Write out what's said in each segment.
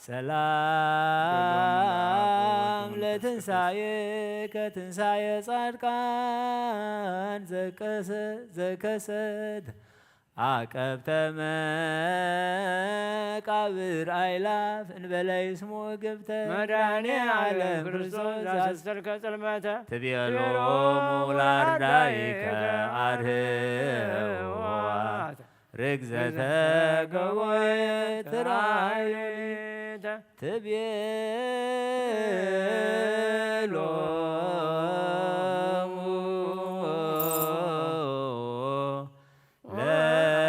ሰላም ለትንሳኤ ከትንሳኤ ጻድቃን ዘቀሰ ዘከሰት አቀብተ መቃብር አይላፍ እንበለ ይስሙ ግብተ መድኃኔ ዓለም ክርስቶስ ዛስተርከ ጽልመተ ትቤሎሙ ላርዳይከ አርህዋ ርግዘተ ገቦየ ትራይ ትቤሎሙ ለአርዳ አይከ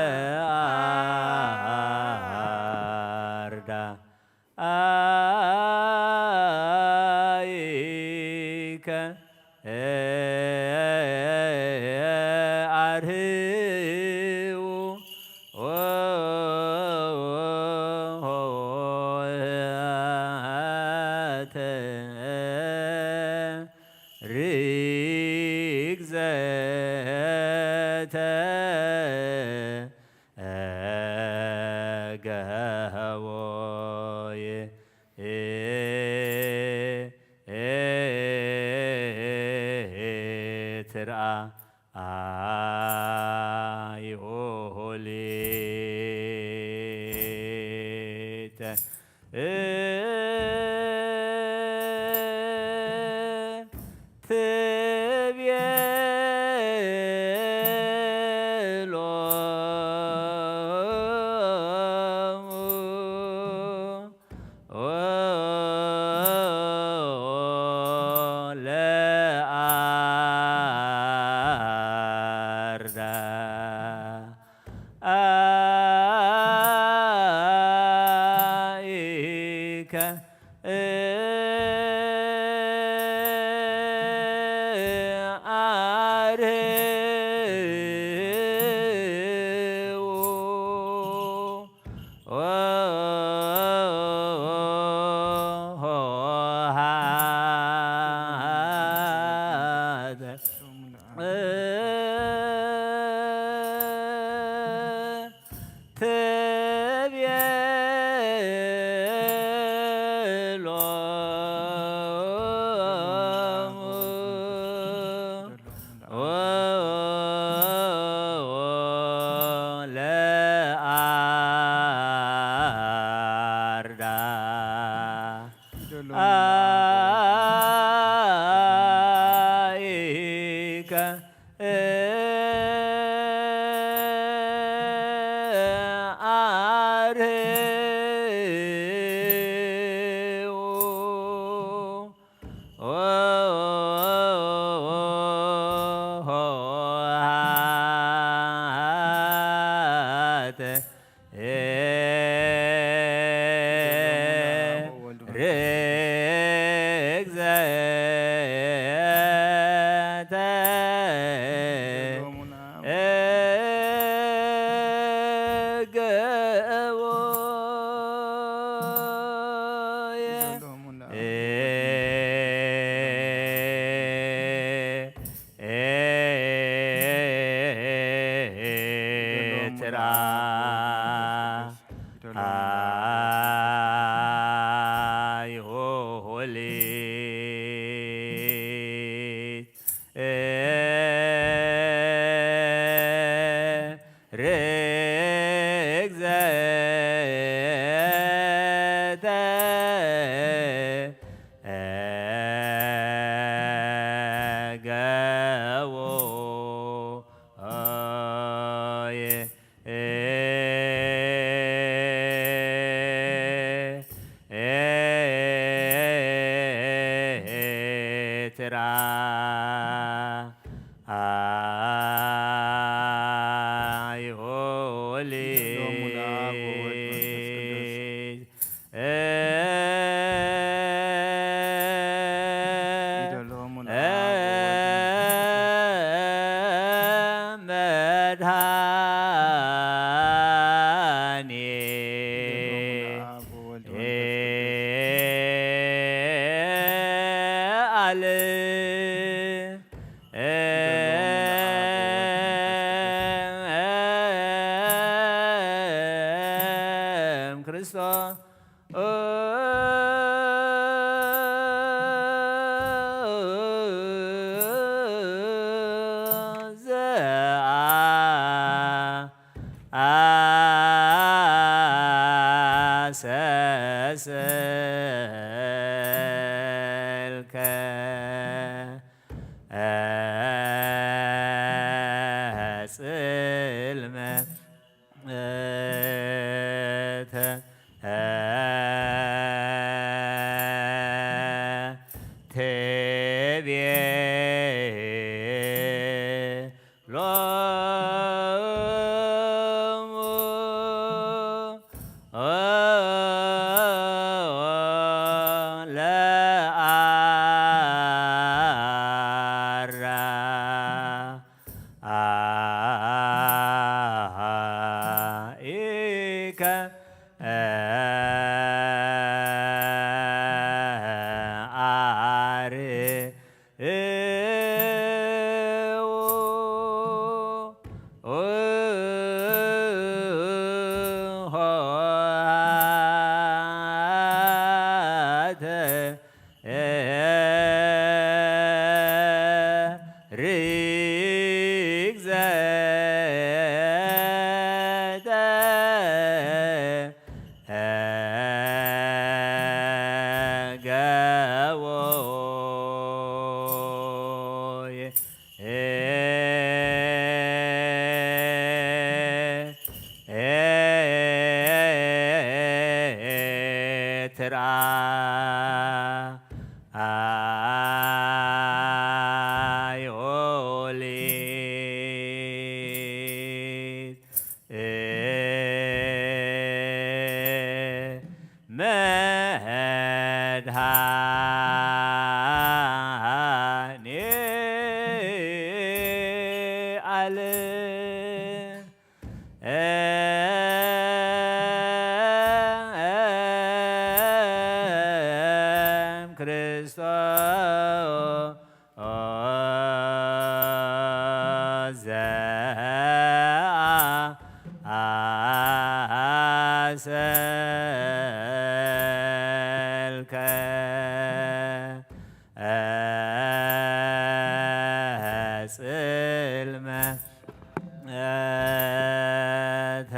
አርህዉ ሪግዘተ ገቦይ ትርአ አይሆሊተ ትቤሎሙ ለአርዳ አይከ አርህዉ ትቤሎሙ ለአርዳ አይከ አርህዉ ርግዘተ ገቦየ ኤርትራ አይሆሊት ርግዘተ ገቦየ ኤርትራ አይሆሊት መድኃኔ ዓለም ክርስቶስ ዘአሰሰልከ ጽልመት ትቤ ሎሙ ለአራ አኢከ አርዕዎ ኆኃተ ርግዘተ ገቦ ኤርትራ አዮሊት መድኃኔ ዓለም ክርስቶስ ዘአሰሰልከ ጽልመተ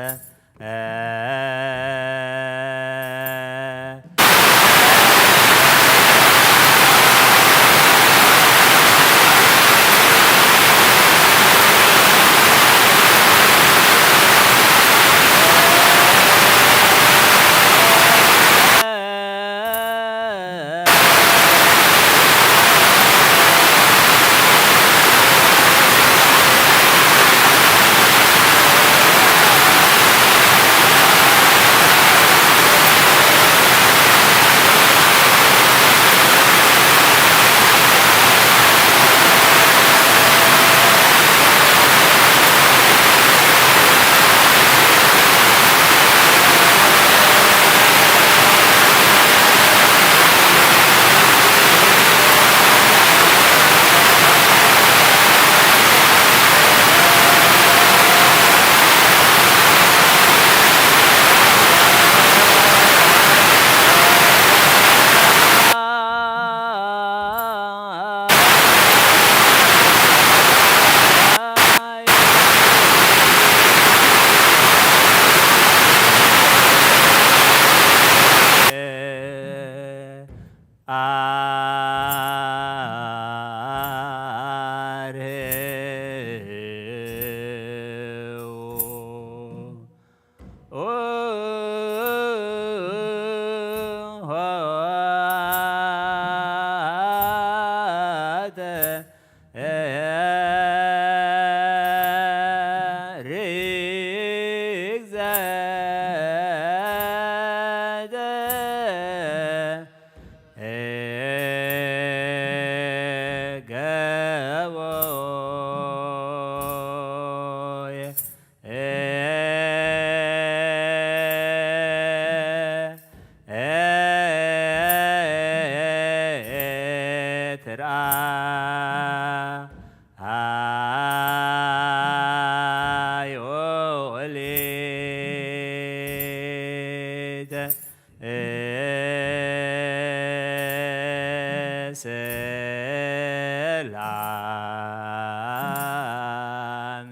ሰላም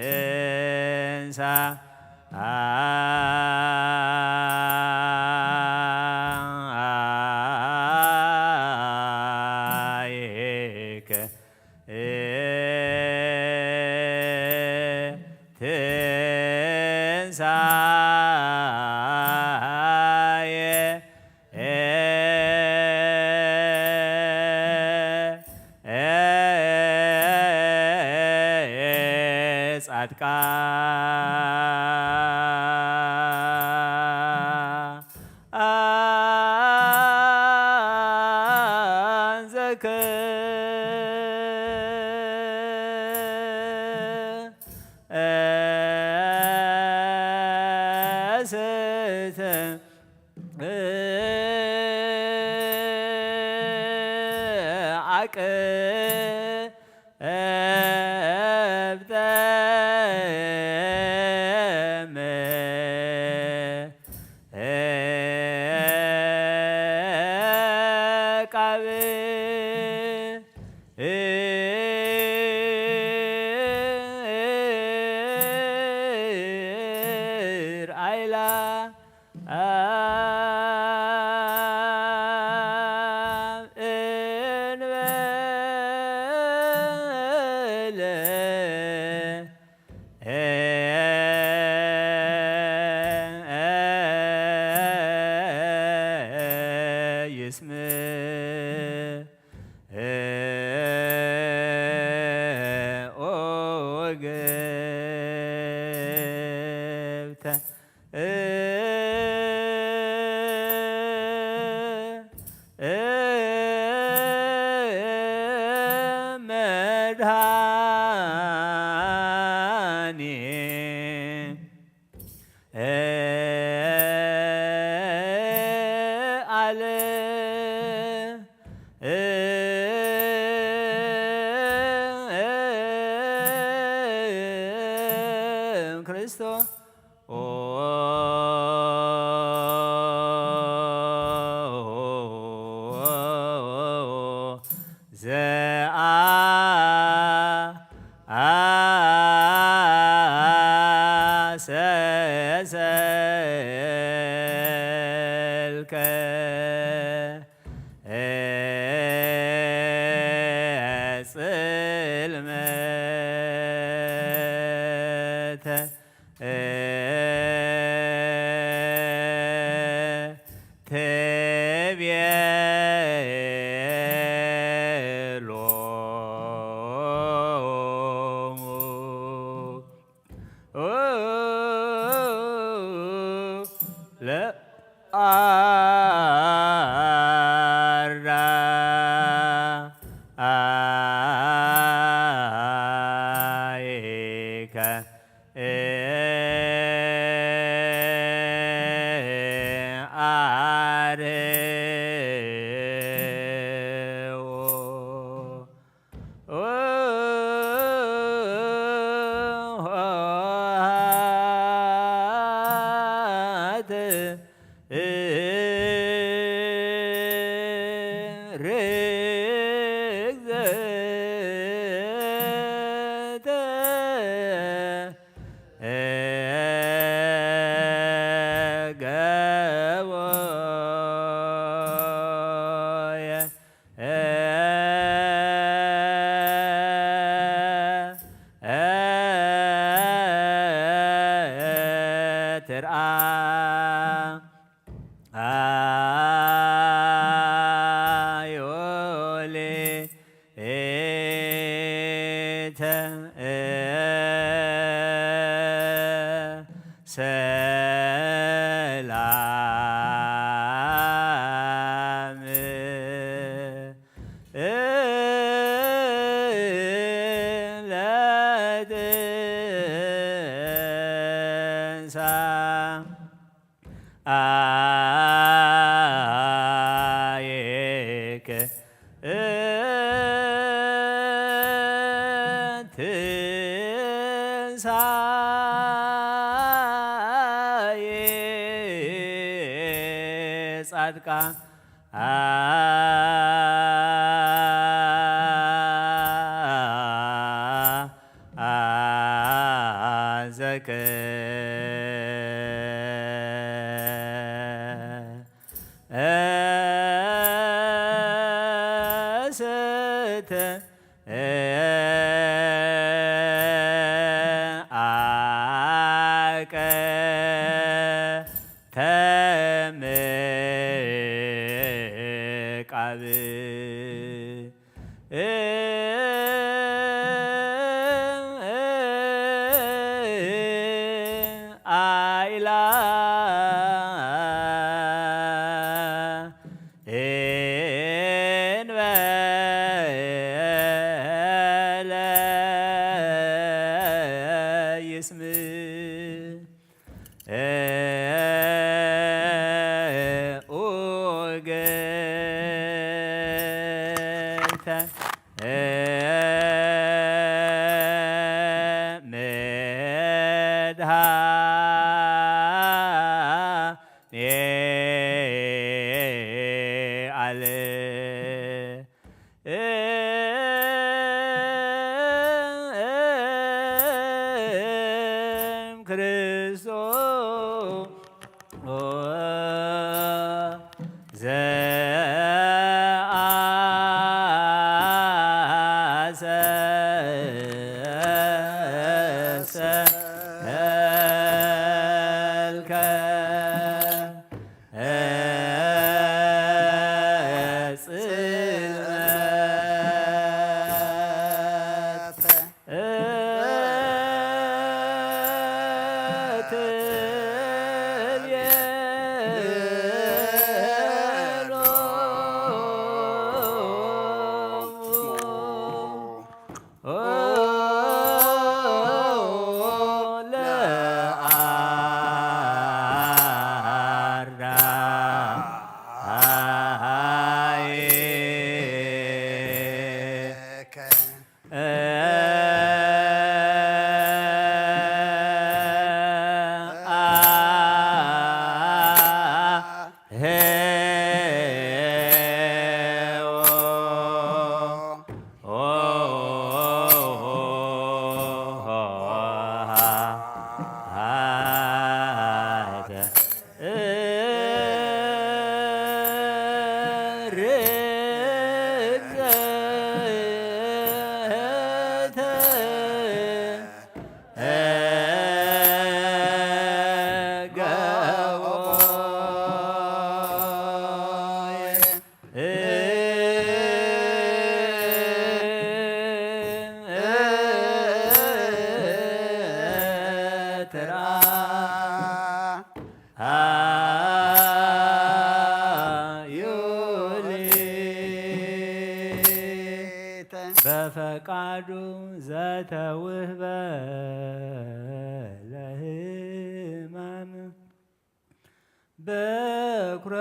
ለትንሳ ጻድቃን ዘከስት ዓቀብተ መቃብር ኣይላ ኣብ እንበለ ይስምዕ ኦ ገብተ መድኃኒ ዓለም ክርስቶስ ዘአሰሰልከ ጽልመተ ትቤሎሙ ለአርዳኢከ አርዮ ትርአ አዮሌ ኤተ ሰላም ለትንሳ አየከ ሳዬ ጻድቃ ዘከ እስተ አቀ ተምቃብ አይላ እንበለ ይስም ኡግተ መድኃኔዓለም ክርስቶስ ዘአሰሰልከ ጽልመተ በፈቃዱ ዘተውህበ ለሕማም በኩረ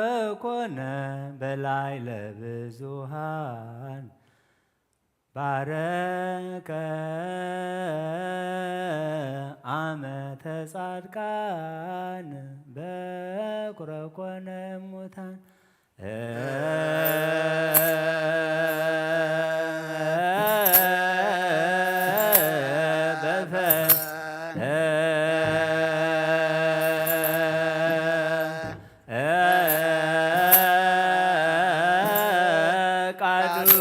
ኮነ በላይ ለብዙሃን ባረከ አመተ ጻድቃን በኩረ ኮነ እሙታን በፈቃዱ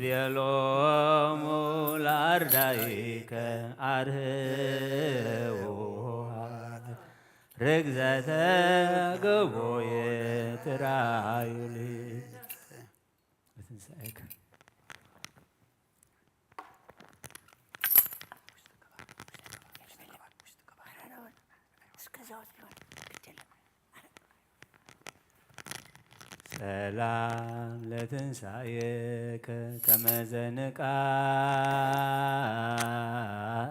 ትቤሎሙ ለአርዳኢከ አርህዉ ርግዘተ ገቦየ ትራዩሊ። ሰላም ለትንሳኤከ ከመ ዘንቃ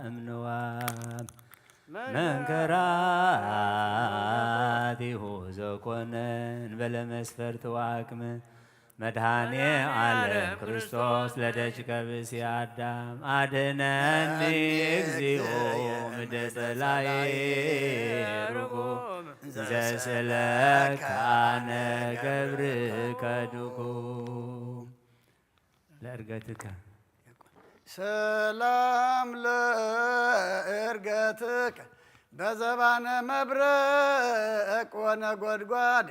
እምንዋም መንከራቲሁ ዘኮነ እንበለ መስፈርት ወአቅም መድኃኔ ዓለም ክርስቶስ ለደቂቀ ብእሲ አዳም አድነኒ እግዚኦ ምደ ጸላኢ ርጉም ዘስእለከ አነ ገብርከ ድኩም ለእርገትከ። ሰላም ለእርገትከ በዘባነ መብረቅ ወነጎድጓድ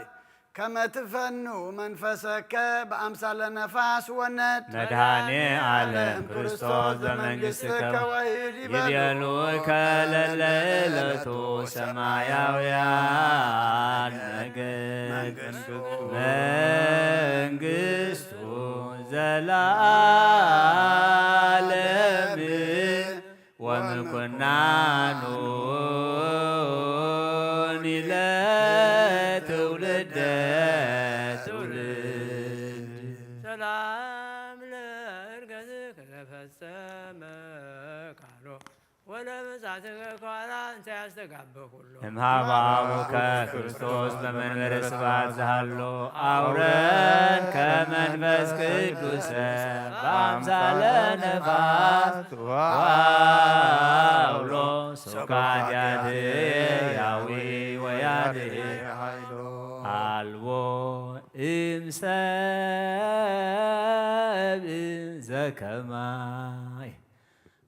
ከመ ትፈኑ መንፈሰከ በአምሳለ ነፋስ ወነድ። መድኃኔ ዓለም ክርስቶስ በመንግሥትከ ወይድ ይቤሉ ከለለ ዕለቱ ሰማያውያን መገድ መንግሥቱ ዘለዓለም ወምኩናኑኒ ለትውልደ ትውልድ። ሰላም ለእርገትከ ለፈጸመ ቃሎ ወለምጻትከ ከዋላ እንተ ያስተጋብእ ኩሎ። እምሃበ አቡከ ክርስቶስ በመንበረ ስብሐት ዘሃሎ አውረድ ከመንፈስ ቅዱስ በአምሳለ ነፋስ ወአውሎ ሶካ ኃጢአት ያዊ ወያድህ አልቦ እምሰብ ዘከማይ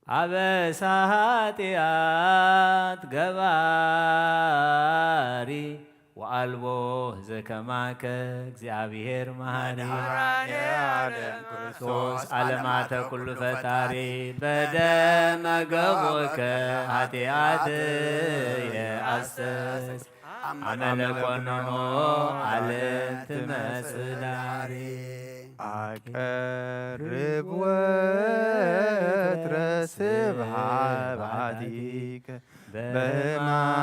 አበሳ ኃጢአት ገባሪ ወአልቦ ዘከማከ እግዚአብሔር መሐሪ መድኃኔ ዓለም ክርስቶስ ዓለማተ ኩሉ ፈጣሪ በደመ ገቦከ ኃጢአትየ አስተስ አመለ ኮኖኖ ዓለም ትመጽእ ዳሪ። አቀርብ ወትረ ስብሐት በአቲከ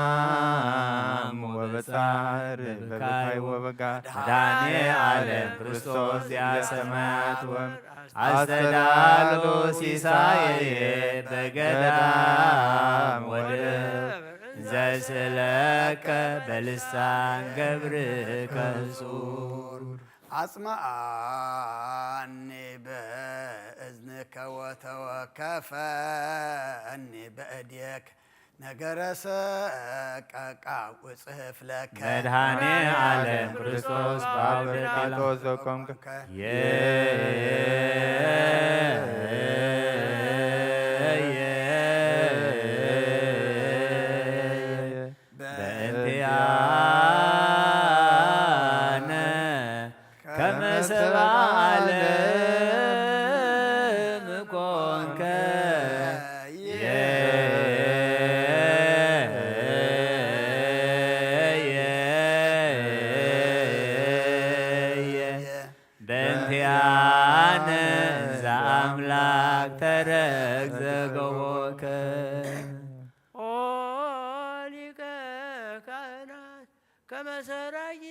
በሕማም ወበጻር በብካይ ወበጋ መድኃኔ ዓለም ክርስቶስ ዚአ ሰማያት ወምድር አስተዳሎ ሲሳየ በገዳም ወደብ ዘስእለከ በልሳን ገብርከ ሕጹር። አጽምዓኒ በእዝንከ ወተወከፈኒ በእዴከ ነገረ ሰቀቃ ውጽሕፍ ለከ መድኃኔ ዓለም ክርስቶስ በአውደ ቃለ ጢሞቴዎስ ዘቆምከ በእንቲአነ ከመ ሰብአ ዓለም ኮንከ በእንቲአነ ዘአምላክ ተረክ ዘገቦከ። ኦ ሊቀ ካህናት ከመ ሠራዪ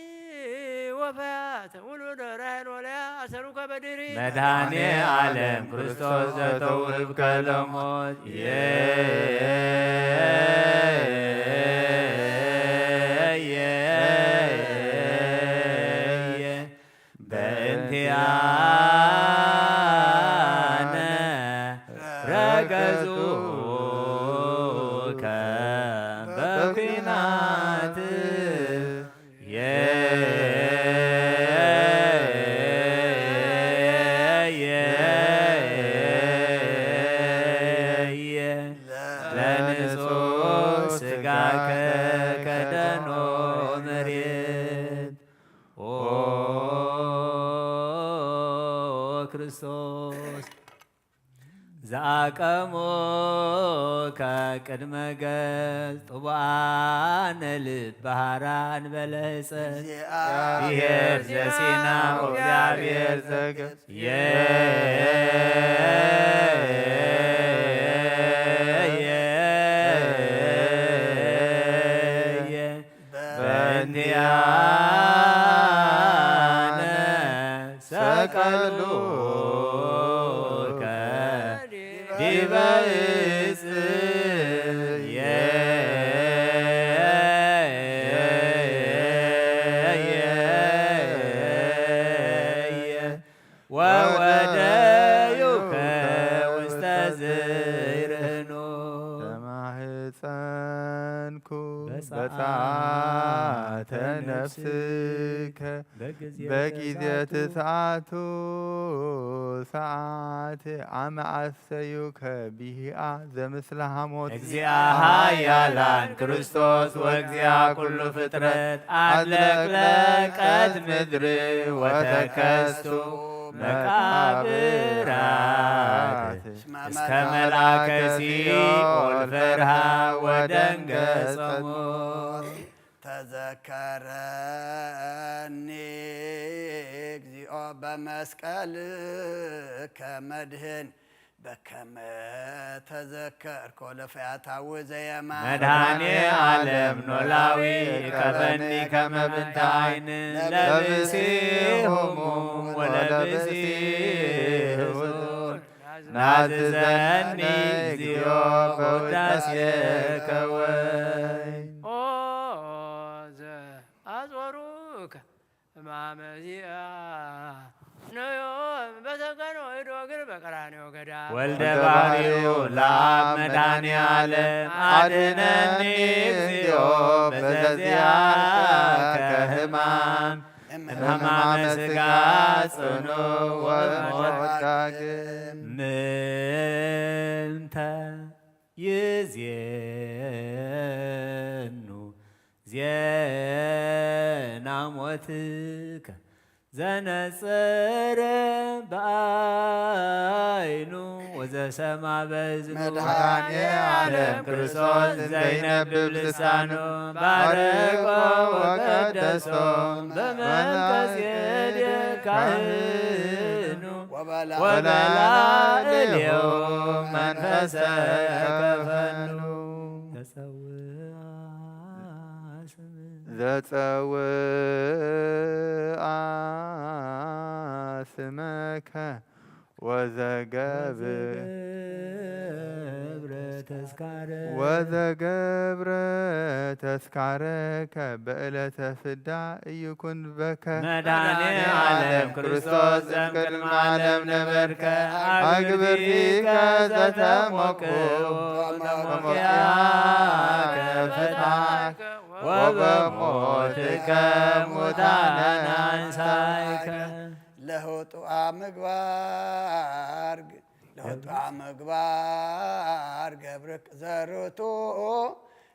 ወፈያት ውሉደ ራሔል ወልያ አሰሩከ በድሪ መድኃኔ ዓለም ክርስቶስ ዘተውህብከ ለሞት በእንቲአነ ረገጹከ በኲናት ለንጹሕ ሥጋከ ከደኖ መሬት ኦ ክርስቶስ ዘአቀሞከ ቅድመ ገጽ ጥቡአነ ልብ በሃራን በለጸ እግዚአብሔር ዘሲና ወእግዚአብሔር ዘገጽ በእንቲአነ መስቀሉከ ዲበ ዕፅየ ወወደዩከ ውስተ ዘይርህኑ። ተማህፀንኩ በፀዓተ በፀዓተ ነፍስከ በጊዜ በጊዜ ትስዓቱ ትስዓቱ ሰዓት አመ አስተዩከ ብሂአ ዘምስለ ሐሞት። እግዚአ ኃያላን ክርስቶስ ወእግዚአ ኩሉ ፍጥረት አድለቅለቀት ምድር ወተከስቱ መቃብራት እስከ መላከ ሲኦል ፈርሃ ወደንገጸ ሞት። ተዘከረኒ እግዚኦ በመስቀልከ መድህን በከመ ተዘከርኮ ለፈያታዊ ዘየማን። መድኃኔ ዓለም ኖላዊ ቀበኒ ከመ ብንተ ዓይን ለብሲ ህሙም ወለብሲ ህዙን ናዝዘኒ እግዚኦ በውዳሴከ ወይ። ኦ ዘአጾሩከ እማመዚአ ነዮም በተቀን ወይዶ እግር በቀራንዮ ገዳም። ወልደ ባሕርዩ ለአብ መድኃኔ ዓለም አድነኒ እግዚኦ በዘዚአከ ሕማም እምሕማመ ሥጋ ጽኑ ወሞት ዳግም። ምንተ ይዜኑ ዜና ሞትከ ዘነጸረ በአይኑ ወዘሰማ በዝኑ መድኃኔ ዓለም ክርስቶስ ዘይነብብ ልሳኑ ባረኮ ወቀደሶ በመልከ ጼዴቅ ካህኑ ወበላ ወበላ እሌሁ መንፈሰ ከፈኑ። ዘጸውአ ስምከ ዘጸውአ ስመከ ወዘገብር ወዘገብረ ተስካረ ወዘገብረ ተስካረከ በዕለተ ፍዳ ኢይኩን በከ። መድኃኔ ዓለም ክርስቶስ ዘእምቅድመ ዓለም ነበርከ። አግብርቲከ ዘተሞክኡ ተሞክያከ ፈታከ ወበሞትከ ሙታን አንሳይከ። ለህጡአ ምግባር ለህጡአ ምግባር ገብርክ ዘርቱ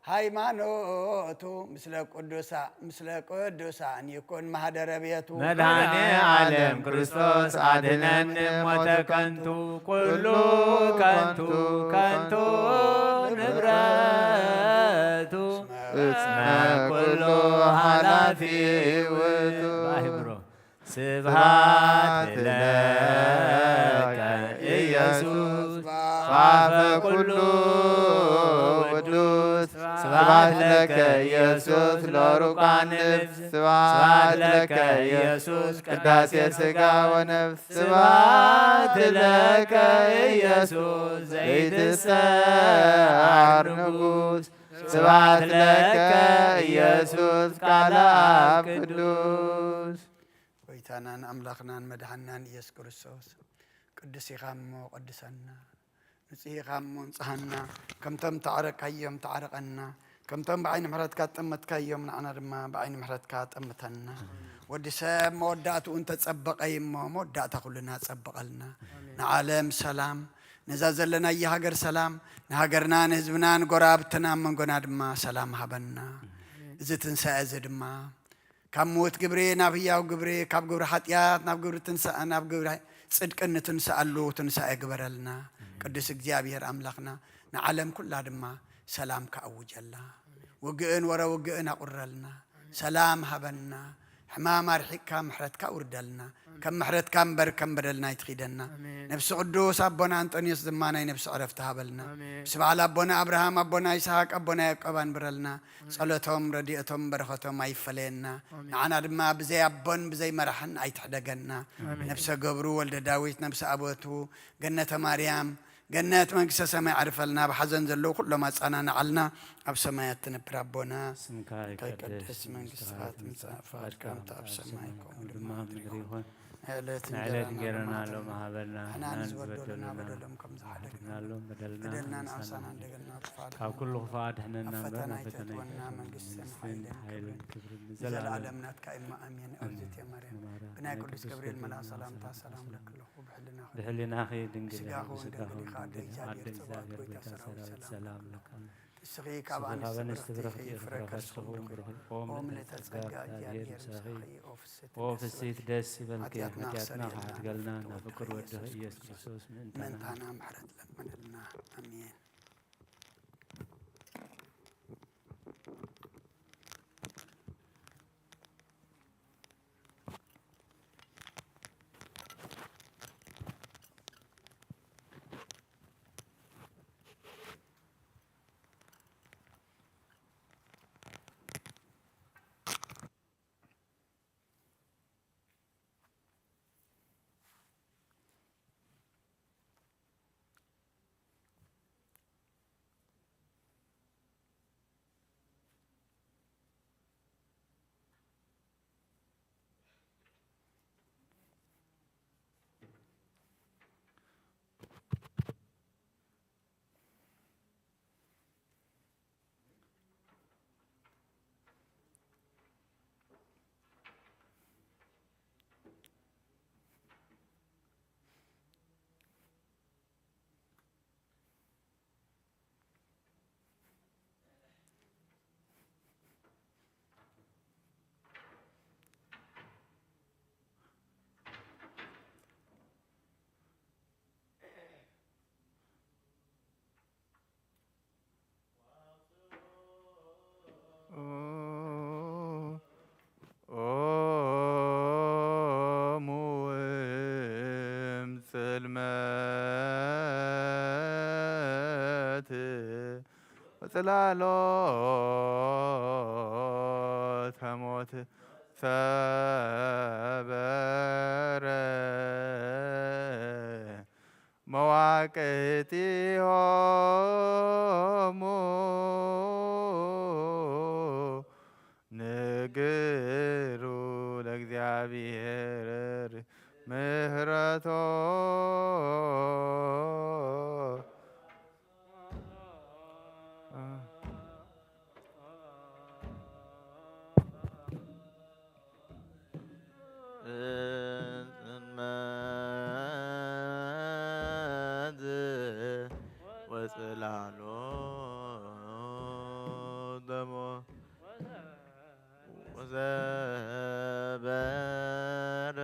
ሃይማኖቱ ምስለ ቅዱሳ ምስለ ቅዱሳን ይኩን ማህደረ ቤቱ። መድኃኔ ዓለም ክርስቶስ አድነን ሞተ ከንቱ ኩሉ ከንቱ ከንቱ ንብረቱ እስመ ኩሉ ኃላፊ ውእቱ። ባሕብሮ ስብሐት ለከ ኢየሱስ በአፈ ኩሉ ቅዱስ። ስብሐት ለከ ኢየሱስ ለሩቃን ነፍስ። ስብሐት ለከ ኢየሱስ ቅዳሴ ሥጋ ወነፍስ። ስብሐት ለከ ኢየሱስ ዘይትሰዓር ንጉሥ። ስብሐት ለከ ኢየሱስ ቃለ አብ ቅዱስ። ጎይታናን ኣምላኽናን መድሓንናን ኢየሱስ ክርስቶስ፣ ቅዱስ ኢኻ እሞ ቀድሰና፣ ንጹህ ኢኻ እሞ እንጽሃና፣ ከምቶም ተዓረቅካዮም ተዓረቐና፣ ከምቶም ብዓይኒ ምሕረትካ ጠመትካዮም ንዓና ድማ ብዓይኒ ምሕረትካ ጠምተና። ወዲ ሰብ መወዳእትኡ እንተጸበቐ እዩ እሞ፣ መወዳእታ ኩልና ጸብቐልና። ንዓለም ሰላም፣ ነዛ ዘለናያ ሃገር ሰላም፣ ንሃገርና ንህዝብና ንጎረባብትና ኣብ መንጎና ድማ ሰላም ሃበና። እዚ ትንሳኤ እዚ ድማ ካብ ምዉት ግብሪ ናብ ህያው ግብሪ፣ ካብ ግብሪ ሓጢኣት ናብ ግብሪ ትንሳኤ፣ ናብ ግብሪ ጽድቂ እንትንስኣሉ ትንሳኤ ግበረልና። ቅዱስ እግዚኣብሔር ኣምላኽና ንዓለም ኩላ ድማ ሰላም ከኣውጀላ። ውግእን ወረ ውግእን ኣቑረልና። ሰላም ሃበና። ሕማም ኣርሒቕካ ምሕረትካ ውርደልና። ከም ምሕረትካ እምበር ከም በደልና ኣይትኺደና። ኣሜን። ነብሲ ቅዱስ ኣቦና ኣንጦንዮስ ድማ ናይ ነብሲ ዕረፍቲ ሃበልና። ኣሜን። ምስ በዓል ኣቦና ኣብርሃም፣ ኣቦና ይስሐቅ፣ ኣቦና ያዕቆብ ኣንብረልና። ጸሎቶም፣ ረድኤቶም፣ በረኸቶም ኣይፈለየና። ኣሜን። ንዓና ድማ ብዘይ ኣቦን ብዘይ መራሕን ኣይትሕደገና። ኣሜን። ነብሰ ገብሩ ወልደ ዳዊት፣ ነብሰ ኣበቱ ገነተ ማርያም፣ ገነት መንግስተ ሰማይ ዓርፈልና። ኣብ ሓዘን ዘለዉ ኩሎም ኣጻናንዓልና። ኣብ ሰማያት ትነብር ኣቦና፣ ስምካ ይቀደስ፣ መንግስትኻ ትምጻእ፣ ፍቓድካ ከምቲ ኣብ ሰማይ ከምኡ ድማ ኣብ ምድሪ ይኹን። ናይ ዕለት እንጀራና ሎሚ ሃበና፣ ንሕና ንዝበደሉና በደሎም ከም ዝሓደግናሎም በደልና ንኣሳና፣ እንደገና ካብ ኩሉ ክፉእ ኣድሕነና እምበር ናብ ፈተና ኣይተእትወና፣ መንግስትን ሓይልን ክብርን ንዘለኣለም ናትካ እዩ። ኣሜን። ኣሜን። እግዝእትየ ማርያም፣ ብናይ ቅዱስ ገብርኤል መልኣኽ ሰላምታ ሰላም እለኪ ኣለኹ። ብሕልናኺ ድንግል ኢኺ፣ ብስጋኺ እውን ድንግል ኢኻ። ኣደ እግዚኣብሔር፣ ኣደ እግዚኣብሔር፣ ጸባኦት፣ ጎይታ ሰራዊት፣ ሰላም ለኪ። ንስኺ ካብ ኣንስቲ ብርኽቲ ኢኺ፣ ፍረ ከርስኺ እውን ብሩኽ እዩ። ኦ ምልዕተ ጸጋ፣ እግዚኣብሔር ምሳኺ እዩ። ኦ ፍስሕቲ ደስ ይበልኪ፣ ሓጢኣትና ክሓድገልና ናብ ፍቅር ወድኺ ኢየሱስ ክርስቶስ ምእንታና ምሕረት ለምንልና። ኣሜን። ኦሙ እም ጽልመት ወጽላሎተ ሞት ሰበረ መዋቅቲሆሙ። ንግሩ ለእግዚኣብሔር ምህረቶ። ጽልመት ወጽላሎት ደሞ ወዘበረ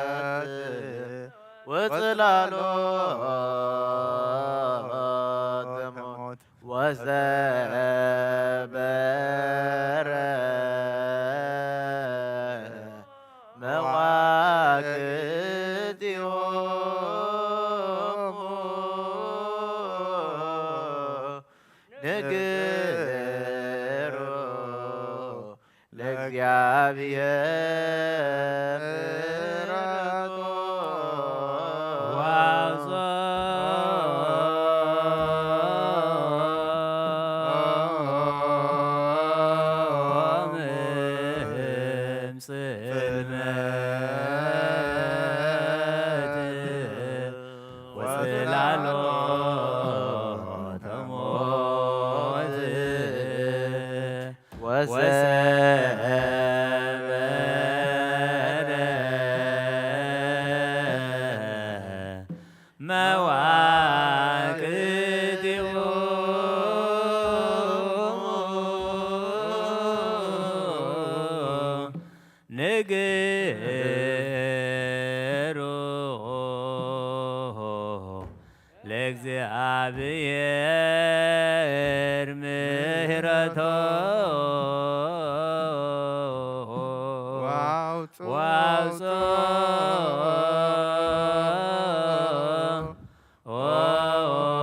ጽልመት ወጽላሎተ ሞት ወዘበረ መዋግእቲሆሙ። ንግሩ ለእግዚኣብሔር ምሕረቶ። ዋውጾም እምጽልመት ወጽላሎተ ሞት ወሰበረ መዋቅቲሁ ንግሩ ለእግዚኣብሔር ምህረቶ ዋውፅኦ ዋውፅኦ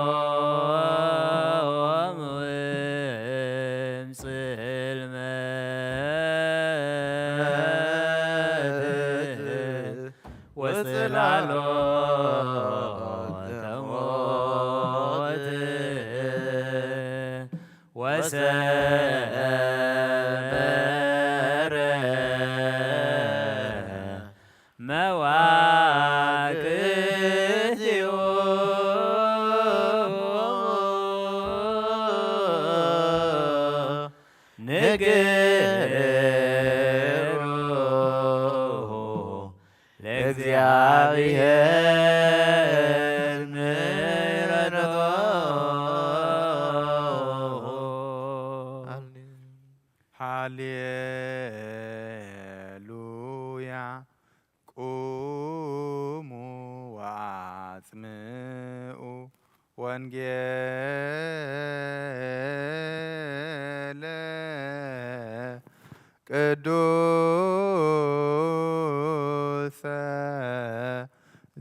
ወጽላሎተ ሞት ወሰበረ መዋቅቲሁ ንግሩ ለእግዚኣብሔር ምሕረቶ። ሃሌሉያ። ቁሙ ወአጽምዑ ወንጌለ ቅዱሰ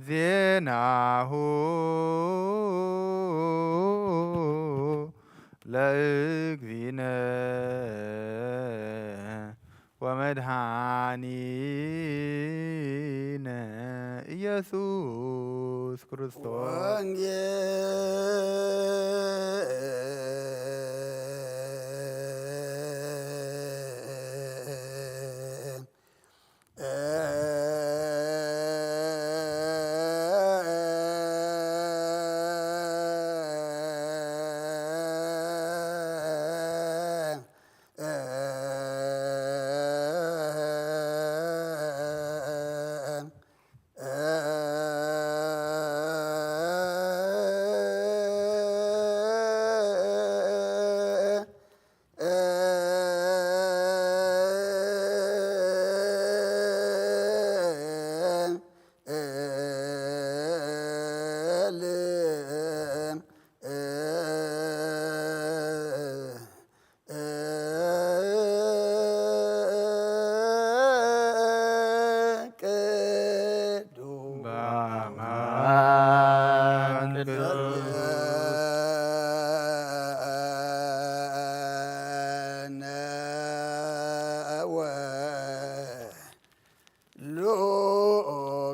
ዜናሁ ለእግዚእነ ወመድኃኒነ ኢየሱስ ክርስቶስ። ወንጌል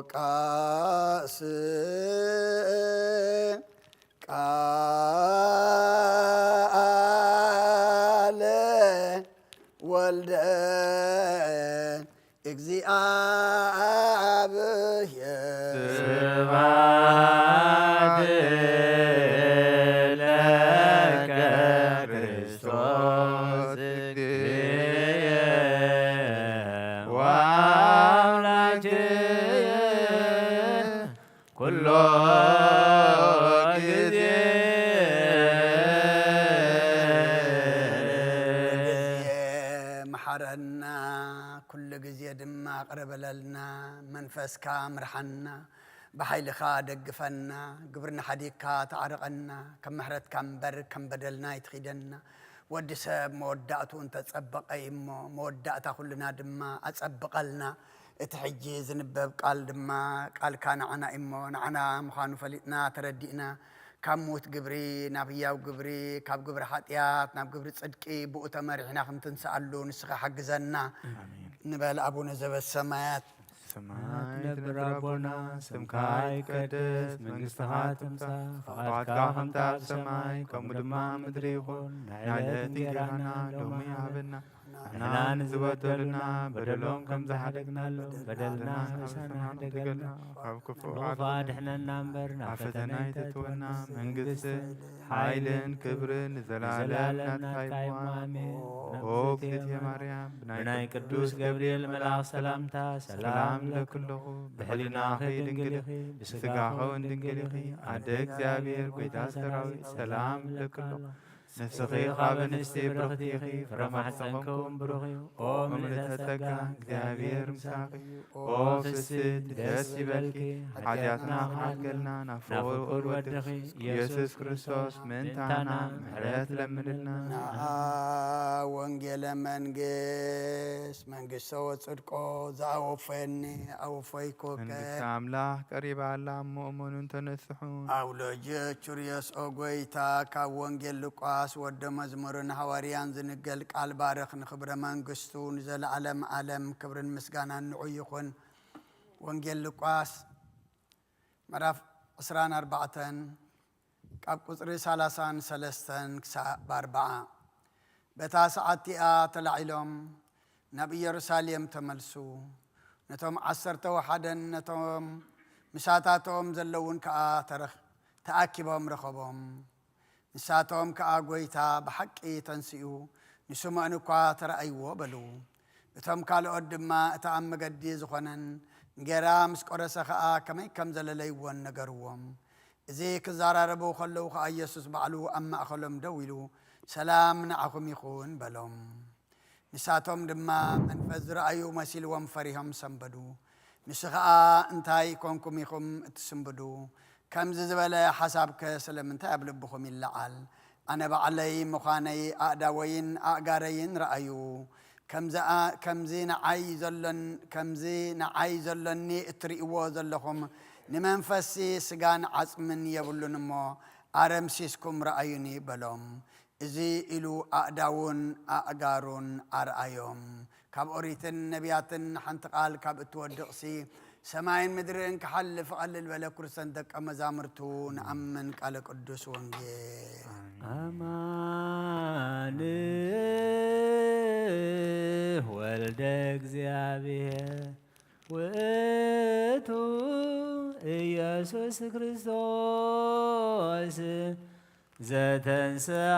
ሉቃስ ቃለ ወልደ እግዚኣብሔር። ስብሐት ለከ ክርስቶስ እግዚእየ ወአምላክየ ኩሎ ጊዜ። መሓረና፣ ኩሉ ግዜ ድማ ቅረ በለልና። መንፈስካ ምርሓና፣ ብሓይልኻ ደግፈና። ግብርና ሓዲግካ ተዓርቐና። ከም ምሕረትካ እምበር ከም በደልና ኣይትኺደና። ወዲ ሰብ መወዳእትኡ እንተጸበቐ እዩ እሞ፣ መወዳእታ ኩልና ድማ ኣጸብቐልና። እቲ ሕጂ ዝንበብ ቃል ድማ ቃልካ ንዓና እዩ እሞ፣ ንዓና ምዃኑ ፈሊጥና ተረዲእና፣ ካብ ምዉት ግብሪ ናብ ህያው ግብሪ፣ ካብ ግብሪ ሓጢኣት ናብ ግብሪ ጽድቂ ብኡ ተመሪሕና ክንትንስኣሉ ንስኻ ሓግዘና። ኣሜን። ንበል። ኣቡነ ዘበሰማያት። ሰማይ ትነብር ኣቦና፣ ስምካ ይቀደስ፣ መንግስትኻ ትምጻእ፣ ፍቓድካ ከምታ ኣብ ሰማይ፣ ከምኡ ድማ ኣብ ምድሪ ይኹን። ናይ ዕለት እንጀራና ሎሚ ሃበና። ንሕና ንዝበደሉና በደሎም ከም ዝሓደግናሎም በደልና ንርእስና ሓደገልና፣ ካብ ክፉእ ንኹፋ ኣድሕነና እምበር ናብ ፈተና ኣይተእትወና፣ መንግስትን ሓይልን ክብርን ንዘለኣለም ናትካ እዩ። ኣሜን። ኦ እግዝእትየ ማርያም፣ ብናይ ቅዱስ ገብርኤል መልኣኽ ሰላምታ ሰላም እብለኪ ኣለኹ። ብሕሊናኺ ድንግል ኢኺ፣ ብስጋኺ እውን ድንግል ኢኺ። ኣደ እግዚኣብሔር፣ ጐይታ ሰራዊት፣ ሰላም እብለኪ ኣለኹ። ንስኺ ካብ ኣንስቲ ብርኽቲ ኢኺ፣ ፍረ ማሕፀንኪ እውን ብሩኽ እዩ። ኦ ምልእተ ጸጋ፣ እግዚኣብሔር ምሳኺ እዩ። ኦ ፍስሕቲ ደስ ይበልኪ፣ ሓጢኣትና ክሓድገልና ናብ ፍቑር ወድኺ ኢየሱስ ክርስቶስ ምእንታና ምሕረት ለምንልና። ንኣ ወንጌለ መንግስት መንግስተ ወጽድቆ ዘኣወፈየኒ ኣወፈይኩከ። መንግስቲ ኣምላኽ ቀሪባ ኣላ እሞ እመኑን ተነስሑን። ኣውሎጅ ቹርዮስ ኦ ጐይታ፣ ካብ ወንጌል ሉቃስ ወደ መዝሙርን ሃዋርያን ዝንገል ቃል ባርኽ፣ ንኽብረ መንግስቱ ንዘለዓለም ዓለም ክብርን ምስጋናን ንዑ ይኹን። ወንጌል ሉቃስ ምዕራፍ ዕስራን ኣርባዕተን ካብ ቁጽሪ ሰላሳን ሰለስተን ክሳብ ኣርብዓ። በታ ሰዓት እቲኣ ተላዒሎም ናብ ኢየሩሳሌም ተመልሱ። ነቶም ዓሰርተ ወሓደን ነቶም ምሳታቶም ዘለዉን ከኣ ተረኽ-፣ ተኣኪቦም ረኸቦም። ንሳቶም ከኣ፣ "ጐይታ ብሓቂ ተንሲኡ፣ ንስምኦን እኳ ተራእይዎ" በሉ። እቶም ካልኦት ድማ እቲ ኣብ መገዲ ዝኾነን እንጌራ ምስ ቆረሰ ኸኣ ከመይ ከም ዘለለይዎን ነገርዎም። እዚ ክዘራረቡ ከለዉ ኸኣ ኢየሱስ ባዕሉ ኣብ ማእከሎም ደው ኢሉ፣ "ሰላም ንዓኹም ይኹን" በሎም። ንሳቶም ድማ መንፈስ ዝረኣዩ መሲልዎም ፈሪሆም ሰንበዱ። ንሱ ኸኣ፣ "እንታይ ኮንኩም ኢኹም እትስንብዱ? ከምዚ ዝበለ ሓሳብከ ስለምንታይ ኣብ ልብኹም ይለዓል? ኣነ ባዕለይ ምዃነይ ኣእዳወይን ኣእጋረይን ረኣዩ። ከምዚ ኣ-፣ ከምዚ ንዓይ ዘሎን-፣ ከምዚ ንዓይ ዘሎኒ እትርእይዎ ዘለኹም ንመንፈስሲ ስጋን ዓጽምን የብሉን እሞ ኣረምሲስኩም ረኣዩኒ" በሎም። እዚ ኢሉ ኣእዳዉን ኣእጋሩን ኣርኣዮም። ካብ ኦሪትን ነቢያትን ሓንቲ ቃል ካብ እትወድቕሲ፣ ሰማይን ምድርን ክሓልፍ ቐልል በለ። ክርስቶስ ደቀ መዛሙርቱ ንኣምን። ቃለ ቅዱስ ወንጌል። ኣማን ወልደ እግዚኣብሔር ውእቱ ኢየሱስ ክርስቶስ ዘተንሥአ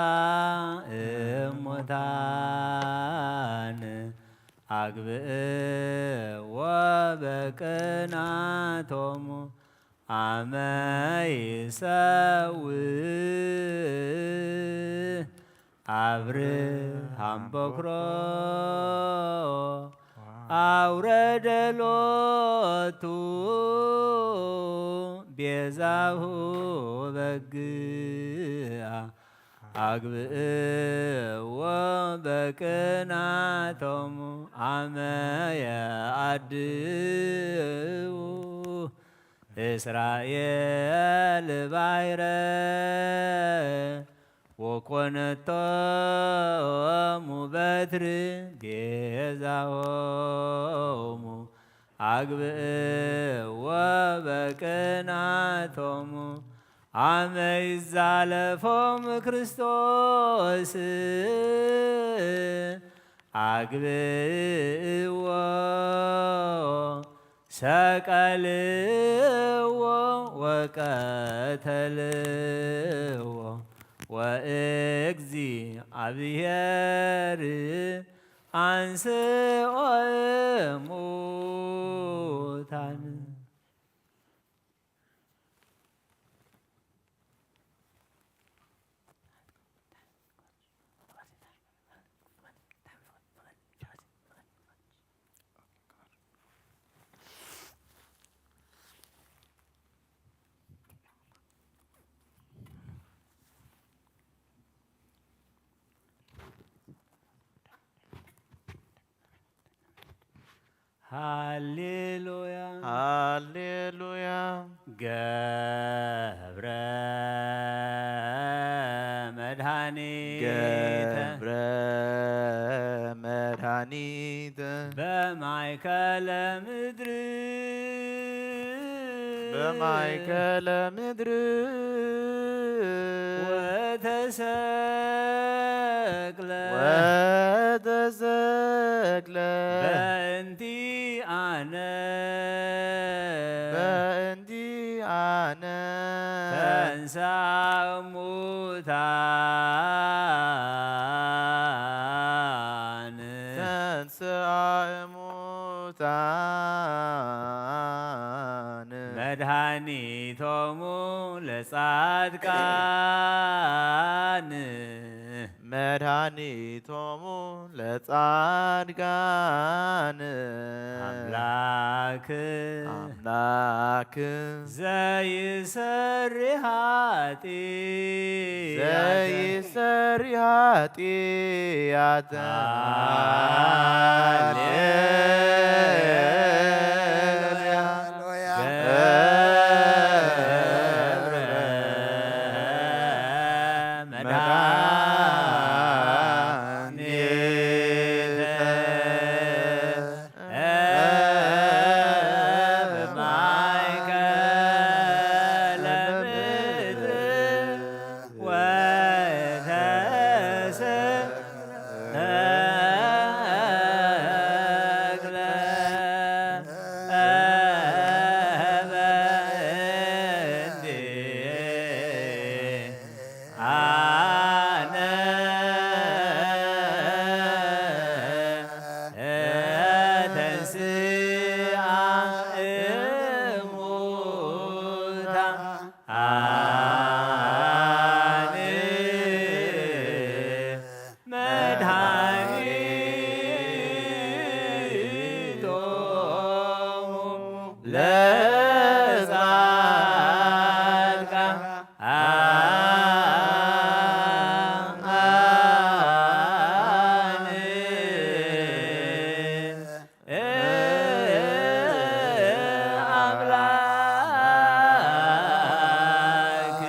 እሙታን አግብእዎ በቅናቶሙ አመ ይሰውእ አብርሃም ቦክሮ አውረደ ሎቱ ቤዛሁ በግአ አግብእዎ በቅናቶሙ አመ የአድዉ እስራኤል ባይረ ወኮነቶሙ በትር ቤዛሆሙ አግብእዎ በቅናቶሙ አመ ይዛለፎም ክርስቶስ አግብእዎ ሰቀልዎ ወቀተልዎ ወእግዚኣብሔር አንስኦ እሙታን። ሃሌሉያ። ሃሌሉያ። ገብረ መድኃኒተ። ገብረ መድኃኒተ። በማእከለ ምድር። በማእከለ ምድር። ወተሰቅለ። ወተሰ ተንሥአ እሙታን። ተንሥአ እሙታን። መድኃኒቶሙ ለጻድቃን። መድኃኒቶሙ ለጻድቃን። አምላክ አምላክ ዘይሰሪ ኃጢአት። ዘይሰሪ ኃጢአት። ሃሌሉያ። ገብረ መድኃኒተ በማእከለ ምድር ወተሰቅለ በእንዴ አነ ተንሥአ እሙታን። መድኃኒቶሙ ለጻድቃን። አምላክ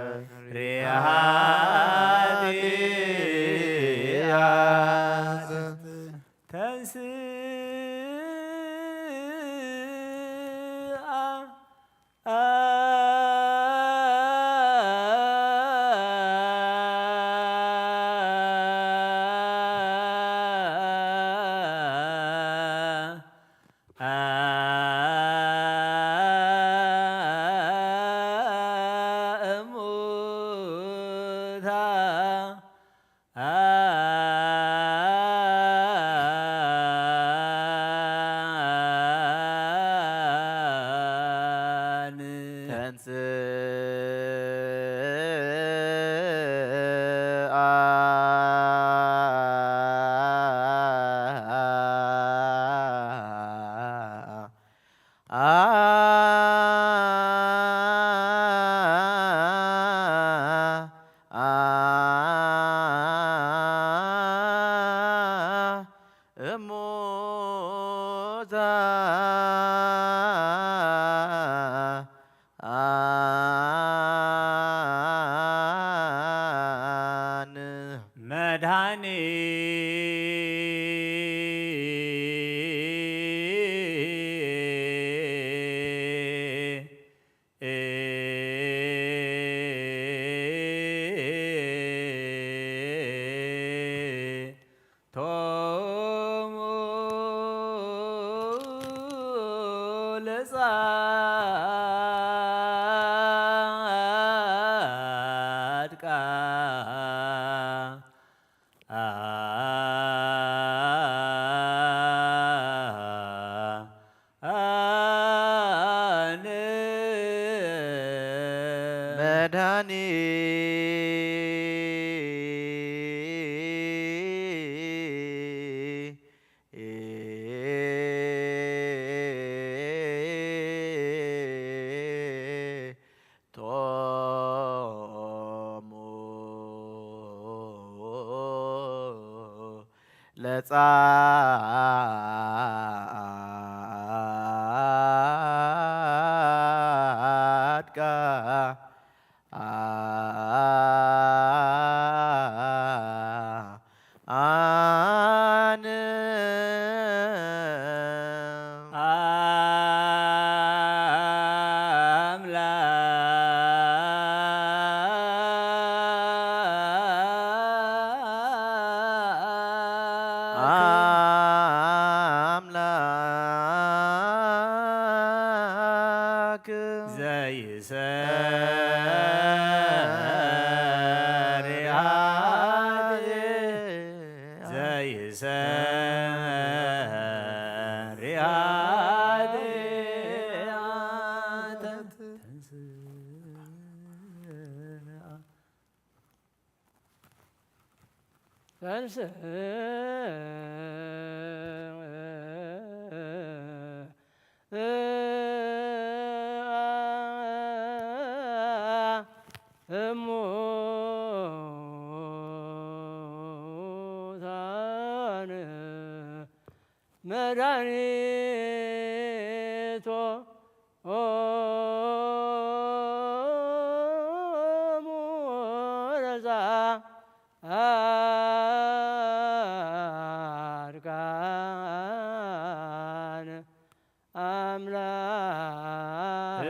ዘይሰሪ ኃጢአት። ተንሥአ እሙታን። ተንሥአ እሙታን። መድኃኒት ቶሙ ለጻድቃን። አነ መድኃኒት ቶሙ ለጻድቃን። አነ አምላክ ዘይሰሪ ኃጢአት፣ ዘይሰሪ ኃጢአት። ተንሥእ እሙታን መድኃኒቶሙ ለጻድቃን አምላክ።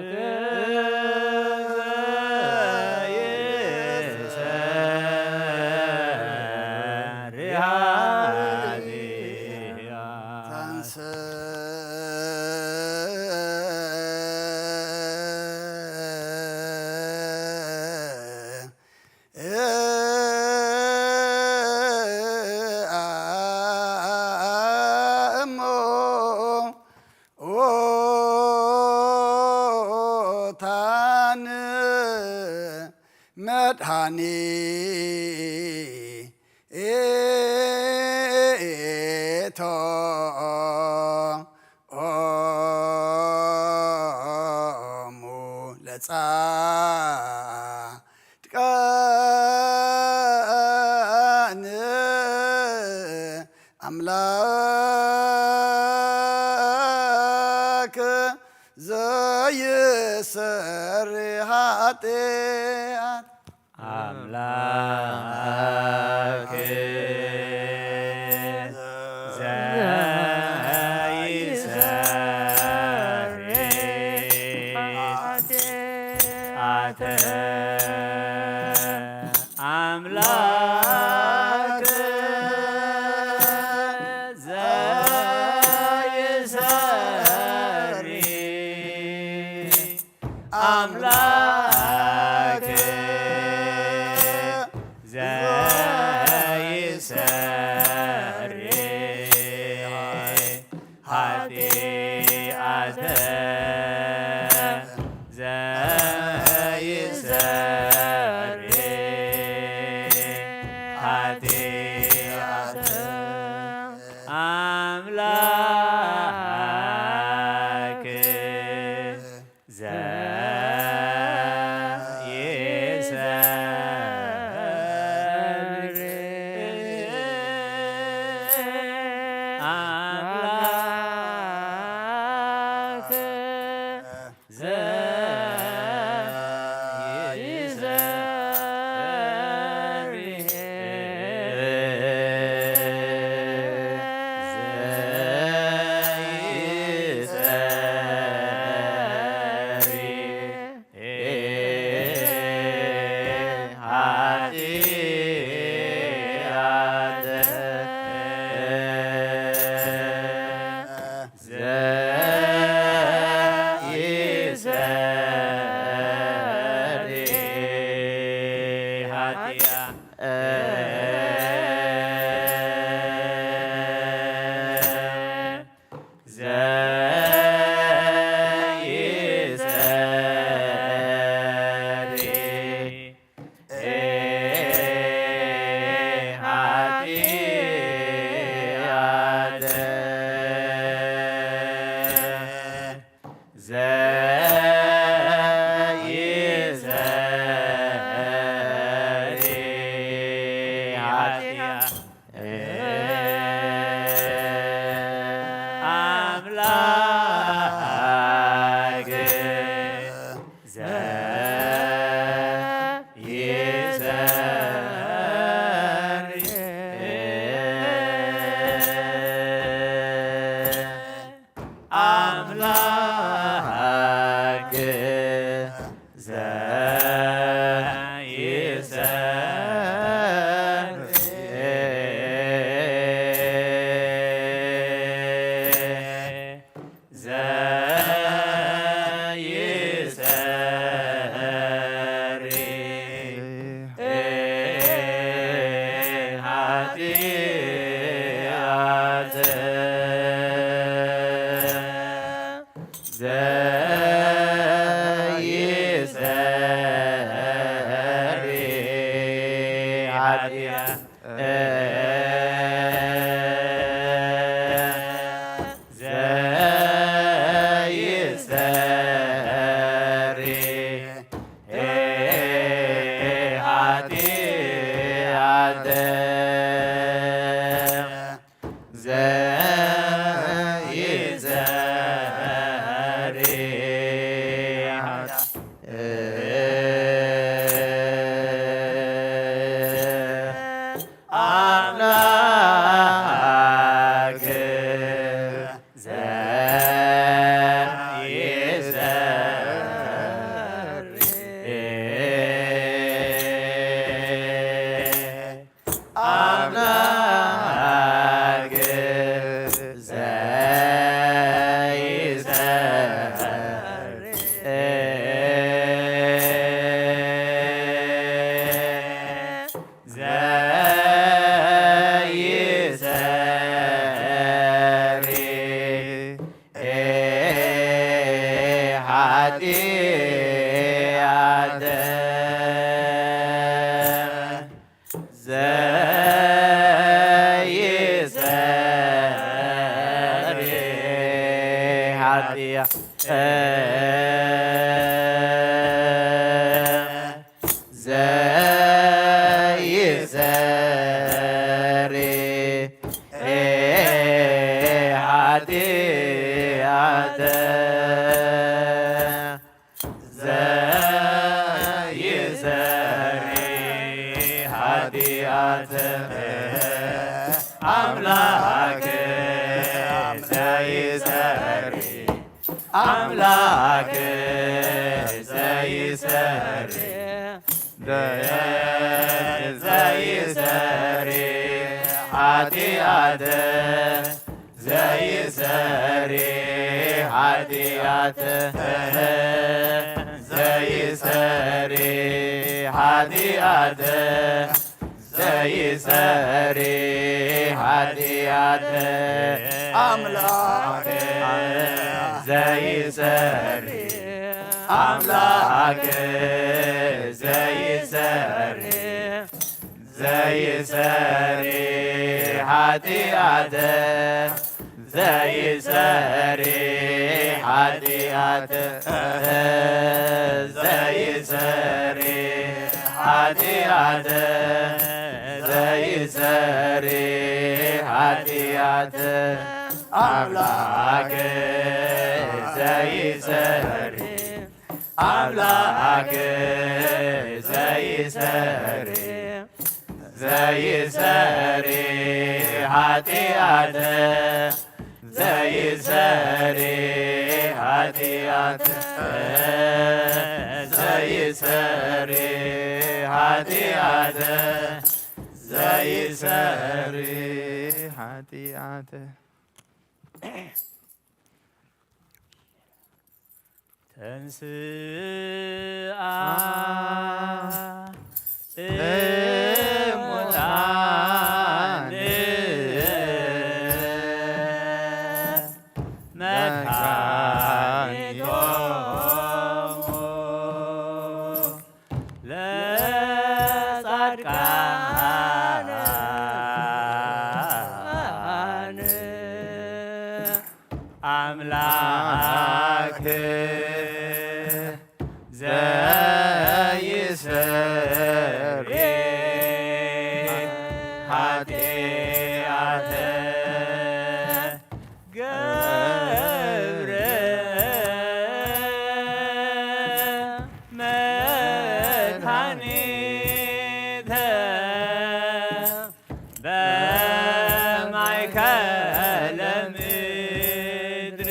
እሙታን መድኃኒቶሙ ለጻ ጻድቃን አምላክ ዘይሰሪ ኃጢአት። አምላክ ዘይሰሪ ኃጢአት። አምላክ ዘይሰሪ አምላክ ዘይሰሪ ኃጢአተ ዘይሰሪ ኃጢአተ አምላክ ዘይሰሪ አምላክ አምላክ አምላክ ዘይሰሪ አምላክ ዘይሰሪ አምላክ ዘይሰሪ ዘይሰሪ ኃጢአተ ዘይሰሪ ኃጢአተ ዘይሰሪ ኃጢአተ ዘይሰሪ ኃጢአተ አምላክ ዘይሰሪ አምላክ ዘይሰሪ ዘይሰሪ ኃጢአተ ዘይሰሪ ኃጢአተ ዘይሰሪ ኃጢአተ ዘይሰሪ ኃጢአተ አምላክ ዘይሰሪ አምላክ ዘይሰሪ ዘይሰሪ ኃጢአተ ዘይሰሪ ኃጢአተ ዘይሰሪ ኃጢአተ ዘይሰሪ ኃጢአተ አምላክ ዘይሰሪ አምላክ ዘይሰሪ ዘይሰሪ ኃጢአተ ዘይሰሪ ኃጢአተ ዘይሰሪ ኃጢአተ ዘይሰሪ ኃጢአተ ተንስአ እሙታን መድኃኒቶሙ ለጻድቃን አምላክ ዘይሰሪ ኃጢአተ ገብረ መድኃኒተ በማእከለ ምድር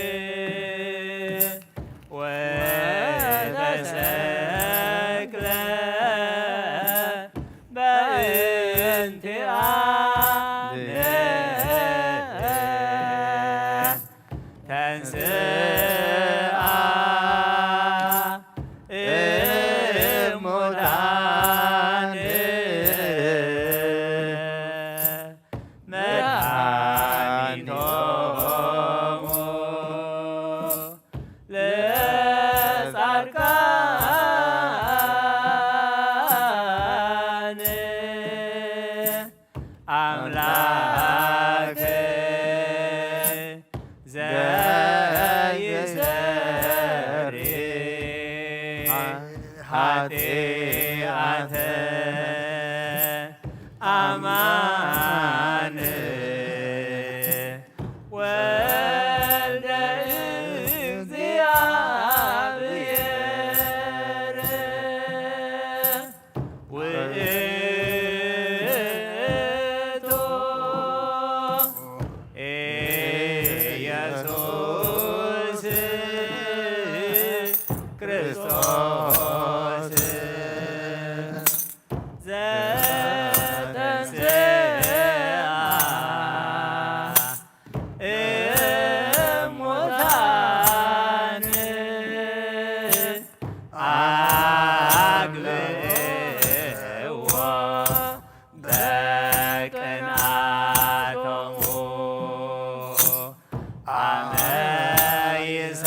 ወተሰቅለ በእንቲአነ ተንስአ እሙታን መድኃኒቶሙ ለጻድቃን አምላክ ዘይሰሪ ኃጢአተ አማን ወልደ እግዚአ ክርስቶስ ዘተንሥአ እሙታን አግብእዎ በቅንዓቶሙ አመ ይሰውእ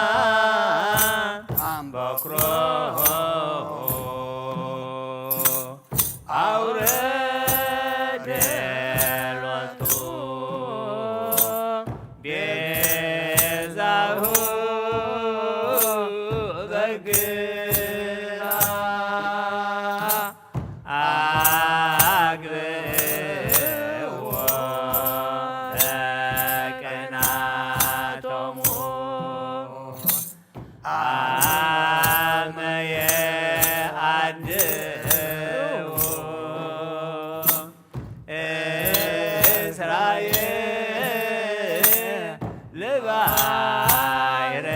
አብርሃም አምበክሮ አውረደ ሎቱ ቤዛሁ በግዓ አግብእዎ በቅንዓቶሙ አመ የአድው እስራኤል ባሕረ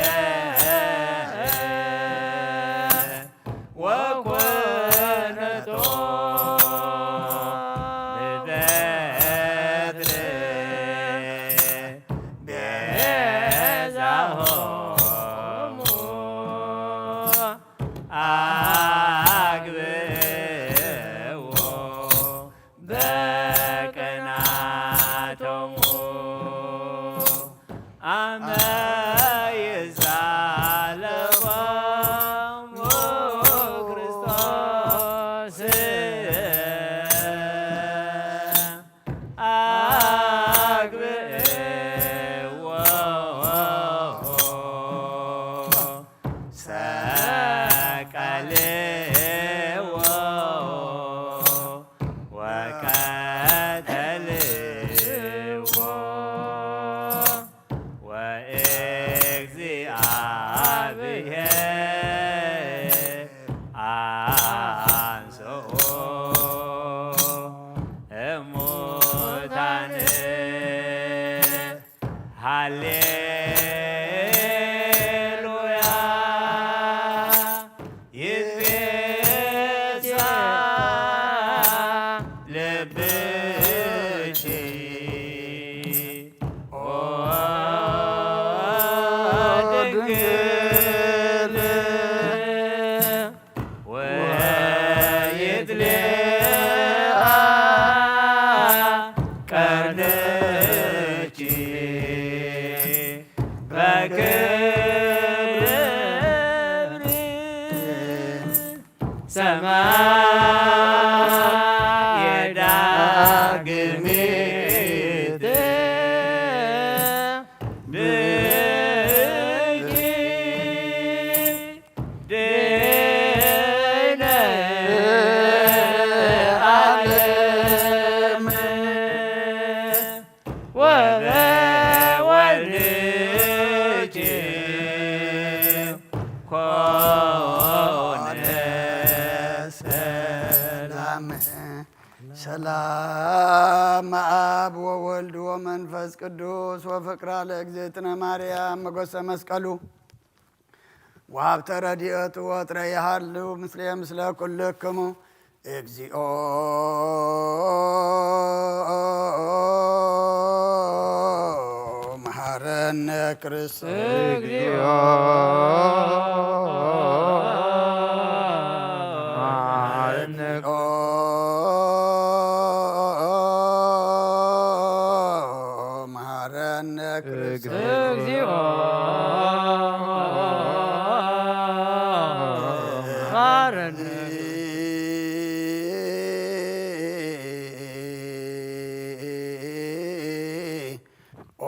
ወኮነቶ ለበትር ቤዛሆሙ አግብእዎ በቅንዓቶሙ አመ ይሳለፎሙ ክርስቶስ አግብእዎ ሰቀልዎ ወቀተልዎ ወእግዚአብሔር አንሥኦ እሙታን። ሃሌሉያ ይትቤዛ ልብኪ ኦ ድንግል ወይትሌአ ቀርንኪ በክብር ሰማየ ዳግሚት ብኪ ድነ ዓለም ወበወልድኪ ኮነ ሰላም። ሰላም አብ ወወልድ ወመንፈስ ቅዱስ ወፍቅራ ለእግዝእትነ ማርያም መጎሰ መስቀሉ ወሀብተ ረድኤቱ ወጥረ ይሃሉ ምስለ ምስለ ኩልክሙ። እግዚኦ መሐረነ ክርስቶስ። እግዚኦ መሐረነ መሐረነ ክርስቶስ። እግዚኦ መሐረነ። ኦ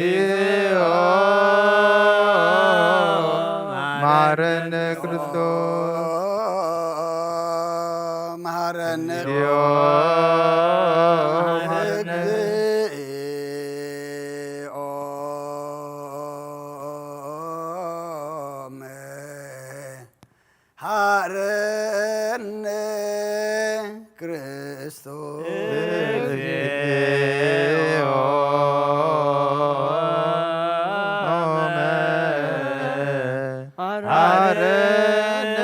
እግዚኦ መሐረነ ክርስቶስ። መሐረነ እግዚኦ መሐረነ። እግዚኦ መሐረነ ክርስቶስ። እግዚኦ መሐረነ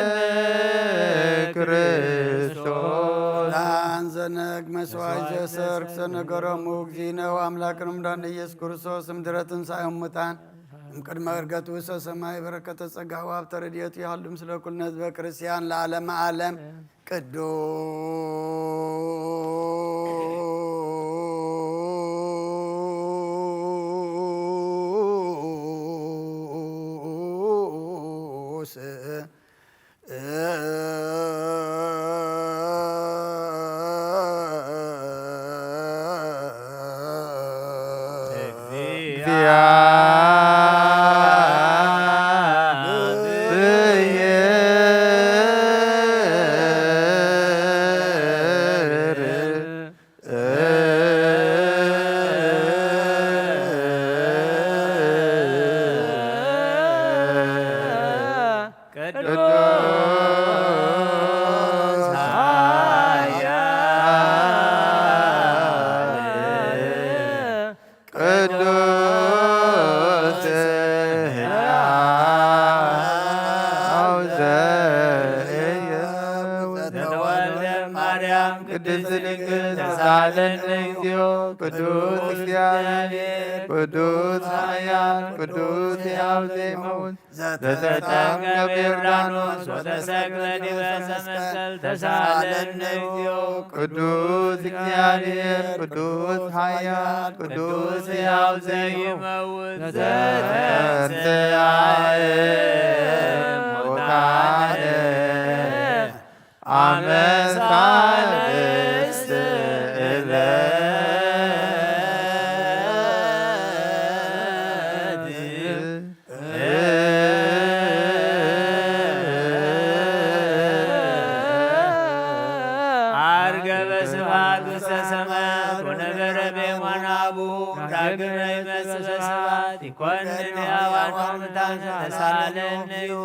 ክርስቶስ። ላን ዘነግ መስዋዕት ዘሰርክ ዘነገሮሙ እግዚእነ ወአምላክነ መድኃኒነ ኢየሱስ ክርስቶስ እምድረ ትንሣኤ እሙታን እምቅድመ ዕርገቱ ውስተ ሰማይ በረከተ ጸጋ ወሀብተ ረድኤቱ ይሃሉ ምስለ ኩልነ ህዝበ ክርስቲያን ለዓለመ ዓለም። ቅዱስ ቅዱስ ኃያል ቅዱስ ሕያው ዘኢይመውት ዘተወልደ ማርያም ቅድስት ድንግል ተሳለነ እግዚኦ። ቅዱስ እግዚአብሔር ቅዱስ ኃያል ቅዱስ ሕያው ዘይመውት ዘተጠምቀ በዮርዳኖስ ወተሰቅለ ዲበ መስቀል ተሳለነ እግዚኦ። ቅዱስ እግዚአብሔር ቅዱስ ኃያል ቅዱስ ሕያው ዘይመውት ዘተንሥአ እሙታነ አመ ሳልስት ዕለት። ዐርገ በስብሐት ውስተ ሰማያት ወነበረ በየማነ አቡሁ። ዳግመ ይመጽእ በስብሐት ይኮንን ሕያዋን ወሙታን። ተሳለነ እግዚኦ።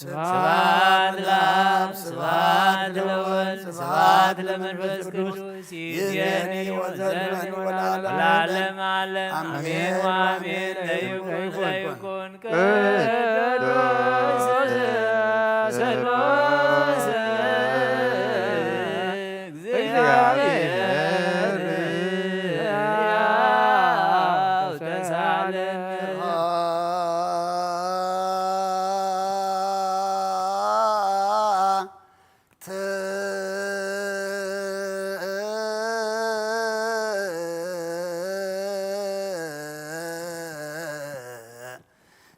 ስብሐት ለአብ ስብሐት ለወልድ ስብሐት ለመንፈስ ቅዱስ ይእዜኒ ወዘልፈኒ ወለዓለመ ዓለም። አሜን ወአሜን። ለይኩን ለይኩን። ቅዱስ ስሉስ እግዚአብሔር ሕያው ተሳለነ።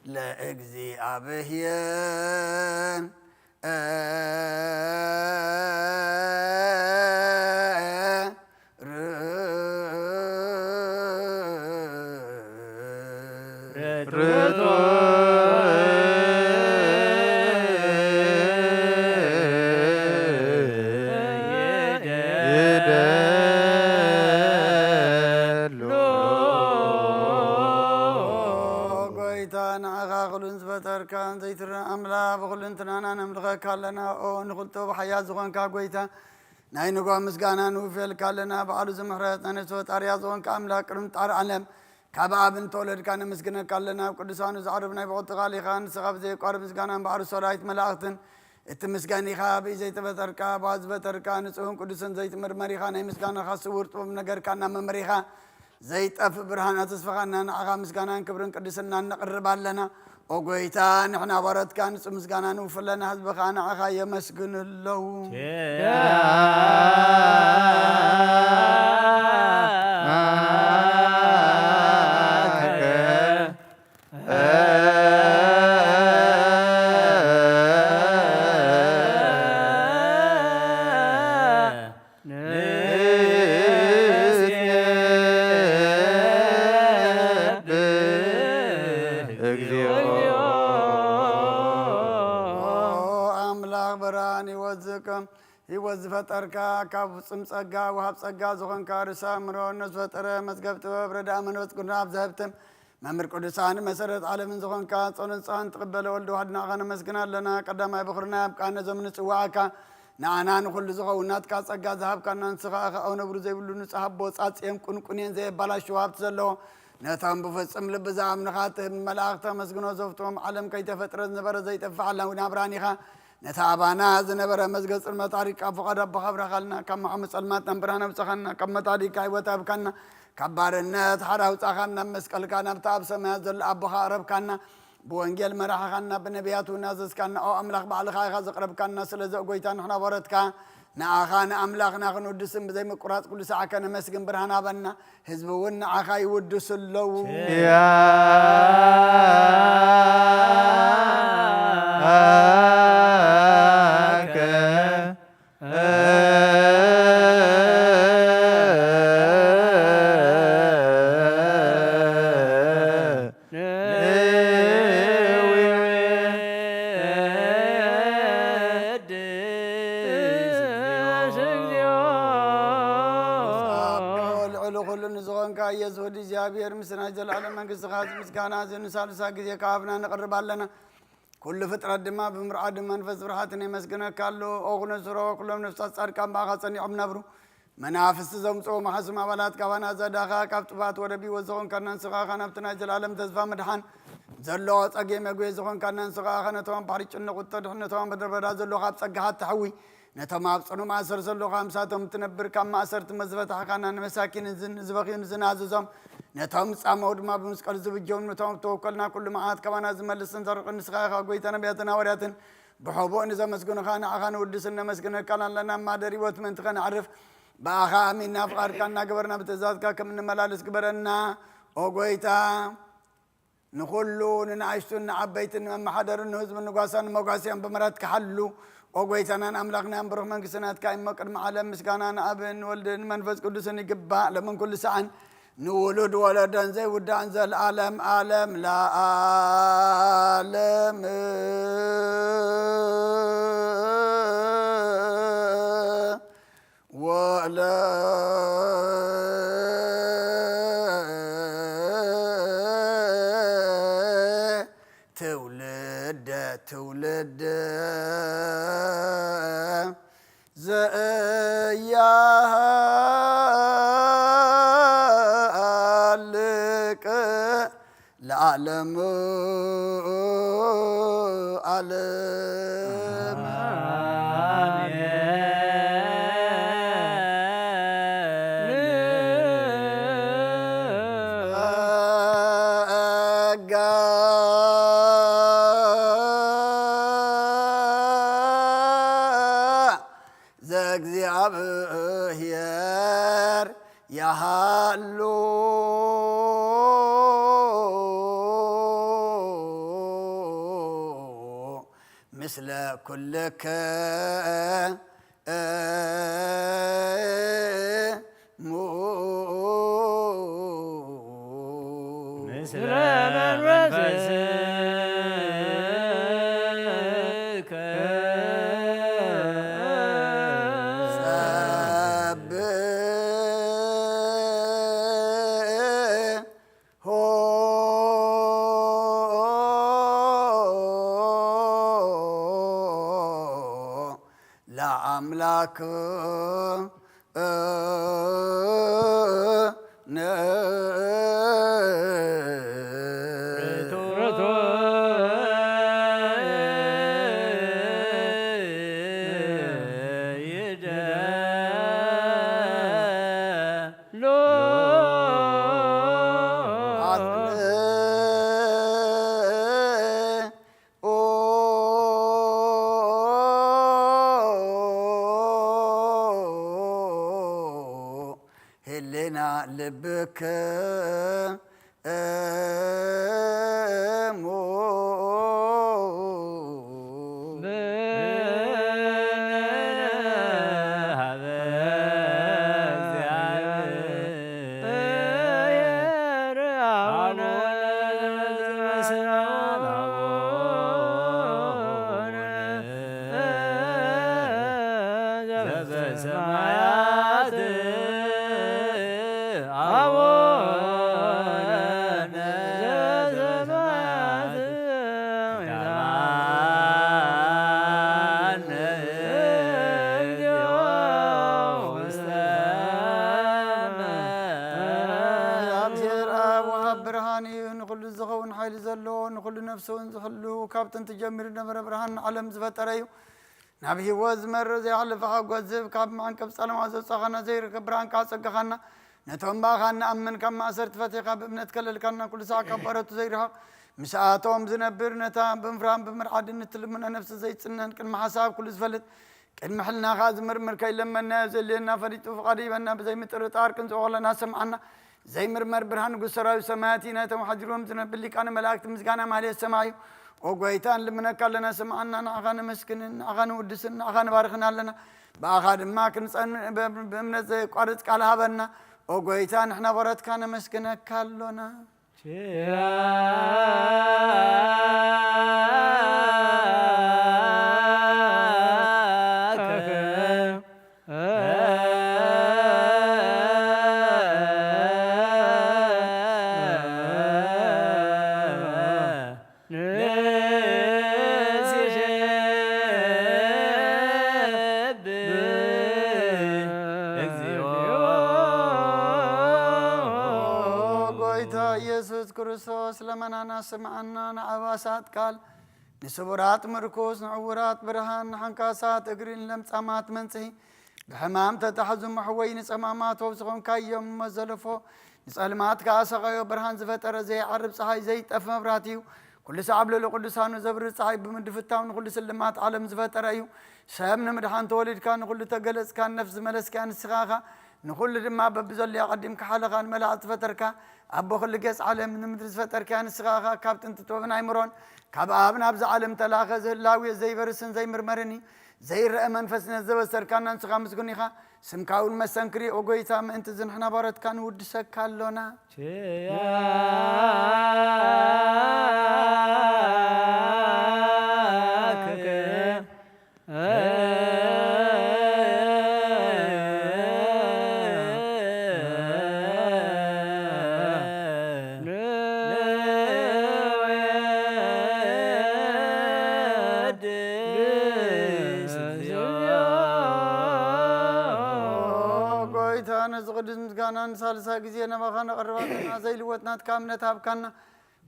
ለእግዚአብሔር ጎይታ ንዓኻ ኩሉን ዝፈጠርካን ዘይትረእ ኣምላኽ ብኹልንትናና ነምልኸካ ኣለና። ኦ ንኹልቶ ብሓያል ዝኾንካ ጎይታ ናይ ንጓ ምስጋና ንውፌልካ ኣለና። በዓሉ ዝምሕረት ናይ ነፍሲ ፈጣርያ ዝኾንካ ኣምላኽ ቅድሚ ጣር ዓለም ካብ ኣብ እንተወለድካ ነመስግነካ ኣለና። ኣብ ቅዱሳኑ ዘዕርፍ ናይ ብቕጥቃል ኢኻ ንስኻ ብዘየቋርብ ምስጋና እምበኣር ሰራዊት መላእኽትን እቲ ምስጋኒኻ ብኢድ ዘይተፈጠርካ ብኣብ ዝፈጠርካ ንጹህን ቅዱስን ዘይትምርመር ኢኻ። ናይ ምስጋናኻ ስውር ጥበብ ነገርካ እናመመሪኻ ዘይጠፍእ ብርሃን ኣተስፋኻና ንዓኻ ምስጋናን ክብርን ቅድስናን ነቕርብ ኣለና። ኦ ጎይታ ንሕና ባሮትካ ንጹህ ምስጋና ንውፍለና ህዝብኻ ንዓኻ የመስግን ኣለዉ። ከም ህይወት ዝፈጠርካ፣ ካብ ፍጹም ጸጋ ወሃብ ጸጋ ዝኾንካ ርእሰ ኣእምሮ፣ ነዝፈጠረ መዝገብ ጥበብ፣ ረዳእ መንፈስ ቅዱስ ኣብ ዘህብትም መምህር ቅዱሳን መሰረት ዓለምን ዝኾንካ ጸሎት ንስኻን ትቕበለ ወልድ ዋሕድና ኣኻ ነመስግን ኣለና። ቀዳማይ በኹርና ኣብ ቃነ ዘምንጽዋዕካ ንዓና ንኹሉ ዝኸውን ናትካ ጸጋ ዝሃብካና ንስኻ ኢኻ። ኣውነብሩ ዘይብሉ ንጹሕ ኣቦ ጻጽየን ቁንቁንየን ዘየባላሽው ሃብቲ ዘለዎ ነቶም ብፍጹም ልቢ ዝኣምንኻ ትህብ ንመላእኽቲ ኣመስግኖ። ዘፍትዎም ዓለም ከይተፈጥረ ዝነበረ ዘይጠፍእ ዓላዊ ናብራን ኢኻ። ነቲ ኣባና ዝነበረ መዝገብ ጽልመት ኣሪቅካ ፍቓድ ኣቦኻ ኣብረኻልና። ካብ መዓሙ ጸልማት ናብ ብርሃን ኣውጻኻና። ካብ መታዲካ ህይወት ኣብካና። ካብ ባርነት ሓራ ኣውጻኻና። መስቀልካ ናብቲ ኣብ ሰማያት ዘሎ ኣቦኻ ኣቕረብካና። ብወንጌል መራሕኻና፣ ብነቢያት እውን ኣዘዝካና። ኦ ኣምላኽ ባዕልኻ ኢኻ ዘቕረብካና። ስለዚ ኦ ጎይታ ንሕና ወረትካ ንኣኻ ንኣምላኽና ክንውድስን ብዘይምቁራጽ ኩሉ ሰዓከ ነመስግን። ብርሃን ኣበና። ህዝቢ እውን ንዓኻ ይውድሱ ኣለዉ። ኪያከ ኣቦ ልዕሊ ኩሉ ንዝኾንካ ኢየሱስ ወዲ እግዚኣብሔር፣ ምስናይ ዘላለም መንግስትኻ እዚ ምስጋና እዚ ንሳልሳ ግዜ ካብ ኣፍና ንቕርብ ኣለና። ኩሉ ፍጥረት ድማ ብምርዓድ መንፈስ ብርሃትን የመስግነካ ኣሎ። ኦ ኩነስሮ፣ ኩሎም ነፍሳት ጻድቃን ብኣኻ ጸኒዖም ነብሩ። መናፍስቲ ዘምጽኦ መሓስም ኣባላት ካባና ዘዳኻ፣ ካብ ጥፋት ወደብ ህይወት ዝኾንካና ንስኻ ኢኻ። ናብቲ ናይ ዘላለም ተስፋ ምድሓን ዘሎ ጸጌ መግቤ ዝኾንካና ንስኻ ኢኻ። ነቶም ኣብ ባሕሪ ጭንቕ እተድሕን፣ ነቶም ኣብ ምድረ በዳ ዘሎ ካብ ጸጋኻ እተሕዊ፣ ነቶም ኣብ ጽኑ ማእሰር ዘለኹ፣ ኣምሳቶም እትነብር፣ ካብ ማእሰርቲ መዝፈታሕካና፣ ንመሳኪንን ዝን-፣ ዝበኽዩን ዝናዝዞም፣ ነቶም ዝጻመው ድማ ብመስቀል ዝብጀውን፣ ነቶም እተወከልና ኩሉ መዓት ካባና ዝመልስን ዘርቕን ንስኻ ኢኻ። ጎይታ ነቢያትን ሃዋርያትን ብሕቡእ ንዘመስግኑኻ ንዓኻ ንውድስን ነመስግነካን ኣለና። ማደር ህይወት ምእንቲ ከነዕርፍ ብኣኻ ኣሚንና ፍቓድካ እናገበርና ብትእዛዝካ ከም እንመላለስ ግበረና። ኦ ጎይታ፣ ንኹሉ ንንኣሽቱን ንዓበይትን ንመመሓደርን ንህዝብን ንጓሳን ንመጓስያን ብምሕረትካ ሓሉ። ኦ ጎይታናን ኣምላኽናን ብሩኽ መንግስቲ ናትካ እሞ ቅድሚ ዓለም ምስጋና ንኣብን ንወልድን ንመንፈስ ቅዱስን ይግባእ፣ ሎምን ኩሉ ሰዓን ንውሉድ ወለዶን ዘይውዳእን ዘልኣለም ኣለም ለኣለም። ወለ ትውልደ ትውልድ ዘያሃልቅ ለዓለሙ ዓለም። ጸጋ ዘእግዚኣብሔር ያሃሉ ምስለ ኩልክሙ። ምስለ መንፈስከ። ሰብሖ ለአምላክ። ህሊና ልብክ እሙ። ንኹሉ ዝኸውን ሓይሊ ዘለዎ፣ ንኹሉ ነፍሲ እውን ዝሕሉ፣ ካብ ጥንቲ ጀሚሩ ዝነበረ ብርሃን ንዓለም ዝፈጠረ እዩ። ናብ ህይወት ዝመርእ ዘይሓልፍ ሓጎስ ዝህብ፣ ካብ መዕንቀፍ ጸለማ ዘውጻኻና ዘይርከብ ብርሃን ከኣ ጸጋኻና፣ ነቶም ብኣኻ እንኣምን ካብ ማእሰርቲ ፈቲሕካ ብእምነት ከለልካና፣ ኩሉ ሳዕ ካብ ባሮቱ ዘይርሕቕ ምስኣቶም ዝነብር፣ ነታ ብምፍራህን ብምርዓድን እትልምኖ ነፍሲ ዘይጽነን፣ ቅድሚ ሓሳብ ኩሉ ዝፈልጥ፣ ቅድሚ ሕልና ኸኣ ዝምርምር፣ ከይለመንናዮ ዘድልየና ፈሊጡ ፍቓዱ ሂበና፣ ብዘይምጥርጣር ክንጽኦ ከለና ሰምዓና። ዘይምርመር ብርሃን ንጉስ ሰራዊት ሰማያት ኢና። ነቶም ሓዲሮም ዝነብር ሊቃነ መላእክት ምስጋና ማህሌት ሰማዩ። ኦ ጐይታ፣ ንልምነካ ኣለና፣ ስምዓና። ንዓኻ ነመስግንን፣ ንዓኻ ንውድስን፣ ንዓኻ ንባርኽን ኣለና። ብኣኻ ድማ ክንጸን-፣ ብ-፣ ብእምነት ዘየቋርጽ ቃል ሃበና። ኦ ጐይታ፣ ንሕና ባሮትካ ነመስግነካ ኣሎና። ኦ ጐይታ ኢየሱስ ክርስቶስ፣ ለመናና ስምዓና፣ ንኣባሳት ቃል፣ ንስቡራት ምርኩስ፣ ንዕዉራት ብርሃን፣ ንሓንካሳት እግሪ፣ ንለምጻማት መንጽሂ፣ ብሕማም ተታሕዙ መሕወዪ፣ ንጸማማት ወብ ዝኾንካዮም እሞ ዘለፎ፣ ንጸልማት ከኣ ሰቐዮ ብርሃን ዝፈጠረ ዘይዓርብ ጸሓይ ዘይጠፍ መብራህቲ እዩ። ኩሉ ሳዕ ኣብ ልዕሊ ቅዱሳኑ ዘብርህ ጸሓይ ብምድፍታው ንኹሉ ስልማት ዓለም ዝፈጠረ እዩ። ሰብ ንምድሓን ተወሊድካ ንኹሉ ተገለጽካ ነፍስ ዝመለስካ ንስኻ ኢኻ። ንኹሉ ድማ በብዘሎዮ ኣቐዲምካ ሓለኻ ንመላእኽቲ ዝፈጠርካ ኣቦ ኩሉ ገጽ ዓለም ንምድሪ ዝፈጠርካ ንስኻ ኢኻ። ካብ ጥንቲ ጥበብን ኣይምሮን ካብ ኣብ ናብዛ ዓለም ተላኸ ዝህላው ዘይበርስን ዘይምርመርን እዩ። ዘይረአ መንፈስ ነዘበሰርካና ንስኻ ምስጉን ኢኻ። ስምካ እውን መሰንክር እዩ። ኦ ጐይታ፣ ምእንቲ እዚ ንሕና ባሮትካ ንውድሰካ ኣሎና። ኦ ጐይታ፣ ነዚ ቅዱስ ምስጋና ንሳልሳይ ግዜ ናባኻ ነቕርብ ኣለና። ዘይልወጥ ናትካ እምነት ሃብካና።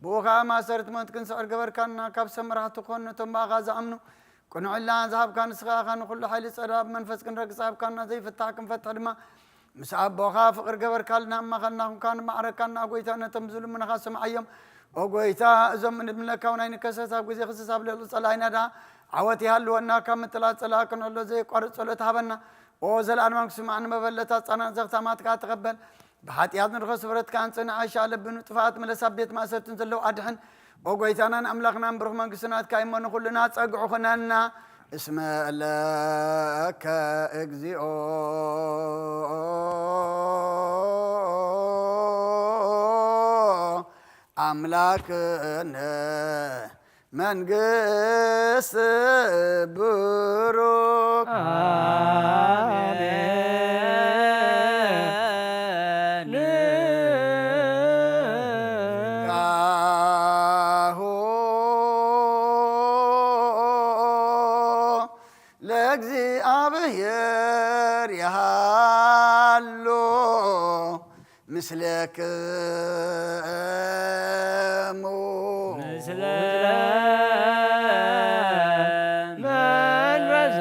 ብኡ ኸኣ ማእሰርቲ ሞት ክንስዕር ገበርካና። ካብ ሰብ መራሕቲ ኮን ነቶም ብኣኻ ዝኣምኑ ቅኑዕ ህልና ዝሃብካ ንስኻ ኢኻ። ንኹሉ ሓይሊ ጸላኢ ብመንፈስ ክንረግጽ ሃብካና። ዘይፍታሕ ክንፈትሕ ድማ ምስ ኣቦኻ ፍቕሪ ገበርካልና። እማኸልና ኩንካ ንማዕረካና። ጐይታ፣ ነቶም ዝልምኑኻ ስምዓዮም። ኦ ጐይታ፣ እዞም ንብለካ እውን ኣይንከሰስ። ኣብ ግዜ ክስስ ኣብ ልዕሊ ጸላኢና ደኣ ዓወት ይሃልወና። ካብ ምጥላጽ ጸላኢ ክንሕሎ ዘየቋርጽ ጸሎት ሃበና። ኦ ዘለኣለማዊ ክስማዕ ንመበለታ ጻና ዘኽታማትካ ተቐበል። ብሓጢኣት ንርኸስ ብረትካ ኣንጽና። ዓሻ ለብኑ ጥፋኣት ምለስ ኣብ ቤት ማእሰርትን ዘለዉ ኣድሕን። ኦ ጐይታናን ኣምላኽናን ብሩኽ መንግስቲ ናትካ እሞ ንኹልና ጸግዑ ኹነና። እስመ ለከ እግዚኣብኦ ኣምላክነ መንግስት ብሩክ። ኣሜን። ቃሁ ለእግዚኣብሔር ይሃሉ ምስሌክሙ። ምስለ መንፈስ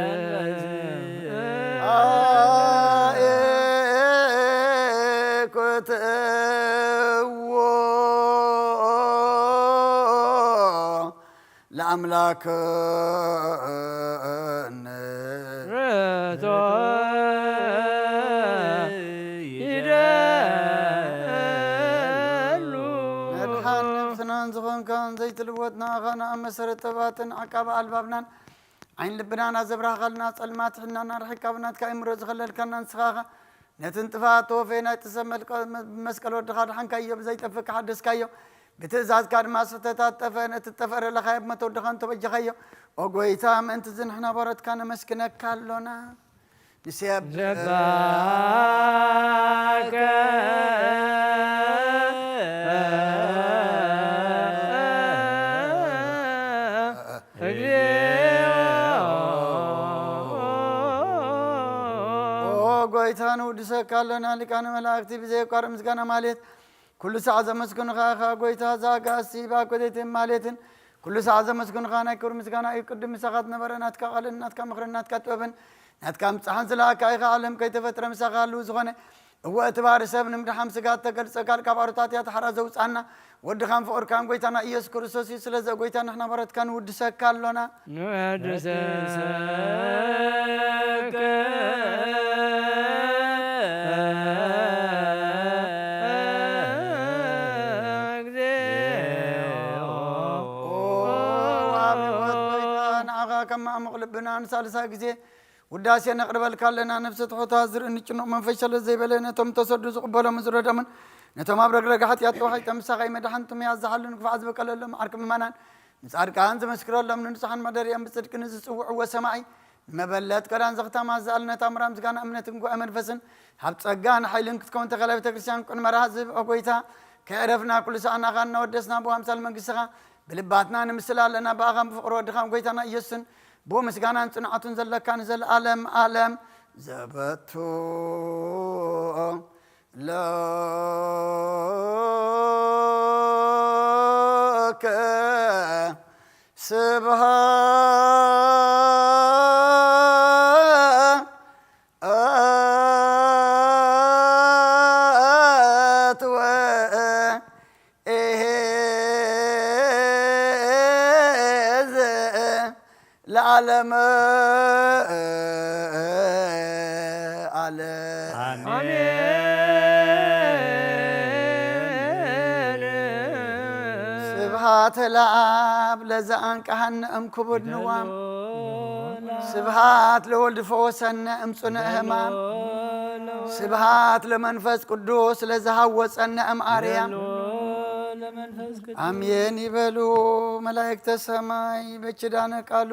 ለአምላክነ ይደሉ። መድሓን ነብስናን ዝኾንካን ዘይትልወጥ ንኣኻ ንኣብ መሰረት ጥበባትን ዓቃቢ ኣልባብናን ዓይን ልብናን ኣዘብራህኻልና ጸልማት ሕልናና ርሒቅካ ብናትካ እምሮ ዝኸለልካና ንስኻ ኢኻ። ነቲ ንጥፋት ተወፈየ ናይ ጥሰ መልቀ-፣ መስቀል ወድኻ ድሓንካዮ፣ ብዘይጠፍእ ከሓደስካዮ። ብትእዛዝካ ድማ ዝተታጠፈ ነቲ ዝጠፍአ ለኻዮ ብሞት ወድኻ እንተበጀኻዮ። ኦ ጐይታ፣ ምእንቲ እዚ ንሕና ባሮትካ ነመስግነካ ኣሎና። ንሴብሕ ዘባከ እግዚኦ። ኦ ጐይታ፣ ንውድሰካ ኣሎና። ሊቃነ መላእክቲ ብዘየቋርጥ ምስጋና ማለት ኩሉ ሳዕ ዘመስግኑኻ ኢኻ ጎይታ፣ እዛ ኣጋእዝቲ ብኣኮቴትን ማሌትን ኩሉ ሳዕ ዘመስግኑኻ። ናይ ክብሪ ምስጋና እዩ ቅድም ምሳኻ ዝነበረ። ናትካ ቃልን ናትካ ምኽርን ናትካ ጥበብን ናትካ ምጽሓን ዝለኣካ ኢኻ። ዓለም ከይተፈጥረ ምሳኻ ህልው ዝኾነ፣ እወ፣ እቲ ባህሪ ሰብ ንምድሓን ስጋ እተገልጸ ቃል ካብ ኣሮታት እያ ተሓራ ዘውጽኣና። ወድኻን ፍቕርካን ጎይታና ኢየሱስ ክርስቶስ እዩ። ስለዚ ጎይታ ንሕና ባሮትካ ንውድሰካ ኣሎና። ንወድሰከ እግዚኦ። ኦ፣ ኣብ ህይወት ጎይታ ንዓኻ ከማዕሙቕ ልብና ንሳልሳይ ግዜ ውዳሴ ነቕርበልካ ኣለና። ነፍሲ ትሑታት ዝርኢ ንጭኑቕ መንፈስ ሸለል ዘይበለ ነቶም ተሰዱ ዝቕበሎም ዝረደሙን ነቶም ኣብ ረግረግ ሓጢኣት ተዋሒጦም ምሳኻ ይመድሓን ትሙያት ዝሓሉን ክፋዕ ዝበቀለሎም ዓርኪ ምእመናን ንጻድቃን ዝመስክረሎም ንንጹሓን መደሪኦም ብጽድቂ ንዝጽውዕዎ ሰማዒ ንመበለት ቀዳን ዘኽታማ ዝኣልነት ኣምራ ምስጋና እምነትን ጉባኤ መንፈስን ሃብ ጸጋን ሓይልን ክትከውን ተኸላ ቤተ ክርስቲያን ቅን መርሃ ዝብኦ ጎይታ ከዕረፍና ኩሉ ሰዓናኻ እናወደስና ብኣምሳል መንግስትኻ ብልባትና ንምስል ኣለና። ብኣኻን ብፍቕሪ ወድኻን ጎይታና ኢየሱስን ብኡ ምስጋናን ጽንዓቱን ዘለካ ንዘለኣለም ኣለም ዘበቱ ለከ ስብሃት ወ ኢሄዝ ለዓለመ ዓለም። ኣሜን። ስብሐት ለአብ ለዘአንቀሐነ እምክቡድ ንዋም። ስብሐት ለወልድ ፈወሰነ እምጽኑዕ ሕማም። ስብሐት ለመንፈስ ቅዱስ ለዘሃወጸነ እምአርያም። አሜን ይበሉ መላእክተ ሰማይ በኪዳነ ቃሉ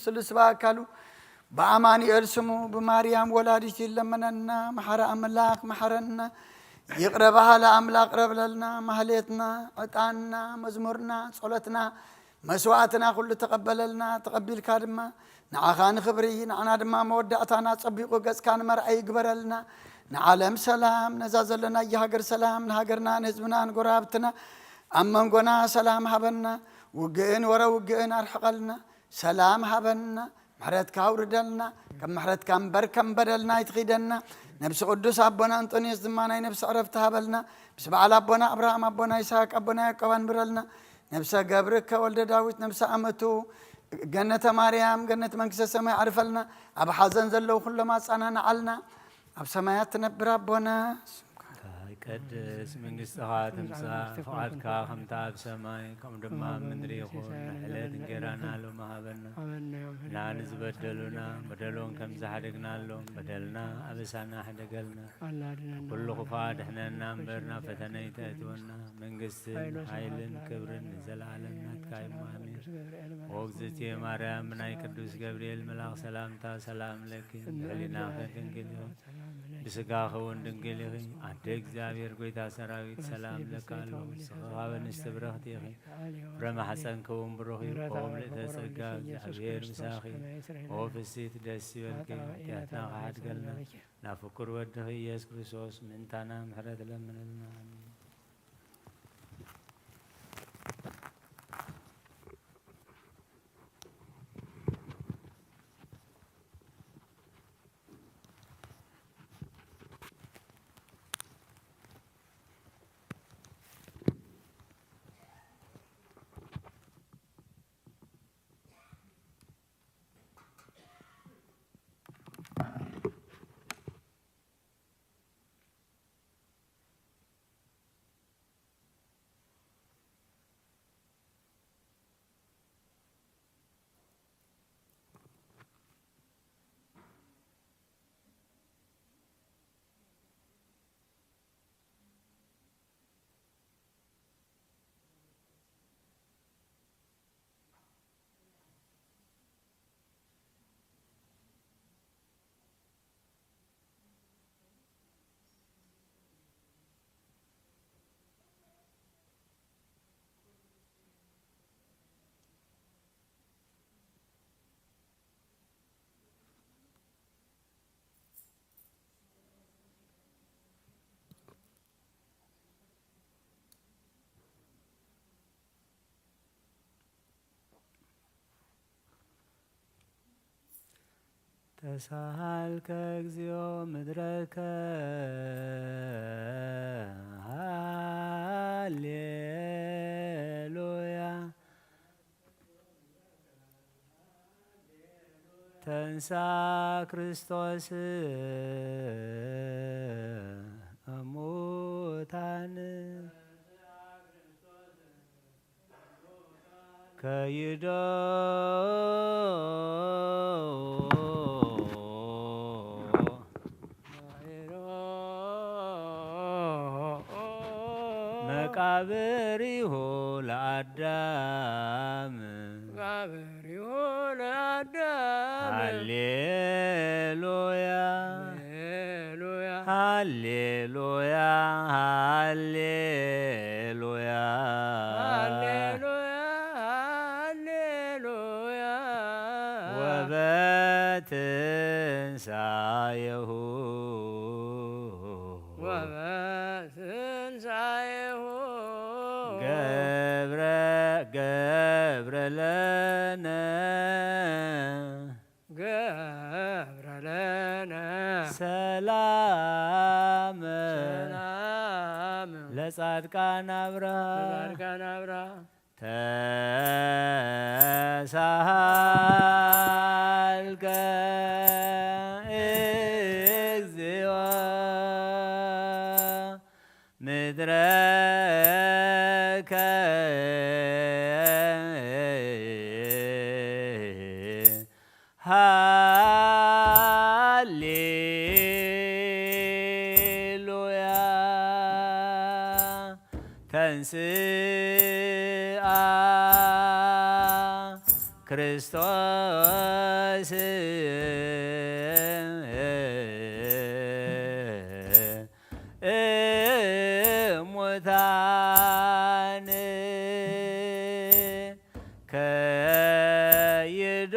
ስሉስ በአካሉ በአማኑኤል ስሙ ብማርያም ወላዲት ይለመነና። መሐረ አምላክ መሐረና። ይቅረ በሃለ አምላክ ቅረ በለልና። ማህሌትና፣ ዕጣንና፣ መዝሙርና፣ ጸሎትና፣ መስዋዕትና ኩሉ ተቐበለልና። ተቐቢልካ ድማ ንዓኻ ንኽብሪ ንዓና ድማ መወዳእታና ጸቢቑ ገጽካ ንመርኣይ ይግበረልና። ንዓለም ሰላም፣ ነዛ ዘለናያ ሃገር ሰላም፣ ንሃገርና ንህዝብና ንጎረባብትና ኣብ መንጎና ሰላም ሃበና። ውግእን ወረ ውግእን ኣርሕቐልና። ሰላም ሃበና። ምሕረትካ ኣውርደልና። ከም ምሕረትካ እምበር ከም በደልና ኣይትኺደና። ነብሲ ቅዱስ ኣቦና እንጦንዮስ ድማ ናይ ነብሲ ዕረፍቲ ሃበልና። ምስ በዓል ኣቦና ኣብርሃም ኣቦና ይስሐቅ ኣቦና ያዕቆብ ኣንብረልና። ነብሰ ገብርከ ወልደ ዳዊት ነብሰ ኣመቱ ገነተ ማርያም ገነት መንግስተ ሰማይ ዓርፈልና። ኣብ ሓዘን ዘለዉ ኩሎም ኣጻናንዓልና። ኣብ ሰማያት ትነብር ኣቦና ይትቀደስ መንግስትኻ ትምጻእ፣ ፍቓድካ ከምታ ኣብ ሰማይ ከምኡ ድማ ኣብ ምድሪ ይኹን። ዕለት እንጌራና ሎሚ ሃበና። እና ንዝበደሉና በደሎም ከም ዝሓደግናሎም በደልና ኣበሳና ሕደገልና። ኩሉ ክፉእ ኣድሕነና እምበር ናብ ፈተነ ኣይተእትወና። መንግስትን ሓይልን ክብርን ንዘለዓለም ናትካ እዩ። ኣሜን። ኦ እግዝእትየ ማርያም፣ ብናይ ቅዱስ ገብርኤል መልኣኽ ሰላምታ ሰላም ለኪ፣ ብሕሊናኺ ድንግል ኢኺ፣ ብስጋኺ እውን ድንግል ኢኺ። ኣደ እግዚኣብሔር፣ ጎይታ ሰራዊት፣ ሰላም ለኪ ኣሎ። ንስኺ ካብ ኣንስቲ ብርኽቲ ኢኺ፣ ፍረ ማሕፀንኪ እውን ብሩኽ እዩ። ኦ ምልእተ ጸጋ፣ እግዚኣብሔር ምሳኺ፣ ኦ ፍስሕቲ ደስ ይበልኪ፣ ሓጢኣትና ክሓድገልና፣ ናብ ፍቁር ወድኺ ኢየሱስ ክርስቶስ ምእንታና ምሕረት ለምንልና። ኣሜን። ተሳሃልከ እግዚኦ ምድረከ። ሃሌሉያ። ተንሳ ክርስቶስ እሙታን። ከይዶ መቃብሪሁ ለአዳም። መቃብሪሁ ለአዳም። ሃሌሉያ። ሃሌሉያ። ሃሌሉያ። ሃሌሉያ። ሃሌሉያ። ሃሌሉያ። ወበትንሳኤሁ። ወበትንሳኤሁ። ገብረ፣ ገብረ ለነ። ገብረ ለነ። ሰላም። ሰላም። ለጻድቃን አብርሃ። ለጻድቃን አብርሃ። ተሳሃልከ እግዚኦ ምድረከ። ሃሌሉያ። ተንስአ ክርስቶስ እሙታን። ከይዶ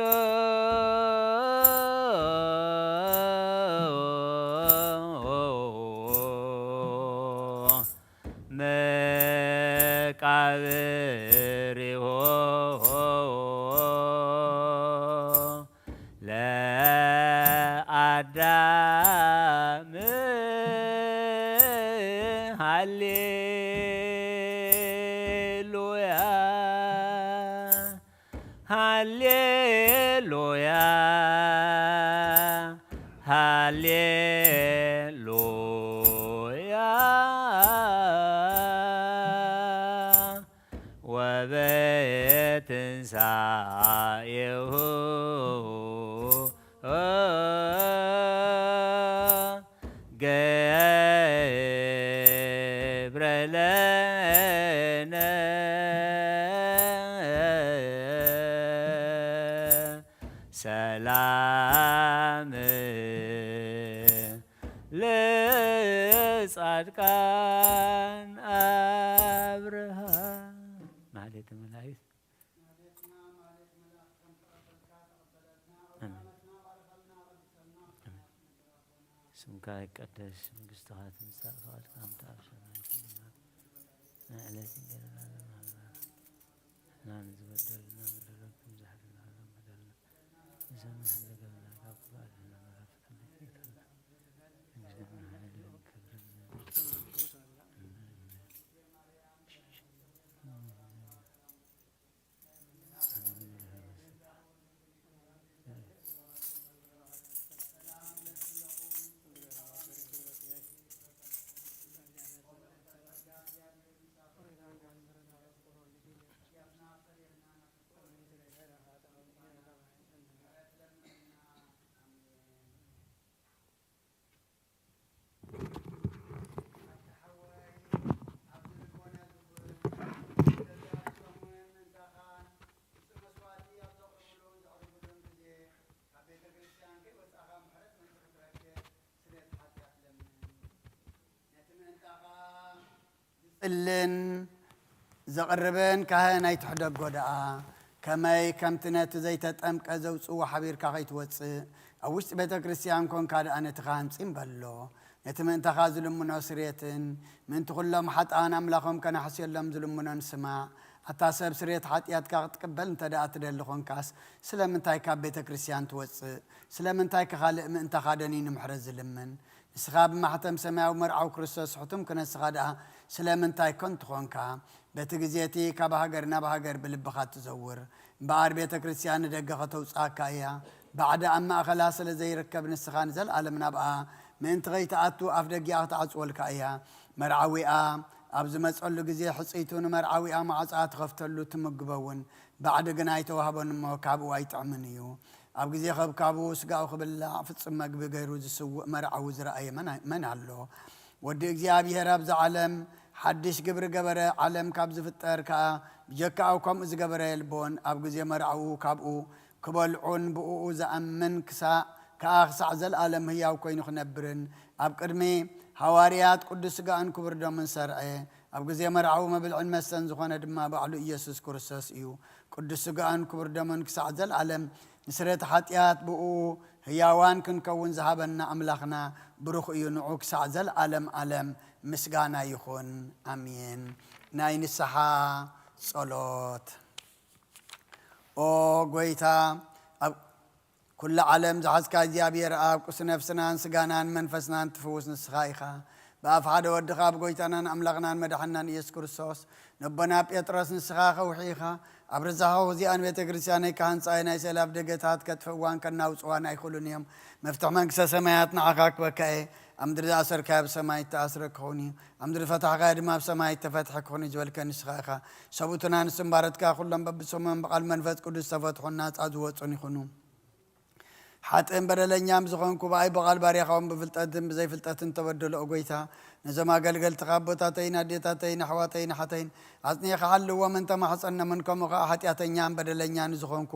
መቃብሪሁ ለአዳም። ሃሌሉያ። ሃሌሉያ። ሃሌሉያ። ወበትንሳኤሁ ገብረ ለነ ሰላም ለጻድቃን አብርሃ። ማህሌተ መላእክት። ስምካ ይቀደስ፣ መንግስትኻ ትምጻእ፣ ፍቓድካ ከምቲ ኣብ ሰማይ ከምኡ ኣብ ምድሪ። ንዕለት እንጀራና ሃበና፣ ንሕና ንዝበደሉና በደሎም ከም ዝሕልና በደልና፣ ንሰማሕ ለገብና ካብ ክፉእ ኣድሕነና፣ ካብ ፈተና ኣይተእትወና፣ መንግስቲ ሓይልን ክብርን ዝጽልን ዘቕርብን ካህን ኣይትሕደጎ ደኣ፣ ከመይ ከምቲ ነቲ ዘይተጠምቀ ዘውጽእዎ ሓቢርካ ከይትወጽእ፣ ኣብ ውሽጢ ቤተ ክርስቲያን ኮንካ ደኣ ነቲ ካህን ጽን በሎ። ነቲ ምእንታኻ ዝልምኖ ስርየትን፣ ምእንቲ ኩሎም ሓጥኣን ኣምላኾም ከነሕስየሎም ዝልምኖን ስማዕ። ኣታ ሰብ፣ ስርየት ሓጢኣትካ ክትቅበል እንተ ደኣ ትደሊ ኾንካስ፣ ስለምንታይ ካብ ቤተ ክርስቲያን ትወጽእ? ስለምንታይ ከ ካልእ ምእንታኻ ደኒኑ ምሕረት ዝልምን? ንስኻ ብማሕተም ሰማያዊ መርዓዊ ክርስቶስ ሕቱም ክነስኻ ደኣ ስለምንታይ ከንቱ ኾንካ? በቲ ግዜ እቲ ካብ ሃገር ናብ ሃገር ብልብኻ ትዘውር። እምበኣር ቤተ ክርስቲያን ንደገ ከተውጽኣካ እያ። ባዕዲ ኣብ ማእኸላ ስለ ዘይርከብ፣ ንስኻ ንዘለኣለም ናብኣ ምእንቲ ኸይትኣቱ ኣፍ ደጊኣ ክትዓጽወልካ እያ። መርዓዊኣ ኣብ ዝመጸሉ ግዜ፣ ሕጽይቱ ንመርዓዊኣ ማዕጾኣ ትኸፍተሉ፣ ትምግቦ እውን። ባዕዲ ግና ኣይተዋህቦን እሞ፣ ካብኡ ኣይጥዕምን እዩ። ኣብ ግዜ ከብካቡ ስጋኡ ክብላዕ ፍጹም መግቢ ገይሩ ዝስውእ መርዓዊ ዝረኣየ መን፣ መን ኣሎ? ወዲ እግዚኣብሔር ኣብዛ ዓለም ሓድሽ ግብሪ ገበረ፣ ዓለም ካብ ዝፍጠር ከኣ ብጀካኡ ከምኡ ዝገበረ የልቦን። ኣብ ግዜ መርዓኡ ካብኡ ክበልዑን ብእኡ ዝኣምን ክሳ-፣ ከኣ ክሳዕ ዘለኣለም ህያው ኮይኑ ክነብርን ኣብ ቅድሚ ሃዋርያት ቅዱስ ስጋኡን ክቡር ደሙን ሰርዐ። ኣብ ግዜ መርዓኡ መብልዕን መስተን ዝኾነ ድማ ባዕሉ ኢየሱስ ክርስቶስ እዩ። ቅዱስ ስጋኡን ክቡር ደሙን ክሳዕ ዘለኣለም ንስርየት ሓጢኣት ብእኡ ህያዋን ክንከውን ዝሃበና ኣምላኽና ብሩኽ እዩ። ንዑ ክሳዕ ዘለኣለም ኣለም ምስጋና ይኹን። ኣሜን። ናይ ንስሓ ጸሎት። ኦ ጎይታ፣ ኣብ ኩሉ ዓለም ዝሓዝካ እግዚኣብሔር ኣብ፣ ቁስ ነፍስናን ስጋናን መንፈስናን ትፍውስ ንስኻ ኢኻ። ብኣፍ ሓደ ወድኻ፣ ብጎይታናን ኣምላኽናን መድሓንናን ኢየሱስ ክርስቶስ፣ ነቦና ጴጥሮስ ንስኻ ከውሒ ኢኻ። ኣብ ርዛኻ ዚኣን ቤተ ክርስቲያነይ ክሃንጻ እየ፣ ናይ ሰላም ደገታት ከጥፍእዋን ከናውጽዋን ኣይኽእሉን እዮም። መፍትሕ መንግስተ ሰማያት ንዓኻ ክበካ እየ። ኣብ ምድሪ ዝኣሰርካዮ ብሰማይ እተኣስረ ክኸውን እዩ፣ ኣብ ምድሪ ፈታሕካዮ ድማ ኣብ ሰማይ እተፈትሐ ክኾን እዩ ዝበልከ ንስኻ ኢኻ። ሰብኡትና ንስምባረትካ ኩሎም በብስሞም ብቓል መንፈስ ቅዱስ ዝተፈትሑን ናጻ ዝወጹን ይኹኑ። ሓጥእን በደለኛም ዝኾንኩ ብኣይ ብቓል ባርያኻውን ብፍልጠትን ብዘይፍልጠትን ተበደሉ፣ ኦ ጎይታ። ነዞም ኣገልገልትኻ ኣቦታተይን ኣዴታተይን ኣሕዋተይን ኣሓተይን ኣጽኒዕካ ሓልዎም፣ እንተማሕጸኖምን ከምኡ ኸኣ ሓጢኣተኛን በደለኛን ዝኾንኩ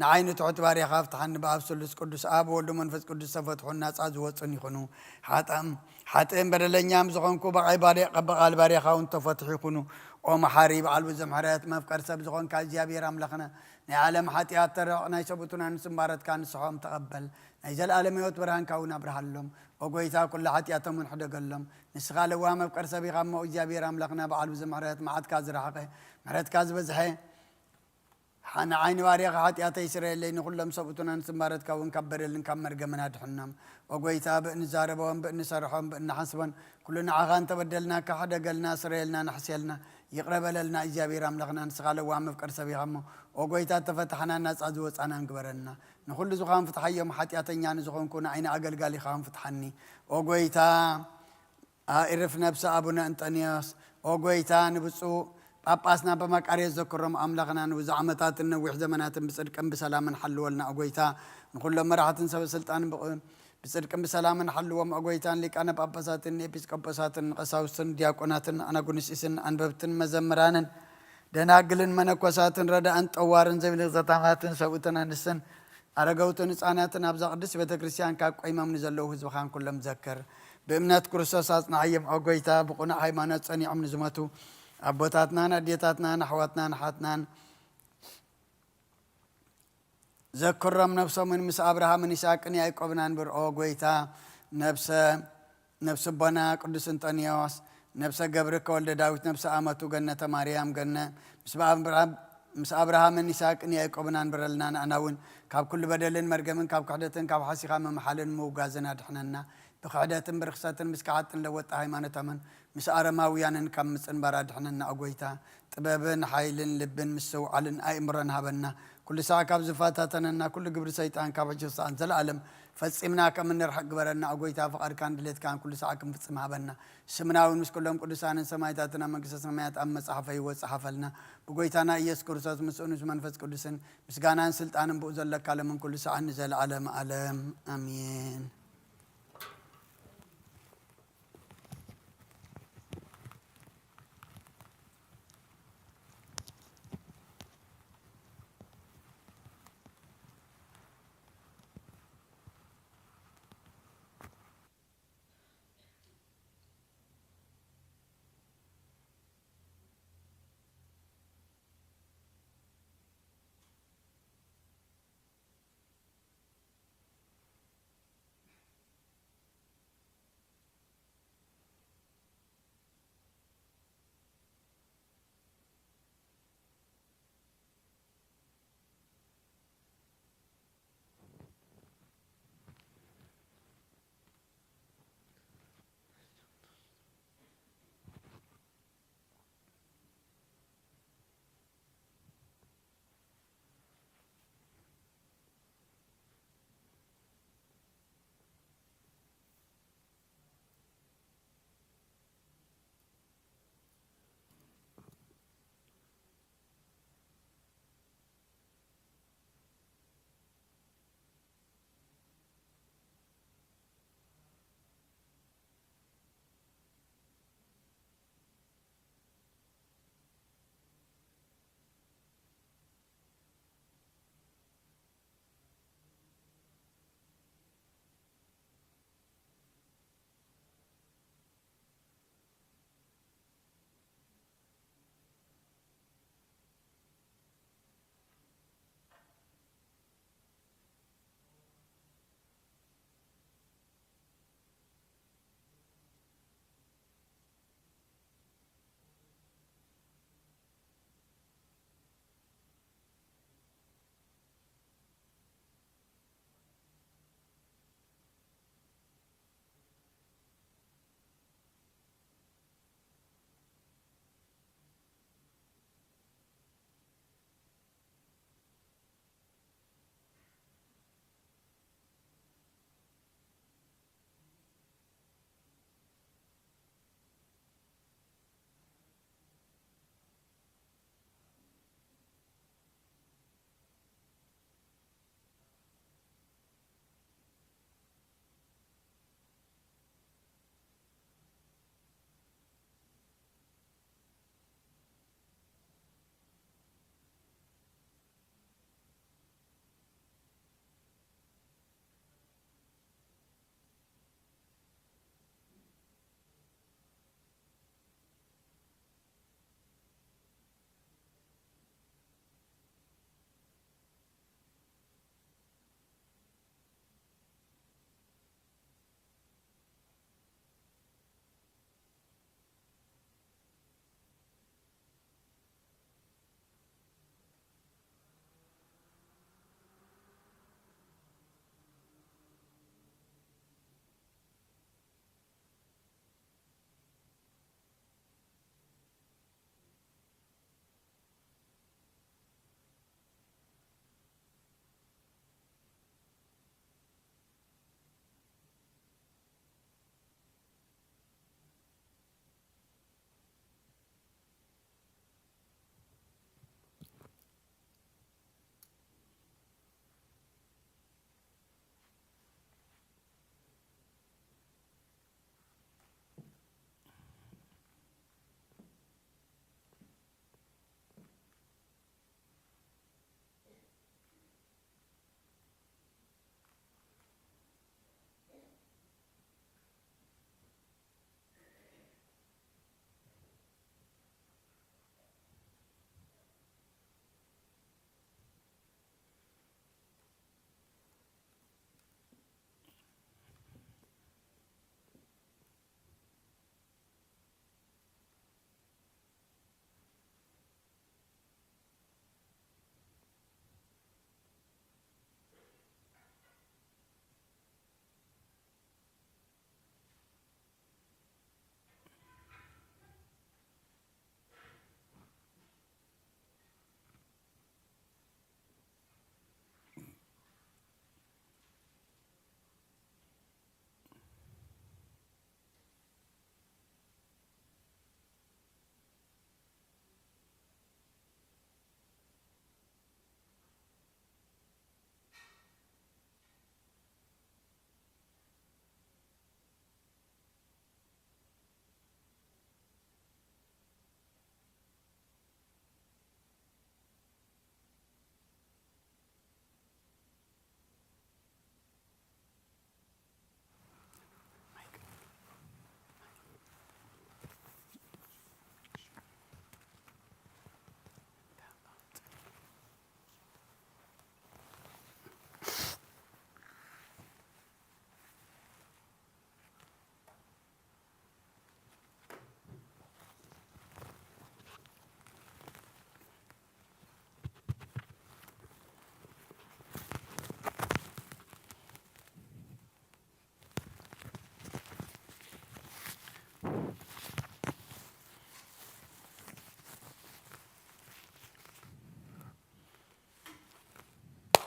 ንዓይ ንትሑት ባርያኻ ኣፍትሓኒ። ብኣብ ስሉስ ቅዱስ ኣብ ወልዱ መንፈስ ቅዱስ ዝተፈትሑን ናጻ ዝወጹን ይኹኑ። ሓጣም ሓጥእን በደለኛም ዝኾንኩ ብቓል ባርያ-፣ ብቓል ባርያኻ እውን ተፈትሑ ይኹኑ። ኦ መሓሪ በዓል ብዙሕ ምሕረት መፍቀር ሰብ ዝኾንካ እግዚኣብሔር ኣምላኽና፣ ናይ ዓለም ሓጢኣት ተረቕ፣ ናይ ሰቡትና ንስምባረትካ ንስሖም ተቐበል። ናይ ዘለኣለም ህይወት ብርሃንካ እውን ኣብርሃሎም። ኦ ጎይታ፣ ኩሉ ሓጢኣቶም እውን ሕደገሎም። ንስኻ ለዋህ መፍቀር ሰብ ኢኻ እሞ እግዚኣብሔር ኣምላኽና በዓል ብዙሕ ምሕረት፣ መዓትካ ዝረሓቐ፣ ምሕረትካ ዝበዝሐ፣ ሓ-፣ ንዓይ ንባርያኻ ሓጢኣተይ ስረየለይ፣ ንኹሎም ሰብኡትና ንስምባረትካ እውን ካብ በደልን ካብ መርገምን ኣድሕኖም። ኦ ጎይታ፣ ብእንዛረቦም፣ ብእንሰርሖም፣ ብእንሓስቦን ኩሉ ንዓኻ እንተበደልናካ፣ ሕደገልና፣ ስረየልና፣ ንሕስየልና፣ ይቕረ በለልና። እግዚኣብሔር ኣምላኽና፣ ንስኻ ለዋህ መፍቀር ሰብ ኢኻ እሞ፣ ኦ ጎይታ፣ እተፈታሕናን ናጻ ዝወጻናን ግበረና። ንኹሉ ዝኾን ፍትሓዮም፣ ሓጢኣተኛ ንዝኾንኩ ንዓይ ንኣገልጋሊኻ እውን ፍትሓኒ። ኦ ጎይታ፣ ኣእርፍ ነብሲ ኣቡነ እንጠንዮስ። ኦ ጎይታ፣ ንብፁዕ ጳጳስና በማቃርዮስ ዘክሮም ኣምላኽና ንብዙሕ ዓመታትን ነዊሕ ዘመናትን ብጽድቅን ብሰላምን ሓልወልና። ኦ ጎይታ፣ ንኹሎም መራሕትን ሰበ ስልጣንን ብቕ-፣ ብጽድቅን ብሰላምን ሓልዎም። ኦ ጎይታ፣ ንሊቃነ ጳጳሳትን ንኤጲስቆጶሳትን ንቀሳውስትን ዲያቆናትን ኣናጉንስጢስን ኣንበብትን መዘምራንን ደናግልን መነኮሳትን ረዳእን ጠዋርን ዘይብሉ ዘታማትን ሰብኡትን ኣንስትን ኣረገውትን ህጻናትን ኣብዛ ቅድስት ቤተ ክርስቲያን ካብ ቆይሞም ንዘለዉ ህዝብኻን ኩሎም ዘክር። ብእምነት ክርስቶስ ኣጽንዓዮም። ኦ ጎይታ፣ ብቕኑዕ ሃይማኖት ጸኒዖም ንዝሞቱ ኣቦታትናን ኣዴታትናን ኣሕዋትናን ኣሓትናን ዘክሮም። ነብሶምን ምስ ኣብርሃምን ይስሐቅን ያዕቆብን ኣንብር። ኦ ጎይታ፣ ነብሰ ነብሲ ኣቦና ቅዱስ እንጠንዮስ፣ ነብሰ ገብርከ ወልደ ዳዊት፣ ነብሰ ኣመቱ ገነተ ማርያም ገነ፣ ምስ ኣብርሃም፣ ምስ ኣብርሃምን ይስሐቅን ያዕቆብን ኣንብረልና። ንኣና እውን ካብ ኩሉ በደልን መርገምን ካብ ክሕደትን ካብ ሓሲኻ ምምሓልን ምውጋዝን ኣድሕነና። ብክሕደትን ብርኽሰትን ምስ ከሓጥን ለወጢ ሃይማኖቶምን ምስ ኣረማውያንን ካብ ምጽንባር ኣድሕነና። ኦ ጎይታ፣ ጥበብን ሓይልን ልብን ምስትውዓልን ኣእምሮን ሃበና። ኩሉ ሳዕ ካብ ዝፈታተነና ኩሉ ግብሪ ሰይጣን ካብ ሕጂ ክሳዕ ንዘለኣለም ፈጺምና ከም እንርሕቅ ግበረና። ኦ ጎይታ፣ ፍቓድካን ድሌትካን ኩሉ ሳዕ ክንፍጽም ሃበና። ስምና እውን ምስ ኩሎም ቅዱሳንን ሰማዕታትን ኣብ መንግስተ ሰማያት ኣብ መጽሓፈ ህይወት ጸሓፈልና። ብጎይታና ኢየሱስ ክርስቶስ፣ ምስኡን ምስ መንፈስ ቅዱስን ምስጋናን ስልጣንን ብኡ ዘለካ ሎምን ኩሉ ሳዕን ንዘለኣለም ኣለም ኣሜን።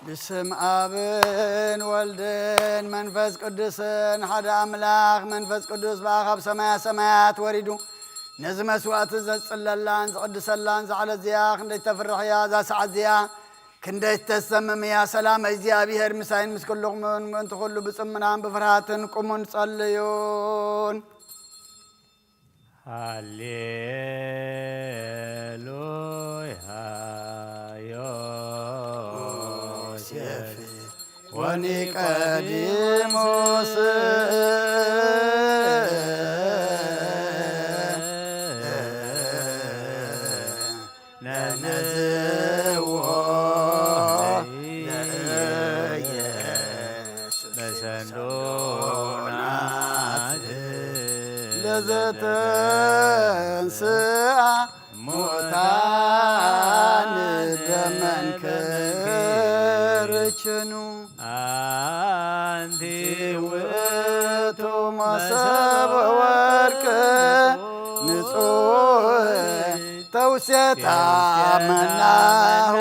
ብስም ኣብን ወልድን መንፈስ ቅዱስን ሓደ ኣምላኽ። መንፈስ ቅዱስ ብኣ ካብ ሰማያ ሰማያት ወሪዱ ነዚ መስዋእቲ ዘጽለላን ዝቕድሰላን ዛዕለት እዚኣ ክንደይ ተፍርሕ እያ እዛ ሰዓት እዚኣ፣ ክንደይ ተሰምም እያ። ሰላም እግዚኣብሔር ምሳይን ምስ ኩልኹምን ምእንቲ ኩሉ ብጽምናን ብፍርሃትን ቁሙን ጸልዩን። ሃሌሉያ ዮሴፍ ወኒቀዲሞስ ነንዝዎ ለኢየሱስ በሰንዶናት ለዘተንስአ ሙታን ደመን ክርችኑ። አንቲ ውእቱ መሰበ ወርቅ ንጹሕ ተውሴታ መናሁ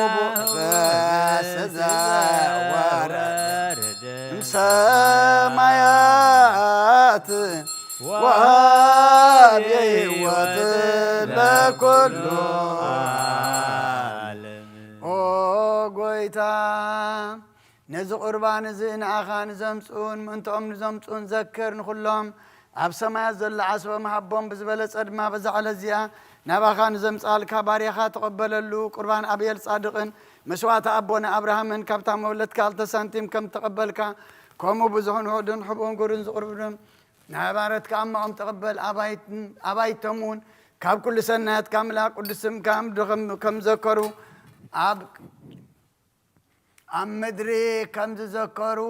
በስዘ ወረድ እምሰማያት ወሃብ ሕይወት ለኩሉ ዓለም። ኦ ጎይታ፣ ነዚ ቁርባን እዚ ንኣኻ ንዘምጽኡን ምእንትኦም ንዘምጽኡን ዘክር። ንኹሎም ኣብ ሰማያት ዘሎ ዓስቦም ሃቦም፣ ብዝበለጸ ድማ በዛ ዕለት እዚኣ ናባኻ ንዘምጽኣልካ ባርያኻ ተቐበለሉ። ቁርባን ኣቤል ጻድቕን መስዋእቲ ኣቦና ኣብርሃምን ካብታ መብለትካ ክልተ ሳንቲም ከም ተቐበልካ፣ ከምኡ ብዙሕን ውሑድን ሕቡእን ግሩን ዝቕርብን ንሃይማኖትካ ኣማኦም ተቐበል። ኣባይት-፣ ኣባይቶም እውን ካብ ኩሉ ሰናያት ካምላ ቅዱስ ስምካ ከም፣ ከም ዘከሩ ኣብ ኣብ ምድሪ ከም ዝዘከሩ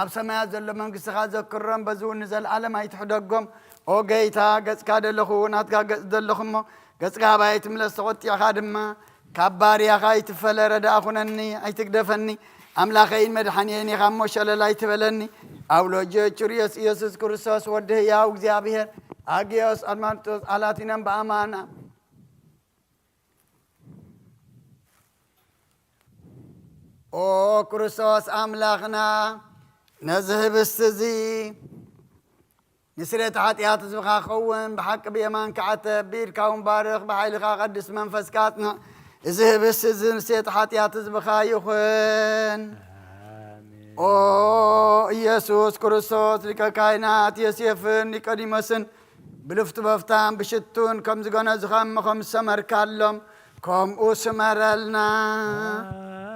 ኣብ ሰማያት ዘሎ መንግስትኻ ዘክሮም፣ በዚ እውን ንዘለኣለም ኣይትሕደጎም። ኦ ጎይታ፣ ገጽካ ደለኹ፣ ናትካ ገጽ ደለኹ እሞ፣ ገጽካ ኣባይ ትምለስ፣ ተቖጢዕካ ድማ ካብ ባርያኻ ኣይትፈለ። ረዳእ ኩነኒ፣ ኣይትግደፈኒ። ኣምላኸይን መድሓንየይን ኢኻ እሞ፣ ሸለል ኣይትበለኒ። ኣብ ሎጆ ቹርዮስ ኢየሱስ ክርስቶስ ወዲ ህያው እግዚኣብሔር፣ ኣጊዮስ ኣድማንጦስ ኣላቲነም ብኣማና። ኦ ክርስቶስ ኣምላኽና፣ ነዚ ህብስቲ እዚ ንስርየት ሓጢኣት ህዝብኻ ክኸውን ብሓቂ ብየማንካ ዓተብ፣ ብኢድካ እውን ባርኽ፣ ብሓይልኻ ቀድስ፣ መንፈስካ ኣጽንዕ። እዚ ህብስቲ እዚ ንስርየት ሓጢኣት ህዝብኻ ይኹን። ኣሜን። ኦ ኢየሱስ ክርስቶስ፣ ሊቀ ካህናት ዮሴፍን ኒቆዲሞስን ብልፍቲ በፍታን ብሽቱን ከም ዝገነዝኻ እሞ ከም ዝሰመርካሎም ከምኡ ስመረልና።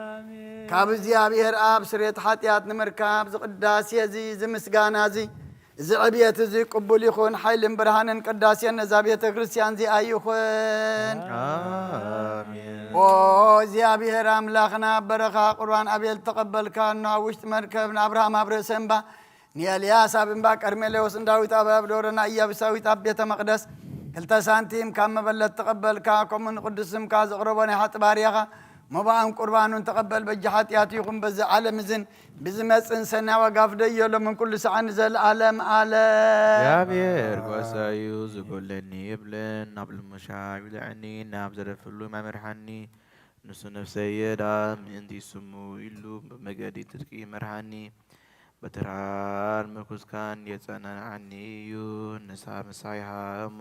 ኣሜን። ካብ እግዚኣብሔር ኣብ ስርየት ሓጢኣት ንምርካብ እዚ ቅዳሴ እዚ፣ እዚ ምስጋና እዚ፣ እዚ ዕብየት እዚ ቅቡል ይኹን። ሓይልን ብርሃንን ቅዳሴን ነዛ ቤተ ክርስቲያን እዚኣ ይኹን። ኣሜን። ኦ እግዚኣብሔር ኣምላኽና፣ በረኻ ቁርባን ኣቤል ተቐበልካ፣ እኖ ኣብ ውሽጢ መርከብ ንኣብርሃም ኣብ ርእሲ እምባ ንኤልያስ ኣብ እምባ ቀርሜሌዎስ፣ ንዳዊት ኣብ፣ ኣብ ደብረ ኢያቡሳዊት ኣብ ቤተ መቕደስ ክልተ ሳንቲም ካብ መበለት ተቐበልካ፣ ከምኡ ንቅዱስ ስምካ ዘቕረቦ ናይ ሓጢ ባርያኻ መባእን ቁርባኑን ተቐበል። በጃ ሓጢኣቱ ይኹን በዚ ዓለም እዝን ብዝመጽእን ሰናይ ዋጋ ፍደዮ ሎምን ኩሉ ሰዓን ንዘለኣለም ኣለም። እግዚኣብሔር ጓሳዩ ዝጎለኒ የብልን፣ ናብ ልሙሻ ይብልዐኒ፣ ናብ ዘረፍሉ ይመርሓኒ። ንሱ ነፍሰይ የዳ ምእንቲ ስሙ ኢሉ ብመገዲ ጽድቂ ይመርሓኒ። በትራን ምርኩስካን የጸናንዓኒ እዩ። ንሳ ምሳይ ሃ እሞ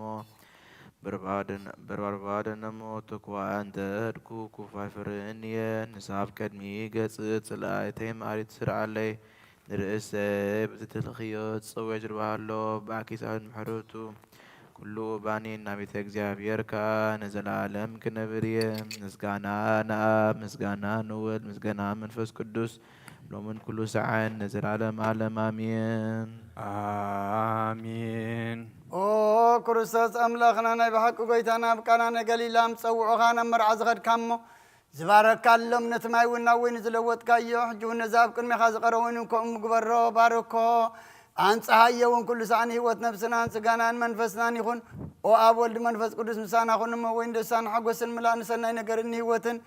በርባደን-፣ በርባርባደን እሞ ተኩዋ እንተ ሄድኩ ኩፍ ኣይፈርህን እየ። ንሳ ኣብ ቅድሚ ገጽ ጽላእተይ ማእሪት ትስርዓለይ። ንርእሰይ ብትትልኽዮ ትጸውዕ ጅርባ ኣሎ። ብኣኪሳን ምሕረቱ ኩሉ ባኒ ናቤተ እግዚኣብሔር ከኣ ንዘለኣለም ክነብር እየ። ምስጋና ንኣብ፣ ምስጋና ንወልድ፣ ምስጋና መንፈስ ቅዱስ ሎምን ኩሉ ሰዓን ንዘለዓለም ዓለም ኣሜን። ኣሜን። ኦ ክርስቶስ ኣምላኽና፣ ናይ ብሓቂ ጎይታና፣ ኣብ ቃና ናይ ገሊላ ምስ ጸውዑኻ ናብ መርዓ ዝኸድካ እሞ፣ ዝባረካሎም ነቲ ማይ እውን ናብ ወይኒ ዝለወጥካዮ፣ ሕጂ እውን ነዚ ኣብ ቅድሜኻ ዝቐረበ ወይኒ ከምኡ ምግበሮ፣ ባርኮ፣ ኣንጽሃዮ እውን ኩሉ ሰዓን ህይወት ነፍስናን ስጋናን መንፈስናን ይኹን። ኦ ኣብ ወልድ መንፈስ ቅዱስ ምሳና ኩን እሞ፣ ወይኒ ደስታን ሓጎስን ምላእ ንሰናይ ነገርን ንህይወትን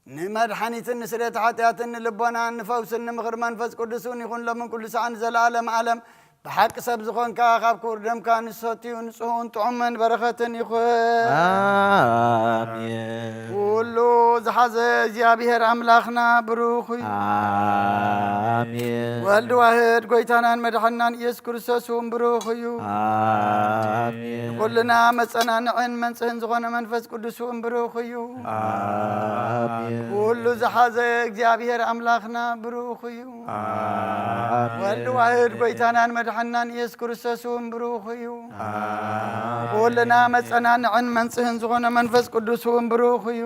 ንመድሓኒትን ንስርየት ሓጢኣትን ንልቦናን ንፈውስን ንምኽሪ መንፈስ ቅዱስ እውን ይኹን ሎምን ኩሉ ሰዓን ንዘለኣለም ዓለም። ብሓቂ ሰብ ዝኾንካ ካብ ክቡር ደምካ ንሰትዩ ንጹህን ጥዑምን በረኸትን ይኹን። ኣሜን። ኩሉ ዝሓዘ እግዚኣብሔር ኣምላኽና ብሩኽ እዩ። ኣሜን። ወልድ ዋህድ ጎይታናን መድሓናን ኢየሱስ ክርስቶስ እውን ብሩኽ እዩ። ኣሜን። ኩልና መጸናንዕን መንጽህን ዝኾነ መንፈስ ቅዱስ እውን ብሩኽ እዩ። ኣሜን። ኩሉ ዝሓዘ እግዚኣብሔር ኣምላኽና ብሩኽ እዩ። ኣሜን። ወልድ ዋህድ ጎይታናን መድሓናን ኢየሱስ ክርስቶስ እውን ብሩኽ እዩ። ኩልና መጸናንዕን መንጽህን ዝኾነ መንፈስ ቅዱስ እውን ብሩኽ እዩ።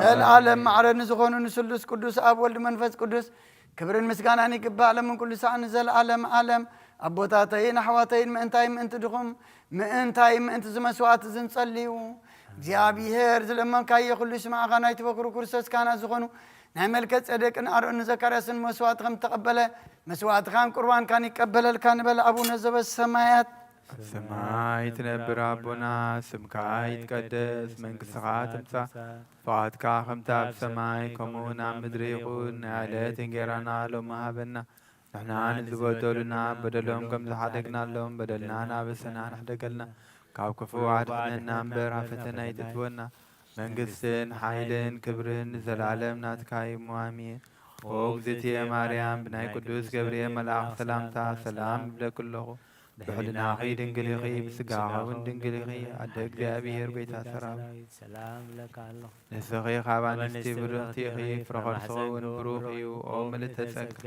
ዘልዓለም ማዕረ ንዝኾኑ ንስሉስ ቅዱስ ኣብ ወልድ መንፈስ ቅዱስ ክብርን ምስጋናን ይግባእ፣ ሎምን ኩሉ ሰዓት ንዘልዓለም ዓለም። ኣቦታተይን ኣሕዋተይን ምእንታይ ምእንቲ ድኹም ምእንታይ ምእንቲ ዝመስዋዕት ዝንጸልዩ እግዚኣብሔር ዝለመንካዮ ኩሉ ይስማዕኻ። ናይ ትበክሩ ክርስቶስ ካህናት ዝኾኑ ናይ መልከ ጼዴቅን ኣሮንን ዘካርያስን መስዋዕቲ ከም ተቐበለ መስዋዕትኻን ቁርባንካን ይቀበለልካ ንበል። ኣቡነ ዘበሰማያት ኣብ ሰማይ ትነብር ኣቦና፣ ስምካ ይትቀደስ፣ መንግስትኻ ትምጻእ፣ ፍቓድካ ከምታ ኣብ ሰማይ ከምኡ እውን ኣብ ምድሪ ይኹን። ናይ ዕለት እንጌራና ሎሚ ሃበና፣ ንሕና ንዝበደሉና በደሎም ከም ዝሓደግናሎም በደልና ናበሰና ንሕደገልና፣ ካብ ክፉእ ኣድሕነና እምበር ኣብ ፈተና ኣይተእትወና። መንግስትን ሓይልን ክብርን ንዘለኣለም ናትካ እዩ እሞ ኣሜን። ኦ እግዝእትየ ማርያም፣ ብናይ ቅዱስ ገብርኤል መልኣኽ ሰላምታ ሰላም እብለኪ ኣለኹ። ብሕልናኺ ድንግል ኢኺ፣ ብስጋኺ እውን ድንግል ኢኺ። ኣደ እግዚኣብሔር፣ ጎይታ ሰራዊት፣ ሰላም እብለካ ኣለኹ። ንስኺ ካብ ኣንስቲ ብርኽቲ ኢኺ፣ ፍረ ከርስኺ እውን ብሩኽ እዩ። ኦ ምልእተ ጸጋ፣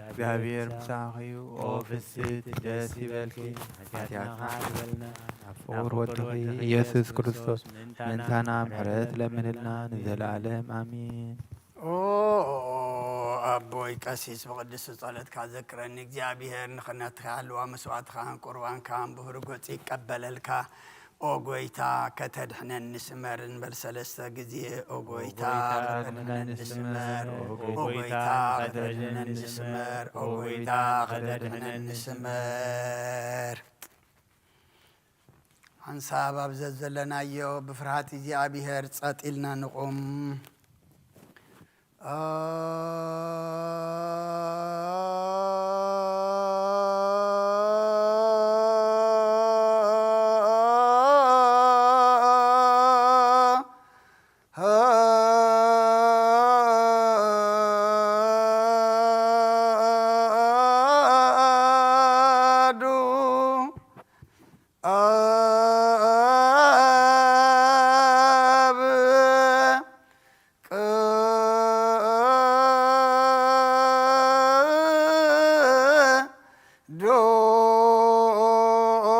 እግዚኣብሔር ምሳኺ እዩ። ኦ ፍስሕቲ ደስ ይበልኪ፣ ሓጢኣትና ይበልና፣ ናብ ፍቑር ወድኺ ኢየሱስ ክርስቶስ ምእንታና ምሕረት ለምንልና ንዘለኣለም ኣሜን። ኦ ኣቦይ ቀሲስ፣ ብቕድስቲ ጸሎትካ ዘክረኒ እግዚኣብሔር፣ ንኽነትካ ሃልዋ መስዋዕትኻን ቁርባንካን ብህሩ ገጹ ይቀበለልካ። ኦ ጎይታ ከተድሕነኒ ስመር እንበል ሰለስተ ግዜ። ኦ ጎይታ ከተድሕነኒ ስመር፣ ኦ ጎይታ ከተድሕነኒ ስመር፣ ኦ ጎይታ ከተድሕነኒ ስመር። ሓንሳብ ኣብ ዘዘለናዮ ብፍርሃት እግዚኣብሔር ጸጥ ኢልና ንቑም። ኣብ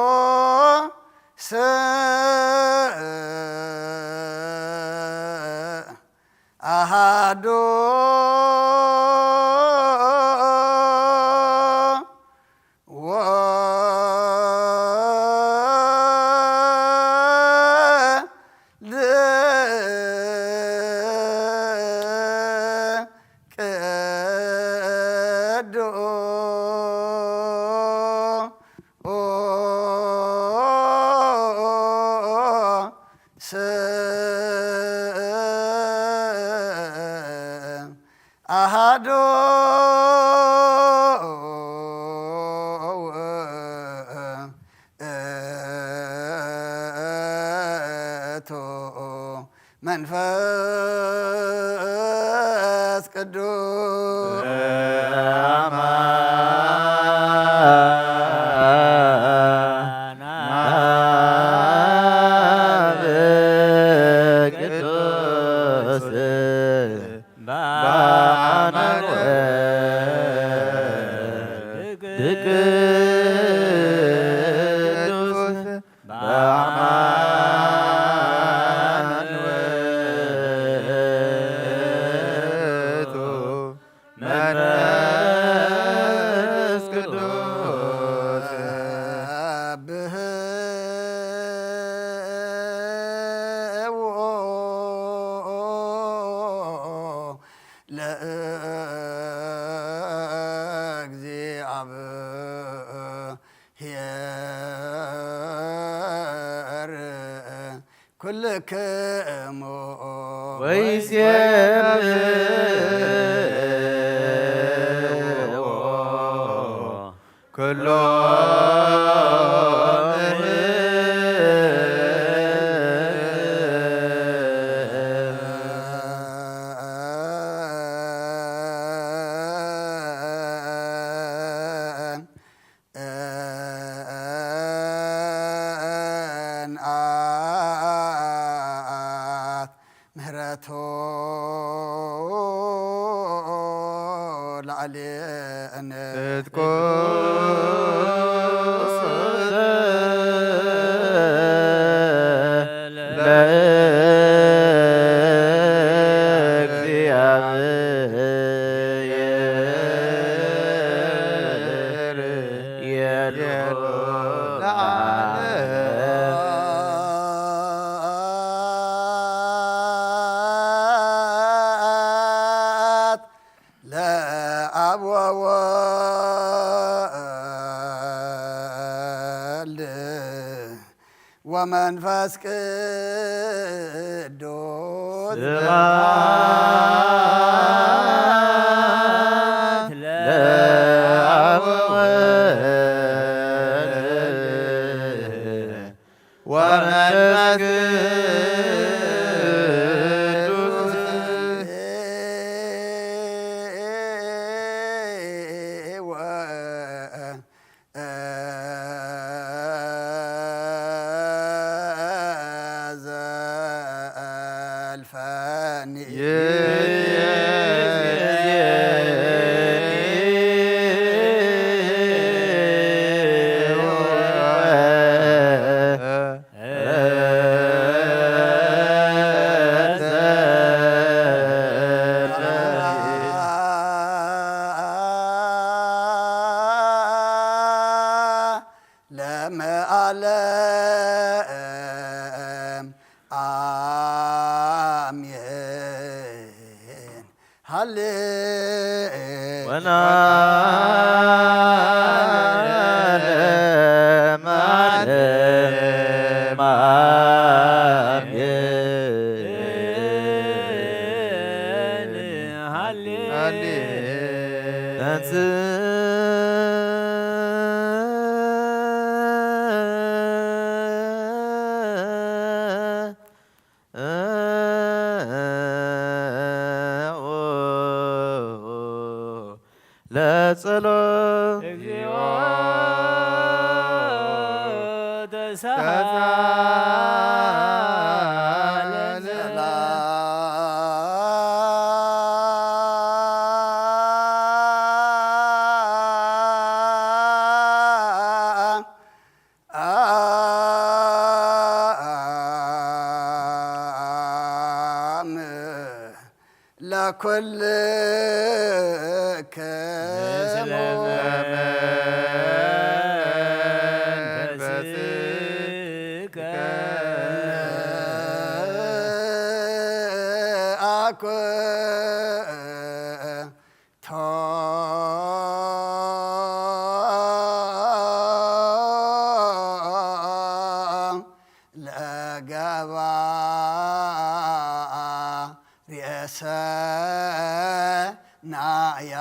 ቅዱስ ኣሃዱ ወወልድ ቅዱስ ኣሃዱ ውእቱ መንፈስ ቅዱስ። ቅዱስ በአማን ወልድ ቅዱስ በአማን ውእቱ መንፈስ ቅዱስ። ብህዎ ለእግዚኣብሔር ኩልክሙ ወይሴብዎ ኩሎ ላዕሌነ እትኮ ለአብ ወወልድ ወመንፈስ ቅዱስ ስብሐት ለአብ ወወልድ ወመንፈስ ቅዱስ ዘልፈኒ ለመዓለም አሜን። ሃሌ ወና ለጸሎት እግዚኦ ተሳለ ለኩልክሙ ለገባ ርእሰናያ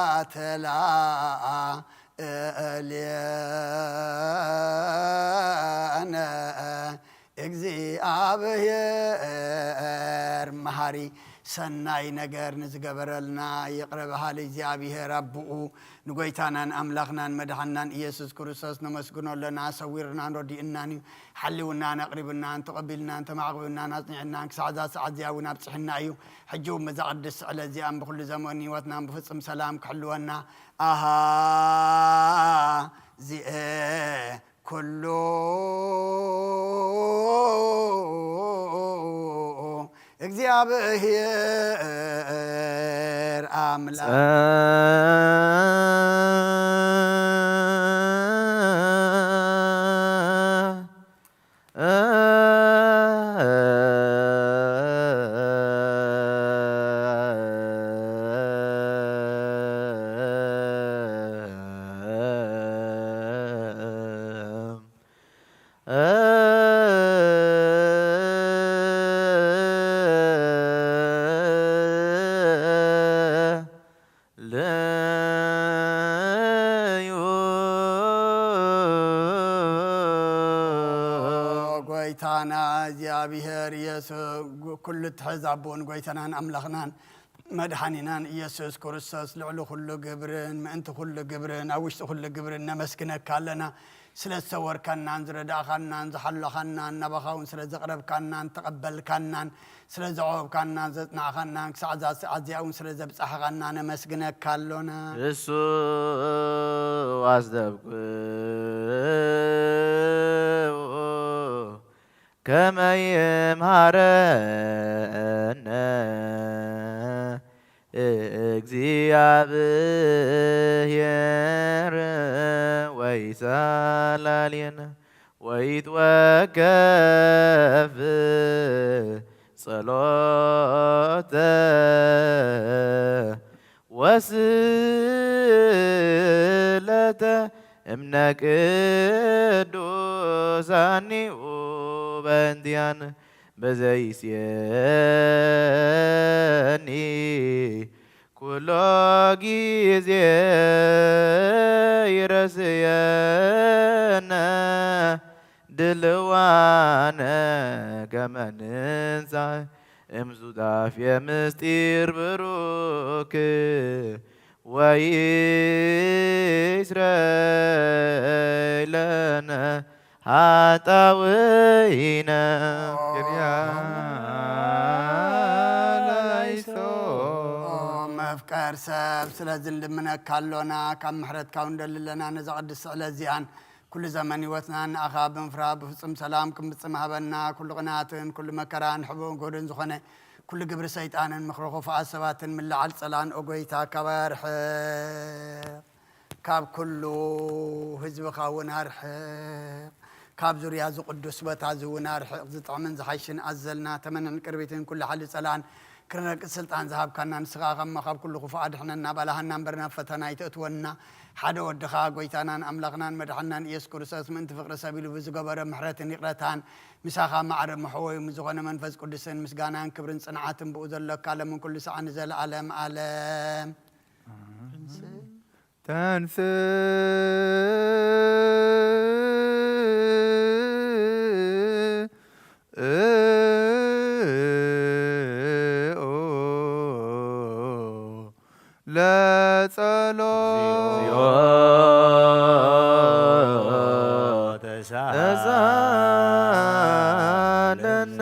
አተላ እሌነ። እግዚኣብሔር መሃሪ ሰናይ ነገር ንዝገበረልና ይቕረ በሃሊ እግዚኣብሔር ኣቦኡ ንጎይታናን ኣምላኽናን መድሓንናን ኢየሱስ ክርስቶስ ነመስግኖ ኣለና። ሰዊርናን ረዲእናን እዩ። ሓሊውናን ኣቕሪብናን ተቐቢልናን ተማዕቑብናን ኣጽኒዕናን ክሳዕ እዛ ሰዓት እዚኣ እውን ኣብጽሕና እዩ። ሕጂ እውን በዛ ቅድስቲ ዕለት እዚኣን ብኹሉ ዘመን ህይወትናን ብፍጹም ሰላም ክሕልወና ኣሃ ዚኤ ኩሉ እግዚኣብሔር ኣምላኽ ለዩ ጎይታና እግዚኣብሔር ኢየሱስ ኩሉ እትሕዝ ኣቦን ጎይታናን ኣምላኽናን መድሓኒናን ኢየሱስ ክርስቶስ ልዕሊ ኩሉ ግብርን ምእንቲ ኩሉ ግብርን ኣብ ውሽጢ ኩሉ ግብርን ነመስግነካ ኣለና። ስለ ዝሰወርካናን ዝረዳእኻናን ዝሓለኻናን፣ ናባኻ እውን ስለ ዘቕረብካናን ተቐበልካናን፣ ስለ ዘዕቆብካናን ዘጽናዕኻናን፣ ክሳዕ እዛ ሰዓት እዚኣ እውን ስለ ዘብጻሕኻና ነመስግነካ ኣሎና። እሱ ኣስደብኩ ከመ ይምሃረነ እግዚኣብሔር ወይሳላልየነ ወይትወከፍ ጸሎተ ወስእለተ እምነ ቅዱሳኒሁ በእንቲኣነ በዘይስየኒ ኩሎ ጊዜ ይረስየነ ድልዋነ ከመ ንንሳእ እምሱታፌ ምስጢር ብሩክ ወይስረይ ለነ ኃጣውኢነ። ኦ መፍቀር ሰብ፣ ስለዚ ንልምነካ ኣሎና፣ ካብ ምሕረትካ እውን ንደሊ ኣለና። ነዛ ቅድስቲ ዕለት እዚኣን ኩሉ ዘመን ህይወትና ንኣኻ ብምፍራህ ብፍጹም ሰላም ክንፍጽም ሃበና። ኩሉ ቅንኣትን ኩሉ መከራን ሕቡእን ግሁድን ዝኾነ ኩሉ ግብሪ ሰይጣንን ምኽሪ ክፉኣት ሰባትን ምልዓል ጸላን፣ ኦ ጎይታ፣ ካባይ ኣርሕቕ። ካብ ኩሉ ህዝብኻ እውን ኣርሕቕ። ካብ ዙርያ እዚ ቅዱስ ቦታ እዚ እውን ኣርሕቕ። ዝጥዕምን ዝሓይሽን ኣዘልና፣ ተመንን ቅርቢትን ኩሉ ሓይሊ ጸላን ክነቅጽ ስልጣን ዝሃብካና ንስኻ ኸማ ካብ ኩሉ ክፉእ ኣድሕነና፣ ባልሃና እምበር ናብ ፈተና ኣይተእትወና። ሓደ ወድኻ ጎይታናን ኣምላኽናን መድሓናን ኢየሱስ ክርስቶስ ምእንቲ ፍቕሪ ሰብ ኢሉ ብዝገበሮ ምሕረትን ይቕረታን ምሳኻ ማዕረ መሕወዩ ምስ ዝኾነ መንፈስ ቅዱስን ምስጋናን ክብርን ጽንዓትን ብኡ ዘሎካ ለምን ኩሉ ሰዓ ንዘለዓለም ዓለም። ተንስ ለጸሎ ተሳለነ።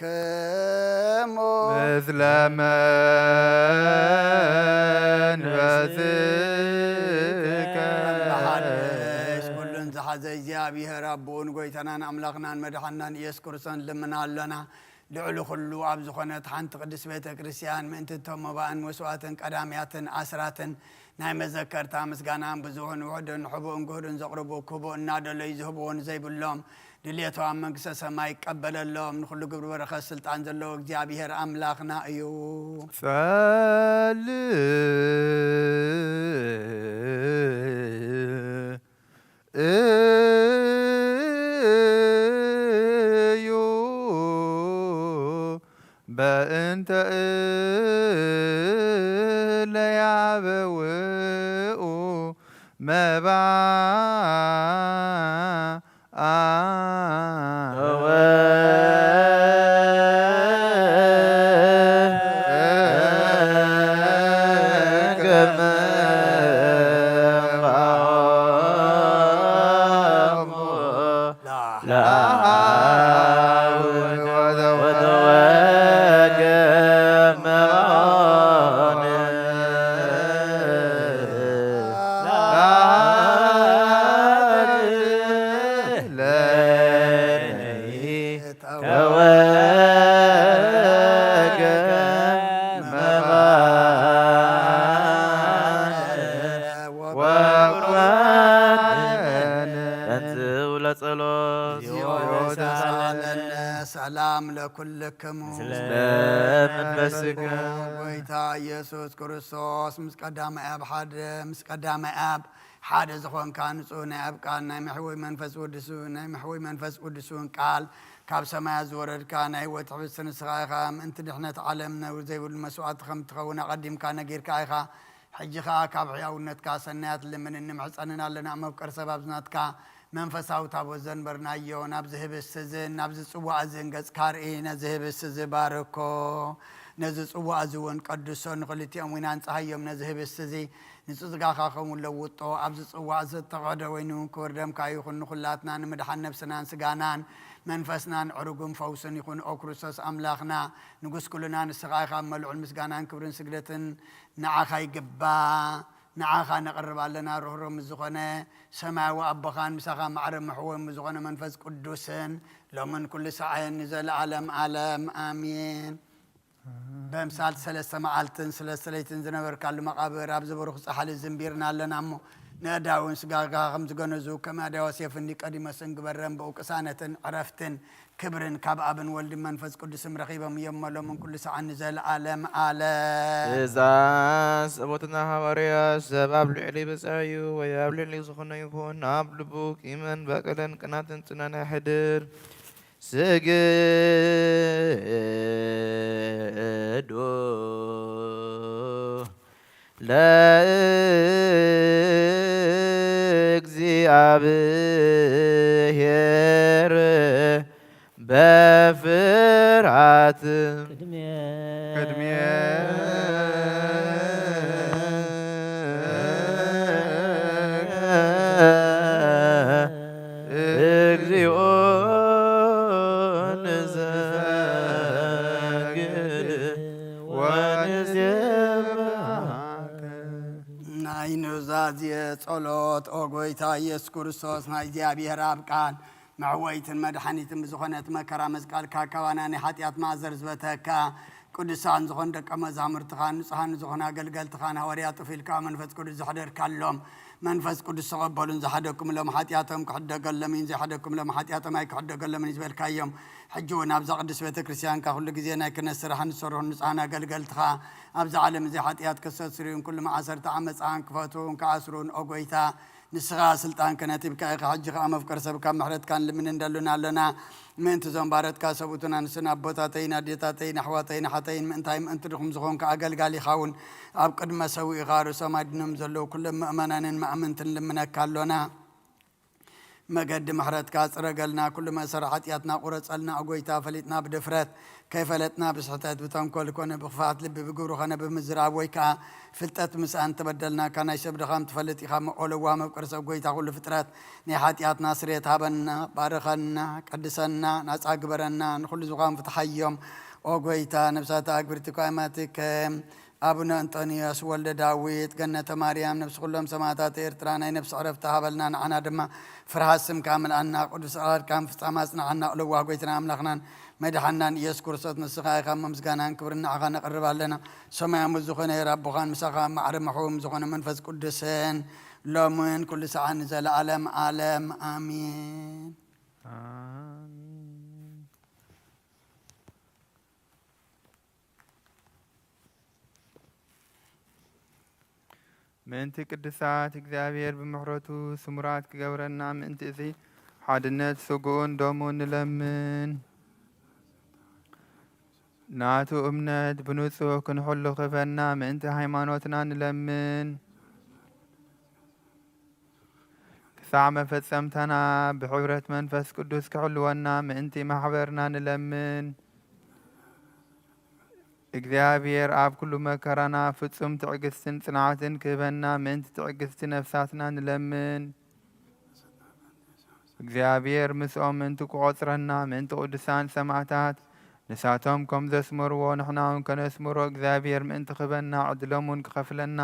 ለኩልክሙ ምስለ መንፈስከ። ኩሉን ዝሓዘ እግዚኣብሔር ኣቦኡን ጎይታናን ኣምላኽናን መድሓናን ኢየሱስ ክርስቶስ ልምና ኣሎና። ልዕሊ ኩሉ ኣብ ዝኾነት ሓንቲ ቅድስት ቤተ ክርስቲያን ምእንቲ እቶም መባእን መስዋእትን ቀዳምያትን ኣስራትን ናይ መዘከርታ ምስጋናን ብዙሕን ውሑድን ሕቡእን ግሁድን ዘቕርቡ ክቡእ እናደለዩ ዝህብዎ ንዘይብሎም ድልየቶም ኣብ መንግስተ ሰማይ ይቀበለሎም። ንኹሉ ግብሪ በረኸት ስልጣን ዘለዎ እግዚኣብሔር ኣምላኽና እዩ። ጸልእ እዩ በእንተ እለ ያበውኡ መባእ ተንሥኡ ለጸሎት። ሰላም ለኩልክሙ። ስለመንፈስከ። ጎይታ ኢየሱስ ክርስቶስ ምስ ቀዳማይ ኣብ ሓደ፣ ምስ ቀዳማይ ኣብ ሓደ ዝኾንካ ንጹህ ናይ ኣብ ቃል ናይ መሕወይ መንፈስ ቅዱስ፣ ናይ መሕወይ መንፈስ ቅዱስ እውን ቃል ካብ ሰማያት ዝወረድካ ናይ ህይወት ሕብስቲ ንስኻ ኢኻ። ምእንቲ ድሕነት ዓለም ነውር ዘይብሉ መስዋዕቲ ከም ትኸውን ኣቐዲምካ ነጊርካ ኢኻ። ሕጂ ኸኣ ካብ ሕያውነትካ ሰናያት ልምንን ንምሕጸንን ኣለና። መፍቀር ሰብ ኣብዚ ናትካ መንፈሳዊ ታቦት ዘንበርናዮ ናብዚ ህብስቲ እዝን ናብዚ ጽዋእ እዝን ገጽካ ርኢ። ነዚ ህብስቲ እዚ ባርኮ፣ ነዚ ጽዋእ እዚ እውን ቀድሶ፣ ንኽልቲኦም እውን ኣንጽሃዮም። ነዚ ህብስቲ እዚ ንጽጋኻ ከምኡ ለውጦ። ኣብዚ ጽዋእ እዚ እተቐደ ወይኒ እውን ክቡር ደምካ ይኹን፣ ንኹላትና ንምድሓን ነብስናን ስጋናን መንፈስናን ዕሩግን ፈውስን ይኹን። ኦ ክርስቶስ ኣምላኽና ንጉስ ኩልና፣ ንስኻ ኢኻ ኣብ መልዑል ምስጋናን ክብርን ስግደትን ንዓኻ ይግባእ። ንዓኻ ነቕርብ ኣለና። ርህሩህ ምስ ዝኾነ ሰማያዊ ኣቦኻን ምሳኻ ማዕረ ምሕወይ ምስ ዝኾነ መንፈስ ቅዱስን ሎምን ኩሉ ሰዓየን ንዘለዓለም ዓለም ኣሜን። በምሳል ሰለስተ መዓልትን ሰለስተ ለይትን ዝነበርካሉ መቓብር ኣብዚ ብሩኽ ጻሕሊ ዝንቢርና ኣለና እሞ፣ ንኣእዳውን ስጋኻ ከም ዝገነዙ፣ ከም ኣእዳው ዮሴፍ እንዲ ቀዲሞስ እንግበረን፣ ብኡ ቅሳነትን ዕረፍትን ክብርን ካብ ኣብን ወልድን መንፈስ ቅዱስም ረኺቦም እዮም፣ መሎምን ኩሉ ሰዓን ንዘለዓለም ዓለም። ትእዛዝ ኣቦትና ሃዋርያ፣ ሰብ ኣብ ልዕሊ ብፅዕ እዩ ወይ ኣብ ልዕሊ ዝኾነ ይኹን ኣብ ልቡ ቂምን በቀልን ቅናትን ጽናን ኣይሕድር። ስግዱ ለእግዚኣብሔር በፍርሃት ቅድሜ ቅድሜ እግዚኦ ንሰግድ ወንሴብሐከ። ናይ ኑዛዜ ጸሎት። ኦ ጎይታ ኢየሱስ ክርስቶስ፣ ናይ እግዚኣብሔር ኣብ ቃል መዕወይትን መድሓኒትን ብዝኾነት መከራ መስቀልካ፣ ካባና ናይ ሓጢኣት ማእዘር ዝበተካ፣ ቅዱሳን ዝኾኑ ደቀ መዛሙርትኻን ንጹሃን ዝኾኑ ኣገልገልትኻን ሃዋርያት ጥፍ ኢልካ መንፈስ ቅዱስ ዘሕደርካሎም፣ መንፈስ ቅዱስ ተቐበሉን ዝሓደግኩምሎም ሓጢኣቶም ክሕደገሎም እዩን ዘይሓደግኩምሎም ሓጢኣቶም ኣይክሕደገሎምን እዩ ዝበልካዮም፣ ሕጂ እውን ኣብዛ ቅድስት ቤተ ክርስቲያንካ ኩሉ ግዜ ናይ ክህነት ስራሕ ንሰርሑ ንጹሃን ኣገልገልትኻ፣ ኣብዛ ዓለም እዚ ሓጢኣት ከስተስርዩን ኩሉ መኣሰርቲ ዓመፃን ክፈትዉን ክኣስሩን፣ ኦ ጎይታ፣ ንስኻ ስልጣን ክህነት ሂብካ ኢኻ። ሕጂ ኸኣ መፍቀር ሰብ ካብ ምሕረትካ ንልምን እንደሉን ኣለና። ምእንቲ እዞም ባረትካ ሰብኡትን ኣንስትን ኣቦታተይን ኣዴታተይን ኣሕዋተይን ኣሓተይን፣ ምእንታይ ምእንቲ ድኹም ዝኾንካ ኣገልጋሊኻ እውን ኣብ ቅድመ ሰዊእኻ ርእሶም ኣድኖም ዘለዉ ኩሎም ምእመናንን መኣምንትን ልምነካ ኣሎና። መገዲ ምሕረትካ ጽረገልና፣ ኩሉ መእሰሪ ሓጢኣትና ቁረጸልና። ኦ ጎይታ፣ ፈሊጥና ብድፍረት፣ ከይፈለጥና ብስሕተት፣ ብተንኮል ኮነ ብኽፍኣት ልቢ፣ ብግብሪ ኮነ ብምዝራብ፣ ወይ ከኣ ፍልጠት ምስኣን ተበደልናካ። ናይ ሰብ ድኻም ትፈልጥ ኢኻ እሞ፣ ኦ ለዋህ መፍቀር ሰብ፣ ጎይታ ኩሉ ፍጥረት፣ ናይ ሓጢኣትና ስርየት ሃበና፣ ባርኸና፣ ቀድሰና፣ ናጻ ግበረና፣ ንኹሉ ዝዃም ፍትሓዮም። ኦ ጎይታ፣ ነብሳት ኣግብርቲ ኳማትከ ኣቡነ እንጦንዮስ ወልደ ዳዊት፣ ገነተ ማርያም፣ ነብሲ ኩሎም ሰማዕታት ኤርትራ ናይ ነብሲ ዕረፍቲ ሃበልና፣ ንዓና ድማ ፍርሃት ስምካ ምልኣና፣ ቅዱስ ኣራድካን ፍጻመ ኣጽንዓና። ለዋህ ጎይትናን ኣምላኽናን መድሓናን ኢየሱስ ክርስቶስ፣ ንስኻ ኢኻ እሞ ምስጋናን ክብርን ንዓኻ ነቕርብ ኣለና። ሰማያዊ ዝኾነ ኣቦኻን ምሳኻ ማዕረ መሕውም ዝኾነ መንፈስ ቅዱስን ሎምን ኩሉ ሰዓን ንዘለዓለም ዓለም ኣሜን። ኣሜን። ምእንቲ ቅዱሳት እግዚኣብሔር ብምሕረቱ ስሙራት ክገብረና ምእንቲ እዚ ሓድነት ስግኡን ደሙን ንለምን። ናቱ እምነት ብንጹህ ክንሕሉ ክህበና ምእንቲ ሃይማኖትና ንለምን። ክሳዕ መፈጸምታና ብሕብረት መንፈስ ቅዱስ ክሕልወና ምእንቲ ማሕበርና ንለምን። እግዚኣብሔር ኣብ ኩሉ መከራና ፍጹም ትዕግስትን ጽንዓትን ክህበና ምእንቲ ትዕግስቲ ነፍሳትና ንለምን። እግዚኣብሔር ምስኦም ምእንቲ ክቖጽረና ምእንቲ ቅዱሳን ሰማዕታት፣ ንሳቶም ከም ዘስመርዎ ንሕና እውን ከነስምሮ እግዚኣብሔር ምእንቲ ክህበና ዕድሎም እውን ክኸፍለና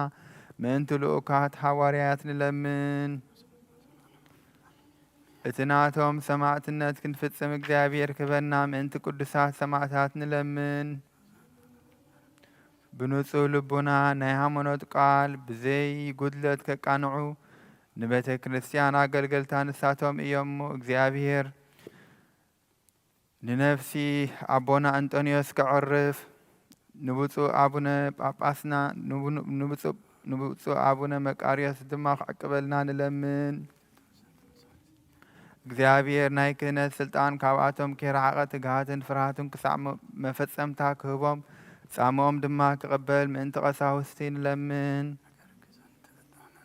ምእንቲ ልኡካት ሃዋርያት ንለምን። እቲ ናቶም ሰማዕትነት ክንፍጽም እግዚኣብሔር ክህበና ምእንቲ ቅዱሳት ሰማዕታት ንለምን። ብንጹህ ልቡና ናይ ሃይማኖት ቃል ብዘይ ጉድለት ከቃንዑ ንቤተ ክርስቲያን ኣገልገልታ ንሳቶም እዮም እሞ እግዚኣብሔር ንነፍሲ ኣቦና እንጦንዮስ ከዕርፍ፣ ንብፁዕ ኣቡነ ጳጳስና፣ ንቡ-፣ ንብፁዕ፣ ንብፁዕ ኣቡነ መቃርዮስ ድማ ክዕቅበልና ንለምን። እግዚኣብሔር ናይ ክህነት ስልጣን ካብኣቶም ከይረሓቐ ትግሃትን ፍርሃትን ክሳዕ መ-፣ መፈጸምታ ክህቦም፣ ጻምኦም ድማ ክቕበል ምእንቲ ቀሳውስቲ ንለምን።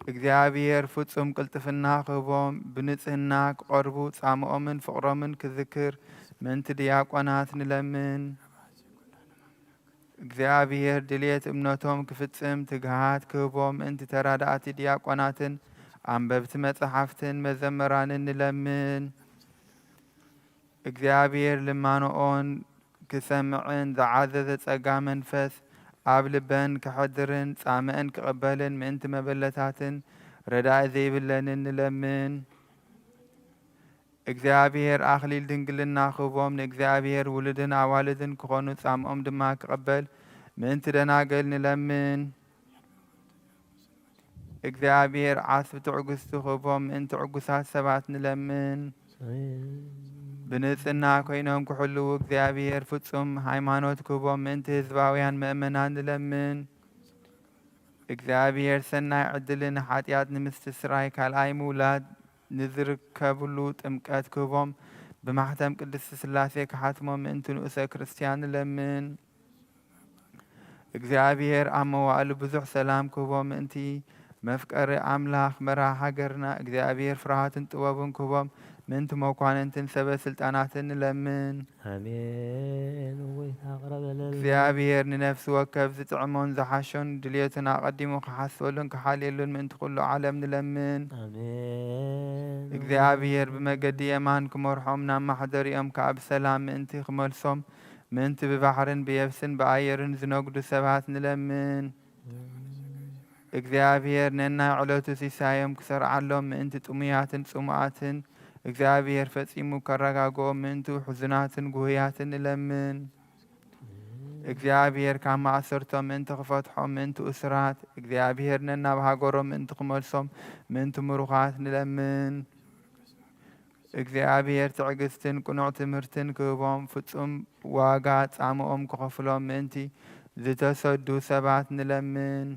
እግዚኣብሔር ፍጹም ቅልጥፍና ክህቦም፣ ብንጽህና ክቐርቡ፣ ጻምኦምን ፍቕሮምን ክዝክር ምእንቲ ዲያቆናት ንለምን። እግዚኣብሔር ድልየት እምነቶም ክፍጽም ትግሃት ክህቦም ምእንቲ ተራዳእቲ ዲያቆናትን ኣንበብቲ መጻሕፍትን መዘመራንን ንለምን። እግዚኣብሔር ልማኖኦን ክሰምዕን ዝዓዘዘ ጸጋ መንፈስ ኣብ ልበን ከሐድርን ጻምእን ክቕበልን ምእንቲ መበለታትን ረዳኢ ዘይብለንን ንለምን። እግዚኣብሔር ኣኽሊል ድንግልና ክህቦም ንእግዚኣብሔር ውሉድን ኣዋልድን ክኾኑ ጻምኦም ድማ ክቕበል ምእንቲ ደናግል ንለምን። እግዚኣብሔር ዓስቢ ትዕግስቲ ክህቦም ምእንቲ ዕጉሳት ሰባት ንለምን። ብንጽህና ኮይኖም ክሕልዉ እግዚኣብሔር ፍጹም ሃይማኖት ክህቦም ምእንቲ ህዝባውያን ምእመናን ንለምን። እግዚኣብሔር ሰናይ ዕድልን ሓጢኣት ንምስትስራይ ካልኣይ ምውላድ ንዝርከብሉ ጥምቀት ክህቦም ብማሕተም ቅድስቲ ስላሴ ክሓትሞም ምእንቲ ንኡሰ ክርስትያን ንለምን። እግዚኣብሔር ኣብ መዋእሉ ብዙሕ ሰላም ክህቦም ምእንቲ መፍቀሪ ኣምላኽ መራ ሃገርና እግዚኣብሔር ፍርሃትን ጥበቡን ክህቦም ምእንቲ መኳንንትን ሰበ ስልጣናትን ንለምን። ኣሜን። እወይ ኣቕረበለል እግዚኣብሔር ንነፍሲ ወከፍ ዝጥዕሞን ዝሓሾን ድልየቱን ኣቐዲሙ ክሓስበሉን ክሓልየሉን ምእንቲ ኩሉ ዓለም ንለምን። ኣሜን። እግዚኣብሔር ብመገዲ የማን ክመርሖም ናብ ማሕደሪኦም ከኣ ብሰላም ምእንቲ ክመልሶም ምእንቲ ብባሕርን ብየብስን ብኣየርን ዝነግዱ ሰባት ንለምን። እግዚኣብሔር ነናይ ዕለቱ ሲሳዮም ክሰርዓሎም ምእንቲ ጥሙያትን ጽሙኣትን እግዚኣብሔር ፈጺሙ ከረጋግኦም ምእንቲ ሕዙናትን ጉህያትን ንለምን። እግዚኣብሔር ካብ ማእሰርቶም ምእንቲ ክፈትሖም ምእንቲ እሱራት እግዚኣብሔር ነናብ ሃገሮም ምእንቲ ክመልሶም ምእንቲ ምሩኻት ንለምን። እግዚኣብሔር ትዕግስትን ቅኑዕ ትምህርትን ክህቦም ፍጹም ዋጋ ጻምኦም ክኸፍሎም ምእንቲ ዝተሰዱ ሰባት ንለምን።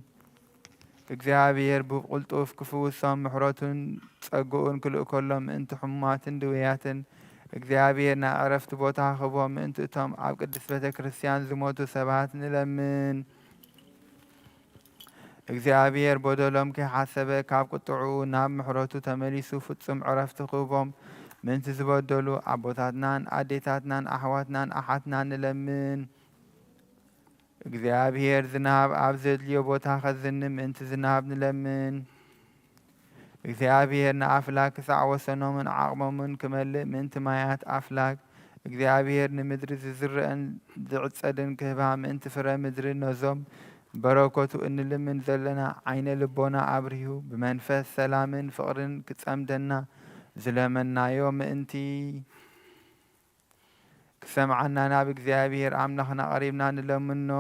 እግዚኣብሔር ብቕልጡፍ ክፍውሶም ምሕረቱን ጸግኡን ክልእከሎም ምእንቲ ሕሙማትን ድውያትን እግዚኣብሔር ናይ ዕረፍቲ ቦታ ክህቦም ምእንቲ እቶም ኣብ ቅድስት ቤተ ክርስቲያን ዝሞቱ ሰባት ንለምን። እግዚኣብሔር በደሎም ከይሓሰበ ካብ ቁጥዕኡ ናብ ምሕረቱ ተመሊሱ ፍጹም ዕረፍቲ ክህቦም ምእንቲ ዝበደሉ ኣቦታትናን ኣዴታትናን ኣሕዋትናን ኣሓትናን ንለምን። እግዚኣብሔር ዝናብ ኣብ ዘድልዮ ቦታ ከዝንም ምእንቲ ዝናብ ንለምን። እግዚኣብሔር ንኣፍላክ ክሳዕ ወሰኖምን ዓቕሞምን ክመልእ ምእንቲ ማያት ኣፍላክ እግዚኣብሔር ንምድሪ ዝዝረእን ዝዕጸድን ክህባ ምእንቲ ፍረ ምድሪ ነዞም በረከቱ እንልምን ዘለና ዓይነ ልቦና ኣብሪሁ ብመንፈስ ሰላምን ፍቕርን ክጸምደና ዝለመናዮ ምእንቲ ክሰምዓና ናብ እግዚኣብሔር ኣምላኽና ቀሪብና ንለምኖ።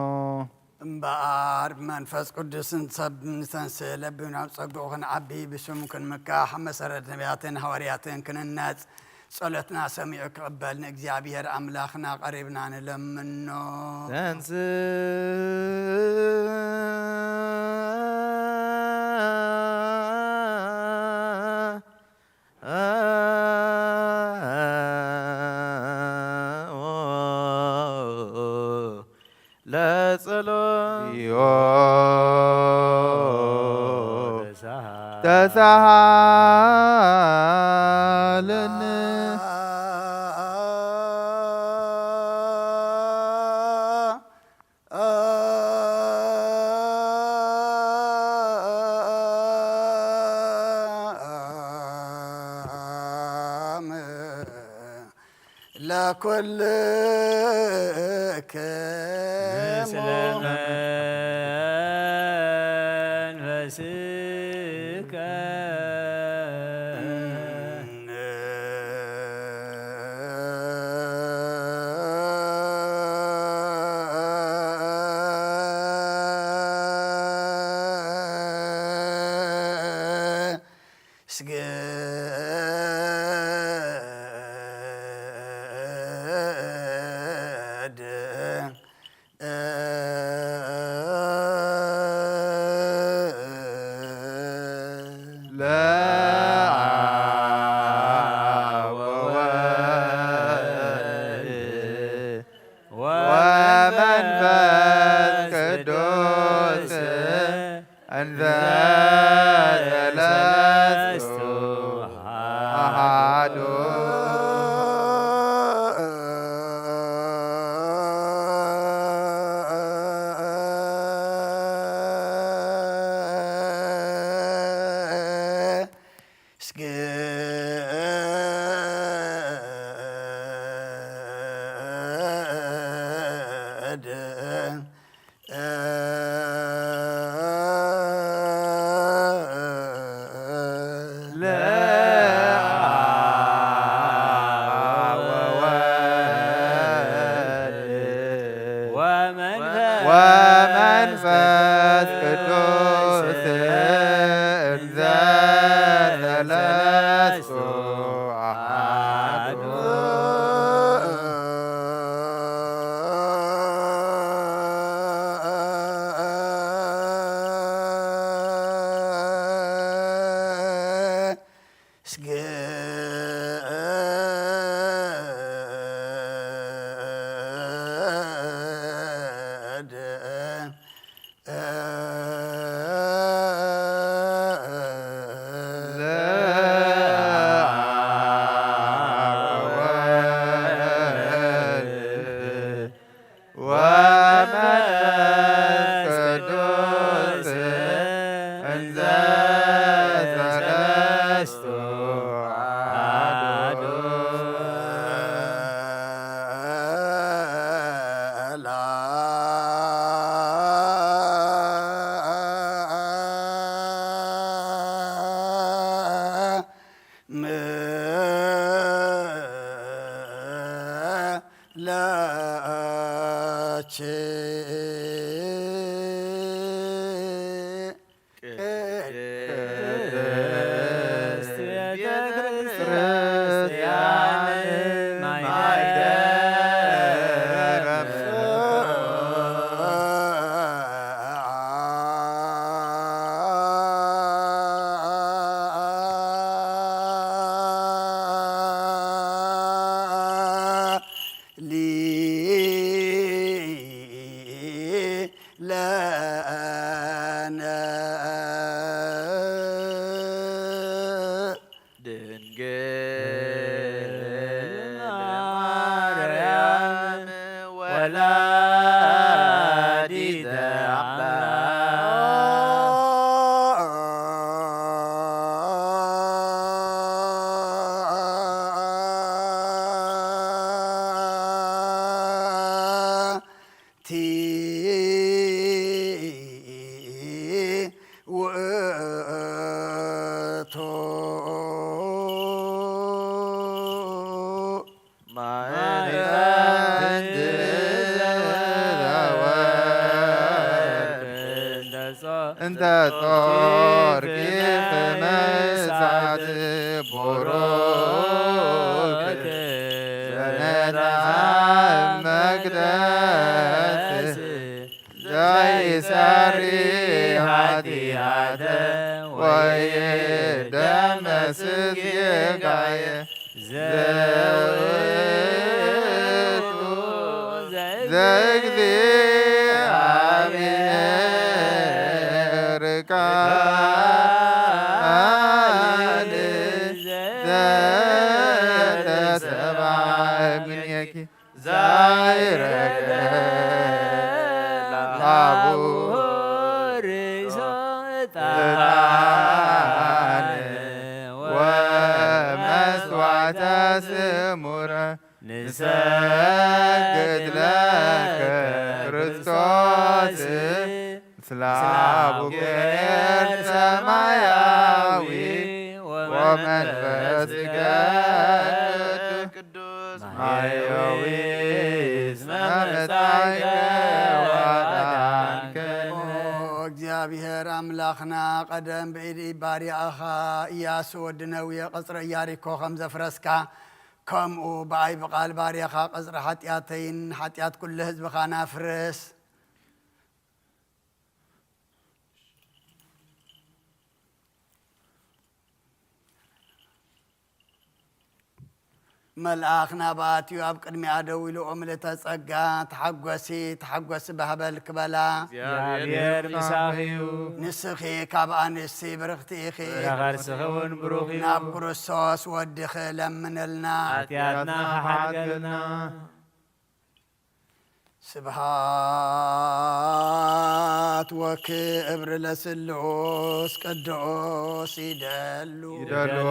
እምበኣር ብመንፈስ ቅዱስን ሰብ ንተንስእ ለቢብና ኣብ ጸግኡ ክንዓቢ ብሽሙ ክንምካሕ ኣብ መሰረት ነቢያትን ሃዋርያትን ክንነጽ ጸሎትና ሰሚዑ ክቕበል ንእግዚኣብሔር ኣምላኽና ቀሪብና ንለምኖ። ተንስእ ለጸሎት ተሳሃለነ። ለኩልክሙ ምስለ መንፈስከ ስግድ ለአብ ወወልድ ወመንፈስ ቅዱስ እንዘ ስግድ ለአብ ወወልድ ወመንፈስ ወመንፈስ ቅዱስ እንዘ ሰለስቱ አሐዱ። ስግድ ለአብ ወወልድ ወመንፈስ ቅዱስ እንዘ ሰለስቱ አሐዱ። ቅድስት ቤተ ክርስቲያን ማይደረ ለነ ድንግል ማርያም ወላዲተ አምላክ። ውእቱ ማዕረግ እንተ ጾርኪ ፍመሳት ቡሩክ ዘነትሃ መቅደስ ዘይሰሪ ኃጢአተ ወይደመስስ ጌጋየ ዘውቱ ዘእግዚኣብሔር ቃል ዘተሰብአ እምኔኪ ዛይረገ ላቡ ርእሶ ዕጣን ወመስዋዕተ ስሙረ ንሰግድ ለከ ክርስቶስ። ስላቡ ገብር ሰማያዊ ወመንፈስከ ቅዱስ ማየዊ እስመ መጻእከ ወአድኃንከነ። ኦ እግዚኣብሔር ኣምላኽና፣ ቀደም ብኢድ ባሪያኻ ኢያሱ ወዲ ነዌ ቅጽሪ ኢያሪኮ ከም ዘፍረስካ፣ ከምኡ ብኣይ ብቓል ባሪያኻ ቅጽሪ ሓጢኣተይን ሓጢኣት ኩሉ ህዝብኻን ኣፍርስ። መልኣኽ ናብኣ ኣትዩ ኣብ ቅድሚኣ ደው ኢሉ፣ "ኦ ምልእተ ጸጋ፣ ተሓጐሲ፣ ተሓጐሲ፣ ባህበል" ክበላ። እግዚኣብሔር ምሳኺ እዩ። ንስኺ ካብ ኣንስቲ ብርኽቲ ኢኺ። ፍረ ከርስኺ እውን ብሩኽ እዩ። ናብ ክርስቶስ ወድኺ ለምንልና። ሓጢኣትና ክሓድገልና። ስብሃት ወክብር ለስሉስ ቅዱስ ይደሉ። ይደልዎም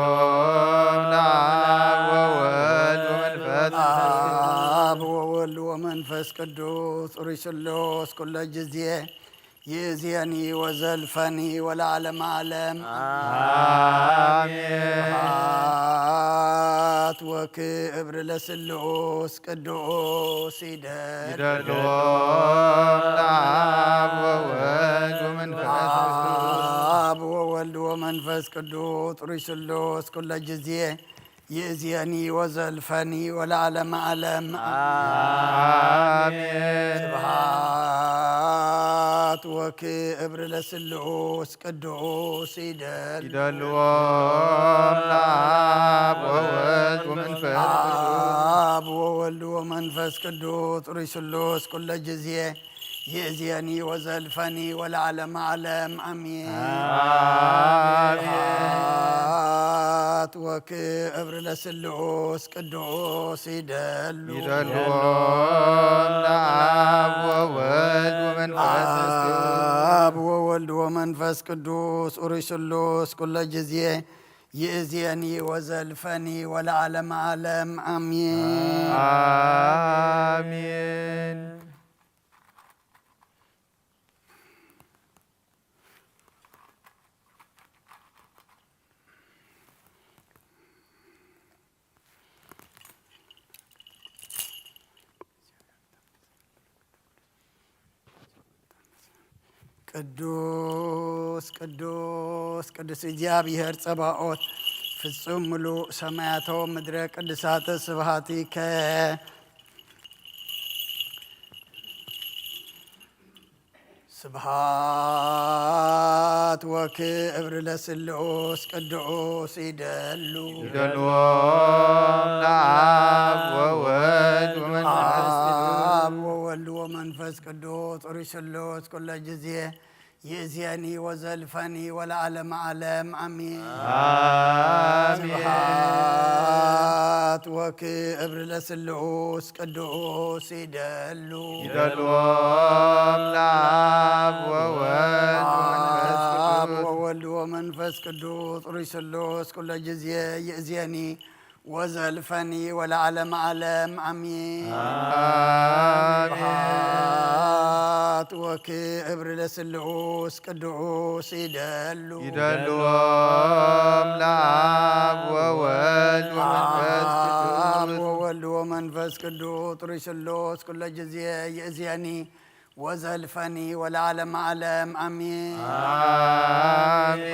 ለአብ ወወልድ ወመንፈስ አብ ወወልድ ወመንፈስ ቅዱስ ሩይ ስሉስ ኩለ ጊዜ ይእዜኒ ወዘልፈኒ ወለዓለመ ዓለም። አሜን። ስብሐት ወክብር ለስሉስ ቅዱስ ይደል። ይደልዎም ለአብ ወወልድ ወመንፈስ ቅዱስ አብ ወወልድ ወመንፈስ ቅዱስ ሩይ ስሉስ ኩለ ጊዜ ይእዜኒ ወዘልፈኒ ወለዓለመ ዓለም። አሜን። ስብሐት ወክብር ለስሉስ ቅዱስ ይደል። ይደልዎም ለአብ ወወልድ ወመንፈስ ቅዱስ አብ ወወልድ ወመንፈስ ቅዱስ ሩይ ስሉስ ኩለ ጊዜ ይእዜኒ ወዘልፈኒ ወለዓለመ ዓለም አሜን። አሜን። ስብሐት ወክብር ለስሉስ ቅዱስ ይደሉ። ይደልዎም ለአብ ወወልድ ወመንፈስ ቅዱስ አብ ወወልድ ወመንፈስ ቅዱስ ኡሩይ ስሉስ ኩለ ጊዜ ይእዜኒ ወዘልፈኒ ወለዓለመ ዓለም አሜን። አሜን። ቅዱስ ቅዱስ ቅዱስ እግዚኣብሔር ጸባኦት ፍጹም ምሉእ ሰማያቶ ምድረ ቅዱሳተ ስብሐቲከ። ስብሐት ወክብር ለስሉስ ቅዱስ ይደሉ። ይደልዎም ለአብ ወወልድ ወመንፈስ ቅዱስ አብ ወወልድ ወመንፈስ ቅዱስ ሩይ ስሉስ ኩለ ጊዜ ይእዜኒ ወዘልፈኒ ወለዓለመ ዓለም አሜን። አሜን። ስብሐት ወክብር ለስሉስ ቅዱስ ይደሉ። ይደልዎም ለአብ ወወልድ ወመንፈስ አብ ቅዱስ ወወልድ ወመንፈስ ቅዱስ ሩይ ስሉስ ኩለ ጊዜ ይእዜኒ ወዘልፈኒ ወለዓለመ ዓለም አሜን። አሜን። ስብሐት ወክብር ለስሉስ ቅዱስ ይደሉ። ይደልዎም ለአብ ወወልድ ወመንፈስ አብ ቅዱስ ወወልድ ወመንፈስ ቅዱስ ሩይ ስሉስ ኩለ ጊዜ ይእዜኒ ወዘልፈኒ ወለዓለመ ዓለም አሜን። አሜን።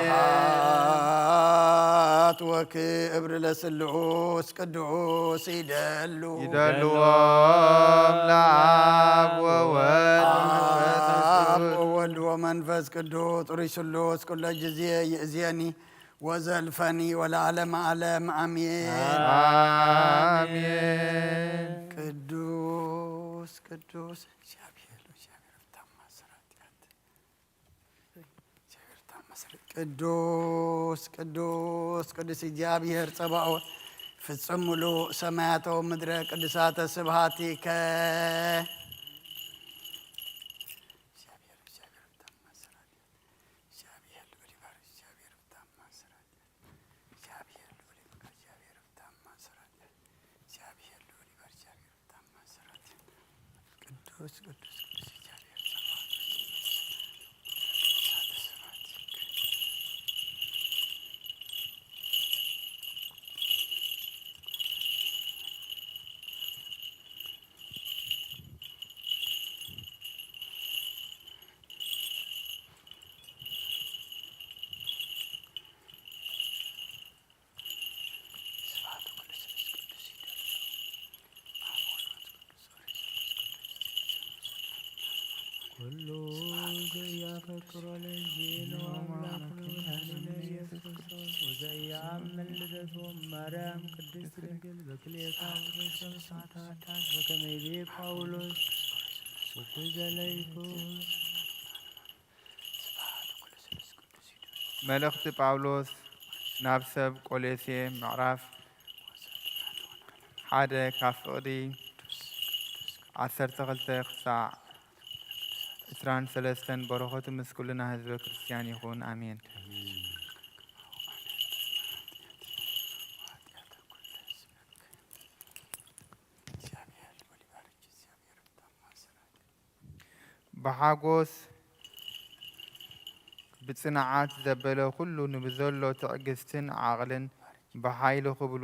ስብሐት ወክብር ለስሉስ ቅዱስ ይደሉ። ይደልዎም ለአብ ወወልድ ወመንፈስ አብ ቅዱስ ወወልድ ወመንፈስ ቅዱስ ሩይ ስሉስ ኩለ ጊዜ ይእዜኒ ወዘልፈኒ ወለዓለመ ዓለም አሜን። አሜን። ቅዱስ ቅዱስ እግዚአብሔር እግዚአብሔር ፍታማ ስራጢያት እግዚአብሔር ፍታማ ስራ ቅዱስ ቅዱስ ቅዱስ እግዚአብሔር ጸባኦት ፍጹም ሙሉ ሰማያቶ ምድረ ቅዱሳተ ስብሐቲከ። እግዚአብሔር እግዚአብሔር ፍታማ ስራጢያት እግዚአብሔር ልዑል ይባርክ። እግዚአብሔር ፍታማ ስራጢያት እግዚአብሔር ልዑል ይባርክ። እግዚአብሔር ፍታማ ስራጢያት እግዚአብሔር ልዑል ይባርክ። እግዚአብሔር ፍታማ ስራጢያት ቅዱስ ቅዱስ ቅዱስ እግዚአብሔር ጸባኦት ኩሉ ዘያፈቅሮ ለእግዚእነ አምላክነ መድኃኒነ ኢየሱስ ክርስቶስ ወዘያምን ልደቶም ማርያም ቅድስት ድንግል በክልኤታ ወበሰብሳታት በከመ ይቤ ጳውሎስ ወኩዘ ለይኩን መልእኽቲ ጳውሎስ ናብ ሰብ ቆሎሴ ምዕራፍ ሓደ ካብ ፍቕዲ ዓሰርተ ክልተ ክሳዕ ዕስራን ሰለስተን። በረኸቱ ምስ ኩልና ህዝበ ክርስቲያን ይኹን፣ ኣሜን። ብሓጎስ ብጽንዓት ዘበለ ኩሉ፣ ንብዘሎ ትዕግስትን ዓቕልን፣ ብሓይሊ ክብሉ፣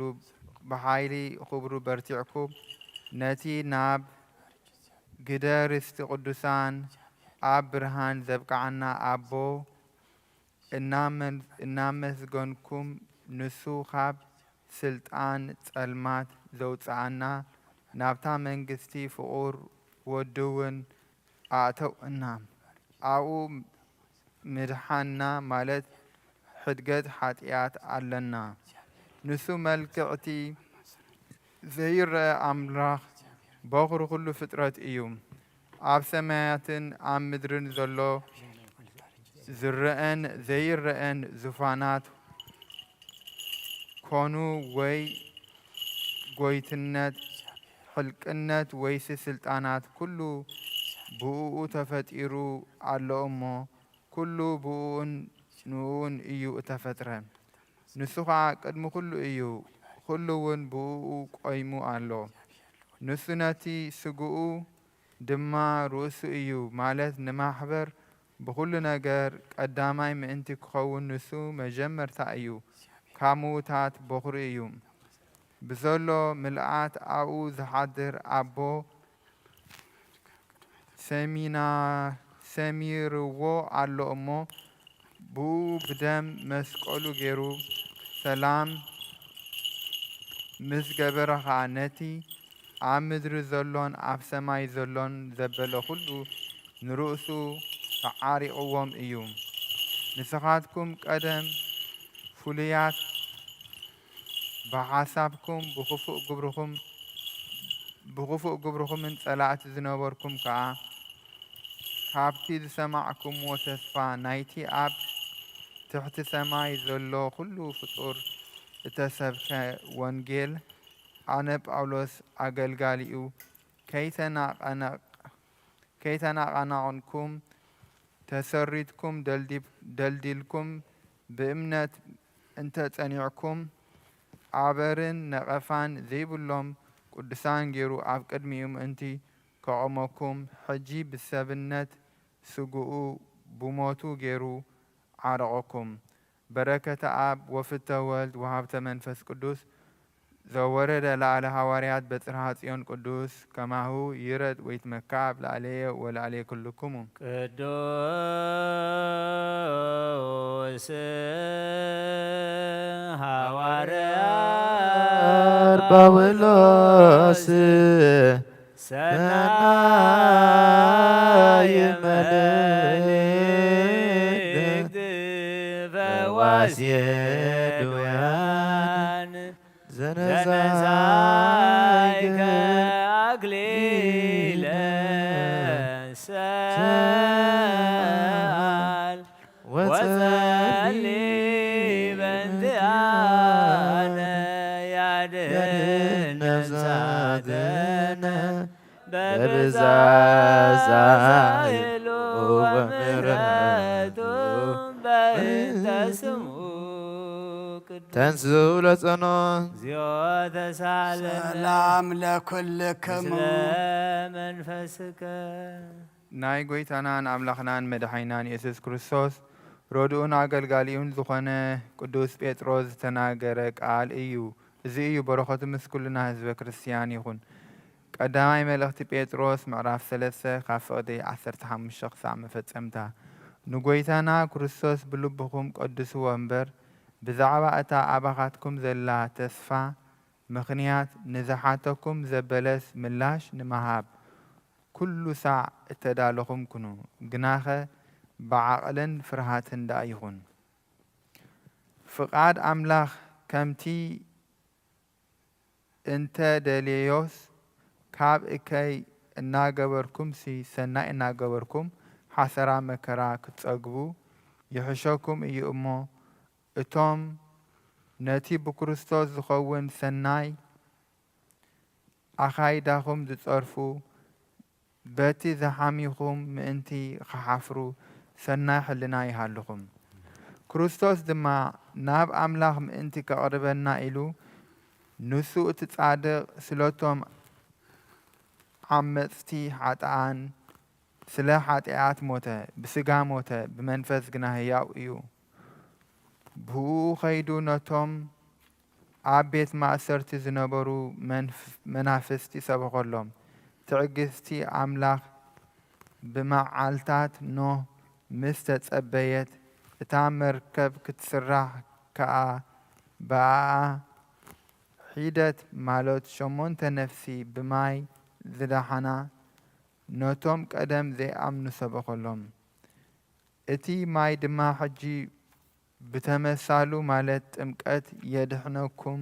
ብሓይሊ ክብሩ በርቲዕኩም፣ ነቲ ናብ ግደ ርስቲ ቅዱሳን ኣብ ብርሃን ዘብቅዓና ኣቦ እናመን-፣ እናመስገንኩም፣ ንሱ ካብ ስልጣን ጸልማት ዘውጽኣና፣ ናብታ መንግስቲ ፍቑር ወዱ እውን ኣእተወና። ኣብኡ ምድሓንና፣ ማለት ሕድገት ሓጢኣት ኣለና። ንሱ መልክዕ እቲ ዘይረኣ ኣምላኽ፣ በኹሪ ኩሉ ፍጥረት እዩ። ኣብ ሰማያትን ኣብ ምድርን ዘሎ ዝረኣን ዘይረኣን ዙፋናት ኮኑ፣ ወይ ጎይትነት፣ ሕልቅነት፣ ወይሲ ስልጣናት፣ ኩሉ ብእኡ ተፈጢሩ ኣሎ እሞ፣ ኩሉ ብእኡን ንእኡን እዩ እተፈጥረ። ንሱ ኸኣ ቅድሚ ኩሉ እዩ፣ ኩሉ እውን ብእኡ ቆይሙ ኣሎ። ንሱ ነቲ ስግኡ ድማ ርእሱ እዩ፣ ማለት ንማሕበር ብኹሉ ነገር ቀዳማይ ምእንቲ ክኸውን፣ ንሱ መጀመርታ እዩ፣ ካብ ምዉታት በኹሪ እዩ። ብዘሎ ምልኣት ኣብኡ ዝሓድር ኣቦ ሰሚና-፣ ሰሚርዎ ኣሎ እሞ፣ ብኡ ብደም መስቀሉ ገይሩ ሰላም ምስ ገበረ ኸኣ፣ ነቲ ኣብ ምድሪ ዘሎን ኣብ ሰማይ ዘሎን ዘበለ ኹሉ ንርእሱ ተዓሪቕዎም እዩ። ንስኻትኩም ቀደም ፍሉያት ብሓሳብኩም ብኽፉእ ግብርኹም፣ ብኽፉእ ግብርኹምን ጸላእቲ ዝነበርኩም ከኣ፣ ካብቲ ዝሰማዕኩምዎ ተስፋ ናይቲ ኣብ ትሕቲ ሰማይ ዘሎ ኩሉ ፍጡር እተሰብከ ወንጌል፣ ኣነ ጳውሎስ ኣገልጋሊኡ ከይተናቐነቕ-፣ ከይተናቓናቕንኩም ተሰሪትኩም ደልዲብ-፣ ደልዲልኩም ብእምነት እንተ ጸኒዕኩም፣ ኣበርን ነቐፋን ዘይብሎም ቅዱሳን ገይሩ ኣብ ቅድሚኡ ምእንቲ ከቖመኩም፣ ሕጂ ብሰብነት ስግኡ ብሞቱ ገይሩ ዓረቐኩም። በረከተ ኣብ ወፍተ ወልድ ወሃብተ መንፈስ ቅዱስ ዘወረደ ላዕለ ሃዋርያት በጽርሃ ጽዮን ቅዱስ ከማሁ ይረድ ወይትመካ ኣብ ላዕሌየ ወላዕሌ ኩልክሙ። ቅዱስ ሃዋርያ ጳውሎስ ሰናይ መልእክት ፈዋሲ ድውያን ዘነሳይከ ኣክሊለ ሰኣል ወጸሊ በእንቲኣነ ያድህን ነፍሳትነ በብዛት ዛይሉ ወምሕረቱ በእንተ ስሙ ቅዱስ። ተንሥኡ ለጸሎት። እግዚኦ ተሳለነ። ሰላም ለኩልክሙ። ምስለ መንፈስከ። ናይ ጐይታናን ኣምላኽናን መድሓኒናን የሱስ ክርስቶስ ረድኡን ኣገልጋሊኡን ዝኾነ ቅዱስ ጴጥሮስ ዝተናገረ ቃል እዩ። እዚ እዩ በረኸቱ ምስ ኩልና ህዝበ ክርስትያን ይኹን። ቀዳማይ መልእኽቲ ጴጥሮስ ምዕራፍ ሰለስተ ካብ ፍቕዲ ዓሰርተ ሓሙሽተ ክሳዕ መፈጸምታ። ንጐይታና ክርስቶስ ብልብኹም ቀድስዎ እምበር፣ ብዛዕባ እታ ኣባኻትኩም ዘላ ተስፋ ምኽንያት ንዝሓተኩም ዘበለስ ምላሽ ንምሃብ ኩሉ ሳዕ እተዳለኹም ኩኑ። ግናኸ ብዓቕልን ፍርሃትን ደኣ ይኹን። ፍቓድ ኣምላኽ ከምቲ እንተ ደልዮስ፣ ካብ እከይ እናገበርኩምሲ ሰናይ እናገበርኩም ሓሰራ መከራ ክትጸግቡ ይሕሸኩም እዩ እሞ፣ እቶም ነቲ ብክርስቶስ ዝኸውን ሰናይ ኣኻይዳኹም ዝጸርፉ፣ በቲ ዝሓሚኹም ምእንቲ ኽሓፍሩ ሰናይ ሕልና ይሃልኹም። ክርስቶስ ድማ ናብ ኣምላኽ ምእንቲ ከቕርበና ኢሉ ንሱ እቲ ጻድቕ ስለቶም ዓመጽቲ ሓጥኣን ስለ ሓጢኣት ሞተ፣ ብስጋ ሞተ፣ ብመንፈስ ግና ህያው እዩ። ብእኡ ኸይዱ ነቶም ኣብ ቤት ማእሰርቲ ዝነበሩ መንፍ- መናፍስቲ ሰበኸሎም። ትዕግስቲ ኣምላኽ ብመዓልታት ኖህ ምስ ተጸበየት፣ እታ መርከብ ክትስራሕ ከኣ ብኣኣ ሒደት ማለት ሸሞንተ ነፍሲ ብማይ ዝደሓና ነቶም ቀደም ዘይኣምኑ ሰበኸሎም። እቲ ማይ ድማ ሕጂ ብተመሳሉ ማለት ጥምቀት የድሕነኩም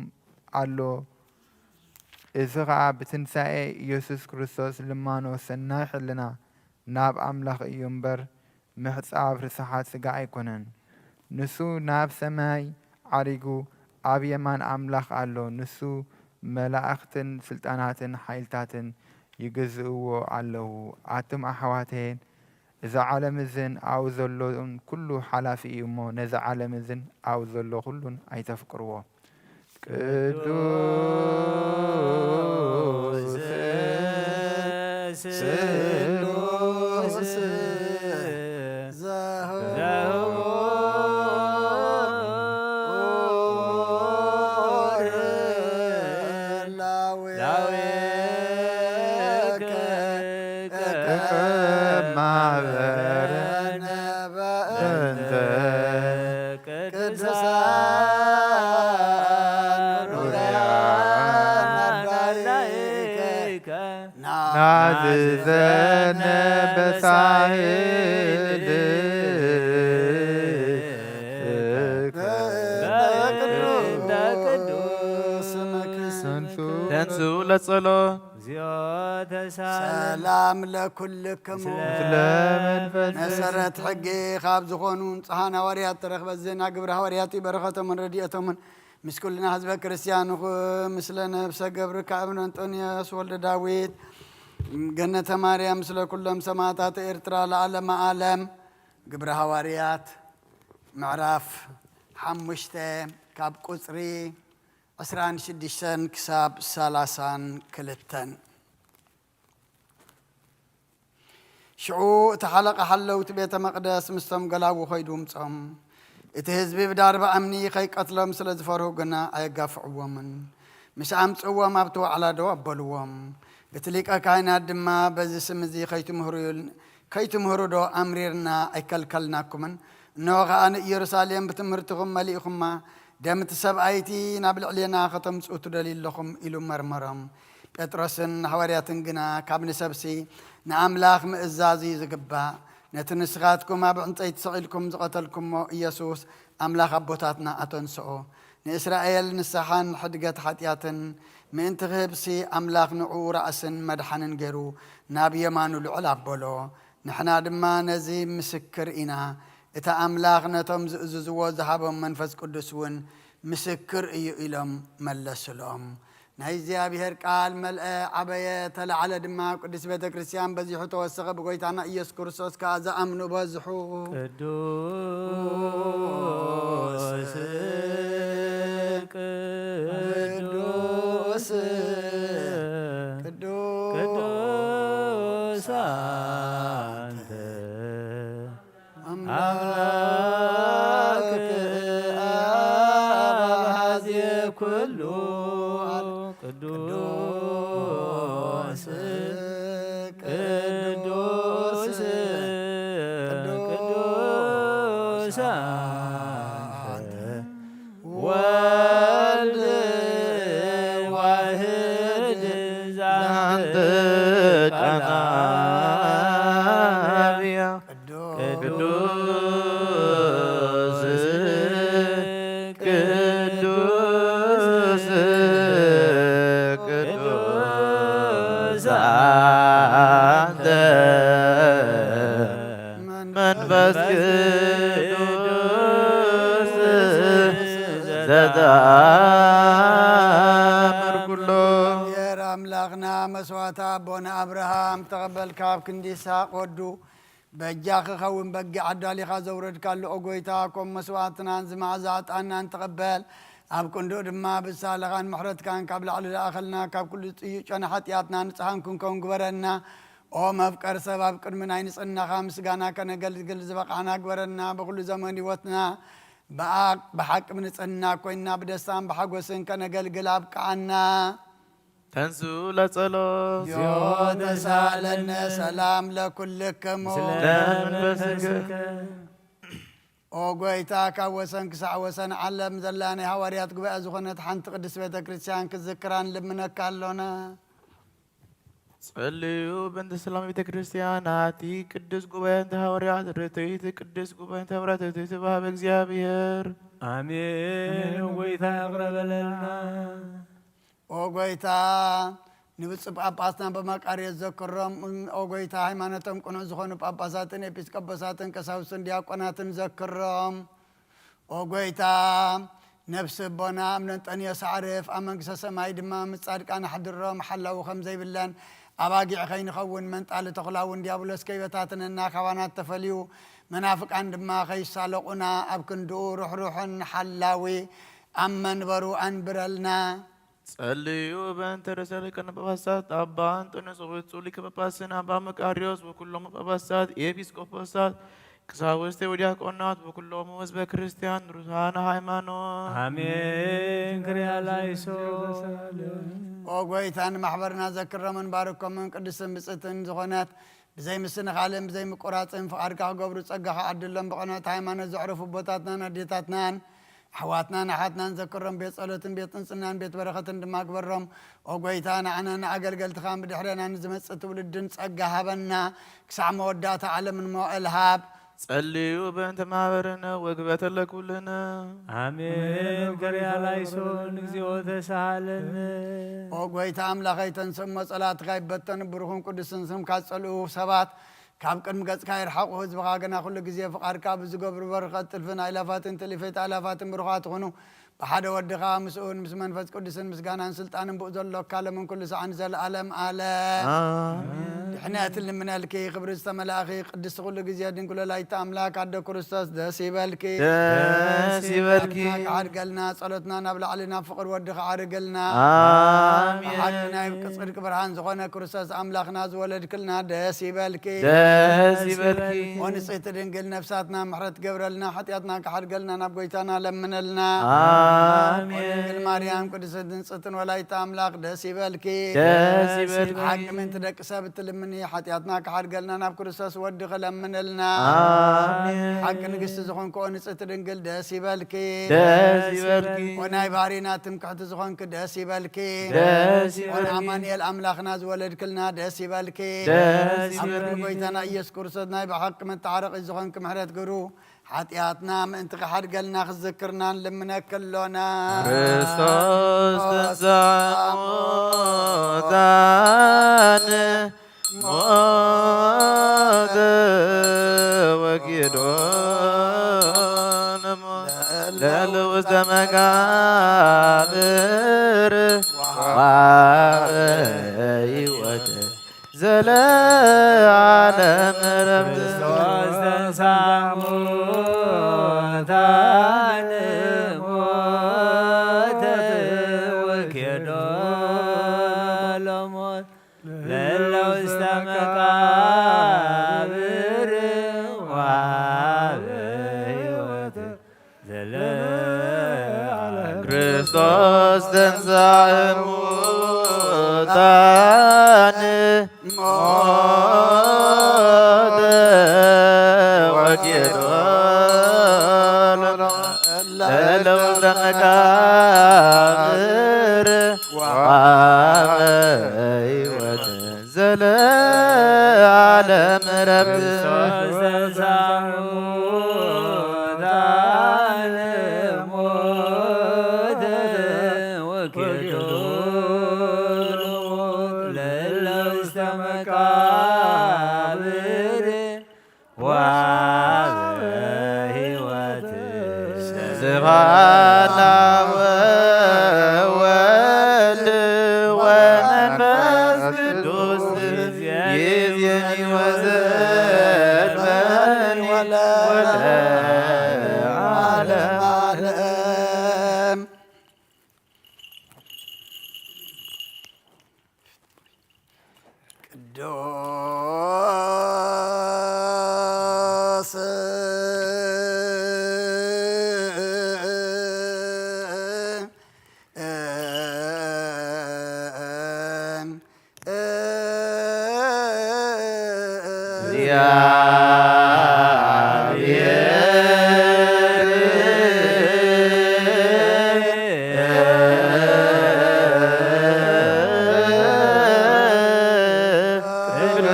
ኣሎ። እዚ ኸኣ ብትንሳኤ ኢየሱስ ክርስቶስ ልማኖ ሰናይ ሕልና ናብ ኣምላኽ እዩ እምበር ምሕጻብ ርስሓት ስጋ ኣይኮነን። ንሱ ናብ ሰማይ ዓሪጉ ኣብ የማን ኣምላኽ ኣሎ። ንሱ መላእኽትን ስልጣናትን ሓይልታትን ይግዝእዎ ኣለዉ። ኣቱም ኣሕዋተይን፣ እዚ ዓለም እዝን ኣብኡ ዘሎን ኩሉ ሓላፊ እዩ እሞ፣ ነዚ ዓለም እዝን ኣብኡ ዘሎ ኩሉን ኣይተፍቅርዎ። ቅዱስ ስሉስ ናዝዘነ በሳህል ተንሱ ለጸሎ። ሰላም ለኩልክሙ። መሰረት ሕጊ ካብ ዝኾኑ ንጹሓን ሃዋርያት ተረኽበ። ዜና ግብረ ሃዋርያት እዩ። በረኸቶምን ረድኤቶምን ምስ ኩልና ህዝበ ክርስቲያን ይኹን። ምስለ ነፍሰ ገብርከ ኣብነ እንጦንዮስ ወልደ ዳዊት፣ ገነተ ማርያም፣ ምስለ ኩሎም ሰማዕታት ኤርትራ ለዓለመ ዓለም። ግብረ ሃዋርያት ምዕራፍ ሓሙሽተ ካብ ቁጽሪ ዕስራን ሽዱሽተን ክሳብ ሰላሳን ክልተን። ሽዑ እቲ ሓለቓ ሓለውቲ ቤተ መቕደስ ምስቶም ገላዉ ኸይዱ ምጾም። እቲ ህዝቢ ብዳርባ እምኒ ኸይቀትሎም ስለ ዝፈርሁ ግና ኣየጋፍዕዎምን። ምስ ኣምጽእዎም ኣብቲ ዋዕላ ደው ኣበልዎም። እቲ ሊቀ ካህናት ድማ በዚ ስም እዚ ኸይትምህሩ ከይትምህሩ ዶ ኣምሪርና ኣይከልከልናኩምን? እንሆ ኸኣ ንኢየሩሳሌም ብትምህርትኹም መሊእኹማ፣ ደም እቲ ሰብኣይ እቲ ናብ ልዕሌና ኸተምጽኡ ትደልዩ ኣለኹም ኢሉ መርመሮም። ጴጥሮስን ሃዋርያትን ግና ካብ ንሰብሲ ንኣምላኽ ምእዛዝ እዩ ዝግባእ። ነቲ ንስኻትኩም ኣብ ዕንጸይቲ ሰቒልኩም ዝቐተልኩሞ ኢየሱስ ኣምላኽ ኣቦታትና ኣተንስኦ። ንእስራኤል ንስሓን ሕድገት ሓጢኣትን ምእንቲ ክህብሲ ኣምላኽ ንዕኡ ራእስን መድሓንን ገይሩ ናብ የማኑ ልዑል ኣበሎ። ንሕና ድማ ነዚ ምስክር ኢና። እቲ ኣምላኽ ነቶም ዝእዝዝዎ ዝሃቦም መንፈስ ቅዱስ እውን ምስክር እዩ ኢሎም መለስሎም። ናይ እግዚኣብሔር ቃል መልአ፣ ዓበየ፣ ተላዕለ ድማ። ቅድስት ቤተ ክርስቲያን በዚሑ ተወሰኸ፣ ብጎይታና ኢየሱስ ክርስቶስ ከኣ ዝኣምኑ በዝሑ። ቅዱስ ቅዱስ ቅዱስ ቅዱስ አንተ አምላክ አብ አዜ ኩሉ ቅዱስ ቅዱስ ቅዱስ አንተ ወልድ ዋህድ ዛንተ ቃና ቅዱስ ቅዱስ ቅዱስ መስዋዕቲ ኣቦና ኣብርሃም ተቐበል፣ ካብ ክንዲ ይስሐቅ ወዱ በጃ ክኸውን በጊዕ ኣዳሊኻ ዘውረድካሉ፣ ኦ ጎይታ፣ ከም መስዋዕትናን ዝመዓዛ ዕጣንናን ተቐበል። ኣብ ክንድኡ ድማ ብሳልኻን ምሕረትካን ካብ ላዕሊ ዝኣኸልና ካብ ኩሉ ጽዩቅ ጨና ሓጢኣትና ንጽሃን ክንከውን ግበረና። ኦ መፍቀር ሰብ፣ ኣብ ቅድሚ ናይ ንጽህናኻ ምስጋና ከነገልግል ዝበቓዕና ግበረና። ብኹሉ ዘመን ህይወትና ብኣ-፣ ብሓቂ ብንጽህና ኮይንና ብደስታን ብሓጎስን ከነገልግል ኣብቅዓና። ተንሱ ለጸሎት። ዮ ተሳለነ ሰላም ለኩልክሙ። ምስለ መንፈስከ። ኦ ጎይታ፣ ካብ ወሰን ክሳዕ ወሰን ዓለም ዘላ ናይ ሃዋርያት ጉባኤ ዝኾነት ሓንቲ ቅድስት ቤተ ክርስቲያን ክዝክራ ንልምነካ ኣሎና። ጸልዩ በእንተ ሰላም ቤተ ክርስቲያን፣ ኣቲ ቅዱስ ጉባኤ እንተ ሃዋርያት ርትዕት፣ ቅዱስ ጉባኤ እንተ ሃዋርያት ርትዕት፣ ባህበ እግዚኣብሔር። ኣሜን። ጎይታ ይቕረ በለልና። ኦ ጎይታ፣ ንብፁዕ ጳጳስና በመቃርዮስ ዘክሮም። ኦ ጎይታ፣ ሃይማኖቶም ቅኑዕ ዝኾኑ ጳጳሳትን ኤጲስቆጶሳትን ቀሳውስትን ዲያቆናትን ዘክሮም። ኦ ጎይታ፣ ነፍሲ ኣቦና ኣብ ነንጠንዮስ ኣዕርፍ፣ ኣብ መንግስተ ሰማይ ድማ ምስ ጻድቃን ኣሕድሮም። ሓላዊ ከም ዘይብለን ኣባጊዕ ከይንኸውን መንጣሊ ተኹላ እውን ዲያብሎስ ከይበታትነና ካባናት ተፈልዩ፣ መናፍቃን ድማ ከይሳለቑና ኣብ ክንድኡ ርሕሩሕን ሓላዊ ኣብ መንበሩ ኣንብረልና። ጸልዩ በእንተ ርእሰ ሊቃነ ጳጳሳት ኣባ እንጦንዮስ ውጹእ ሊቀ ጳጳስን ኣባ መቃርዮስ ወኩሎም ጳጳሳት ኤጲስቆጶሳት ቀሳውስት ወዲያቆናት ወኩሎም ህዝበ ክርስቲያን ርቱዓነ ሃይማኖት። ኣሜን። ክርያ ላይሶ። ኦ ጎይታ፣ ንማሕበርና ዘክሮምን ባርኮምን ቅድስትን ብጽእትን ዝኾነት ብዘይ ምስንኻልን ብዘይ ምቁራጽን ፍቓድካ ክገብሩ ጸጋኻ ዓድሎም። ብቐኖት ሃይማኖት ዘዕረፉ ኣቦታትናን ኣዴታትናን ኣሕዋትናን ኣሓትናን ዘክሮም። ቤት ጸሎትን ቤት ቅንጽናን ቤት በረኸትን ድማ ግበሮም። ኦ ጎይታ፣ ንዓናን ንኣገልገልትኻን ብድሕረና ንዝመጽእ ትውልድን ጸጋ ሃበና። ክሳዕ መወዳእታ ዓለምን መዋእል ሃብ። ጸልዩ በእንተ ማህበርነ ወግበተ ለኩልነ። ኣሜን። ክርያ ላይሶን፣ እግዚኦ ተሳሃለነ። ኦ ጎይታ ኣምላኸይ፣ ተንስእ እሞ ጸላእትኻ ይበተኑ፣ ብሩኽን ቅዱስን ስምካ ዝጸልኡ ሰባት ካብ ቅድሚ ገጽካ ይርሓቑ። ህዝብኻ ግና ኩሉ ግዜ ፍቓድካ ብዝገብሩ በረኸት ጥልፍን ኣእላፋትን ትእልፌት ኣእላፋትን ብሩኻት ይኹኑ። ብሓደ ወድኻ ምስኡን ምስ መንፈስ ቅዱስን ምስጋናን ስልጣንን ብኡ ዘሎካ ሎምን ኩሉ ሰዓን ዘለዓለም ዓለም። ኣሜን። ድሕነት ልምነልኪ፣ ክብሪ ዝተመላእኺ ቅድስቲ ኩሉ ግዜ ድንግል ወላዲተ ኣምላክ ኣደ ክርስቶስ ደስ ይበልኪ። ደስ ይበልኪ። ክዓድገልና፣ ጸሎትና ናብ ላዕሊ ናብ ፍቕሪ ወድኻ ዓርግልና። ኣሜን። ብሓቂ ናይ ጽድቂ ብርሃን ዝኾነ ክርስቶስ ኣምላኽና ዝወለድክልና ደስ ይበልኪ። ደስ ይበልኪ። ኦ ንጽሕቲ ድንግል ነፍሳትና ምሕረት ገብረልና፣ ሓጢኣትና ክሓድገልና ናብ ጎይታና ለምነልና። ኣሜን። ኦ ድንግል ማርያም ቅድስት ንጽሕትን ወላዲተ ኣምላኽ ደስ ይበልኪ። ደስ ይበልኪ። ብሓቂ ምእንቲ ደቂ ሰብ እትልምኒ፣ ሓጢኣትና ክሓድገልና ናብ ክርስቶስ ወድኺ ለምነልና። ኣሜን። ሓቂ ንግስቲ ዝኾንክኦ ንጽሕቲ ድንግል ደስ ይበልኪ። ደስ ይበልኪ። ኦ ናይ ባህሪና ትምክሕቲ ዝኾንኪ ደስ ይበልኪ። ደስ ኦ ይበልኪ። ንኣማኑኤል ኣምላኽና ዝወለድክልና ደስ ይበልኪ። ደስ ኣብ ቅድሚ ይበልኪ። ጎይታና ኢየሱስ ክርስቶስ ናይ ብሓቂ መተዓረቒ ዝኾንኪ ምሕረት ግብሩ ሓጢኣትና ምእንቲ ክሓድገልና ክዝክርና ንልምነኪ ኣሎና። ክርስቶስ ተንሥአ እሙታን ሞተ ወጌዶ ለሞት ለእለ ውስተ መቃብር ወሀበ ሕይወት ዘለዓለም ረብ ክርስቶስ ተንሥአ እሙታን ሞተ ወጌዶ ለሞት ለእለ ውስተ መቃብር ወሀበ ሕይወት ዘለዓለም። ክርስቶስ ተንሥአ እሙታን ሞተ ወጌዶ ለእለ ውስተ መቃብር ወሀበ ሕይወት ዘለዓለም ረብ። ክርስቶስ ተንሥአ እሙታን ሞተ ወጌዶ ለእለ ውስተ መቃብር ወሀበ ሕይወት። ስብሐት ለአብ ወወልድ ወመንፈስ ቅዱስ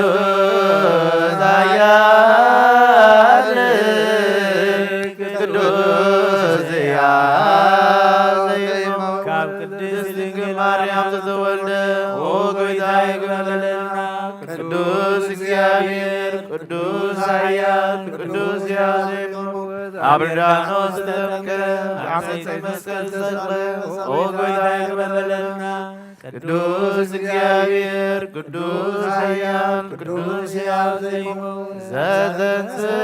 ቅዱስ ኃያል ቅዱስ ሕያው ዘይሞት ካብ ቅድስት ድንግል ማርያም ዝተወልደ ኦ ጐይታዬ ግበረልና። ቅዱስ እግዚኣብሔር ቅዱስ ኃያል ቅዱስ ሕያው ዘይሞት ኣብ ዮርዳኖስ ተጠምቀ፣ ብዓመፀ መስቀል ተሰቅለ ኦ ጐይታዬ ግበረልና። ቅዱስ እግዚኣብሔር ቅዱስ ኃያል ቅዱስ ሕያው ዘይሞት ዘተንሥአ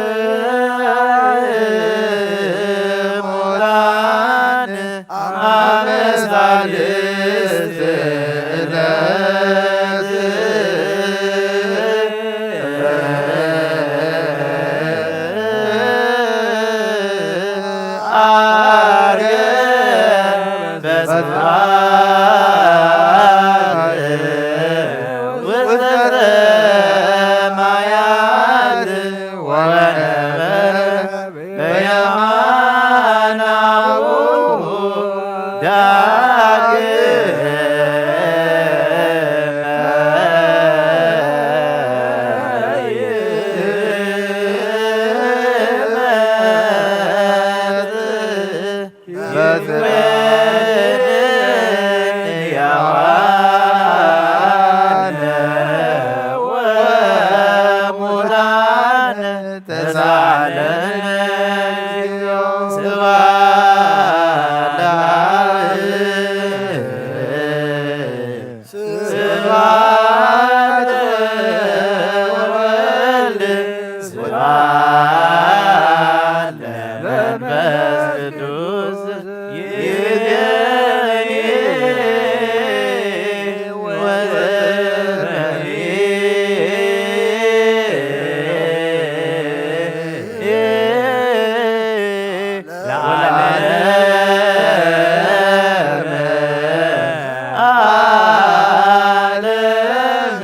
እሙታን አመ ሣልስት ዕለት ዐርገ በስብሐት ውስተ ሰማያት ወነበረ በየማነ አቡሁ ዳግመ ይመጽእ። በትንያዋነ ወሙታን ተሳለነ ስብሐት ለአብ ስብሐት ወወልድ ስብሐት ለመንፈስ ቅዱስ ይእዜኒ ወዘልፈኒ ለዓለመ ዓለም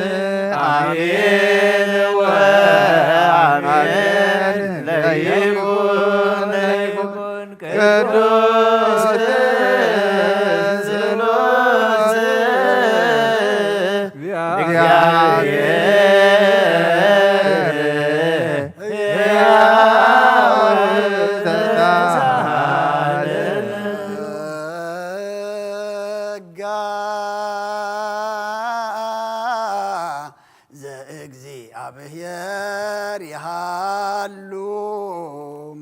አሜን ወአሜን። ለይኩን ለይኩን ቅዱስ ስሉስ እግዚአብሔር ሕያው ተሳሃለን። ጸጋ ዘእግዚአብሔር ይሃሉ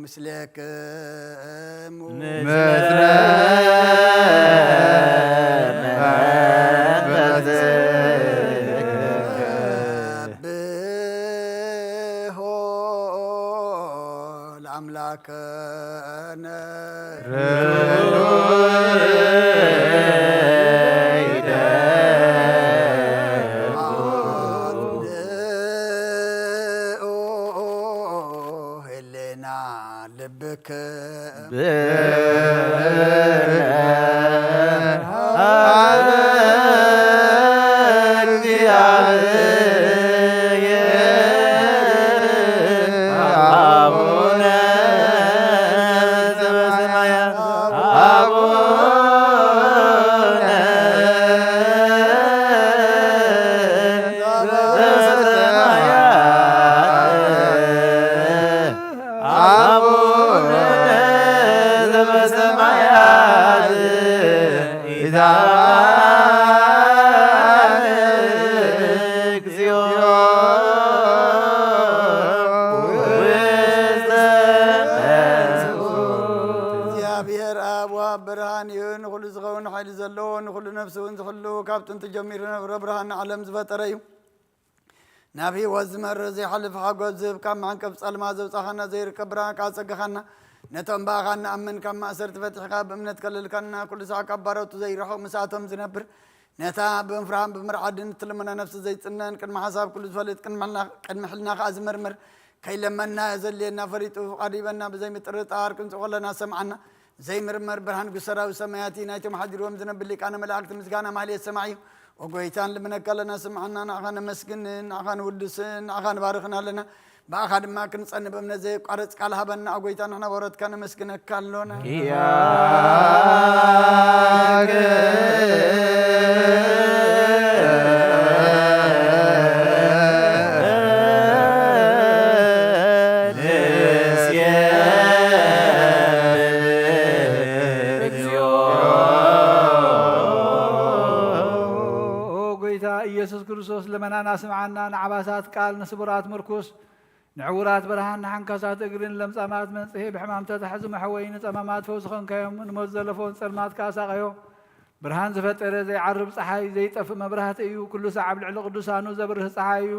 ምስሌክሙ። ምስለ መንፈስከ። ሰብሖ ለአምላክነ። ርቱዕ ህሌና ልብክ። አቡነ ዘበሰማያት አቡነ ዘበሰማያት አቡነ ዘበሰማያት ኢታብአነ እግዚኦ ውስተ መንሱት። እግዚኣብሔር አብ ወአብ ብርሃን እዩ፣ ንኹሉ ዝኸውን ሓይሊ ዘለዎ፣ ንኹሉ ነፍሲ እውን ዝሕሉ፣ ካብ ጥንቲ ጀሚሩ ነበረ፣ ብርሃን ንዓለም ዝፈጠረ እዩ። ናብ ህይወት ዝመርህ ዘይሓልፍ ሓጎስ ዝህብ፣ ካብ መዓንቀፍ ጸልማ ዘውጻኻና ዘይርከብ ብርሃን ከኣ ጸጋኻና፣ ነቶም ብኣኻ እንኣምን ካብ ማእሰርቲ ፈቲሕካ ብእምነት ከለልካና፣ ኩሉ ሳዕ ካብ ባሮቱ ዘይርሕቕ ምስኣቶም ዝነብር ነታ ብምፍራህን ብምርዓድን እትልምና ነፍሲ ዘይጽነን፣ ቅድሚ ሓሳብ ኩሉ ዝፈልጥ፣ ቅድሚ ሕልና፣ ቅድሚ ሕልና ከኣ ዝምርምር፣ ከይለመንና ዘድልየና ፈሊጡ ፍቓድ ይበና። ብዘይ ምጥርጣር ክንጽኦ ከለና ሰምዓና። ዘይምርመር ብርሃን ግሰራዊ ሰማያት እዩ። ናይቶም ሓዲርዎም ዝነብር ሊቃነ መላእክት ምስጋና ማህሌት ሰማዕ እዩ። ኦ ጎይታ፣ ንልምነካ ኣለና፣ ስምዓና። ንዓኻ ነመስግንን፣ ንዓኻ ንውድስን፣ ንዓኻ ንባርኽን ኣለና። ብኣኻ ድማ ክንጸንብ እምነት ዘየቋርጽ ቃል ሃበና። ኦ ጎይታ፣ ንሕና በረትካ ነመስግነካ ኣሎና። ኦ ጎይታ ኢየሱስ ክርስቶስ፣ ልመናና ስምዓና፣ ንዓባሳት ቃል ንስቡራት ምርኩስ፣ ንዕውራት ብርሃን፣ ንሓንካሳት እግርን ለምጻማት መንጽሄ፣ ብሕማም ተታሕዙ መሕወዪ፣ ንጸማማት ፈውሲ ኾንካዮም፣ ንሞት ዘለፎን ጸልማት ከኣ ሳቐዮ። ብርሃን ዝፈጠረ ዘይዓርብ ጸሓይ፣ ዘይጠፍእ መብራህቲ እዩ። ኩሉ ሳዕ ኣብ ልዕሊ ቅዱሳኑ ዘብርህ ጸሓይ እዩ።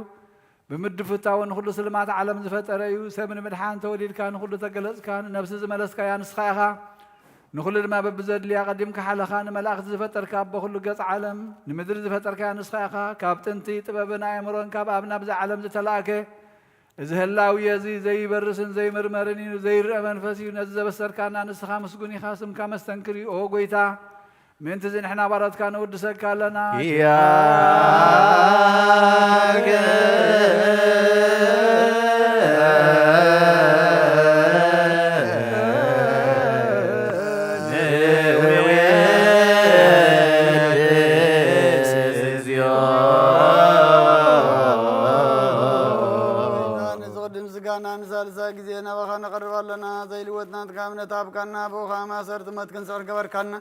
ብምድፍታው ንኹሉ ስልማት ዓለም ዝፈጠረ እዩ። ሰብ ንምድሓን ተወሊድካ ንኹሉ ተገለጽካ፣ ንነብሲ ዝመለስካያ ንስኻ ኢኻ። ንኹሉ ድማ በብዘድልያ ቀዲምካ ሓለኻ። ንመላእኽቲ ዝፈጠርካ ኣቦ ኩሉ ገጽ ዓለም፣ ንምድሪ ዝፈጠርካያ ንስኻ ኢኻ። ካብ ጥንቲ ጥበብን ኣእምሮን ካብ ኣብ ናብዚ ዓለም ዝተላእከ፣ እዚ ህላዊ እዚ ዘይበርስን ዘይምርመርን እዩ፣ ዘይረአ መንፈስ እዩ። ነዚ ዘበሰርካና ንስኻ ምስጉን ኢኻ፣ ስምካ መስተንክር እዩ። ኦ ጎይታ፣ ምእንቲ እዚ ንሕና ባሮትካ ነወድሰካ ኣለና። ኪያከ ንወድስ እግዚኦ። ንዝቕድም ስጋና ንሳልሳይ ግዜ ናባኻ ነቐርብ ኣለና። ዘይልወጥ ናትካ እምነት ሃብካና፣ ብኡ ኸዓ ማእሰርቲ ሞት ክንስዕር ገበርካና።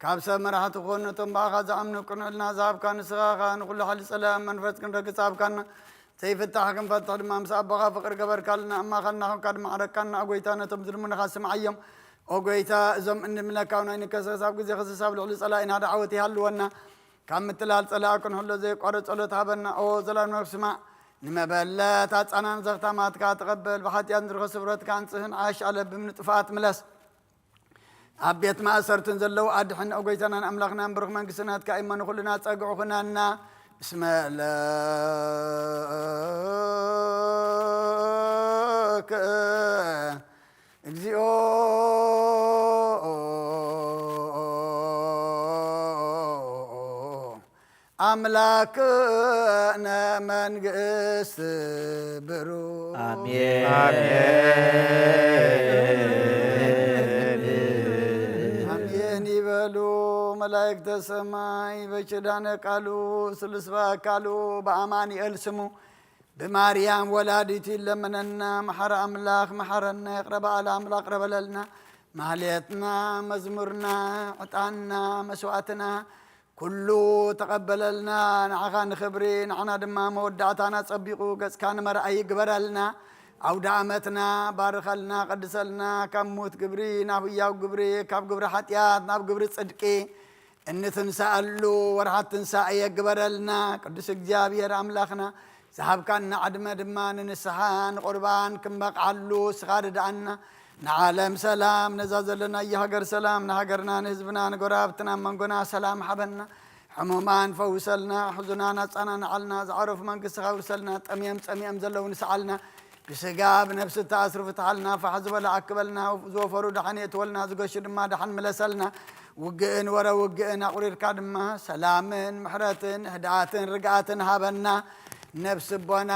ካብ ሰብ መራሕቲ ክኾኑ ነቶም ብኣኻ ዝኣምኑ ቅኑዕ ሕልና ዝሃብካ ንስኻ ኸኣ ንኹሉ ሓይሊ ጸላእን መንፈስ ክንረግጽ ሃብካና። ዘይፍታሕ ክንፈትሕ ድማ ምስ ኣቦኻ ፍቕሪ ገበርካልና። እማኻልና ኾንካ ድማ ዓረቅካና። ኦ ጐይታ፣ ነቶም ዝልምኑኻ ስምዓዮም። ኦ ጐይታ፣ እዞም እንምለካ ናይ ንከሰስ ኣብ ግዜ ክስስ ኣብ ልዕሊ ጸላኢና ደዓወት ይሃልወና። ካብ ምትላል ጸላኢ ክንሕሎ ዘየቋርጽ ጸሎት ሃበና። ኦ ዘላለም ስማዕ፣ ንመበለት ኣጻናን ዘኽታማትካ ተቐበል። ብሓጢኣት ንዝረኸ ስብረትካ ኣንጽህን ዓሽ ኣለብም ንጥፋት ምለስ። ኣብ ቤት ማእሰርትን ዘለዉ ኣድሕን። ኦ ጐይታናን ኣምላኽናን ብሩኽ መንግስቲ ናትካ እሞ ንኹልና ጸግዑ ኹነና። እስመ ለከ እግዚኦ ኣምላክነ መንግስት ብሩ። ኣሜን። ኣሜን። ኣሜን ይበሉ መላእክተ ሰማይ በኪዳነ ቃሉ ስሉስ በአካሉ በአማኑኤል ስሙ ብማርያም ወላዲቱ ይለመነና። መሐረ ኣምላኽ መሐረነ፣ ይቕረ በኣለ ኣምላኽ ይቕረ በለልና። ማህሌትና፣ መዝሙርና፣ ዕጣንና፣ መስዋዕትና ኩሉ ተቐበለልና። ንዓኻ ንኽብሪ፣ ንዓና ድማ መወዳእታና ጸቢቑ ገጽካ ንመርኣይ ይግበረልና። ኣውደ ኣመትና ባርኸልና፣ ቀድሰልና፣ ካብ ሙት ግብሪ ናብ ህያው ግብሪ፣ ካብ ግብሪ ሓጢኣት ናብ ግብሪ ጽድቂ፣ እንትንሳኣሉ ወርሓት ትንሳኤ የግበረልና። ቅዱስ እግዚኣብሔር ኣምላኽና ዝሃብካና ዕድመ ድማ ንንስሓ ንቁርባን ክንበቕዓሉ ንስኻ ርድኣና። ንዓለም ሰላም፣ ነዛ ዘለናዮ ሃገር ሰላም፣ ንሃገርና ንህዝብና ንጎረባብትና ኣብ መንጎና ሰላም ሓበና። ሕሙማን ፈውሰልና፣ ሕዙናን ኣጸናንዓልና፣ ዝዓረፉ መንግስትኻ ውርሰልና፣ ጠምዮም ጸሚኦም ዘለዉ ንስዓልና። ብስጋ ብነፍሲ እተኣስሩ ፍትሓልና፣ ፋሕ ዝበሉ ኣክበልና፣ ዝወፈሩ ደሓን የእትወልና፣ ዝገሹ ድማ ደሓን ምለሰልና። ውግእን ወረ ውግእን ኣቑሪርካ ድማ ሰላምን ምሕረትን ህድኣትን ርግኣትን ሃበና። ነፍሲ ኣቦና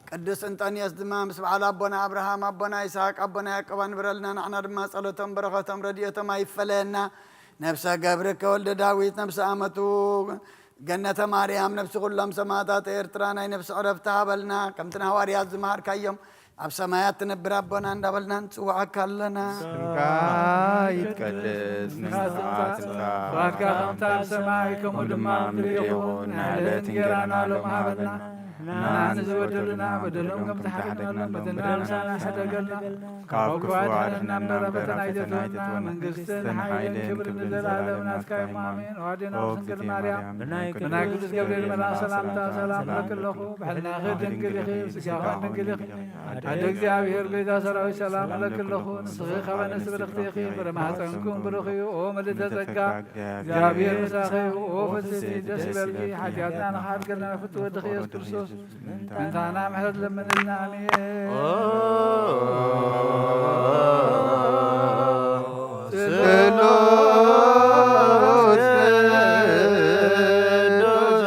ቅዱስ እንጠንዮስ ድማ ምስ በዓል ኣቦና ኣብርሃም፣ ኣቦና ይስሐቅ፣ ኣቦና ያዕቆብ ኣንብረልና። ንዓና ድማ ጸሎቶም በረኸቶም ረድኤቶም ኣይፈለየና። ነፍሰ ገብርከ ወልደ ዳዊት ነፍሰ ኣመቱ ገነተ ማርያም ነፍሲ ኩሎም ሰማዕታት ኤርትራ ናይ ነፍሲ ዕረፍቲ ሃበልና። ከምቲ ንሃዋርያት ዝመሃርካዮም ኣብ ሰማያት ትነብር ኣቦና እንዳበልና ንጽውዓካ ኣለና። ስምካ ይትቀደስ፣ መንግስትኻ ትምጻእ፣ ፍቓድካ ከምታ ኣብ ሰማይ ከምኡ ድማ ኣብ ምድሪ ይኹን። ናይ ዕለት እንጌራና ሎም ሃበና። ንዓና ንዝበደሉና በደሎም ከም ዝሓደግናሎም በደልና ምሳና ሕደገልና። ካብ ክፉ ኣድሕነና እምበር፣ ኣብ ፈተና ኣይተእትወና። መንግስትን ሓይልን ክብርን ንዘለዓለም ናትካ እዩ። ኣሜን። ኦ ኣዴና ኦ ቅድስት ድንግል ማርያም፣ ብናይ ቅዱስ ገብርኤል መልኣክ ሰላምታ ሰላም እብለኪ ኣለኹ። ብሕልናኺ ድንግል ኢኺ፣ ስጋኺ ድንግል ኢኺ። ኣደ እግዚኣብሔር፣ ቤዛ ሰራዊት፣ ሰላም እብለኪ ኣለኹ። ንስኺ ካብ ኣንስቲ ብርኽቲ ኢኺ፣ ፍረ ማህፀንኩም ብሩኽ እዩ። ኦ ምልዕተ ጸጋ፣ እግዚኣብሔር ምሳኺ እዩ። ኦ ፍስሕቲ፣ ደስ ይበልኪ። ሓጢኣትና ንኽሓድገልና ፍቱ ወድኺ ኢየሱስ ክርስቶስ ምእንታና ምሕረት ለምንልና። ኣሜን። ኦ ስሉስ ቅዱስ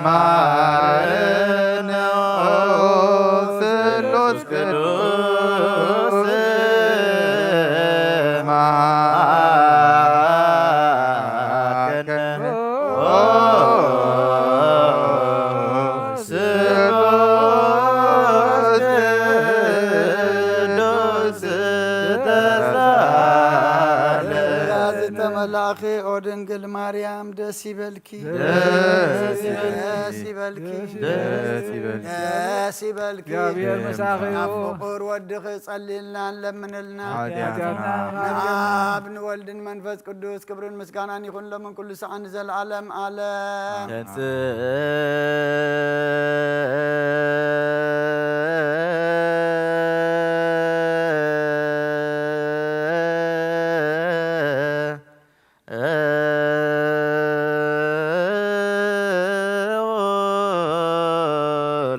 መሐረነ፣ ኦ ስሉስ ቅዱስ መሐረነ፣ ኦ ስሉስ ቅዱስ ተሳለ። ጸጋ ዝተመላእኺ ኦ ድንግል ማርያም፣ ደስ ይበልኪ፣ ደስ ይበልኪ፣ ደስ ይበልኪ፣ ደስ ይበልኪ፣ ደስ ይበልኪ። እግዚኣብሔር ምሳኺ እዩ። ናብ ፍቑር ወድኺ ጸልይልና፣ ለምንልና። ሓጢኣትና ንኣብ ንወልድን መንፈስ ቅዱስ ክብርን ምስጋናን ይኹን፣ ሎምን ኩሉ ሰዓን ንዘለዓለም ዓለም። ተንሥእ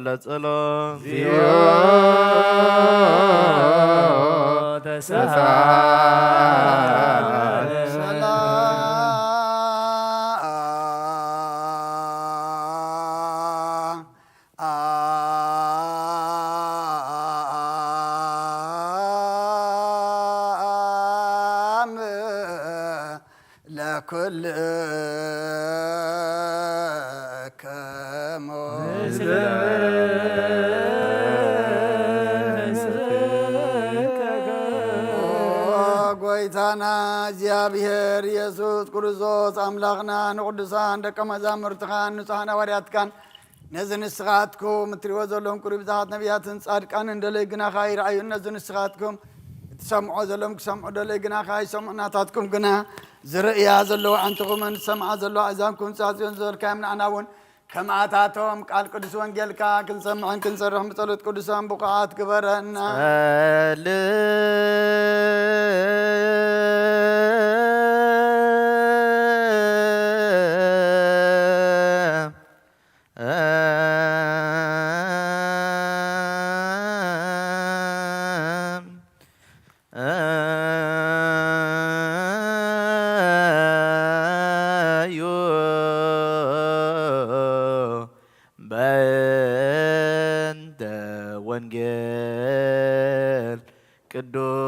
ለጸሎት። ሰላም ለኩልክሙ። ኦ ጎይታና እግዚኣብሔር ኢየሱስ ክርስቶስ ኣምላኽና፣ ንቅዱሳን ደቀ መዛሙርትኻን ንጹሓን ሃዋርያትካን፣ ነዚ ንስኻትኩም እትሪእዎ ዘለኹም ቁሩብ ብዙሓት ነቢያትን ጻድቃንን ደለይ ግናኻ ይረኣዩ። ነዚ ንስኻትኩም እትሰምዖ ዘለኹም ክሰምዑ ደለይ ግናኻ ይሰምዑ። ናታትኩም ግና ዝርእያ ዘለዋ ኣዕንትኹምን ዝሰምዓ ዘለዋ ኣእዛንኩም ጻጽዮን ዝበልካዮም ንዓና እውን ከምኣታቶም ቃል ቅዱስ ወንጌልካ ክንሰምዕን ክንሰርሕን ብጸሎት ቅዱሳን ብቑዓት ግበረና። ጸልእ ዩ በእንተ ወንጌል ቅዱስ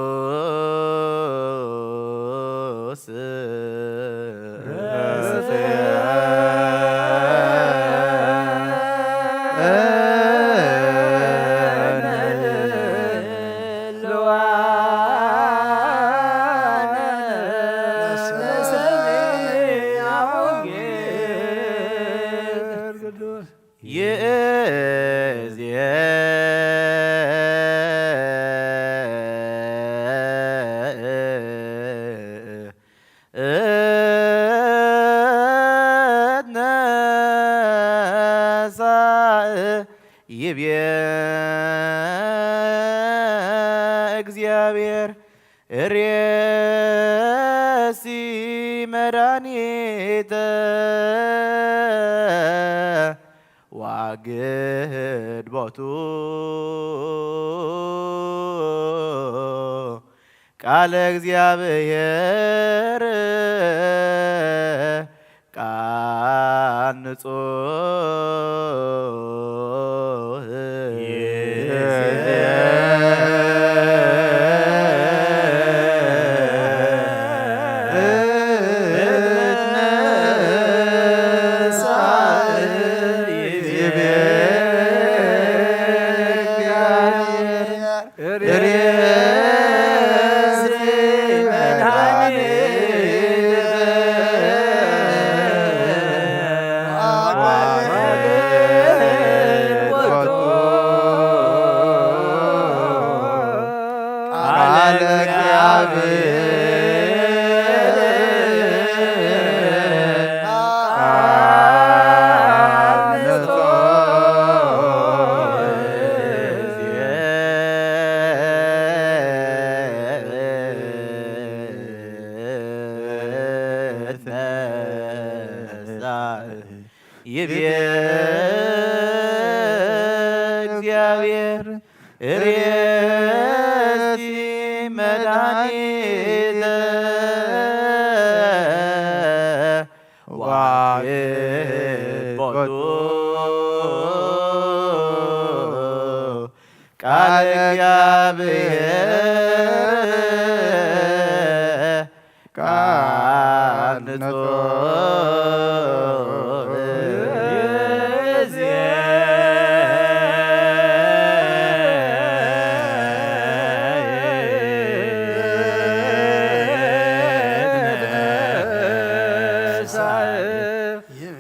ይቤ እግዚኣብሔር ርእሲ መድኃኒተ ዋግድ ቦቱ ቃለ እግዚኣብሔር ቃል ንጹሕ ይቤ እግዚኣብሔር ርእሲ መድኃኒት ዋዕቦቱ ቃል እግዚኣብሔር ቃል ንጹሕ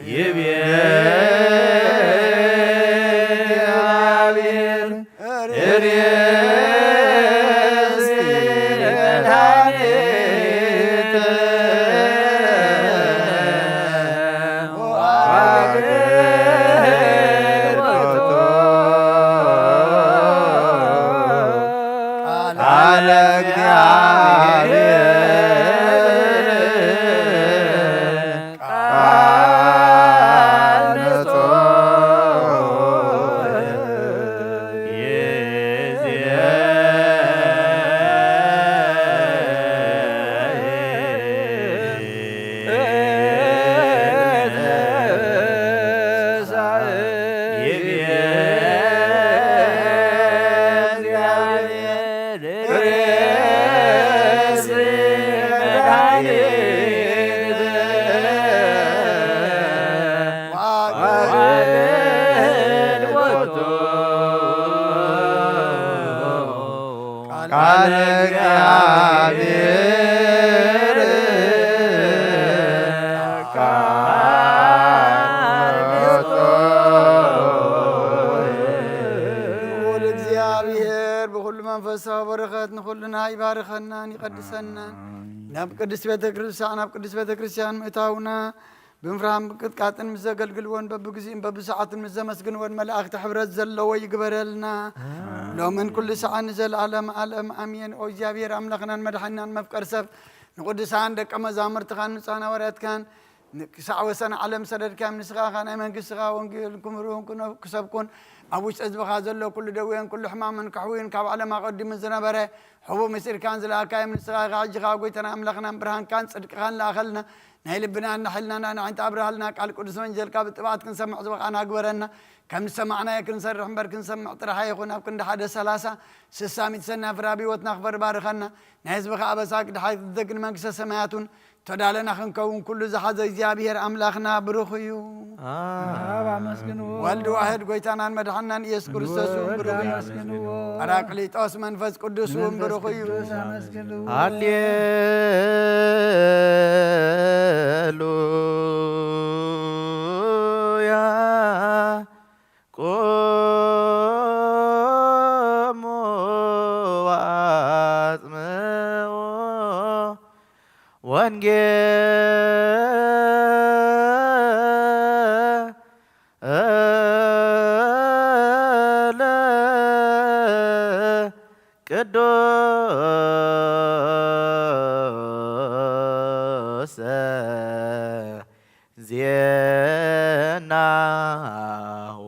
ይቤ ቃለ እግዚአብሔር ቃል ንጹሕ ይዜ ቃለ እግዚአብሔር ቃል ንጹሕ። ልዑል እግዚኣብሔር ብኹሉ መንፈሳዊ በረኸት ንኹልና ይባርኸናን ይቐድሰናን። ናብ ቅድስት ቤተ ክርስቲያን፣ ናብ ቅድስት ቤተ ክርስቲያን ምእታውና ብምፍራህን ምቅጥቃጥን ምስ ዘገልግልዎን በብግዚኡን በብሰዓቱን ምስ ዘመስግንዎን መላእኽቲ ሕብረት ዘለዎ ይግበረልና። ሎምን ኩሉ ሰዓት ንዘለዓለም ኣለም ኣሜን። ኦ እግዚኣብሔር ኣምላኽናን መድሓኒናን መፍቀር ሰብ ንቅዱሳን ደቀ መዛሙርትኻን ንጹሓን ሃዋርያትካን ክሳዕ ወሰን ዓለም ሰደድካዮም። ንስኻ ኸኣ ናይ መንግስትኻ ወንጌል ክምህሩን ክነ-፣ ክሰብኩን ኣብ ውሽጢ ህዝብኻ ዘሎ ኩሉ ደዌን ኩሉ ሕማምን ከሕውዩን ካብ ዓለም ኣቐዲሙ ዝነበረ ሕቡእ ምስጢርካን ዝለኣካዮም ንስኻ ኢኻ። ሕጂ ኸኣ ጎይታና ኣምላኽናን ብርሃንካን ጽድቅኻን ለኣኸልና። ናይ ልብናን ናይ ሕልናናን ኣዒንቲ ኣብርሃልና። ቃል ቅዱስ ወንጌልካ ብጥብዓት ክንሰምዕ ዝበቓና ግበረና። ከም ዝሰማዕናዮ ክንሰርሕ እምበር ክንሰምዕ ጥራሕ ኣይኹን። ኣብ ክንዲ ሓደ ሰላሳ ስሳ ሚእቲ ሰናፍር ኣብ ህይወትና ክፈሪ ባርኸና። ናይ ህዝብኻ ኣበሳ ክድሓይ ክትደግን መንግስተ ሰማያት እውን ተዳለና ክንከውን ኩሉ ዝሓዘ እግዚኣብሔር ኣምላኽና ብሩኽ እዩ። ኣብ ኣመስግንዎ። ወልድ ዋሕድ ጎይታናን መድሓናን ኢየሱስ ክርስቶስ እውን ወልድ ብሩኽ እዩ። ኣመስግንዎ። ጳራቅሊጦስ መንፈስ ቅዱስ እውን መንፈስ ብሩኽ እዩ። ቅዱስ ኣመስግንዎ። ሃሌሉያ። ቁሙ ወአጽምዑ ወንጌለ ቅዱስ ዜናሁ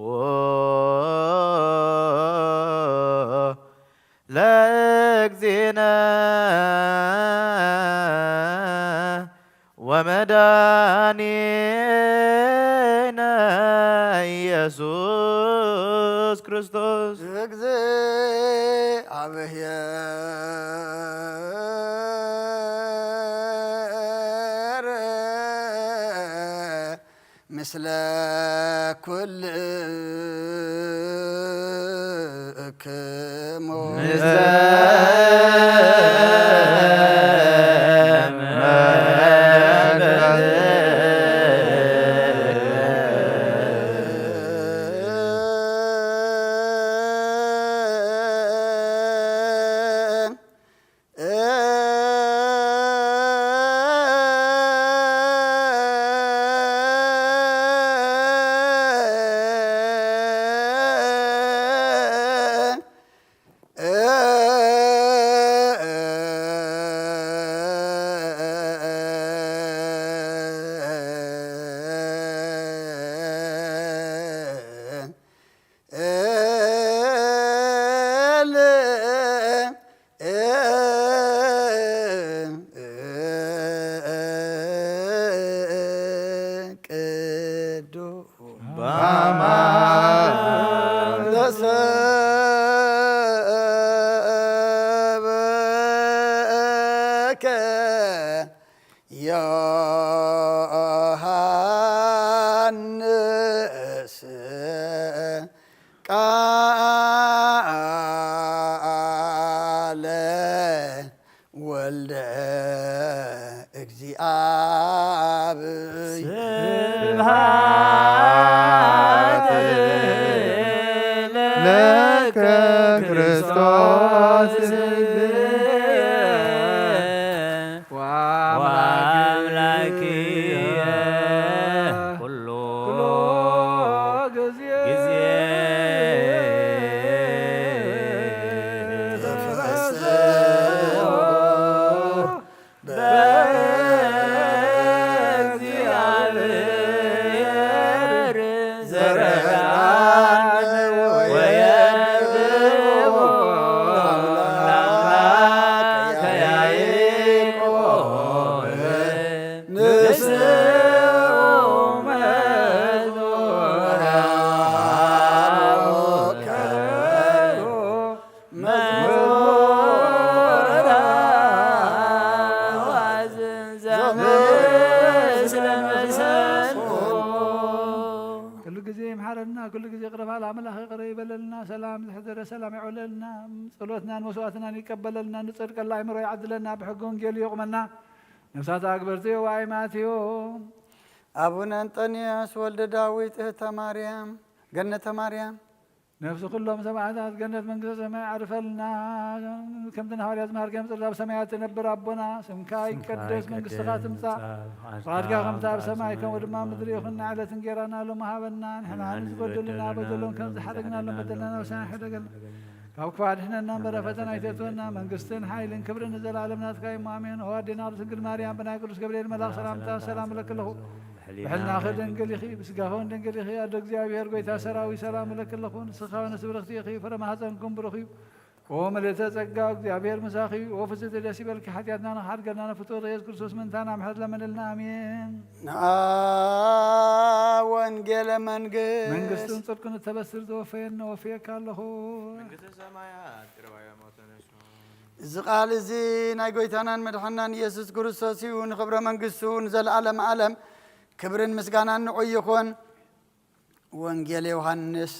ለእግዚእነ ወመድኃኒነ ኢየሱስ ክርስቶስ። እግዚአብሔር ምስለ ኩልክሙ። ምስለ ወአማን ዘሰብከ ዮሐንስ ቃለ ወልደ እግዚአብሔር። ስብሐት ለከ ክርስቶስ ወአምላክየ ኩሎ ጊዜ በእግዚአብሔር ዘረጋን ወየብኡ ለአምላከ ያዕቆብ ንስኡ መዝሙረ መዝሙረ ዘምስለ መሰንቆ። ኩሉ ግዜ ይምሓረልና፣ ኩሉ ግዜ ይቕረ በል ኣምላኽ ይቕረ ይበለልና። ሰላም ዝሕደረ ሰላም ይዕውለልና። ጸሎትናን መስዋዕትናን ይቀበለልና። ንጸድቀላ ኣእምሮ ይዓድለና። ብሕጊ ወንጌሉ የቑመና። ነፍሳት ኣግበርትዮ ዋይማትዮ። ኣቡነ እንጠንዮስ ወልደ ዳዊት እህተ ማርያም ገነተ ማርያም። ነፍሲ ኩሎም ሰማዕታት ገነት መንግስተ ሰማይ ዓርፈልና። ከምቲ ንሃዋርያ ዝመሃርከዮም ጽላት ኣብ ሰማያት ትነብር ኣቦና፣ ስምካ ይቀደስ፣ መንግስትኻ ትምጻእ፣ ፍቓድካ ከምቲ ኣብ ሰማይ ከምኡ ድማ ምድሪ ይኹን። ንዕለት እንጌራና ሎሚ ሃበና፣ ንሕና ንዝበደሉና በደሎም ከም ዝሓደግናሎም በደልና ነብስና ሕደገልና። ካብ ክፉእ ኣድሕነና እምበር ኣብ ፈተና ኣይተእትወና፣ መንግስትን ሓይልን ክብርን ንዘለኣለም ናትካ እዩ፣ ኣሜን። ኦ ኣዴና ቅድስት ድንግል ማርያም፣ ብናይ ቅዱስ ገብርኤል መልኣኽ ሰላምታ ሰላም እለኪ ኣለኹ። ብሕልናኺ ድንግል ኢኺ፣ ብስጋኺ እውን ድንግል ኢኺ። ኣደ እግዚኣብሔር፣ ጎይታ ሰራዊት፣ ሰላም እለኪ ኣለኹ። ንስኻ ንስብርኽቲ ኢኺ፣ ፍረ ማህፀንኩም ብሩኽ እዩ። ኦ ምልእተ ጸጋ፣ እግዚኣብሔር ምሳኺ እዩ። ኦ ፍስሕቲ ደስ ይበልኪ፣ ሓጢኣትና ንኽሓድገልና ንፍትወ ኢየሱስ ክርስቶስ ምእንታና ምሕረት ለመነልና። ኣሜን። ንኣ ወንጌለ መንግስት። መንግስትን ጽድቅን እተበስር ዘወፈየን ነወፍየካ ኣለኹ። መንግስተ ሰማያት ቅርባያ ሞተነሱ። እዚ ቃል እዚ ናይ ጎይታናን መድሓናን ኢየሱስ ክርስቶስ እዩ። ንኽብረ መንግስቱ ንዘለኣለም ዓለም ክብርን ምስጋናን ንዑ ይኹን። ወንጌል ዮሃንስ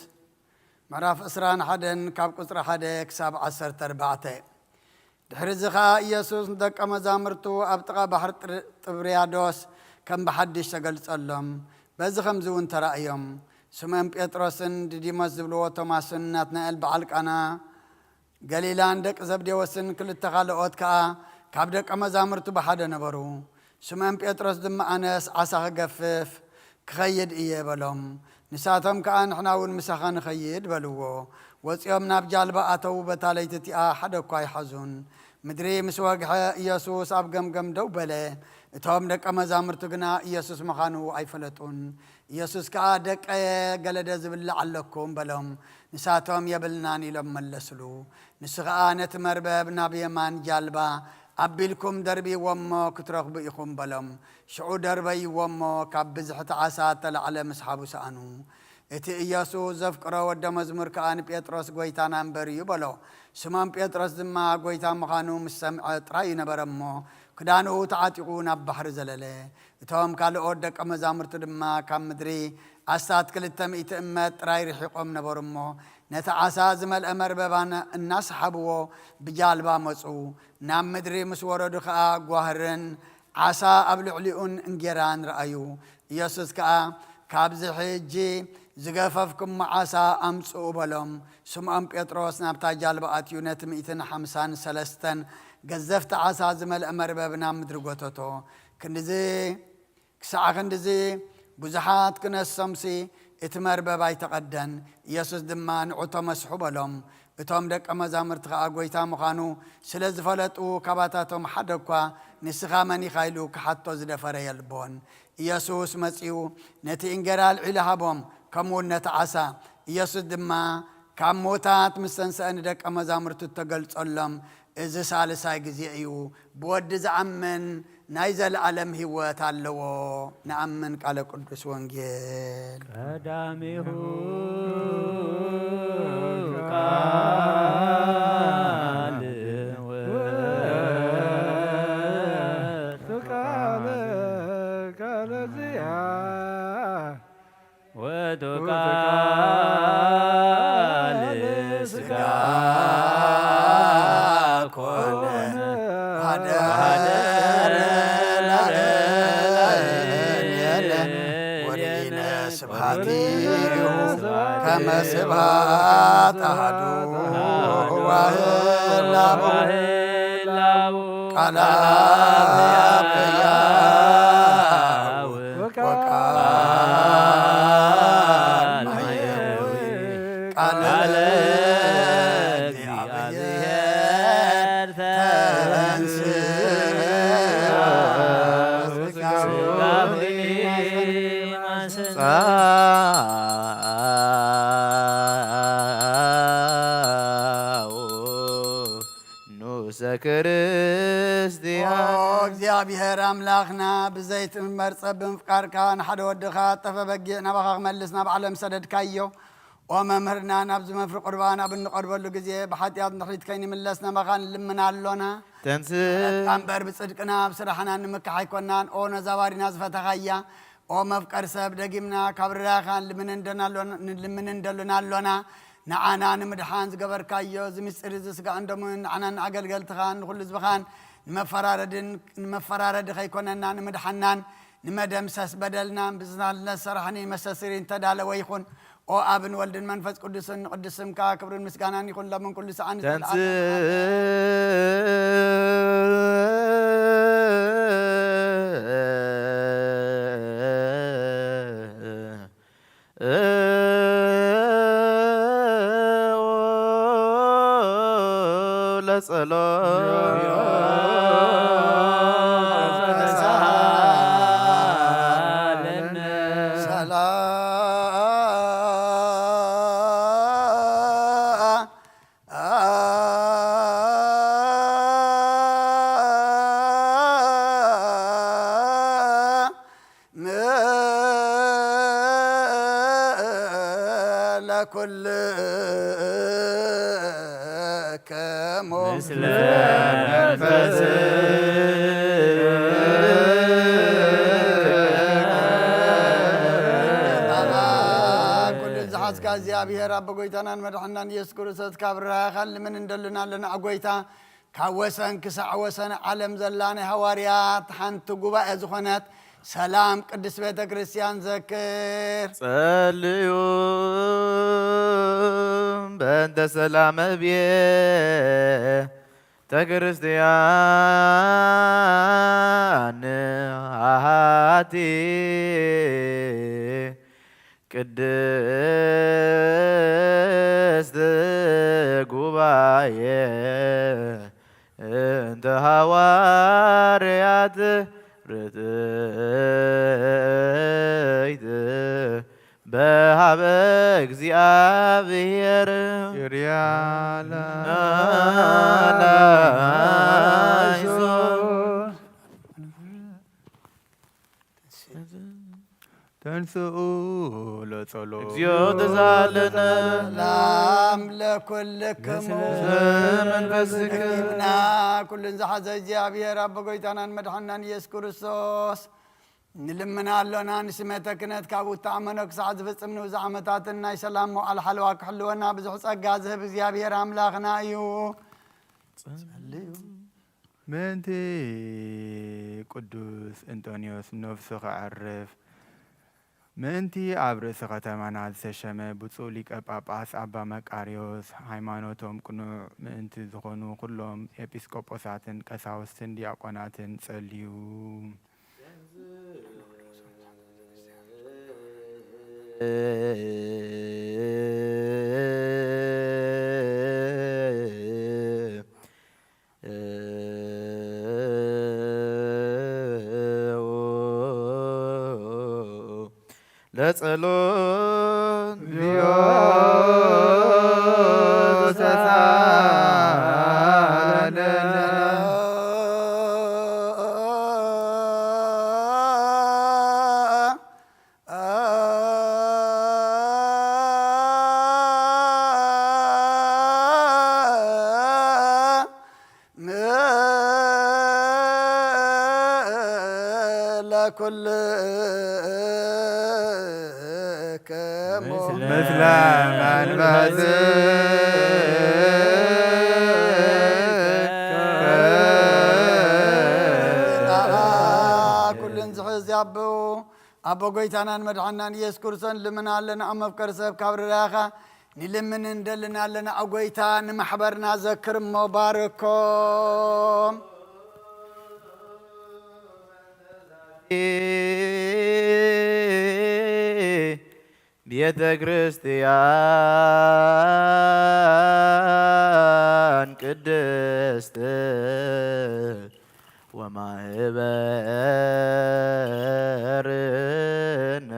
ምዕራፍ ዕስራን ሓደን ካብ ቁጽሪ ሓደ ክሳብ ዓሰርተ ኣርባዕተ። ድሕሪ እዚ ኸኣ ኢየሱስ ንደቀ መዛሙርቱ ኣብ ጥቓ ባሕሪ ጥር-፣ ጥብርያዶስ ከም ብሓድሽ ተገልጸሎም። በዚ ኸምዚ እውን ተራእዮም። ስምዖን ጴጥሮስን ድዲሞስ ዝብልዎ ቶማስን ናትናኤል በዓል ቃና ገሊላን ደቂ ዘብዴዎስን ክልተ ካልኦት ከኣ ካብ ደቀ መዛሙርቱ ብሓደ ነበሩ። ስምዖን ጴጥሮስ ድማ፣ ኣነስ ዓሳ ክገፍፍ ክኸይድ እየ በሎም። ንሳቶም ከኣ፣ ንሕና እውን ምሳኻ ንኸይድ በልዎ። ወጺኦም ናብ ጃልባ ኣተዉ፣ በታ ለይቲ እቲኣ ሓደ እኳ ኣይሓዙን። ምድሪ ምስ ወግሐ፣ ኢየሱስ ኣብ ገምገም ደው በለ። እቶም ደቀ መዛሙርቱ ግና ኢየሱስ ምዃኑ ኣይፈለጡን። ኢየሱስ ከኣ፣ ደቀየ፣ ገለደ ዝብላዕ ኣለኩም በሎም። ንሳቶም፣ የብልናን ኢሎም መለስሉ። ንሱ ኸኣ፣ ነቲ መርበብ ናብ የማን ጃልባ ኣቢልኩም ደርብይዎ እሞ ክትረኽቡ ኢኹም በሎም። ሽዑ ደርበይዎ እሞ ካብ ብዝሒ እቲ ዓሳ እተላዕለ ምስሓቡ ሰኣኑ። እቲ ኢየሱስ ዘፍቅሮ ወደ መዝሙር ከኣ ንጴጥሮስ፣ ጐይታና እምበር እዩ በሎ። ስምዖን ጴጥሮስ ድማ ጐይታ ምዃኑ ምስ ሰምዐ ጥራይ እዩ ነበረ እሞ፣ ክዳኑ ተዓጢቑ ናብ ባሕሪ ዘለለ። እቶም ካልኦት ደቀ መዛሙርቱ ድማ ካብ ምድሪ ኣስታት ክልተ ሚእቲ እመት ጥራይ ርሒቖም ነበሩ እሞ፣ ነቲ ዓሳ ዝመልአ መርበብ ኣና-፣ እናሰሓብዎ ብጃልባ መጹ። ናብ ምድሪ ምስ ወረዱ ኸኣ ጓህርን ዓሳ ኣብ ልዕሊኡን እንጌራን ረኣዩ። ኢየሱስ ከኣ፣ "ካብዚ ሕጂ ዝገፈፍኩሞ ዓሳ ኣምጽኡ" በሎም። ስምዖን ጴጥሮስ ናብታ ጃልባ ኣትዩ ነቲ ሚእትን ሓምሳን ሰለስተን ገዘፍቲ ዓሳ ዝመልአ መርበብ ናብ ምድሪ ጐተቶ። ክንድዚ ክሳዕ ክንድዚ ብዙሓት ክነሶምሲ፣ እቲ መርበብ ኣይተቐደን። ኢየሱስ ድማ፣ "ንዑ ተመስሑ" በሎም። እቶም ደቀ መዛሙርቲ ኸኣ ጐይታ ምዃኑ ስለ ዝፈለጡ፣ ካባታቶም ሓደ እኳ፣ "ንስኻ መን ኢኻ?" ኢሉ ክሓቶ ዝደፈረ የልቦን። ኢየሱስ መጺኡ፣ ነቲ እንጌራ ኣልዒሉ ሃቦም፣ ከምኡውን ነቲ ዓሳ። ኢየሱስ ድማ ካብ ሞታት ምስ ተንስአ፣ ንደቀ መዛሙርቱ እተገልጸሎም፣ እዚ ሳልሳይ ግዜ እዩ። ብወዲ ዝኣምን ናይ ዘለኣለም ህይወት ኣለዎ። ንኣምን ቃለ ቅዱስ ወንጌል። ቀዳሚሁ ቃል ወቱ ቃል ቃለ ዚያ ወቱ ቃል ስጋ ኮነ ሀደረ ላዕሌነ ወርኢነ ስብሐቲሁ ከመ ስብሐት አሐዱ ዋህላሁ ቃል አብ ሕያው ወቃል ማየዊ ቃለ እግዚአብሔር ተንሥአ ስጋሁ ጻኡ ኑሰ ክርስቲያን። ኦ እግዚኣብሔር ኣምላኽና፣ ብዘይትእመር ጸብን ፍቃርካ ንሓደ ወድኻ ጠፈ በጊዕ ናባኻ ክመልስ ናብ ዓለም ሰደድካዮ። ኦ መምህርና፣ ናብዚ መፍሪ ቁርባን ኣብ እንቐርበሉ ግዜ ብሓጢኣት ንድሕሪት ከይንምለስ ናባኻ ንልምን ኣሎና። ተንስ ምሕረትካ እምበር ብጽድቅና ኣብ ስራሕና ንምካሕ ኣይኮናን። ኦ ነዛ ባሪና ዝፈተኻያ፣ ኦ መፍቀር ሰብ፣ ደጊምና ካብ ርራኻ ንልምን እንደና ኣሎና፣ ንልምን እንደሎና ኣሎና። ንዓና ንምድሓን ዝገበርካዮ እዚ ምስጢር እዚ ስጋእን ደሙን ንዓናን ንኣገልገልትኻን ንኹሉ ህዝብኻን ንመፈራረድን፣ ንመፈራረዲ ከይኮነና ንምድሓናን ንመደምሰስ በደልናን ብዝናልነት ሰራሕኒ መሰስሪ እንተዳለወ ይኹን። ኦ ኣብን ወልድን መንፈስ ቅዱስን ንቅዱስ ስምካ ክብርን ምስጋናን ይኹን ሎምን ኩሉ ሰዓን ተንስ ለጸሎት ለኩልክሙ ምስለ መንፈስ ኩሉ ዝሓዝካ እግዚኣብሔር ኣቦ ጎይታናን መድሓናን ኢየሱስ ክርስቶስ ካብ ራኻን ልምን እንደልና ኣለና። ጎይታ ካብ ወሰን ክሳዕ ወሰን ዓለም ዘላ ናይ ሃዋርያት ሓንቲ ጉባኤ ዝኾነት ሰላም ቅድስት ቤተ ክርስቲያን ዘክር። ጸልዩ በእንተ ሰላመ ቤተ ክርስቲያን አሐቲ ቅድስት ጉባኤ እንተ ሐዋርያት ርትዕት በሃበ እግዚአብሔር ይርያላ ላይሶ ተንስኡ ለጸሎት። እግዚኦ ተሳለነ። ሰላም ለኩልክሙ። በስመ መንፈስከ። ረኪብና ኩሉን ዝሓዘ እግዚኣብሔር ኣቦ ጎይታናን መድሓናን ኢየሱስ ክርስቶስ ንልምና ኣሎና። ንስሜተ ክህነት ካብኡ እተኣመኖ ክሳዕ ዝፍጽም ንብዙሕ ዓመታትን ናይ ሰላም መዋዕል ሓለዋ ክሕልወና ብዙሕ ጸጋ ዝህብ እግዚኣብሔር ኣምላኽና እዩ። ጸልዩ። ምእንቲ ቅዱስ እንጦንዮስ ነፍሱ ከዕርፍ፣ ምእንቲ ኣብ ርእሲ ከተማና ዝተሸመ ብፁዕ ሊቀ ጳጳስ ኣባ መቃርዮስ፣ ሃይማኖቶም ቅኑዕ ምእንቲ ዝኾኑ ኩሎም ኤጲስቆጶሳትን ቀሳውስትን ዲያቆናትን ጸልዩ። ለጸሎት እግዚኦ ተሳለነ። ኩልክሙ ምስለ መንፈስከ ኩልን ዝሕዝ ኣቦ ኣቦ ጎይታናን መድሓናን ኢየሱስ ክርስቶስ ልምና ኣለና። ኣብ መፍቀሪ ሰብ ካብ ርዳኻ ንልምን እንደልን ኣለና። ኣብ ጎይታ ንማሕበርና ዘክር እሞ ባርኮም። ቤተ ክርስቲያን ቅድስት ወማህበርነ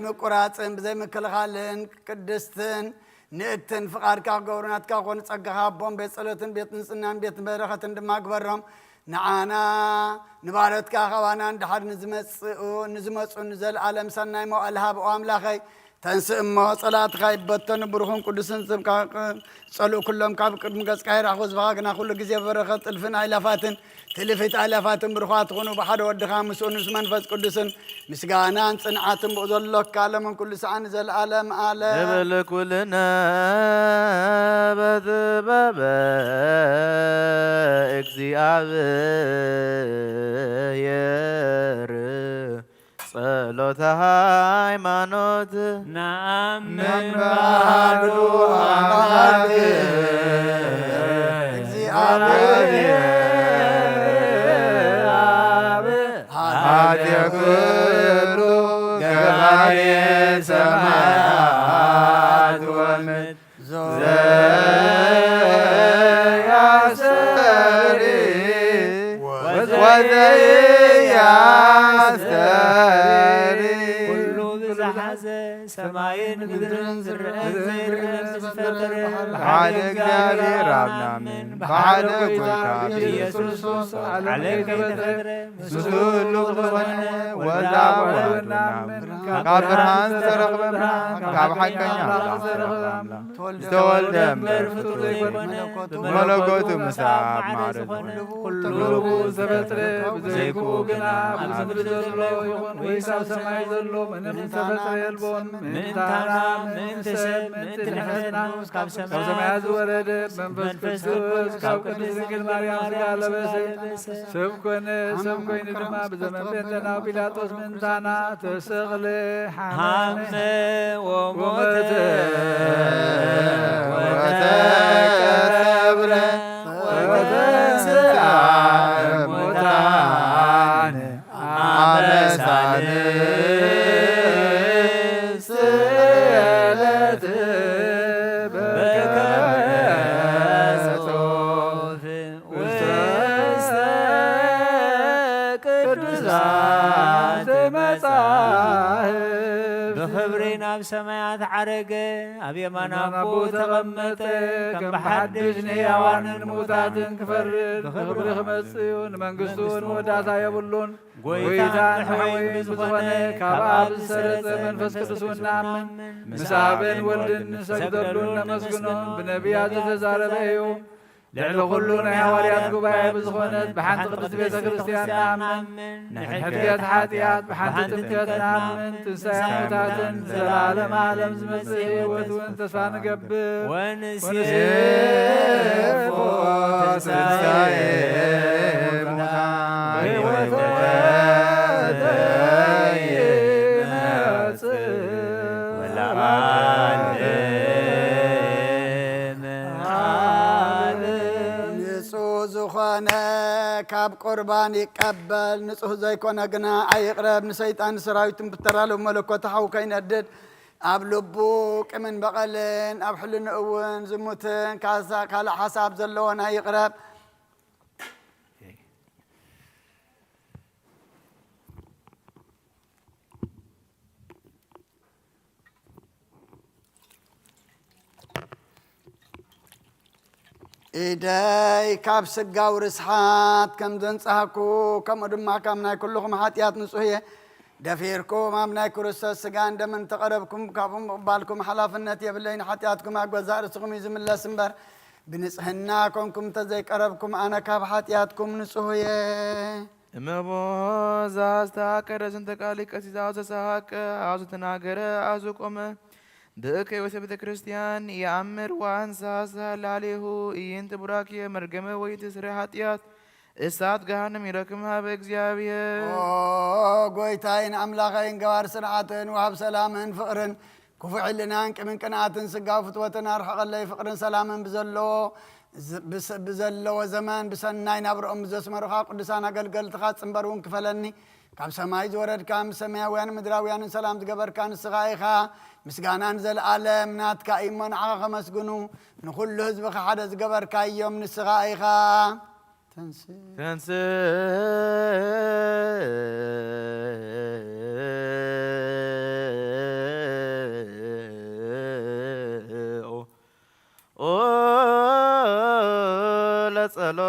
ምቁራፅን ብዘይ ምክልኻልን ቅድስትን ንእትን ፍቓድካ ክገብሩ ናትካ ክኾኑ ጸጋኻ ኣቦን ቤት ጸሎትን ቤት ንጽህናን ቤት በረኸትን ድማ ግበሮም። ንዓና ንባሮትካ ካባና ንድሓር ንዝመጽኡ ንዝመጹ ንዘለኣለም ሰናይ መዋእል ሃብ። ኦ ኣምላኸይ ተንስእ እሞ ጸላእትኻ ይበተኑ። ብሩኽን ቅዱስን ስምካ ጸልኡ ኩሎም ካብ ቅድሚ ገጽካ ይራኹ። ህዝብኻ ግና ኩሉ ግዜ በረኸት ጥልፍን ኣይላፋትን ትልፊት ኣይላፋትን ብሩኻት ትኹኑ። ብሓደ ወድኻ ምስኡ ምስ መንፈስ ቅዱስን ምስጋናን ጽንዓትን ብኡ ዘሎካ ሎምን ኩሉ ሰዓን ንዘለኣለም ኣለም። ንብል ኩልነ በጥበበ እግዚኣብሔር ጸሎተ ሃይማኖት ነአምን በአሐዱ አምላክ እግዚአብሔር አብ ኃጢአት ኩሉ ገባሬ ሰማያት ወምድር ዘያስተሪ ወዘያስተሪ ኩሉ ብዝሓዘ ሰማይን ምድርን ዝርአን ዘይርአን ዝፈጠረ ብሓደ እግዚኣብሔር ኣብ ናምን ብሓደ ጎይታ ብኢየሱስ ክርስቶስ ዓለም ከይተፈጥረ ምስሉ ዝኾነ ወልድ ኣብ ወልድ እናምን ካብ ብርሃን ዝተረኽበ ብርሃን ካብ ሓቀኛ ኣምላኽ ዝተረኽበ ኣምላኽ ዝተወልደ እምበር ፍጡር ዘይኮነ ብመለኮቱ ምስ ኣብ ማዕረ ዝኾነ ኩሉ ብኡ ዝተፈጥረ ብዘይክኡ ግና ኣብዚ ምድሪ ዘሎ ይኹን ወይስ ኣብ ሰማይ ዘሎ ምንም ዝተፈጥረ የልቦን። ምእንታና ምእንቲ ሰብ ምእንቲ ንሕነትና ካብ ሰማያት ዝወረደ መንፈስ ቅዱስ ካብ ቅድስት ድንግል ማርያም ሥጋ ለበሰ። ሰብ ኮነ። ሰብ ኮይኑ ድማ ብዘመን ጴንጠናዊ ጲላጦስ ምእንታና ተሰቕለ፣ ሓመ፣ ወሞተ ወተቀብረ ወተንሥአ እሙታን አመ ሳልስት ዕለት በከመ ጽሑፍ ውስተ ቅዱሳት መጻሕፍት። ብኽብሪ ናብ ሰማያት ዓረገ፣ ኣብ የማን ኣቦ ተቐመጠ። ከም ብሓድሽ ንሕያዋንን ምዉታትን ክፈርድ ብኽብሪ ክመጽእ እዩ። ንመንግስቱ እውን መወዳእታ የብሉን። ጎይታን መሕወይን ብዝኾነ ካብ ኣብ ዝሰረጸ መንፈስ ቅዱስ እውን ንኣምን። ምስ ኣብን ወልድን ንሰግደሉን ነመስግኖን ብነቢያት ዝተዛረበ እዩ። ልዕሊ ኩሉ ናይ ሃዋርያት ጉባኤ ብዝኾነት ብሓንቲ ቅድስቲ ቤተ ክርስቲያን ንኣምን። ንሕድገት ሓጢኣት ብሓንቲ ጥምቀት ንኣምን። ትንሳኤ ሙታትን ዘላለመ ዓለም ዝመጽእ ህይወት እውን ተስፋ ንገብር። ወንሴፎ ትንሳኤ ሙታን ወለዓለመ ዓለም። ንጹህ ዝኾነ ካብ ቁርባን ይቀበል፣ ንጹህ ዘይኮነ ግና ኣይቕረብ። ንሰይጣን ሰራዊትን ብተራለቡ መለኮት ሓው ከይነድድ ኣብ ልቡ ቂምን በቐልን ኣብ ሕልንኡ እውን ዝሙትን ካሳ ካልእ ሓሳብ ዘለዎን ኣይቕረብ። ኢደይ ካብ ስጋዊ ርስሓት ከም ዘንጽሃኩ፣ ከምኡ ድማ ካብ ናይ ኩልኹም ሓጢኣት ንጹህ እየ። ደፊርኩም ኣብ ናይ ክርስቶስ ስጋን ደምን ተቐረብኩም፣ ካብኡ ምቕባልኩም ሓላፍነት የብለይን። ሓጢኣትኩም ኣብ ገዛእ ርእስኹም እዩ ዝምለስ እምበር፣ ብንጽህና ኮንኩም እንተዘይቀረብኩም፣ ኣነ ካብ ሓጢኣትኩም ንጹህ እየ። እመቦ ዘአስተሐቀረ ዝንተ ቃል ቀሲስ አው ዘሰሐቀ አው ዘተናገረ አው ዘቆመ ብእከ ወሰ ቤተ ክርስቲያን የአምር ወአንሳ ላሌሁ ኢይንት ቡራኬ መርገመ ወይትስረ ኃጢአት እሳት ገሃነም ይረክም ሀበ እግዚአብሔር። ኦ ጎይታይን ኣምላኸይን ገባር ስርዓትን ወሃብ ሰላምን ፍቕርን ክፉእ ሕልናን ቂምን ቅንኣትን ስጋዊ ፍትወትን ኣርሕቐለይ። ፍቕርን ሰላምን ብዘለዎ ዝ-፣ ብስ-፣ ብዘለዎ ዘመን ብሰናይ ናብርኦም ብዘስመሩኻ ቅዱሳን ኣገልገልትኻ ጽንበር እውን ክፈለኒ። ካብ ሰማይ ዝወረድካ ምስ ሰማያውያን ምድራውያንን ሰላም ዝገበርካ ንስኻ ኢኻ። ምስጋናን ዘለኣለም ናትካ እዩ እሞ ንዓኻ ከመስግኑ ንኹሉ ህዝብኻ ሓደ ዝገበርካ እዮም ንስኻ ኢኻ። ተንስ ተንስ ኦ ለጸሎ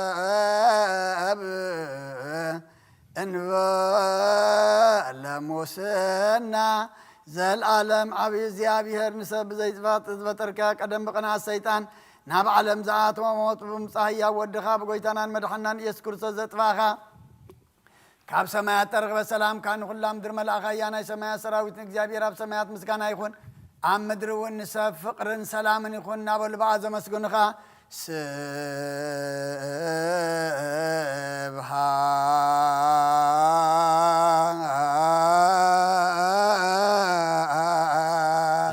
ለሰብ እንበለ ሙስና። ዘልኣለም ዓብዪ እግዚኣብሔር ንሰብ ብዘይጥፋእ ዝፈጠርካ ቀደም ብቕንኣት ሰይጣን ናብ ዓለም ዝኣተወ ሞት ብምጻእ ህያው ወድኻ ብጎይታናን መድሓናን ኢየሱስ ክርስቶስ ዘጥፋእኻ ካብ ሰማያት ተረኽበ ሰላምካ ንኹላ ምድሪ መልኣኻ እያ። ናይ ሰማያት ሰራዊት ንእግዚኣብሔር ኣብ ሰማያት ምስጋና ይኹን፣ ኣብ ምድሪ እውን ንሰብ ፍቕርን ሰላምን ይኹን እናበሉ ብኣ ዘመስግኑኻ። ስብሐት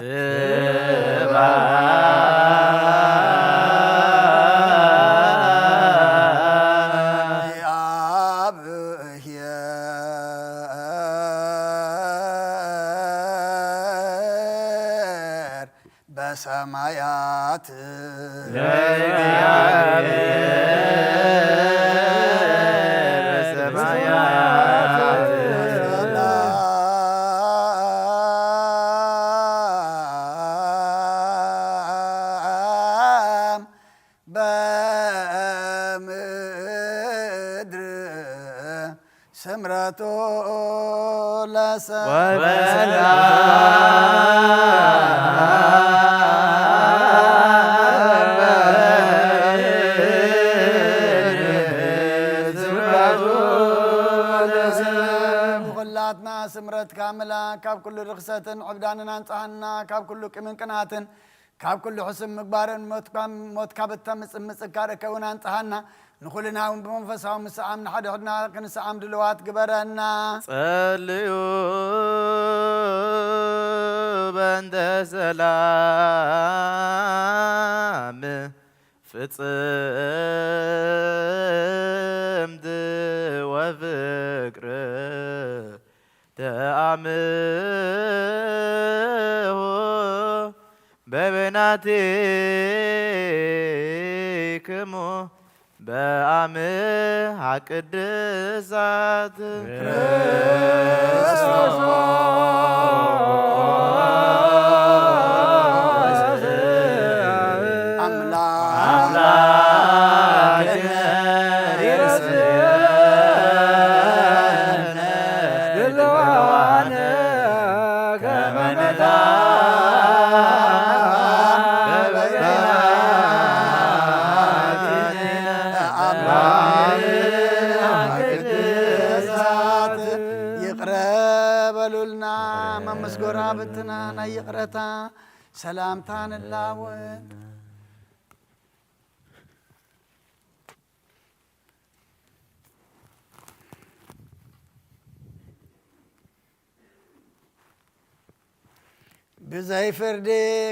ለእግዚአብሔር በሰማያት ለእግዚአብሔር በሰማያት ሰላም በምድር ስምረቱ ለሰ ወሰላም በምድር ስምረቱ ለሰ። ኩላትና ስምረትካ ምላክ ካብ ኩሉ ርኽሰትን ዕብዳንን ኣንጽሃና፣ ካብ ኩሉ ቂምን ቅንኣትን ካብ ኩሉ ሕሱም ምግባርን ሞትካ፣ ሞትካ ብተምጽእ ምጽካር እከውን ኣንጽሃና። ንኹልና እውን ብመንፈሳዊ ምስዓም ንሓድሕድና ክንስዓም ድልዋት ግበረና። ጸልዩ በእንተ ሰላም ፍጽምት ወፍቅር ተአምሁ በበይናቲክሙ በአምሃ ቅድሳት ክርስቶስ አምላክ ይቕረ በሉልና። መምስ ጎራብትና ናይ ይቕረታ ሰላምታ ንላወጥ። ብዘይ ፍርዲ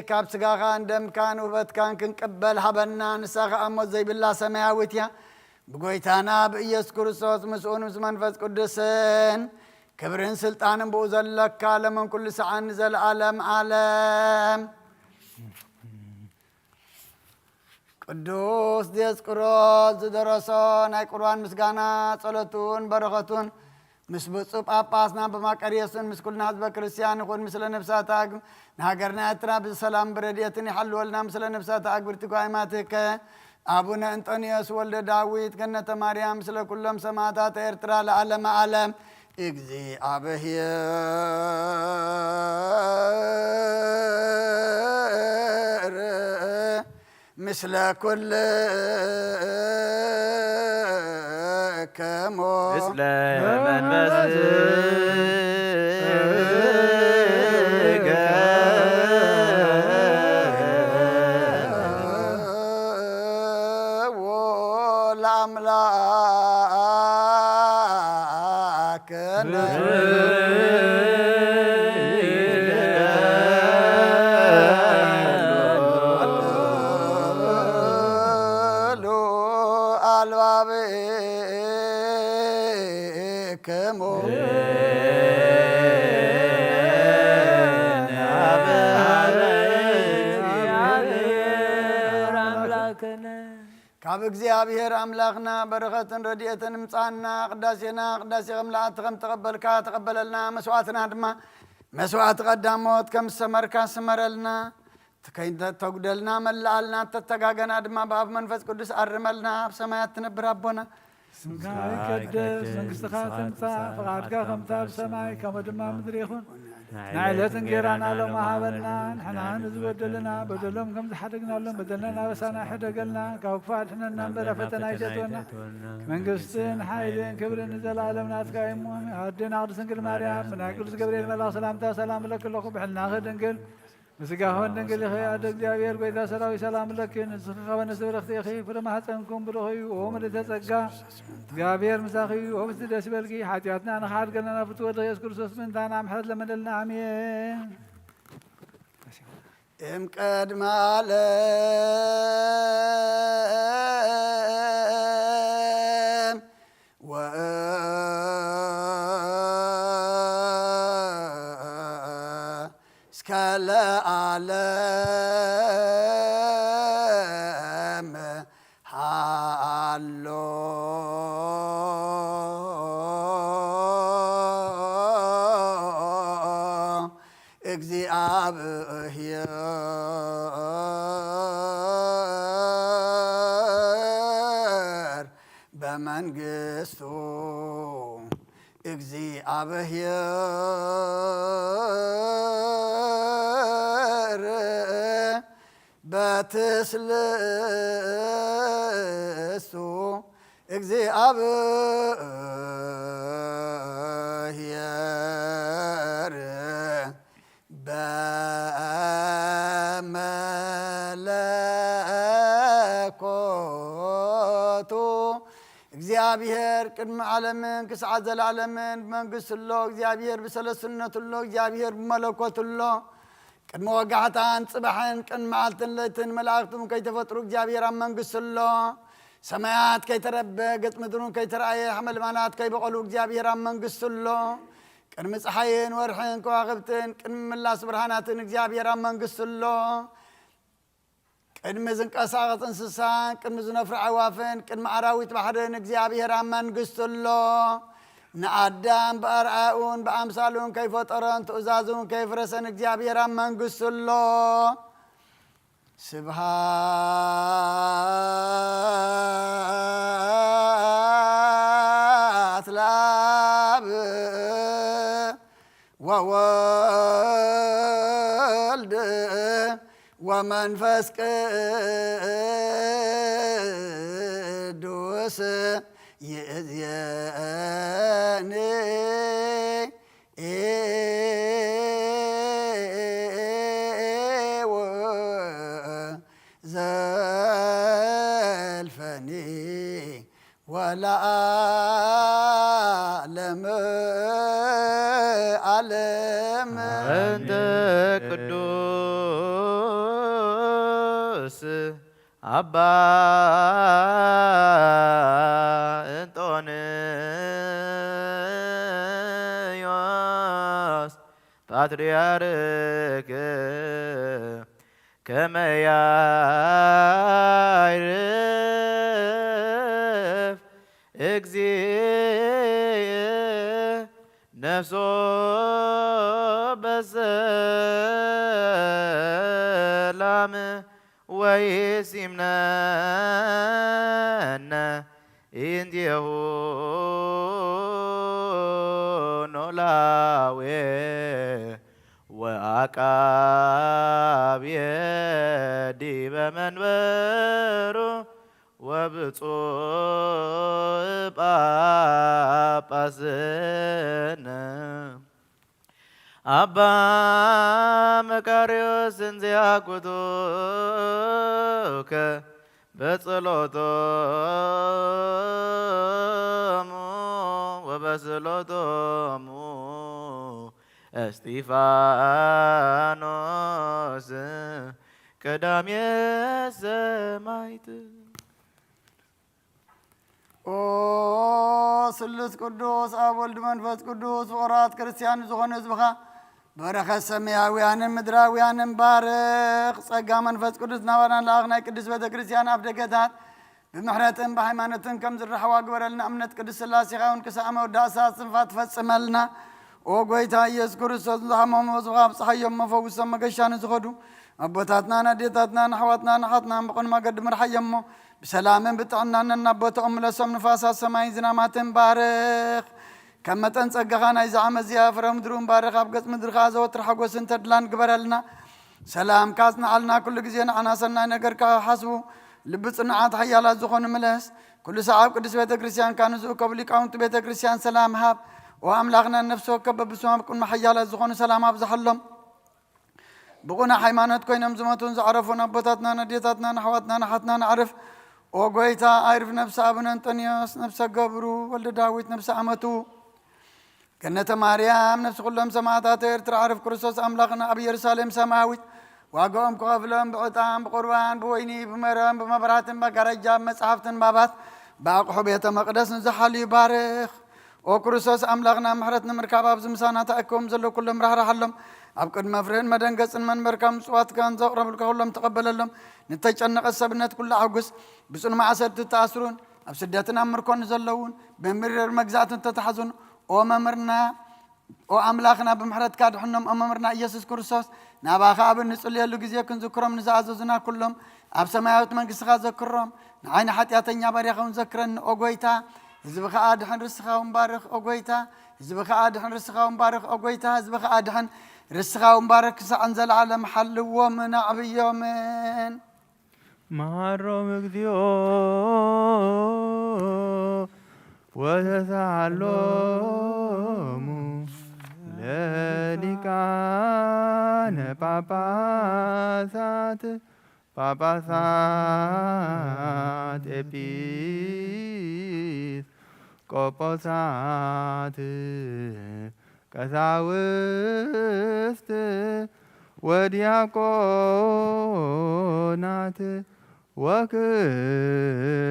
ካብ ስጋኻን ደምካን ውበትካን ክንቅበል ሃበና። ንሳ ኸኣ ሞት ዘይብላ ሰማያዊት እያ። ብጎይታና ብኢየሱስ ክርስቶስ ምስኡን ምስ መንፈስ ቅዱስን ክብርን ስልጣንን ብኡ ዘለካ ለምን ኩሉ ሰዓን ንዘለዓለም ዓለም። ቅዱስ ዲዮስቆሮስ ዝደረሶ ናይ ቁርባን ምስጋና ጸሎቱን በረኸቱን ምስ ብፁዕ ጳጳስና በማቀርዮስን ምስ ኩልና ህዝበ ክርስቲያን ይኹን። ምስለ ነፍሳት ኣግ-፣ ንሃገርና ኤርትራ ብሰላም ብረድኤትን ይሓልወልና። ምስለ ነፍሳት ኣግብርቲ ጓይማትከ ኣቡነ እንጦንዮስ ወልደ ዳዊት፣ ገነተ ማርያም፣ ምስለ ኩሎም ሰማዕታት ኤርትራ ለዓለመ ዓለም። እግዚኣብሔር ምስለ ኩልክሙ። ምስለ መንፈስከ። ለአምላክነ። ሉዓል ባብክሙ። ካብ እግዚኣብሔር ኣምላኽና በረኸትን ረድኤትን ምጻና። ቅዳሴና ቅዳሴ ከም ለኣቲ ከም ተቐበልካ ተቐበለልና። መስዋዕትና ድማ መስዋዕቲ ቀዳሞት ከም ዝሰመርካ ስመረልና። ከይተጉደልና መላኣልና፣ ተተጋገና ድማ ብኣብ መንፈስ ቅዱስ ኣርመልና። ኣብ ሰማያት ትነብር ኣቦና፣ ስምካ ይቀደስ፣ መንግስትኻ ትምጻእ፣ ፍቓድካ ከምታ ኣብ ሰማይ ከምኡ ድማ ኣብ ምድሪ ይኹን። ናይ ዕለት እንጌራና ሎሚ ሃበና፣ ንሕና ንዝበደሉና በደሎም ከም ዝሓደግናሎም በደልና ኣበሳና ሕደገልና፣ ካብ ክፉእ ኣድሕነና እምበር ኣብ ፈተና ኣይተእትወና። መንግስትን ሓይልን ክብርን ንዘለኣለም ናትካ እዩ እሞ፣ ኣዴና ቅድስት ድንግል ማርያም ብናይ ቅዱስ ገብርኤል መልኣኽ ሰላምታ ሰላም እለኪ ኣለኹ። ብሕልናኺ ድንግል፣ ብስጋኺ እውን ድንግል ኢኺ። ኣደ እግዚኣብሔር፣ ጎይታ ሰራዊት፣ ሰላም እለኪ። ንስኺ ካብ ኣንስቲ ብርኽቲ ኢኺ፣ ፍረ ማሕፀንኩም ብሩኽ እዩ። ኦ ምልዕተ ጸጋ፣ እግዚኣብሔር ምሳኺ እዩ። ኦ ብስቲ ደስ ይበልኪ። ሓጢኣትና ንኽሓድገልና ናብ ፍትወ ወልድኺ ኢየሱስ ክርስቶስ ምእንታና ምሕረት ለመነልና። ኣሜን። እም ቀድመ ዓለም ወእስከ ለዓለም ሃሎ። እግዚኣብሔር በመንግስቱ። እግዚኣብሔር ቅድሚ ዓለምን ክሳዕ ዘለዓለምን ብመንግስቱ ኣሎ። እግዚኣብሔር ብሰለስነቱ ኣሎ። እግዚኣብሔር ብመለኮቱ ኣሎ። ቅድሚ ወጋሕታን ጽባሕን ቅድሚ መዓልትን ለይትን መላእኽቱ ከይተፈጥሩ እግዚኣብሔር ኣብ መንግስቱ ኣሎ። ሰማያት ከይተረበ፣ ገጽ ምድርን ከይተራእየ፣ ሓመልማላት ከይበቐሉ እግዚኣብሔር ኣብ መንግስቱ ኣሎ። ቅድሚ ጸሓይን ወርሕን ከዋኽብትን ቅድሚ ምላስ ብርሃናትን እግዚኣብሔር ኣብ መንግስቱ ኣሎ። ቅድሚ ዝንቀሳቐስ እንስሳን ቅድሚ ዝነፍሩ ኣዕዋፍን ቅድሚ ኣራዊት ባሕርን እግዚኣብሔር ኣብ መንግስቱ ኣሎ። ንኣዳም ብኣርኣያኡን ብኣምሳሉን ከይፈጠሮን ትእዛዙን ከየፍረሰን እግዚኣብሔር ኣብ መንግስቱ ኣሎ። ስብሃት ለኣብ ወወልድ ወመንፈስ ቅዱስ ይእዜኒ ወዘልፈኒ ወለዓለመ ዓለም። እንተ ቅዱስ ኣባ እንጦንዮስ ፓትርያርክ ከመ ያዕርፍ እግዚእ ነፍሶ በሰላም ወይሲምነነ እንዲሁ ኖላዌ ወአቃብየ ዲበ መንበሩ ወብፁዕ ጳጳስነ አባ መቃርዮስ እንዚአኩቱከ በጸሎቶሙ ወበስሎቶሙ እስጢፋኖስ ቀዳሜ ሰማዕት። ኦ ስሉስ ቅዱስ ኣብ ወልድ መንፈስ ቅዱስ ፍቑራት ክርስቲያን ዝኾነ ህዝብኻ በረኸት ሰማያውያንን ምድራውያንን ባርኽ። ጸጋ መንፈስ ቅዱስ ናባና ለኣኽ። ናይ ቅድስት ቤተ ክርስቲያን ኣፍ ደገታት ብምሕረትን ብሃይማኖትን ከም ዝረሕዋ ግበረልና። እምነት ቅድስት ሥላሴኻ እውን ክሳዕ መወዳእታ ስንፋ ትፈጽመልና። ኦ ጐይታ ኢየሱስ ክርስቶስ፣ ዝሓመሙ ህዝብኻ ኣብጽሓዮም፣ መፈውሶም መገሻ ንዝኸዱ ኣቦታትናን ኣዴታትናን ኣሕዋትናን ኣሓትናን ብቕን መገዲ ምርሓዮም እሞ፣ ብሰላምን ብጥዕናን ናብ ቦታኦም ምለሶም። ንፋሳት ሰማይን ዝናማትን ባርኽ። ከም መጠን ጸጋኻ ናይዚ ዓመት እዚኣ ፍረ ምድሩ ባርኽ፣ ኣብ ገጽ ምድሪ ከኣ ዘወትር ሓጎስን ተድላን ግበረልና። ሰላምካ ኣጽንዓልና፣ ኩሉ ግዜ ንዓና ሰናይ ነገርካ ሓስቡ። ልቢ ጽኑዓት ሓያላት ዝኾኑ ምለስ። ኩሉ ሰዓብ ቅድስት ቤተ ክርስቲያንካ ንዝእከቡ ሊቃውንቲ ቤተ ክርስቲያን ሰላም ሃብ። ኦ ኣምላኽና፣ ነፍሲ ወከፍ በብስሞም ኣብ ቅድሚ ሓያላት ዝኾኑ ሰላም ኣብዝሓሎም። ብቑኑዕ ሃይማኖት ኮይኖም ዝሞቱን ዘዕረፉን ኣቦታትናን ኣዴታትናን ኣሕዋትናን ኣሓትናን ኣዕርፍ። ኦ ጐይታ፣ ኣይርፍ ነፍሲ ኣቡነ እንጦንዮስ፣ ነፍሰ ገብሩ ወልደ ዳዊት፣ ነፍሲ ኣመቱ ገነተ ማርያም፣ ነፍሲ ኩሎም ሰማዕታት ኤርትራ፣ ኣዕርፍ ክርስቶስ ኣምላኽና ኣብ ኢየሩሳሌም ሰማያዊት ዋጋኦም ክኸፍሎም ብዕጣን፣ ብቁርባን፣ ብወይኒ፣ ብመረን፣ ብመብራህትን መጋረጃ፣ ብመጻሕፍትን ባባት፣ ብኣቑሑ ቤተ መቕደስ ንዝሓልዩ ባርኽ። ኦ ክርስቶስ ኣምላኽና፣ ምሕረት ንምርካብ ኣብዚ ምሳና ተኣኪቦም ዘለዉ ኩሎም ራህርሃሎም። ኣብ ቅድሚ መፍርህን መደንገጽን መንበርካ ምጽዋትካን ዘቕረብልካ ኩሎም ተቐበለሎም። ንተጨነቐት ሰብነት ኩሉ ኣሕጉስ። ብጽኑ ማእሰርቲ እተኣስሩን ኣብ ስደትን ኣብ ምርኮን ዘለዉን፣ ብምሪር መግዛእትን ተታሕዙን፣ ኦ መምህርና፣ ኦ ኣምላኽና፣ ብምሕረትካ ድሕኖም። ኦ መምህርና ኢየሱስ ክርስቶስ፣ ናባኻ ኣብ እንጽልየሉ ግዜ ክንዝክሮም ንዝኣዘዙና ኩሎም ኣብ ሰማያዊት መንግስትኻ ዘክሮም። ንዓይ ንሓጢኣተኛ ባርያኻ እውን ዘክረኒ ኦ ጐይታ። ህዝብኻ ኣድሕን፣ ርስኻ እውን ባርኽ ኦ ጐይታ። ህዝብኻ ኣድሕን፣ ርስኻ እውን ባርኽ ኦ ጐይታ። ህዝብኻ ኣድሕን፣ ርስኻ እውን ባርኽ። ክሳዕን ዘለዓለም ሓልዎምን ኣዕብዮምን። መሃሮም እግዚኦ ወተሳሃሎሙ ለሊቃነ ጳጳሳት፣ ጳጳሳት፣ ኤጲስቆጶሳት፣ ቀሳውስት ወዲያቆናት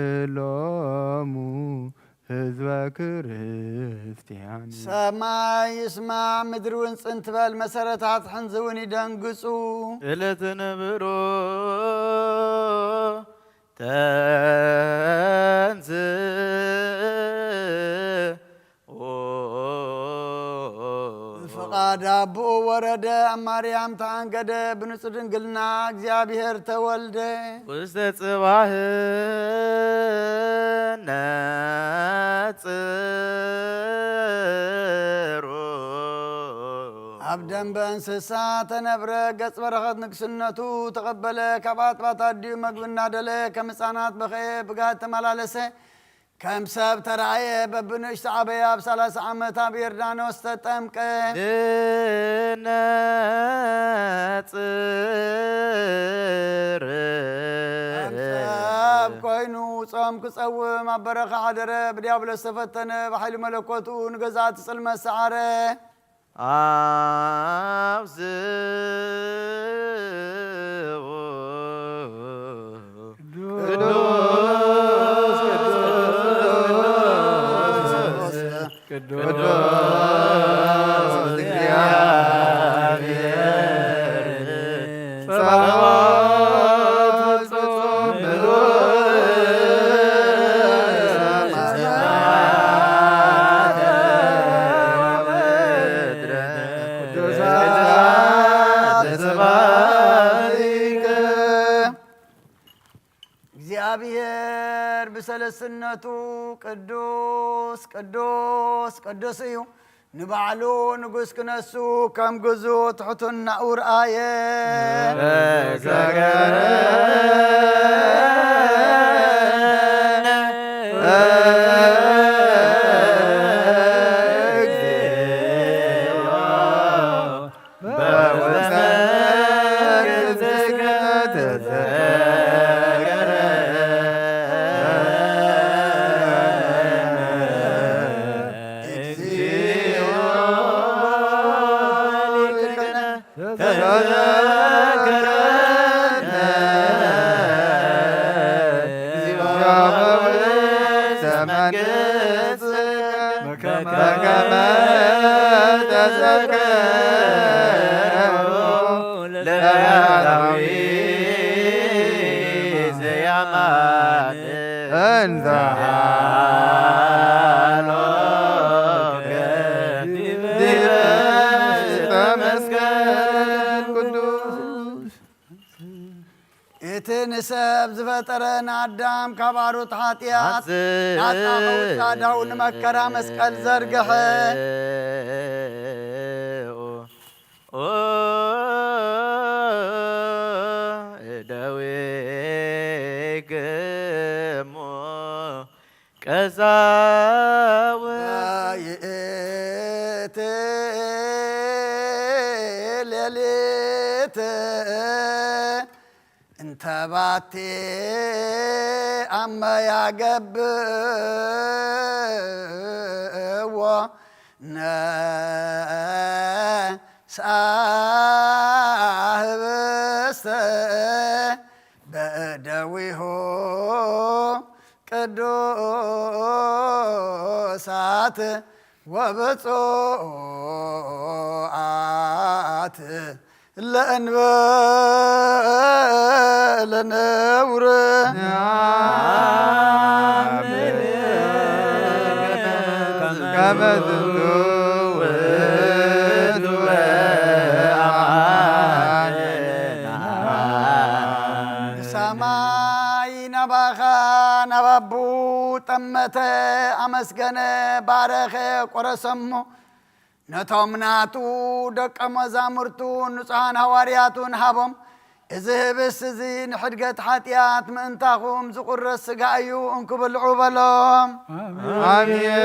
ወክሎሙ ህዝበ ክርስቲያን። ሰማይ ይስማዕ፣ ምድሪ እውን ጽን ትበል፣ መሰረታት ሕንዚ እውን ይደንግጹ። እለ ትንብሮ ተንሥእ። ፍቓድ ኣቦኡ ወረደ፣ ኣብ ማርያም ተኣንገደ፣ ብንጹህ ድንግልና እግዚኣብሔር ተወልደ። ውስተ ጽባሕ ነጽሩ። ኣብ ደንበ እንስሳ ተነብረ፣ ገጽ በረኸት ንግስነቱ ተቐበለ። ካብ ኣጥባት ኣዲኡ መግቢ እናደለ፣ ከም ህፃናት በኸየ፣ ብጋህድ ተመላለሰ። ከም ሰብ ተራእየ፣ በብንእሽቶ ዓበየ ኣብ ሠላሳ ዓመት ኣብ ዮርዳኖስ ተጠምቀ። ድነጽር ከም ሰብ ኮይኑ ጾም ክጸውም ኣብ በረኻ ሓደረ። ብዲያብሎስ ተፈተነ፣ ብሓይሊ መለኮቱ ንገዛእቲ ጽልመት ሰዓረ። ኣብዝኡ ቅዱስ ቅዱስ ቅዱስ ቅዱስ እግዚአብሔር ጸባኦት ፍጹም ምሉእ ሰማያተ ወምድረ ቅዱሳት ስብሐትከ። እግዚኣብሔር ብሰለስነቱ ቅዱስ ቅዱስ ቅዱስ እዩ። ንባዕሉ ንጉስ ክነሱ ከም ግዙእ ትሕትናኡ ረኣየ። ተዘከረነ እግዚኦ በውስተ ገጽከ ተዘከረነ እግዚኦ ሊቅነ ተዘከረነ እግዚኦ በውስተ መንግሥትከ በከመ ተዘከሮ ለዳዊት ዘያማን እንዘ ሀሎከ ዲበ ዕፀ መስቀል ቅዱስ። እቲ ንሰብ ዝፈጠረ ንኣዳም ካብ ኣሮት ሓጢኣት ናጻ ከውጽእ ኣዳው ንመከራ መስቀል ዘርግሐ። እደዊክሙ ቀዛውስት ይእቲ ሌሊት እንተ ባቲ ኣመ ያገብእዎ ነስኣ ህብስተ በእደዊሁ ቅዱሳት ወብፁዓት ለእንበለ ነውር። ከመ ዝንቱ ውእቱ አማን። ሰማይ ናባኻ ናብ ኣቡ ጠመተ፣ ኣመስገነ፣ ባረኸ፣ ቆረሰሞ። ነቶም ናቱ ደቀ መዛሙርቱ ንጹሓን ሃዋርያቱን ሃቦም። እዚ ህብስት እዚ ንሕድገት ሓጢኣት ምእንታኹም ዝቑረስ ሥጋ እዩ፣ እንኩ ብልዑ በሎም። አሜን።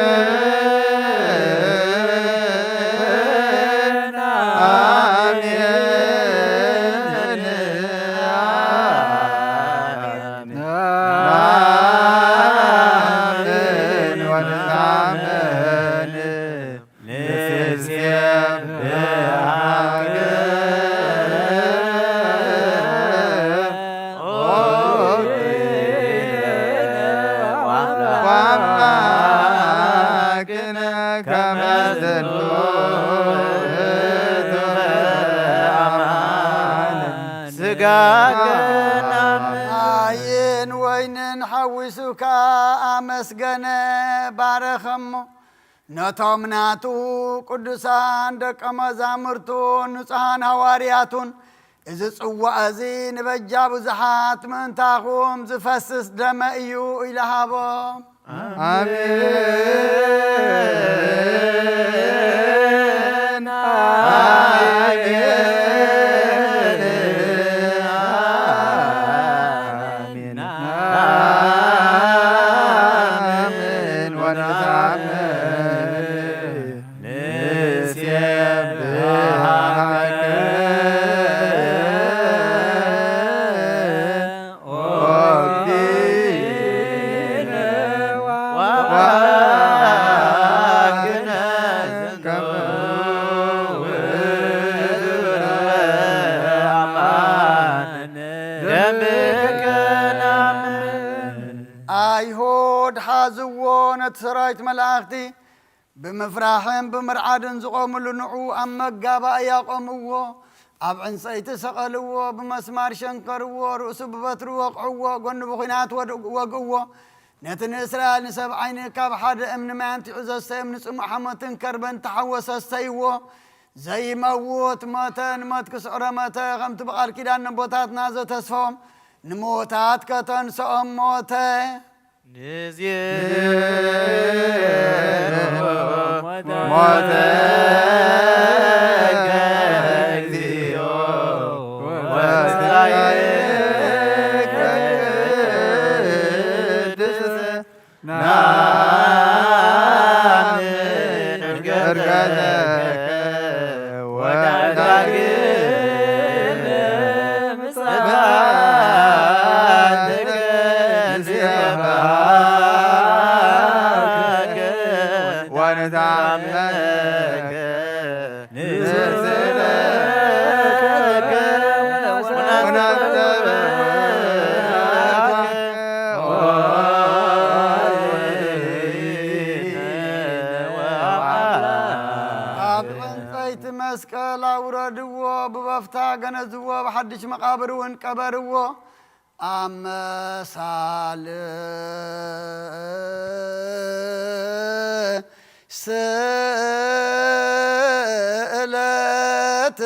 አሜን። አሜን። ወንታመን ንሴብሐከ ኦ ጌታዬ ወአምላክነ ከመ ዝንቱ ውእቱ አማን። ሥጋከ ናምን ማይን ወይንን ሓዊሱካ ኣመስገነ፣ ባረኸሞ። ነቶም ናቱ ቅዱሳን ደቀ መዛሙርቱን ንጹሓን ሃዋርያቱን፣ እዚ ጽዋእ እዚ ንበጃ ብዙሓት ምእንታኹም ዝፈስስ ደመ እዩ ኢሉ ሃቦም። አሜን። አሜን። አሜን። ከመ ውእቱ አማን ደምከ ነአምን። ኣይሁድ ሓዝዎ ነቲ ሰራዊት መላእኽቲ፣ ብምፍራሕን ብምርዓድን ዝቖምሉ ንዑ ኣብ መጋባእያ ቆምዎ፣ ኣብ ዕንጸይቲ ሰቐልዎ፣ ብመስማር ሸንከርዎ፣ ርእሱ ብበትሪ ወቕዕዎ፣ ጎኑ ብኹናት ወድ-፣ ወግእዎ። ነቲ ንእስራኤል ንሰብዓይን ካብ ሓደ እምኒ ማይ ኣምጺኡ ዘስተዮም ንጽሙእ ሓሞትን ከርበን ተሓወሰ ኣስተይዎ። ዘይመውት ሞተ፣ ንሞት ክስዕሮ ሞተ፣ ከምቲ ብቓል ኪዳን ነቦታትና ዘተስፎም ንምዉታት ከተንስኦም ሞተ። ንዜኑ ሞተከ እግዚኦ ወትንሳኤከ ቅድስት ናምን ዕርገተከ ወዳግም ምጽኣትከ ንሴብሐከ ወንታመከ። ንስእለከ ወናስተብህለከ። ኣብ ዕንጸይቲ መስቀል ኣውረድዎ፣ ብበፍታ ገነዝዎ፣ ብሓድሽ መቓብር እውን ቀበርዎ። ኣመሳል ስእለት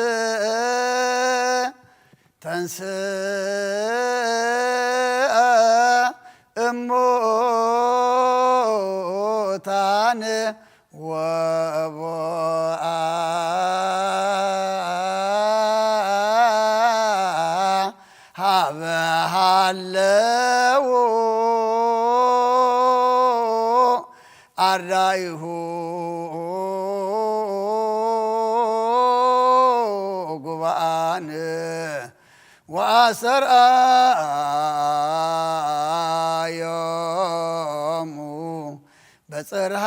ተንስአ እሙታን ወቦአ ሀበ ሃለው ኣርዳኢሁ ጉባኣን ወኣሰርኣዮሙ በጽርሃ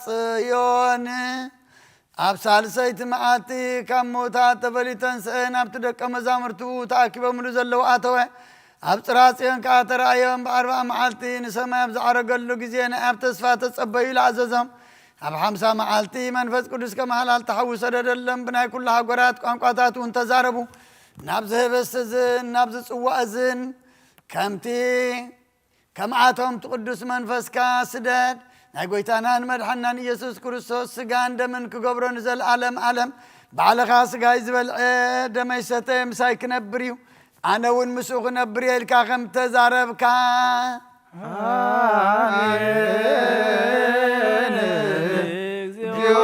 ጽዮን። ኣብ ሳልሰይቲ መዓልቲ ካብ ምዉታት ተፈልዩ ተንስአ፣ ናብቲ ደቀ መዛሙርቱ ተኣኪቦምሉ ዘለዉ ኣተወ። ኣብ ጽርሃ ጽዮን ከኣ ተራእዮም። ብኣርብዓ መዓልቲ ንሰማይ ኣብ ዝዓረገሉ ግዜ፣ ናይ ኣብ ተስፋ ተጸበዩ ኢሉ ኣዘዞም። ኣብ ሓምሳ መዓልቲ መንፈስ ቅዱስ ከም ሃላል ተሓዊ ሰደደሎም። ብናይ ኩሉ ሃገራት ቋንቋታት እውን ተዛረቡ። ናብዚ ህብስቲ እዝን ናብዚ ጽዋእ እዝን ከምቲ ከምኣቶም እቲ ቅዱስ መንፈስካ ስደድ። ናይ ጐይታናን መድሓናን ኢየሱስ ክርስቶስ ስጋን ደምን ክገብሮ ንዘለኣለም ኣለም። ባዕልኻ ስጋይ ዝበልዐ ደመይ ዝሰተየ ምሳይ ክነብር እዩ፣ ኣነ እውን ምስኡ ክነብር እየ ኢልካ ከም ተዛረብካ። ኣሜን። እግዚኦ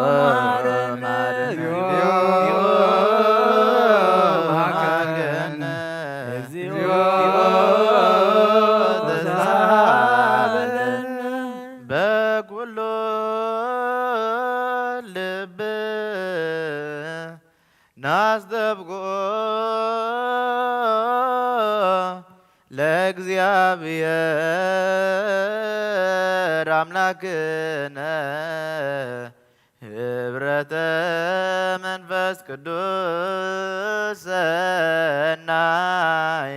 መሐረነ፣ እግዚኦ መሐረነ፣ እግዚኦ ተሳሃለነ። በኩሉ ልብ ናስተብቅዖ ለእግዚኣብሔር ኣምላክነ ህብረተ መንፈስ ቅዱስ ሰናይ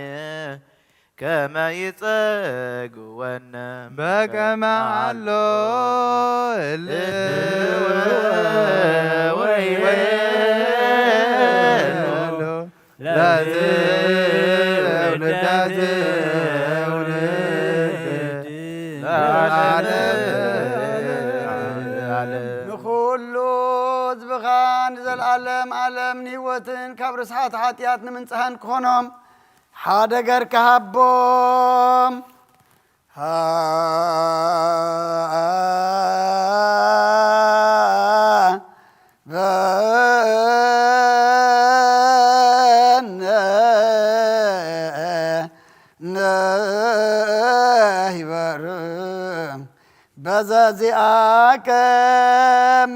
ከመ ይጸግወነ በከመ ኣሎ እልወ ወይቤሎ ለትውልደ ትውልድ ለዓለመ ዓለም። ንኹሉ ህዝብኻ ንዘለዓለም ዓለም ንህይወትን ካብ ርስሓት ሓጢኣት ንምንጽሃን ክኾኖም ሓደ ገርካ ሃቦም። ሃበነ ንሕበር በዘዚኣከ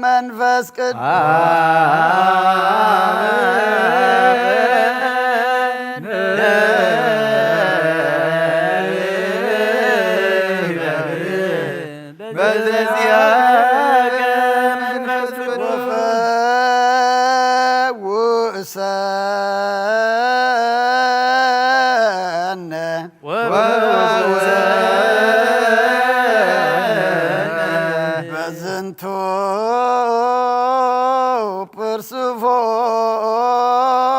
መንፈስ ቅዱስ። በዘዚኣ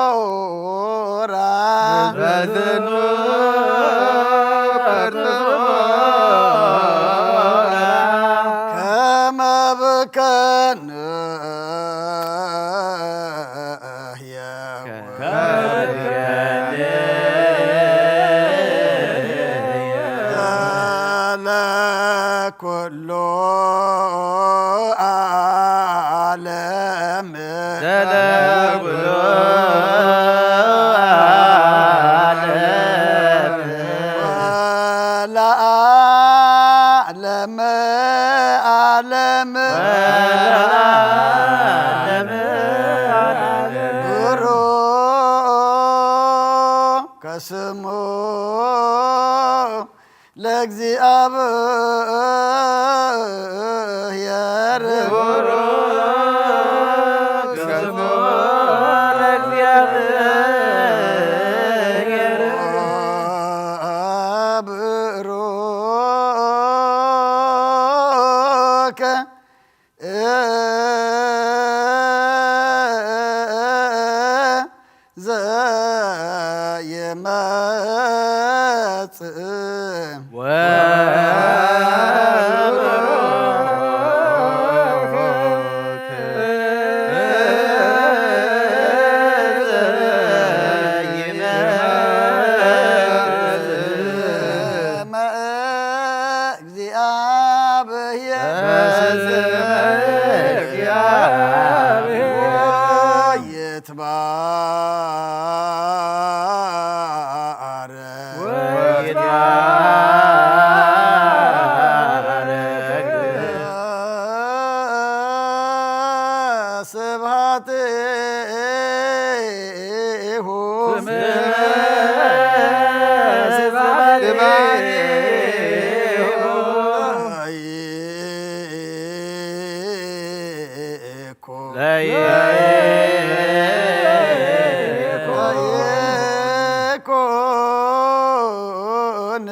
ፕርስፎራ በዝኑ ፕርስፎራ ከመ ብከንየ ለኩሉ ዓለም ለኩሉ ዓለም ለዓለመ ዓለም ለዓለመ ዓለም ብሩክ ስሙ ለእግዚኣብሔር ብሩክ ስሙ ለእግዚኣብሔር ብሩክ ዘየመጽእ እግዚአብሔር በስመ እግዚአብሔር ይትባረክ ወይትባረክ ስብሐት ስምዐ ስብሐት ለይኩን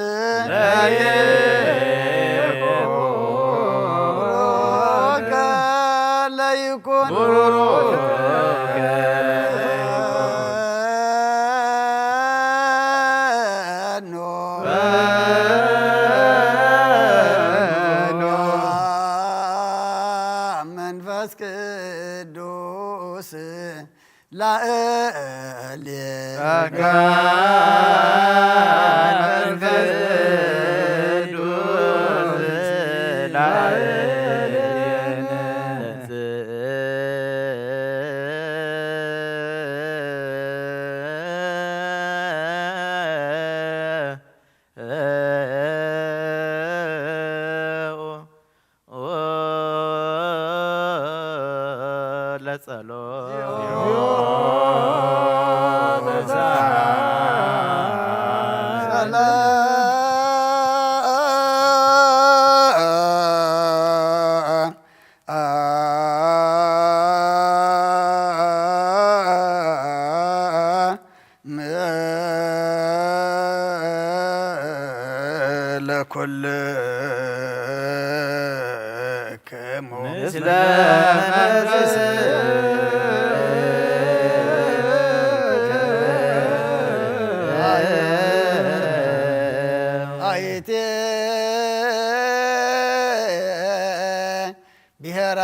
ለይኩን ቡሩከ ለይኩን ኖ መንፈስ ቅዱስ ላእሌ ጸጋ መንፈስ ቅዱስ ላእሌነ ለጸሎት ለኩልክሙ ምስለ መንፈስ አይቴ ብሔራ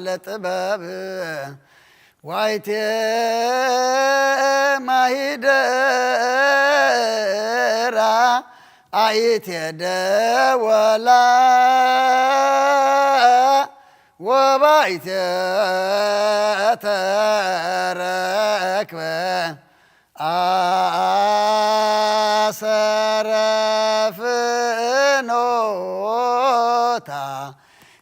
ለጥበብ ዋይቴ ማሂደራ አይቴ ደወላ ወባይቴ ተረክበ አሰረ ፍኖታ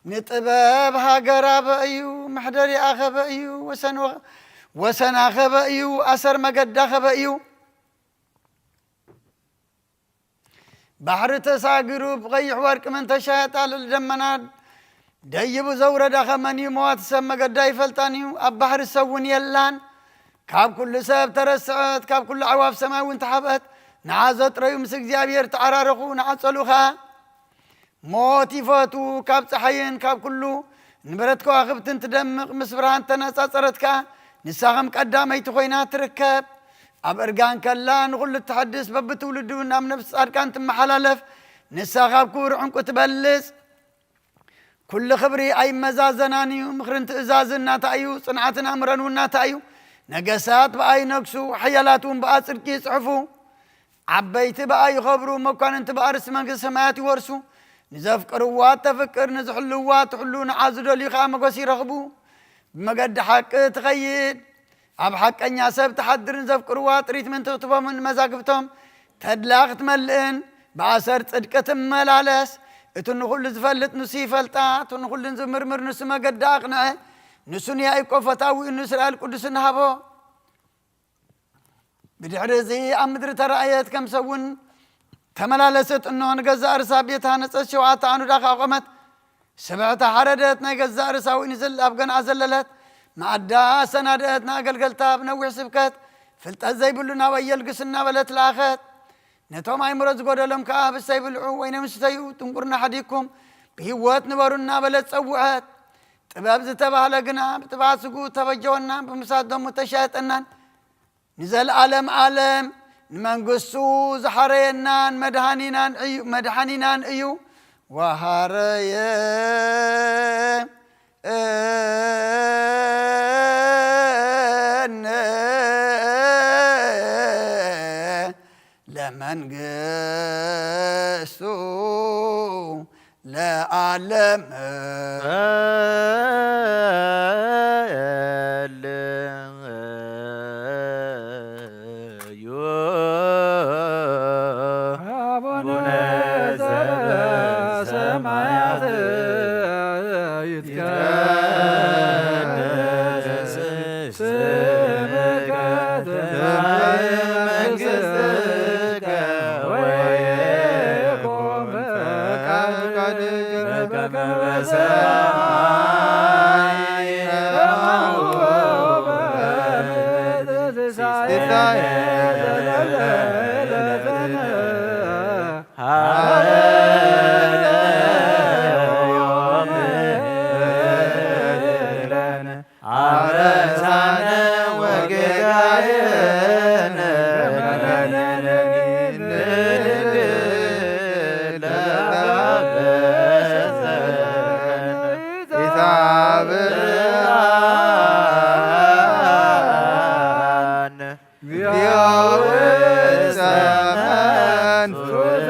ንጥበብ ሃገር ኣበ እዩ፣ መሕደሪ ኣኸበ እዩ፣ ወሰን ወ-፣ ወሰን ኣኸበ እዩ፣ ኣሰር መገዳ ኸበ እዩ። ባሕሪ ተሳጊሩ ብቐይሕ ወርቂ መንተሻ የጣልል ደመና ደይቡ ዘውረዳ ኸመን እዩ፣ መዋቲ ሰብ መገዳ ይፈልጣን እዩ፣ ኣብ ባሕሪ ሰብ እውን የላን። ካብ ኩሉ ሰብ ተረስዐት፣ ካብ ኩሉ ኣዕዋፍ ሰማይ እውን ተሓብአት። ንዓ ዘጥረዩ ምስ እግዚኣብሔር ተዓራረኹ፣ ንዓ ጸልኡ ኸኣ። ሞት ይፈቱ ካብ ጸሓይን ካብ ኩሉ ንብረት ከዋኽብትን ትደምቕ፣ ምስ ብርሃን ተነጻጸረት ከኣ ንሳ ከም ቀዳመይቲ ኮይና ትርከብ። ኣብ እርጋን ከላ ንኹሉ እትሐድስ፣ በብትውልዱ ናብ ነፍሲ ጻድቃን ትመሓላለፍ፣ ንሳ ካብ ክቡር ዕንቁ ትበልጽ። ኩሉ ክብሪ ኣይመዛዘናን እዩ። ምኽርን ትእዛዝን ናታ እዩ፣ ጽንዓትን ኣምረን እውን ናታ እዩ። ነገሳት ብኣ ይነግሱ፣ ሓያላት እውን ብኣ ጽድቂ ይጽሕፉ። ዓበይቲ ብኣ ይኸብሩ፣ መኳንንቲ ብኣ ርስቲ መንግስቲ ሰማያት ይወርሱ። ንዘፍቅርዋ እተፍቅር፣ ንዝሕልዋ ትሕሉ፣ ንዓ ዝደልዩ ኸኣ መጎስ ይረኽቡ። ብመገዲ ሓቂ ትኸይድ፣ ኣብ ሓቀኛ ሰብ ትሓድር፣ ንዘፍቅርዋ ጥሪት ምእንቲ ክትቦምን መዛግብቶም ተድላ ክትመልእን፣ ብኣሰር ጽድቂ ትመላለስ። እቲ ንኹሉ ዝፈልጥ ንሱ ይፈልጣ፣ እቲ ንኹሉ ዝምርምር ንሱ መገዲ ኣቕንዐ። ንሱ ንያእቆብ ፈታዊኡ፣ ንእስራኤል ቅዱስ ንሃቦ። ብድሕሪ እዚ ኣብ ምድሪ ተራእየት፣ ከም ሰብ እውን ተመላለሰት። እነሆ፣ ንገዛእ ርእሳ ቤት ሃነጸት፣ ሸውዓተ ዓኑዳ ከኣ ኣቖመት። ስብሕቲ ሓረደት፣ ናይ ገዛእ ርእሳ ወይኒ ዘል-፣ ኣብ ገንኣ ዘለለት፣ መኣዳ ኣሰናደአት፣ ንኣገልገልታ ብነዊሕ ስብከት፣ ፍልጠት ዘይብሉ ናብ ኣየልግስ እናበለት ለኣኸት። ነቶም ኣእምሮ ዝጎደሎም ከኣ፣ ህብስተ ይብልዑ፣ ወይነ ምስተዩ፣ ድንቁርና ሓዲግኩም ብህይወት ንበሩ እናበለት ጸውዐት። ጥበብ ዝተባህለ ግና ብጥፍኣት ስግኡ ተበጀወናን ብምሳት ደሙ ተሻየጠናን። ንዘለዓለም ዓለም ንመንግስቱ ዝሓረየናን መድሃኒናን እዩ፣ መድሓኒናን እዩ። ወሃረየ እነ ለመንግስቱ ለዓለም እልዩ። አቡነ ዘበሰማያት ይትቀደስ ስምከ ትምጻእ መንግሥትከ ወይኩን ፈቃድከ በከመ በሰማይ ከማሁ በምድር። ሲሳየነ ዘለለዕለትነ ሀበነ ዮም ሀበነ አበሳነ ወጌጋየነ ንድንግል ለአበሰነ ኢታብአነ እግዚኦ ውእተ መንሱት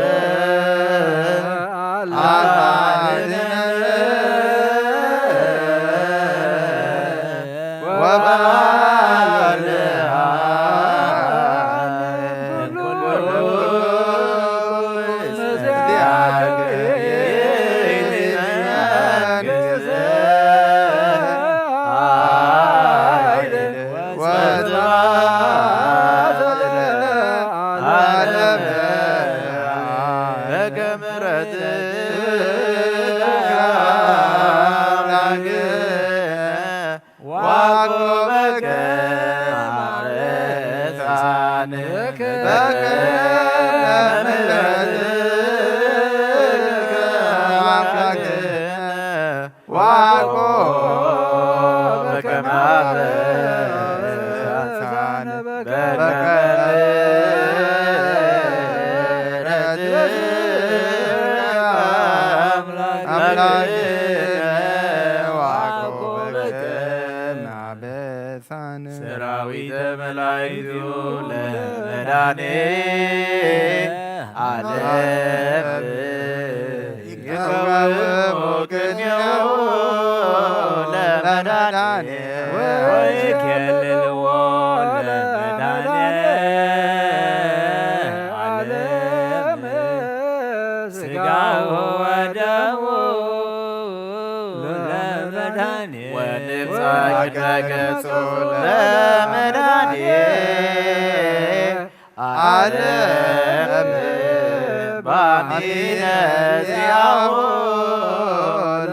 አልሃ ሰራዊተ መላእክቱ ለመድኃኔ ዓለም ይቀውሙ ቅኔሁ ለመድኃኔ ወይኬልልዎ ለመድኃኔ ዓለም ሥጋሁ ወደሙ ለመድኃኔ ወንብጻሕ ቅድመ ገጹ ለመድኃኔ ዓለም ባሚነ ዚአሁ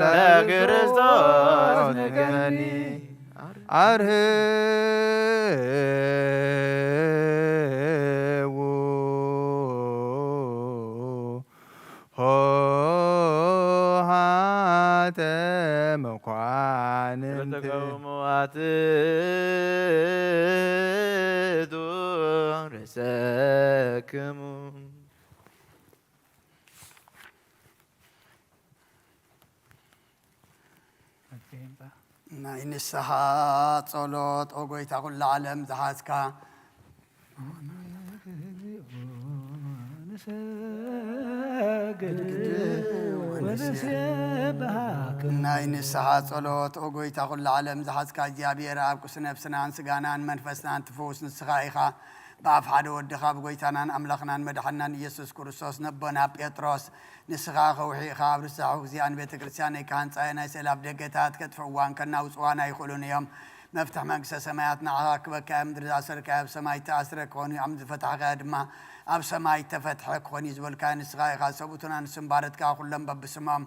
ለክርስቶስ ንገኒ አርህዉ ሆ ናይ ንስሓ ጸሎት፣ ኦ ጎይታ ኩሉ ዓለም ዝሓዝካ። ናይ ንስሓ ጸሎት፣ ኦ ጎይታ ኩሉ ዓለም ዝሓዝካ እግዚኣብሔር፣ ኣብ ቅዱስ ነፍስናን ስጋናን መንፈስናን ትፍውስ ንስኻ ኢኻ። ብኣፍ ሓደ ወድኻ ብጎይታናን ኣምላኽናን መድሓናን ኢየሱስ ክርስቶስ ነቦና ጴጥሮስ፣ ንስኻ ከውሒ ኢኻ፣ ኣብ ርሳሕ ጊዜ ኣን ቤተ ክርስቲያን ናይ ካህን ጻየ ናይ ስእለ ኣብ ደገታት ከጥፍእዋን ከናውጽዋን ኣይኽእሉን እዮም። መፍትሕ መንግስተ ሰማያት ንዓኻ ክበካ እዮም። ምድሪ ዝኣሰርካዮ ኣብ ሰማይ ተኣስረ ክኾን እዩ፣ ኣብ ዝፈታሕካዮ ድማ ኣብ ሰማይ ተፈትሐ ክኾን እዩ ዝበልካዮ ንስኻ ኢኻ። ሰብኡትን ኣንስትን ባረትካ ኩሎም በብስሞም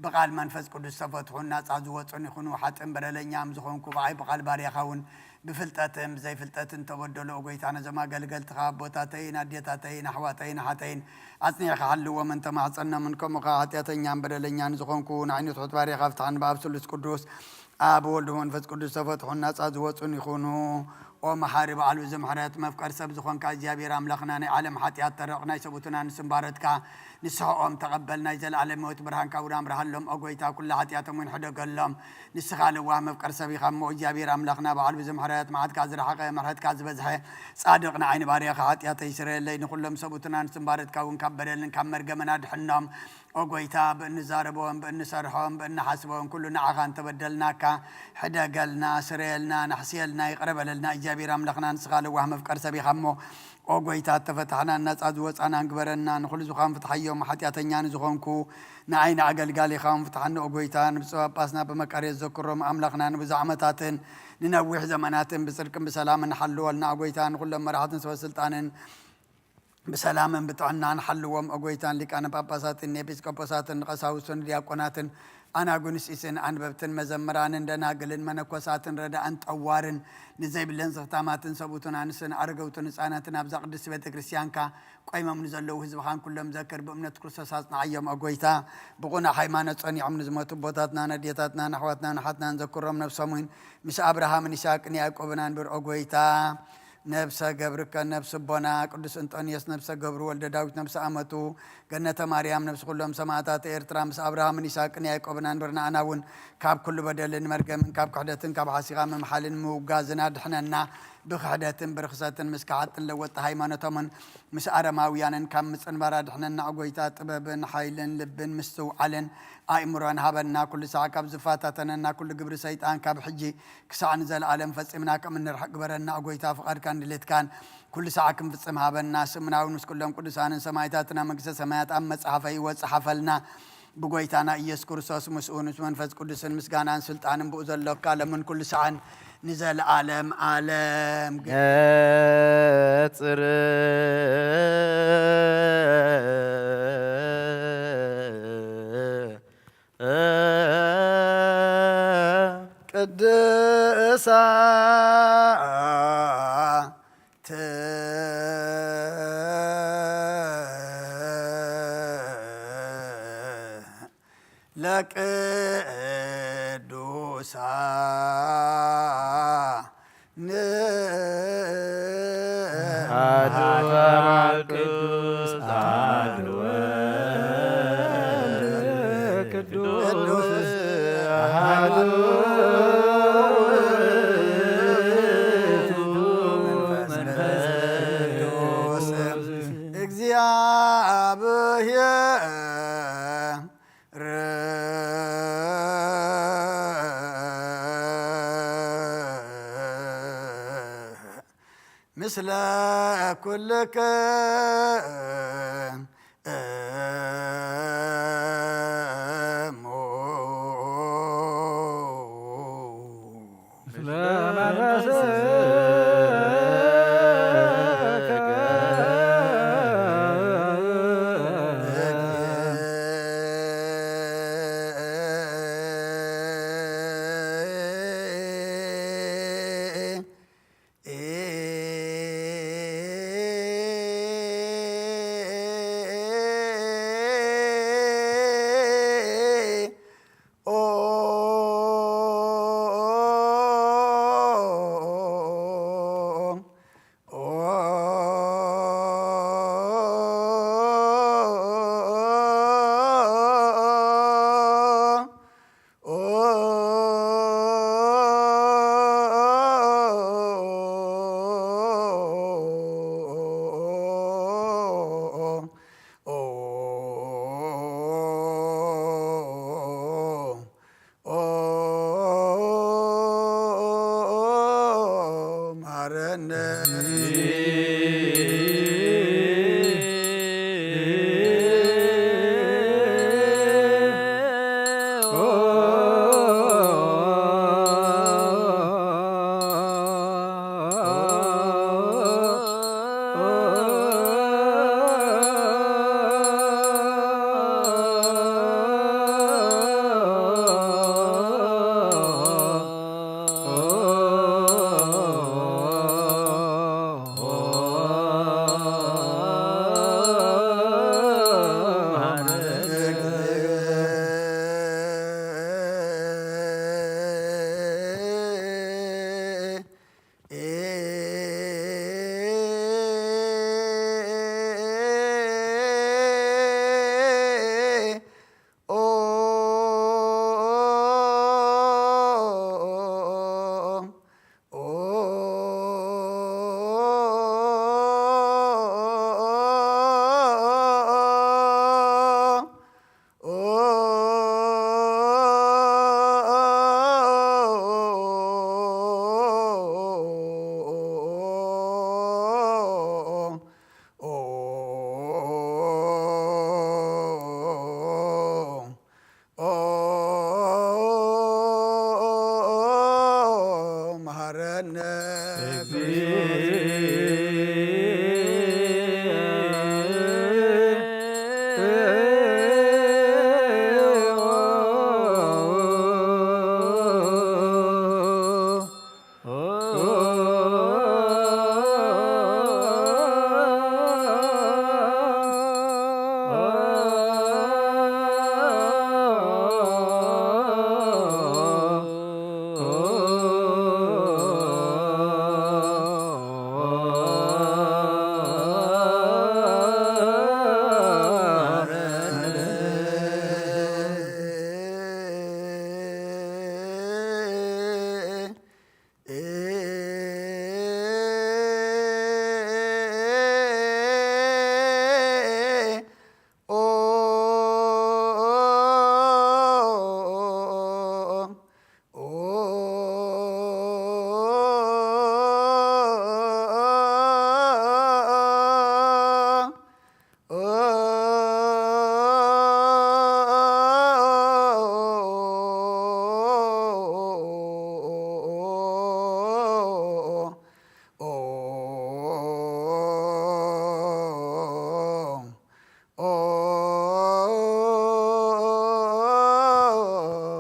ብቓል መንፈስ ቅዱስ ተፈትሑን ናጻ ዝወጹን ይኹኑ። ሓጥእን በደለኛም ዝኾንኩ ብዓይ ብቓል ባርያኻ እውን ብፍልጠትን ብዘይፍልጠትን ተበደሉ። ኦ ጎይታ፣ ነዞም ኣገልገልትኻ ኣቦታተይን ኣዴታተይን ኣሕዋተይን ኣሓተይን ኣጽኒዕካ ሓልዎምን ተማሕጸኖምን። ከምኡ ኸኣ ሓጢኣተኛን በደለኛን ዝኾንኩ ንዓይኒ ትሑት ባርያኻ ፍትሓን ብኣብ ስሉስ ቅዱስ ኣብ ወልድ መንፈስ ቅዱስ ተፈትሑን ናጻ ዝወጹን ይኹኑ። ኦ መሓሪ በዓል ብዙሕ ምሕረት መፍቀር ሰብ ዝኾንካ እግዚኣብሔር ኣምላኽና፣ ናይ ዓለም ሓጢኣት ተረቕ ናይ ሰብኡትን ኣንስትን ባረትካ ንስሕኦም ተቐበል። ናይ ዘለኣለም ህይወት ብርሃንካ እውን ኣብርሃሎም። ኦ ጎይታ፣ ኩላ ሓጢኣቶም እውን ሕደገሎም። ንስኻ ለዋህ መፍቀር ሰብ ኢኻ እሞ እግዚኣብሔር ኣምላኽና በዓል ብዙሕ ምሕረት፣ መዓትካ ዝረሓቐ ምሕረትካ ዝበዝሐ ጻድቕ ንዓይኒ ባርያኻ ሓጢኣተይ ስረየለይ። ንኹሎም ሰብኡትን ኣንስትን ባረትካ እውን ካብ በደልን ካብ መርገምን ኣድሕኖም። ኦ ጎይታ፣ ብእንዛረቦን ብእንሰርሖን ብእንሓስቦን ኩሉ ንዓኻ እንተበደልናካ፣ ሕደገልና፣ ስረየልና፣ ናሕስየልና፣ ይቕረ በለልና። እግዚኣብሔር ኣምላኽና ንስኻ ለዋህ መፍቀር ሰብ ኢኻ እሞ፣ ኦ ጎይታ፣ እተፈታሕናን ናጻ ዝወጻናን ግበረና። ንኹሉ ዝዃን ፍትሓዮም፣ ሓጢኣተኛ ንዝኾንኩ ንዓይ ንኣገልጋሊኻ እውን ፍትሓኒ። ኦ ጎይታ፣ ንብፁዕ ጳጳስና ብመቃርዮስ ዘክሮም ኣምላኽና ንብዙሕ ዓመታትን ንነዊሕ ዘመናትን ብጽድቅን ብሰላምን ሓልወልና። ኦ ጎይታ፣ ንኹሎም መራሕትን ሰበ ስልጣንን ብሰላምን ብጥዕናን ሓልዎም። ኦ ጎይታ፣ ንሊቃነ ጳጳሳትን ንኤጲስቆጶሳትን ንቀሳውስትን ንዲያቆናትን ኣናጉንስጢስን ኣንበብትን መዘምራንን ደናግልን መነኮሳትን ረዳእን ጠዋርን ንዘይብለን ዘኽታማትን ሰብኡትን ኣንስትን ኣረገውትን ህፃናትን ኣብዛ ቅድስቲ ቤተ ክርስቲያንካ ቆይሞም ንዘለዉ ህዝብኻን ኩሎም ዘክር። ብእምነት ክርስቶስ ኣጽንዓዮም። ኦ ጎይታ፣ ብቑኑዕ ሃይማኖት ጸኒዖም ንዝሞቱ ኣቦታትናን ኣዴታትናን ኣሕዋትናን ኣሓትናን ዘክሮም። ነብሶም እውን ምስ ኣብርሃምን ይስሐቅን ያዕቆብን ኣንብር። ኦ ጎይታ፣ ነብሰ ገብርከ ነብስ ኣቦና ቅዱስ እንጦንዮስ፣ ነብሰ ገብሩ ወልደ ዳዊት፣ ነብሰ ኣመቱ ገነተ ማርያም፣ ነብሲ ኩሎም ሰማእታት ኤርትራ ምስ ኣብርሃምን ይስሐቅን ያዕቆብን ኣንብር። ንኣና እውን ካብ ኩሉ በደልን መርገምን ካብ ክሕደትን ካብ ሓሲኻ ምምሓልን ምውጋዝን ኣድሕነና። ብክሕደትን ብርኽሰትን ምስ ከሓጥን ለወጥቲ ሃይማኖቶምን ምስ ኣረማውያንን ካብ ምጽንባር ኣድሕነና። ኦ ጎይታ፣ ጥበብን ሓይልን ልብን ምስትውዓልን ኣእምሮን ሃበና። ኩሉ ሳዕ ካብ ዝፈታተነና ኩሉ ግብሪ ሰይጣን ካብ ሕጂ ክሳዕ ንዘለኣለም ፈጺምና ከም እንርሕቅ ግበረና። ኦ ጎይታ፣ ፍቓድካ እንድሌትካን ኩሉ ሳዕ ክንፍጽም ሃበና። ስምና እውን ምስ ኩሎም ቅዱሳንን ሰማዕታትን ኣብ መንግስተ ሰማያት ኣብ መጽሓፈ ህይወት ጸሓፈልና። ብጎይታና ኢየሱስ ክርስቶስ ምስኡን ምስ መንፈስ ቅዱስን ምስጋናን ስልጣንን ብኡ ዘሎካ ለምን ኩሉ ሳዕን ንዘለኣለም ኣለም። ነጽር ቅድሳ ለቅዱሳን አሐዱ አብ ቅዱስ አሐዱ ወልድ ቅዱስ አሐዱ ውእቱ መንፈስ ቅዱስ። እግዚአብሔር ምስለ ኩልክን እሙ። መሃረነ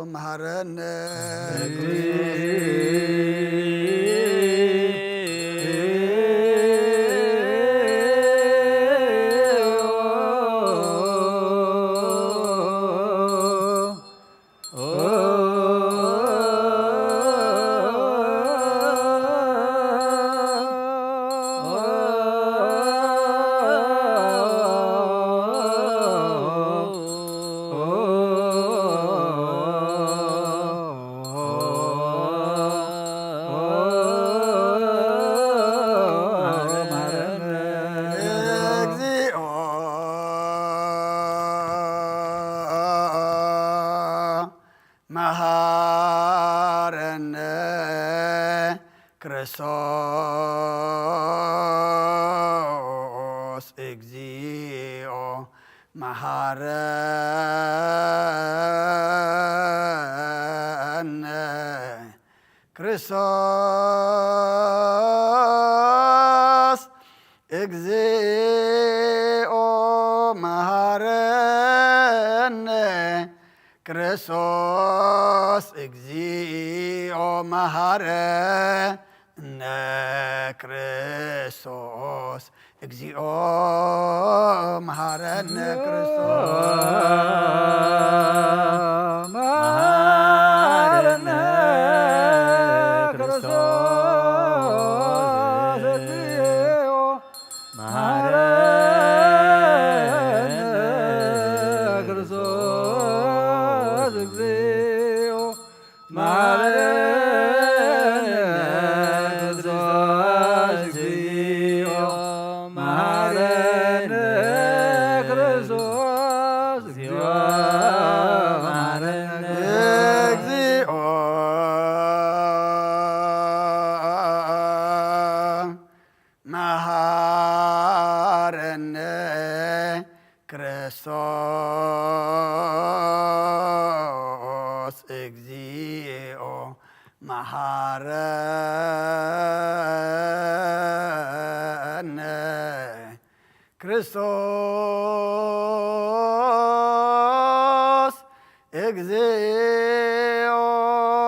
መሃረነ መሃረነ ክርስቶስ እግዚኦ መሃረነ ክርስቶስ እግዚኦ መሃረነ ክርስቶስ እግዚኦ መሃረነ ክርስቶስ እግዚኦ መሃረነ ክርስቶስ መሃረነ ክርስቶስ እግዚኦ መሃረነ ክርስቶስ እግዚኦ መሃረነ ክርስቶስ እግዚኦ መሃረነ ክርስቶስ እግዚኦ መሃረነ እግዚኦ መሃረነ ክርስቶስ እግዚኦ መሃረነ ክርስቶስ እግዚኦ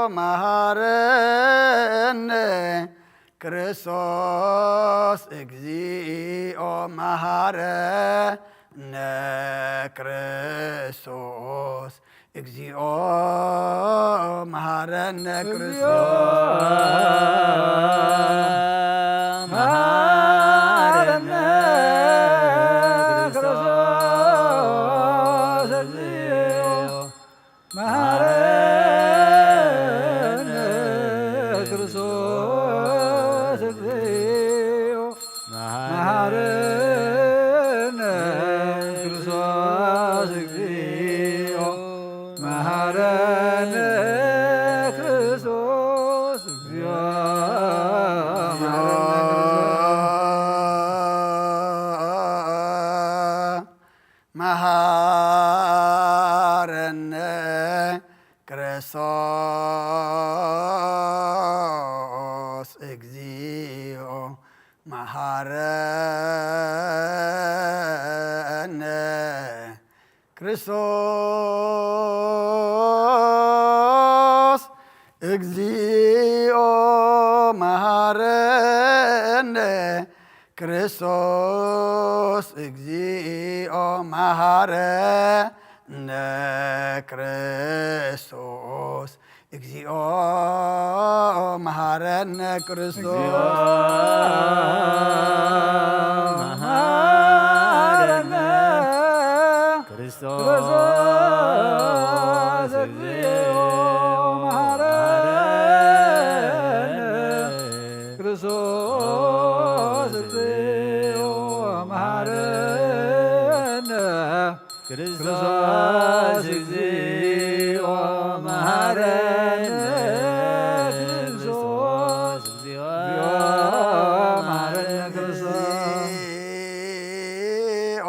መሃረነ ክርስቶስ እግዚኦ መሃረነ ክርስቶስ እግዚኦ መሃረነ ክርስቶስ መሃረነ ክርስቶስ እግዚኦ መሃረነ ክርስቶስ እግዚኦ መሃረነ ክርስቶስ እግዚኦ መሐረነ ክርስቶስ እግዚኦ፣ መሐረነ ክርስቶስ። መሐረነ ክርስቶስ እግዚኦ፣ መሐረነ ክርስቶስ እግዚኦ፣ መሐረነ ክርስቶስ እግዚኦ፣ መሐረነ ክርስቶስ እግዚኦ፣ መሐረነ ክርስቶስ። እግዚኦ፣ መሐረነ ክርስቶስ። ክርስቶስ እግዚኦ፣ መሐረነ ክርስቶስ። እግዚኦ፣ መሐረነ ክርስቶስ። እግዚኦ፣ መሐረነ ክርስቶስ። እግዚኦ፣ መሐረነ ክርስቶስ። እግዚኦ፣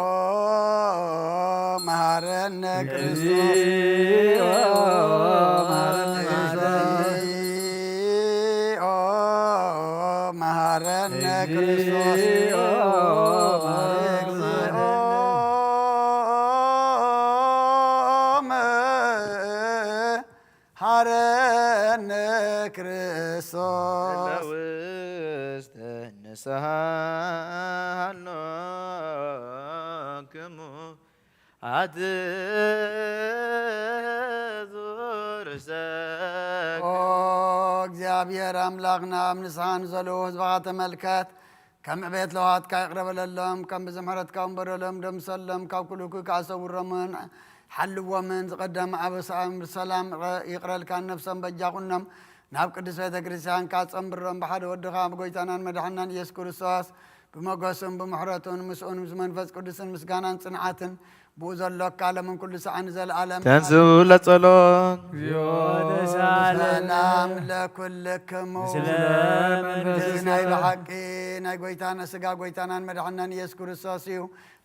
መሐረነ ክርስቶስ። እግዚኦ፣ መሐረነ ክርስቶስ። እግዚኦ፣ መሐረነ ክርስቶስ። እግዚኦ፣ መሐረነ መሐረነ ክርስቶስ። እለ ውስተ ንስሓ ሃሎክሙ ኣትዙር ሰክ-። ኦ እግዚኣብሔር ኣምላኽና፣ ኣብ ንስሓ ንዘለዉ ህዝብኻ ተመልከት። ከም ዕቤት ለውሃትካ ይቕረ በለሎም፣ ከም ብዝሒ ምሕረትካ እውን በደሎም ደምሰሎም፣ ካብ ኩሉ እኩይ ከኣ ሰውሮምን ሓልዎምን። ዝቐደመ ኣበሳኦም ብሰላም ይቕረልካን ነፍሶም በጃ ኩኖም ናብ ቅድስት ቤተ ክርስቲያንካ ጸንብሮም። ብሓደ ወድኻ ብጎይታናን መድሓናን ኢየሱስ ክርስቶስ ብመጎስን ብምሕረቱን ምስኡን ምስ መንፈስ ቅዱስን ምስጋናን ጽንዓትን ብኡ ዘሎካ ሎምን ኩሉ ሰዓን ንዘለኣለም። ተንስኡ ለጸሎት። እግዚኦ ተሳለ። ሰላም ለኩልክሙ። ምስለ መንፈስከ። እዚ ናይ ብሓቂ ናይ ጎይታና ስጋ ጎይታናን መድሓናን ኢየሱስ ክርስቶስ እዩ።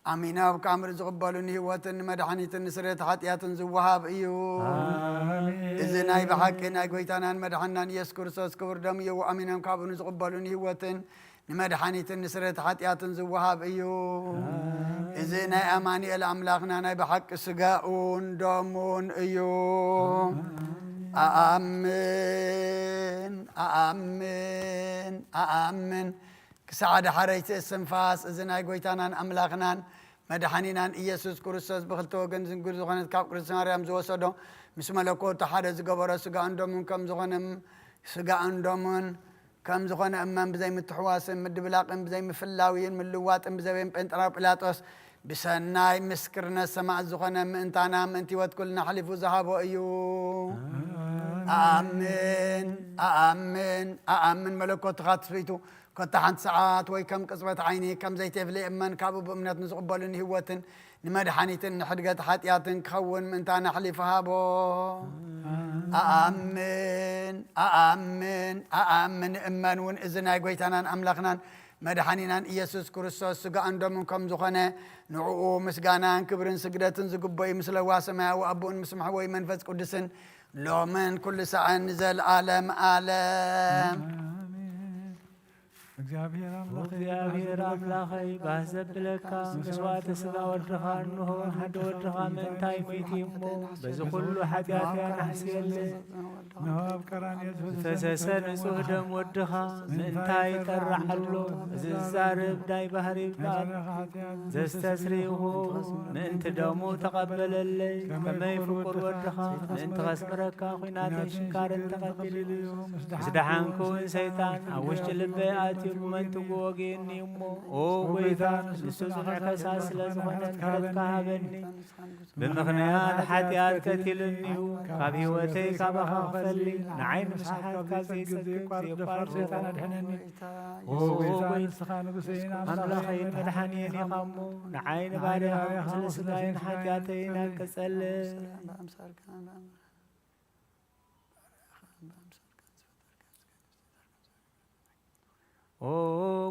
ኣሚኖም ካብ ምድሪ ዝቕበሉ ንህይወትን ንመድሓኒትን ንስርየት ሓጢኣትን ዝወሃብ እዩ። ኣሜን። እዚ ናይ ብሓቂ ናይ ጎይታናን መድሓናን ኢየሱስ ክርስቶስ ክቡር ደም እዩ። ኣሚኖም ካብኡ ንዝቕበሉ ንህይወትን ንመድሓኒትን ንስርየት ሓጢኣትን ዝወሃብ እዩ። ኣሜን። እዚ ናይ ኣማኑኤል ኣምላኽና ናይ ብሓቂ ስጋኡን ደሙን እዩ። ኣሜን። ኣኣምን፣ ኣኣምን፣ ኣኣምን። ክሳዕ ዳሕረይቲ እስትንፋስ እዚ ናይ ጎይታናን ኣምላኽናን መድሓኒናን ኢየሱስ ክርስቶስ ብኽልተ ወገን ዝንጉር ዝኾነት ካብ ቅድስት ማርያም ዝወሰዶ ምስ መለኮቱ ሓደ ዝገበሮ ስጋኡን ደሙን ከም ዝኾነ ስጋኡን ደሙን ከም ዝኾነ እመን ብዘይ ምትሕዋስን ምድብላቕን ብዘይ ምፍላውይን ምልዋጥን ብዘበን ጴንጠራዊ ጲላጦስ ብሰናይ ምስክርነት ሰማዕት ዝኾነ ምእንታና ምእንቲ ህይወት ኩልና ኣሕሊፉ ዝሃቦ እዩ። ኣኣምን፣ ኣኣምን፣ ኣኣምን መለኮትኻ ትስብእቱ ኮታ ሓንቲ ሰዓት ወይ ከም ቅጽበት ዓይኒ ከም ዘይተፍሊ እመን። ካብኡ ብእምነት ንዝቕበሉ ንህይወትን ንመድሓኒትን ንሕድገት ሓጢኣትን ክኸውን ምእንታና ኣሕሊፉ ሃቦ። ኣኣምን፣ ኣኣምን፣ ኣኣምን እመን እውን እዚ ናይ ጎይታናን ኣምላኽናን መድሓኒናን ኢየሱስ ክርስቶስ ስጋኡን ደሙን ከም ዝኾነ ንዕኡ ምስጋናን ክብርን ስግደትን ዝግበዩ ምስ ለዋ ሰማያዊ ኣቦኡን ምስ መሕወዩ መንፈስ ቅዱስን ሎምን ኩሉ ሰዓን ንዘለኣለም ኣለም። ኣሜን። እግዚኣብሔር ኣምላኸይ፣ እግዚኣብሔር ኣምላኸይ፣ ባህ ዘብለካ መስዋዕቲ ስጋ ወድኻ፣ እንሆ ሓደ ወድኻ ምእንታይ ሞይቱ እሞ፣ በዚ ኩሉ ሓጢኣተይ ኣናሕስየለይ። እንሆ ኣብ ቀራንዮ ዝፈሰሰ ዝፈሰሰ ንጹህ ደም ወድኻ ምእንታይ ይጠርዕ ኣሎ። እዚ ዝዛረብ ናይ ባህሪ ቃል ዘስተስሪኹ ምእንቲ ደሙ ተቐበለለይ። ከመይ ፍቁር ወድኻ ምእንቲ ከስምረካ ኲናትን ሽንካርን ተቐቢሉ እዩ። ምስ ደሓንኩ እውን ሰይጣን ኣብ ውሽጢ ልበይ ኣትዩ ብመንትጉ ወጊኡኒ እሞ፣ ኦ ጐይታ፣ ንሱ ጽኑዕ ፈሳሲ ስለ ዝኾነ ምሕረትካ ሃበኒ። ብምኽንያት ሓጢኣት ቀቲሉኒ እዩ። ካብ ህይወተይ ካባኻ ክፈሊ፣ ንዓይ ንምስሓት ካብ ዘይጸግብ ዘይቋርጽ ደፋር ሰይጣን ኣድሕነኒ። ኦ ጐይታ፣ ንስኻ ንጉሰይን ኣምላኸይን መድሓኒየን ኢኻ እሞ፣ ንዓይ ንባርያኻ ቁስሊ ስጋይን ሓጢኣተይን ኣቅጸለይ። ኦ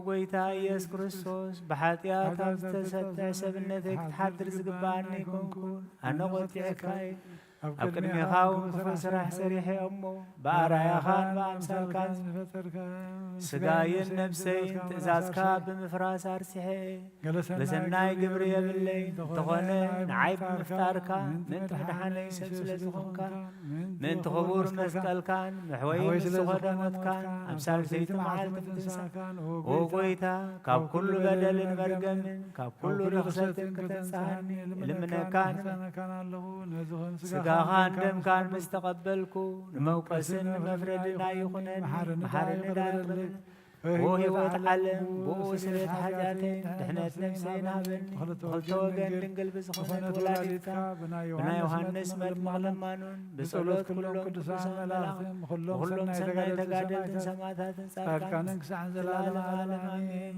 ጎይታ ኢየሱስ ክርስቶስ፣ ብሓጢኣት ኣብ ዝተሰትዐ ሰብነተይ ክትሓድር ዝግብኣኒ ኣይኮንኩን። ኣነ ቆጢዐካ እየ። ኣብ ቅድሜኻ እውን ክፉእ ስራሕ ሰሪሐ እየ እሞ፣ ብኣርኣያኻን ብኣምሳልካን ዝፈጠርካ ስጋይን ነብሰይን ትእዛዝካ ብምፍራስ ኣርሲሐ እየ። ገለ ሰናይ ግብሪ የብለይ፣ እንተኾነ ንዓይ ብምፍጣርካ ምእንቲ ምድሓነይ ሰብ ስለ ዝኾንካ፣ ምእንቲ ክቡር መስቀልካን መሕወይ ምስ ዝኾነ ሞትካን ኣብ ሳልሰይቲ መዓልቲ ምትንሳእካን፣ ኦ ጎይታ፣ ካብ ኩሉ በደልን መርገምን ካብ ኩሉ ርኽሰትን ከተንጽሃኒ እልምነካን። ስጋኻን ደምካን ምስ ተቐበልኩ፣ ንመውቀስን ንመፍረድን ኣይኹነኒ። መሓረኒ ደኣ ይቕረ በለለይ። ኦ ህይወት ዓለም፣ ብኡ ስርየት ሓጢኣተይን ድሕነት ነፍሰይን ሃበኒ። ብኽልተ ወገን ድንግል ብዝኾነት ወላዲትካ፣ ብናይ ዮሃንስ መጥምቕ ለማኑን፣ ብጸሎት ኩሎም ቅዱሳን መላእኽትን፣ ብኹሎም ሰናይ ተጋደልትን ሰማዕታትን ጻድቃንን ክሳዕን ዘለዓለም ዓለም ኣሜን።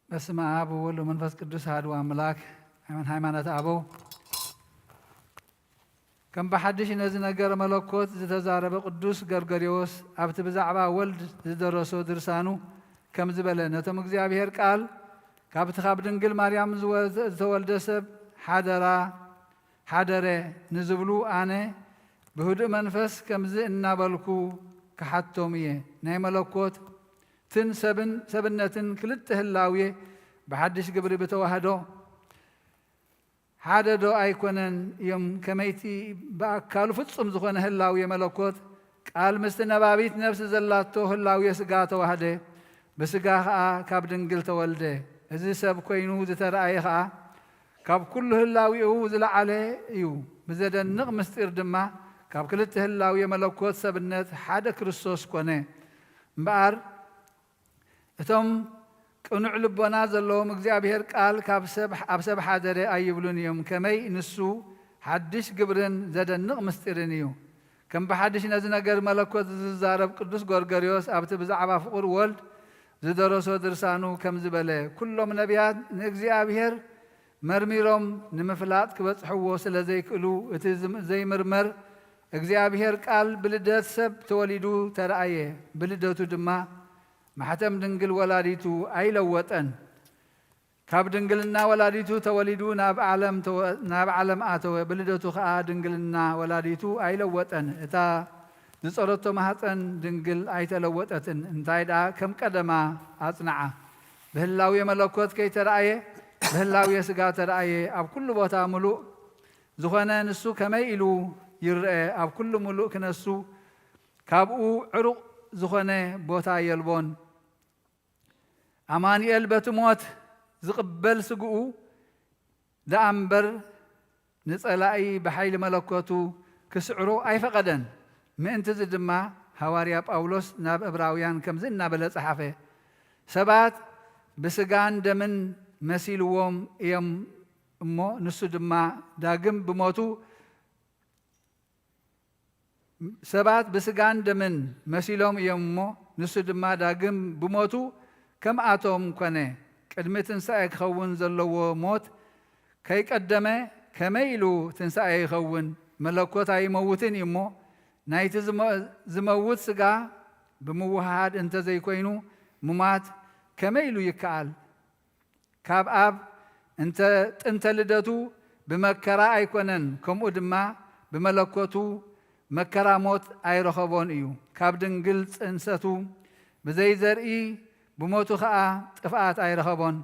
በስመ አብ ወወልድ ወመንፈስ ቅዱስ አሐዱ አምላክ። ሃይማኖተ አበው። ከም ብሓድሽ ነዚ ነገረ መለኮት ዝተዛረበ ቅዱስ ገርገርዮስ ኣብቲ ብዛዕባ ወልድ ዝደረሶ ድርሳኑ ከምዚ በለ፣ ነቶም እግዚኣብሔር ቃል ካብቲ ካብ ድንግል ማርያም ዝወ-፣ ዝተወልደ ሰብ ሓደራ፣ ሓደረ ንዝብሉ ኣነ ብህዱእ መንፈስ ከምዚ እናበልኩ ክሓቶም እየ። ናይ መለኮትን ሰብን-፣ ሰብነትን ክልተ ህላዌ ብሓድሽ ግብሪ ብተዋህዶ ሓደ ዶ ኣይኮነን እዮም? ከመይቲ ብኣካሉ ፍጹም ዝኾነ ህላዌ መለኮት ቃል ምስቲ ነባቢት ነፍሲ ዘላቶ ህላዌ ስጋ ተዋህደ፣ ብስጋ ኸኣ ካብ ድንግል ተወልደ። እዚ ሰብ ኮይኑ ዝተረኣየ ኸኣ ካብ ኩሉ ህላዌኡ ዝለዓለ እዩ። ብዘደንቕ ምስጢር ድማ ካብ ክልተ ህላዌ መለኮት ሰብነት ሓደ ክርስቶስ ኮነ። እምበኣር እቶም ቅኑዕ ልቦና ዘለዎም እግዚኣብሔር ቃል ካብ ሰብ፣ ኣብ ሰብ ሓደረ ኣይብሉን እዮም። ከመይ ንሱ ሓድሽ ግብርን ዘደንቕ ምስጢርን እዩ። ከም ብሓድሽ ነዚ ነገር መለኮት ዝዛረብ ቅዱስ ጎርጎርዮስ ኣብቲ ብዛዕባ ፍቑር ወልድ ዝደረሶ ድርሳኑ ከምዚ በለ፣ ኩሎም ነቢያት ንእግዚኣብሔር መርሚሮም ንምፍላጥ ክበጽሕዎ ስለ ዘይክእሉ፣ እቲ ዝም-፣ ዘይምርመር እግዚኣብሔር ቃል ብልደት ሰብ ተወሊዱ ተረኣየ። ብልደቱ ድማ ማሕተም ድንግል ወላዲቱ ኣይለወጠን። ካብ ድንግልና ወላዲቱ ተወሊዱ ናብ ዓለም ተወ-፣ ናብ ዓለም ኣተወ። ብልደቱ ኸኣ ድንግልና ወላዲቱ ኣይለወጠን። እታ ዝጸረቶ ማህፀን ድንግል ኣይተለወጠትን። እንታይ ደኣ ከም ቀደማ ኣጽንዓ። ብህላዌ መለኮት ከይተረኣየ፣ ብህላዌ ስጋ ተረኣየ። ኣብ ኩሉ ቦታ ምሉእ ዝኾነ ንሱ ከመይ ኢሉ ይረአ? ኣብ ኩሉ ምሉእ ክነሱ ካብኡ ዕሩቕ ዝኾነ ቦታ የልቦን። ኣማኑኤል በቲ ሞት ዝቕበል ስግኡ ደኣ እምበር ንጸላኢ ብሓይሊ መለኮቱ ክስዕሮ ኣይፈቐደን። ምእንትዚ ድማ ሃዋርያ ጳውሎስ ናብ ዕብራውያን ከምዚ እናበለ ጸሓፈ፣ ሰባት ብስጋን ደምን መሲልዎም እዮም እሞ፣ ንሱ ድማ ዳግም ብሞቱ፣ ሰባት ብስጋን ደምን መሲሎም እዮም እሞ፣ ንሱ ድማ ዳግም ብሞቱ ከምኣቶም ኮነ። ቅድሚ ትንሳኤ ክኸውን ዘለዎ ሞት ከይቀደመ፣ ከመይ ኢሉ ትንሳኤ ይኸውን? መለኮት ኣይመውትን እዩ እሞ፣ ናይቲ ዝመ-፣ ዝመውት ስጋ ብምውሃሃድ እንተ ዘይኮይኑ፣ ምሟት ከመይ ኢሉ ይከኣል? ካብ ኣብ እንተ ጥንተ ልደቱ ብመከራ ኣይኮነን፣ ከምኡ ድማ ብመለኮቱ መከራ ሞት ኣይረኸቦን እዩ። ካብ ድንግል ጽንሰቱ ብዘይ ዘርኢ ብሞቱ ኸኣ ጥፍኣት ኣይረኸቦን።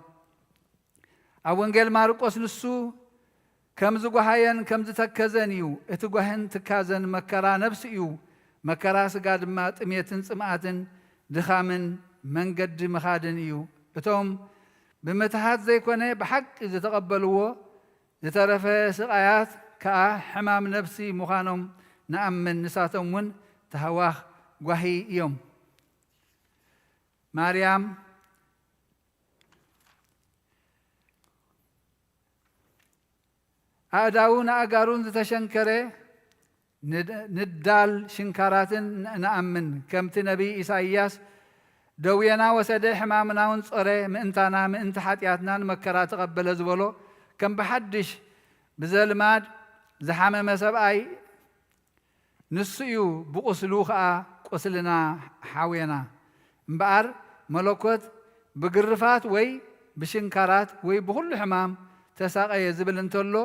ኣብ ወንጌል ማርቆስ ንሱ ከም ዝጓሃየን ከም ዝተከዘን እዩ። እቲ ጓህን ትካዘን መከራ ነፍሲ እዩ። መከራ ስጋ ድማ ጥሜትን ጽምኣትን ድኻምን መንገዲ ምኻድን እዩ። እቶም ብምትሃት ዘይኮነ ብሓቂ ዝተቐበልዎ ዝተረፈ ስቓያት ከኣ ሕማም ነፍሲ ምዃኖም ንኣምን። ንሳቶም እውን ታህዋኽ ጓሂ እዮም። ማርያም ኣእዳዉ ንኣጋሩን ዝተሸንከረ ንድ-፣ ንዳል ሽንካራትን ን-፣ ንኣምን። ከምቲ ነቢይ ኢሳይያስ፣ "ደዌና ወሰደ፣ ሕማምና እውን ጾረ፣ ምእንታና፣ ምእንቲ ሓጢኣትናን መከራ ተቐበለ" ዝበሎ፣ ከም ብሓድሽ ብዘልማድ ዝሓመመ ሰብኣይ ንሱ እዩ፣ ብቁስሉ ኸኣ ቁስልና ሓውየና። እምበኣር መለኮት ብግርፋት ወይ ብሽንካራት ወይ ብኹሉ ሕማም ተሳቐየ ዝብል እንተሎ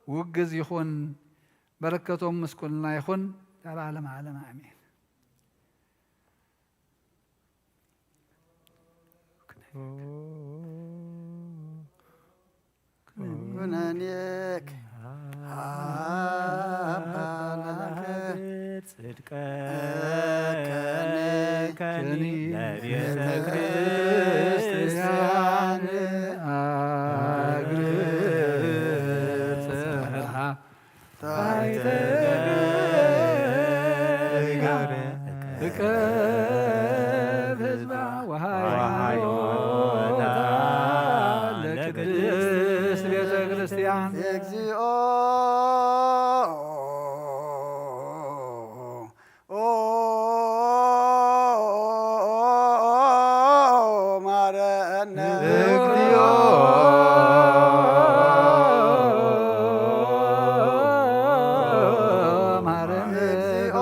ውግዝ ይኹን። በረከቶም ምስ ኩልና ይኹን። ለዓለመ ዓለም ኣሜን። ኩነኔክ ሃባ ለከ ጽድቀከኒ ለቤተ ክርስቲያን። እግር ጽርሃ ታሕተ እቀብ ህዝባ ወሃይማኖታ ለቅድስት ቤተ ክርስቲያን። እግዚኦ ኦ ማረነ። እግዚኦ ማረነ። እግዚኦ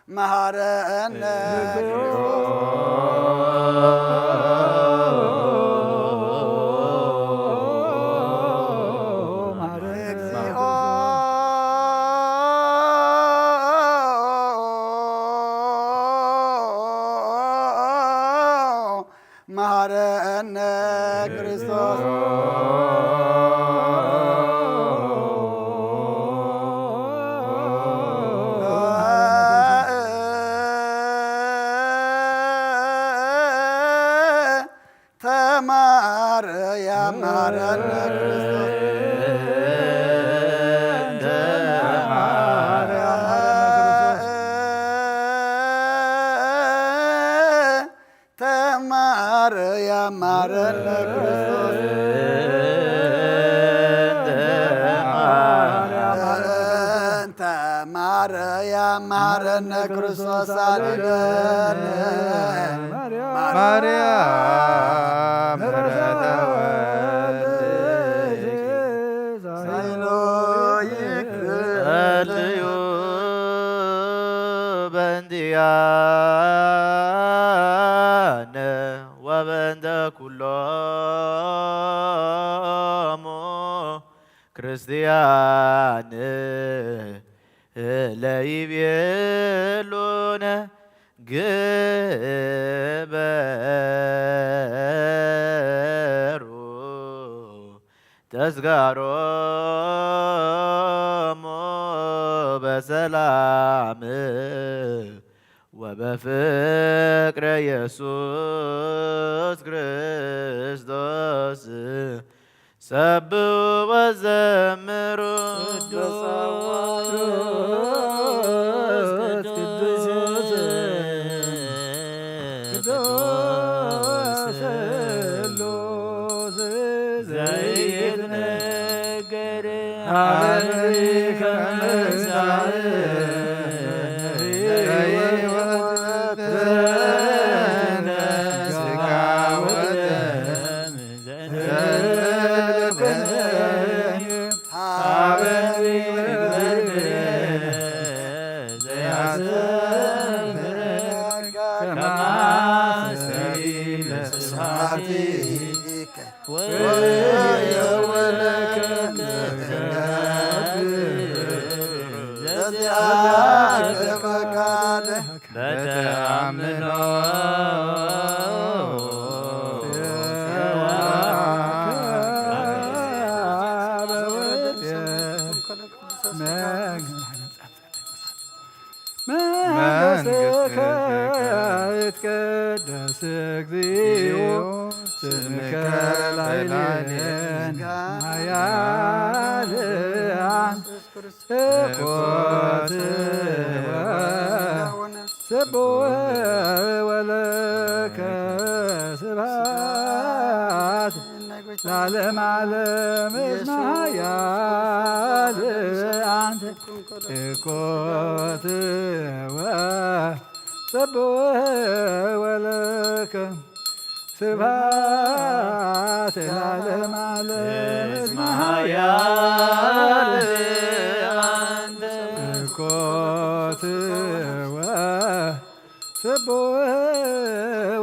መሃረነ። እግዚኦ መሃረነ ክርስቶስ። ተማረያ ማረነ ክርስቶስ። ተማረያ ማረነ ክርስቶስ። እንተ ማረያ ማረነ ክርስቶስ አድነነ። ማርያም ምሕረተ ወልድኪ ሳይሎ ይክል። ጸልዩ በእንቲአነ ወበእንተ ኩሎሙ ክርስቲያን ለይቤሉነ ግበሩ ተስጋሮሙ በሰላም ወበፍቅረ ኢየሱስ ክርስቶስ። ጸብሑ ወዘምሩ ቅዱስ ቅዱስ ቅዱስ ስሉስ ዘይትነገር ሀበኒ ከመሳእ ሕይወት በእንተ ስጋ ወደም በተአምኖ መንግሥትከ ይትቀደስ እግዚኦ ስምከ ላዕሌነ ኃያል አን እኮትወ ስብሐ ወለከ ስብሐት ለዓለመ ዓለም እስመ ኃያል አንተ እኮትወ ስብሐ ወለከ ስብሐት ለዓለመ ዓለም እስመ ኃያል አንተ እኮትወ ስብሐ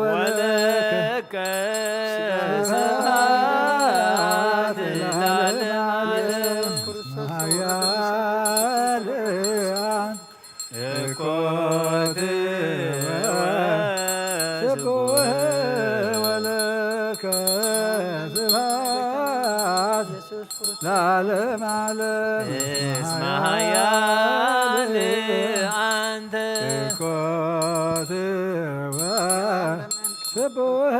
ወለከ ስብሐት ለዓለመ ዓለም ኃያል አንተ እኮትወ ስብሐ ወለከ ስብሐት ለዓለመ ዓለም እስመ ኃያል አንተ እኮትወ ስብሐ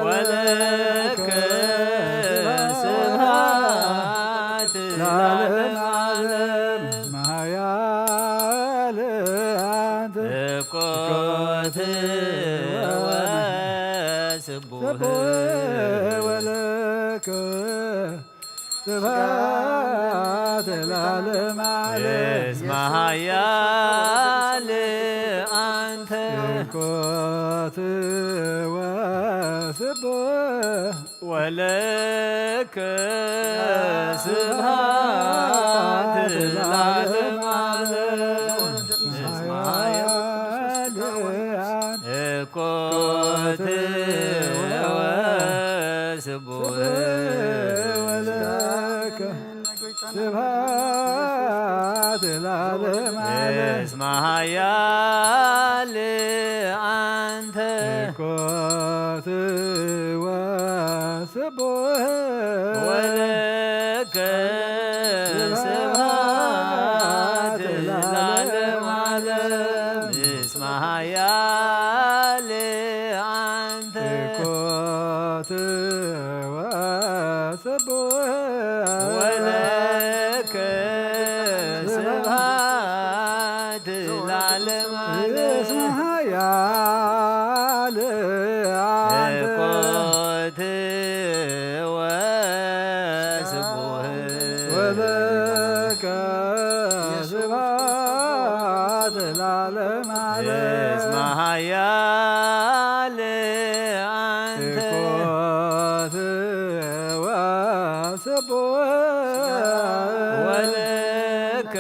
ወለከ ስብሐት ለዓለመ ዓለም ኃያል አንተ እኮትወ ስብሐ ወለከ ስብሐት ለዓለመ ዓለም እስመ ኃያል አንተ እኮትወ ስብሐ ወለከ ስብሐት ለዓለመ ዓለም እስመ ኃያል አንተ እኮትወ ስብሐ ወለከ ስብሐት ለዓለመ ዓለም እስመ ኃያል አንተ እኮትወ ስብሐ ወለከ ስብሐት ለዓለመ ዓለም እስመ ኃያል አንተ እኮትወ ስብሐ ወለከ ስብሐት ለዓለመ ዓለም እስመ ኃያል አንተ እኮትወ ስብሐ ወለከ ስብሐት ለዓለመ ዓለም እስመ ኃያል አንተ እኮትወ ስብሐ ወለከ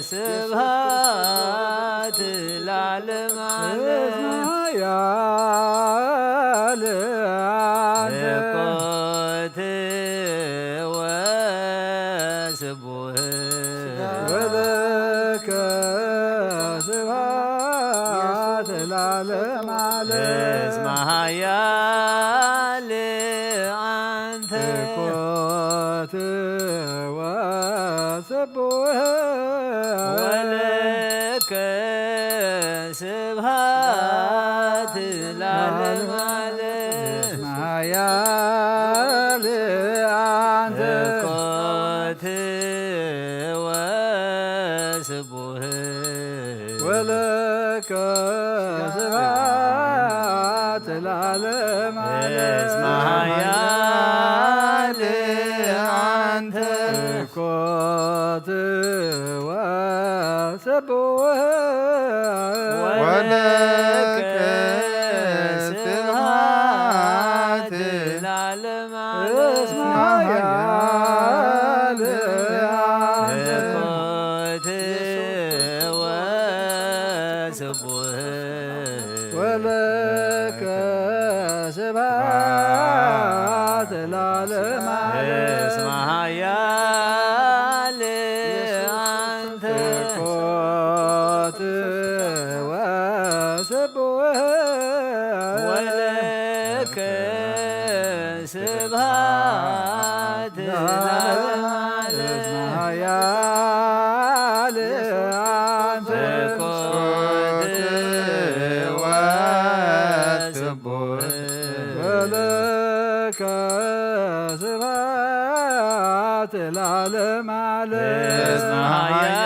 ስብሐት ለዓለመ ዓለም እስመ ኃያል አንተ እኮትወ ስብሐ ወለከ ስብሐት ለዓለመ ዓለም እስመ ኃያል አንተ እኮትወ ስብሐ ወለከ ስብሐት ለዓለመ ዓለም እስመ ኃያል ስብሐት ለዓለመ ዓለም። እስመ ኃያል አንተ። ኮትወ ስብሐት ወለከ ስብሐት ለዓለመ ዓለም። እስመ ኃያል አንተ። ኮትወ ስብሐት ወለከ ስብሐት ለዓለመ ዓለም። እስመ ኃያል አንተ። ኮትወ ስብሐት ወለከ ስብሐት ለዓለመ ዓለም። እስመ ኃያል አንተ። ኮትወ ስብሐት ወለከ ስብሐት ለዓለመ ዓለም። እስመ ኃያል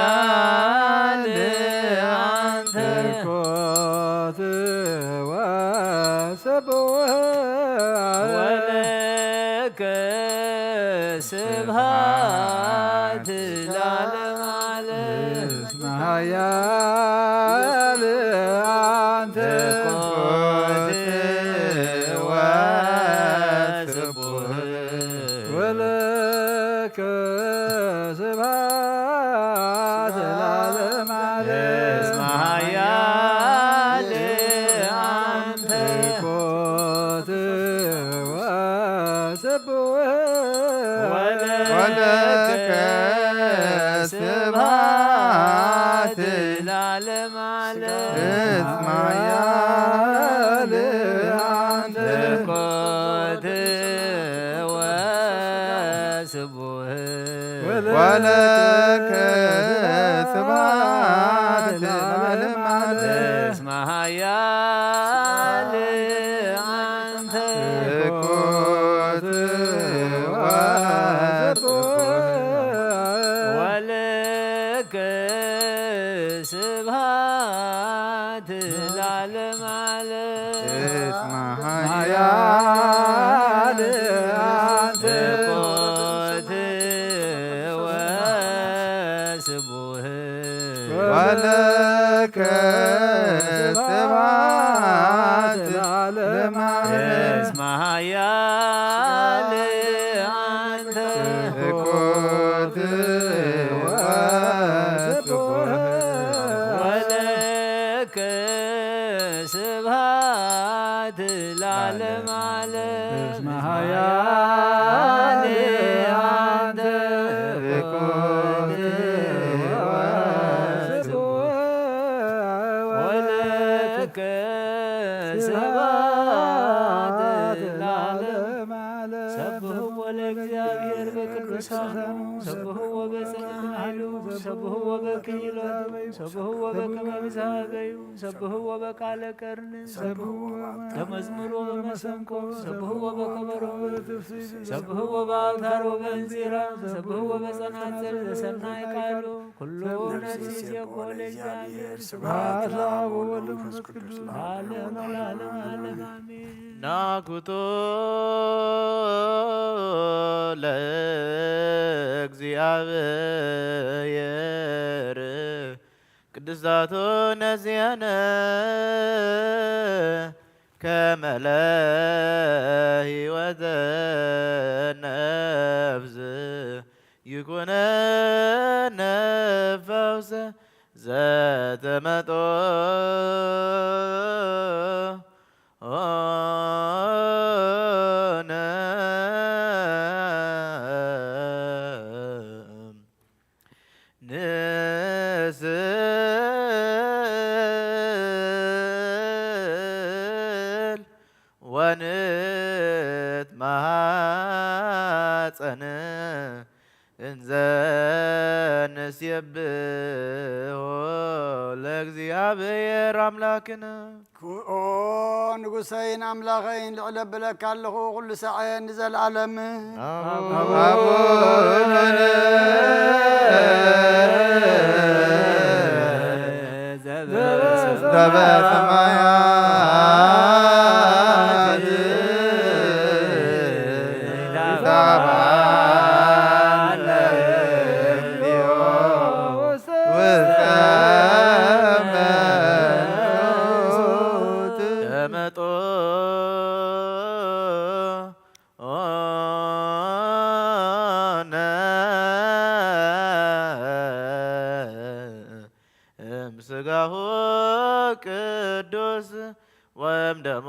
አንተ። ኮትወ ስብሐት ወለከ ስብሐት ለዓለመ ዓለም። እስመ ኃያል አንተ። ኮትወ ስብሐት ወለከ ስብሐት ለዓለመ ዓለም። እስመ ኃያል አንተ። ኮትወ ስብሐት ወለከ ስብሐት ለዓለመ ዓለም። እስመ ኃያል አንተ። ኮትወ ስብሐት ወለከ ስብሐት ለዓለመ ዓለም። እስመ ኃያል አንተ። ኮትወ ወለከ ስብሐት ለዓለመ ዓለም። እስመ ኃያል አንተ። ኮትወ ስብሐት ወለከ ስብሐት ለዓለመ ዓለም። እስመ ኃያል አንተ። ኮትወ ስብሐት ወለከ ስብሐት ለዓለመ ዓለም። እስመ ኃያል አንተ። ኮትወ ወለከ ስብሐት ለዓለመ ዓለም። ሰብሕዎ ለእግዚኣብሔር በቅዱሳኑ፣ ሰብሕዎ በጽንዓት ኃይሉ፣ ሰብሕዎ በክሂሎቱ፣ ሰብሕዎ በከመ ብዝሃ ገዩ፣ ሰብሕዎ በቃለ ቀርን፣ ሰብሕዎ በመዝሙር ወበመሰንቆ፣ ሰብሕዎ በከበሮ፣ ሰብሕዎ በአውታር ወበእንዚራ፣ ሰብሕዎ በጸናጽል ዘሰናይ ቃሉ፣ ኩሉ ነፍስ ይሴብሖ ለእግዚኣብሔር። ስብሐት ለአብ ወወልድ ወመንፈስ ቅዱስ ለዓለመ ለዓለመ ዓለም አሜን። ናኩቶ ለእግዚአብሔር ቅድስታቶ ነዚያነ ከመ ለህይወተ ነፍስ ይኩነነ ፈውሰ ዘተመጦ ነ ንስእል ወንትማጸን እንዘ ንሴብሖ ለእግዚኣብሔር ኣምላክነ። ኦ ንጉሰይን ኣምላኸይን፣ ልዕል ኣብለካ ኣለኹ ኩሉ ሳዕ ንዘለኣለም። ኣቡነ ዘበሰማያት በሰማያት ይትባረክ እግዚኦ ውስተ መንሱት። ተመጦ ኦነ እምስጋሁ ቅዱስ ወእምደሙ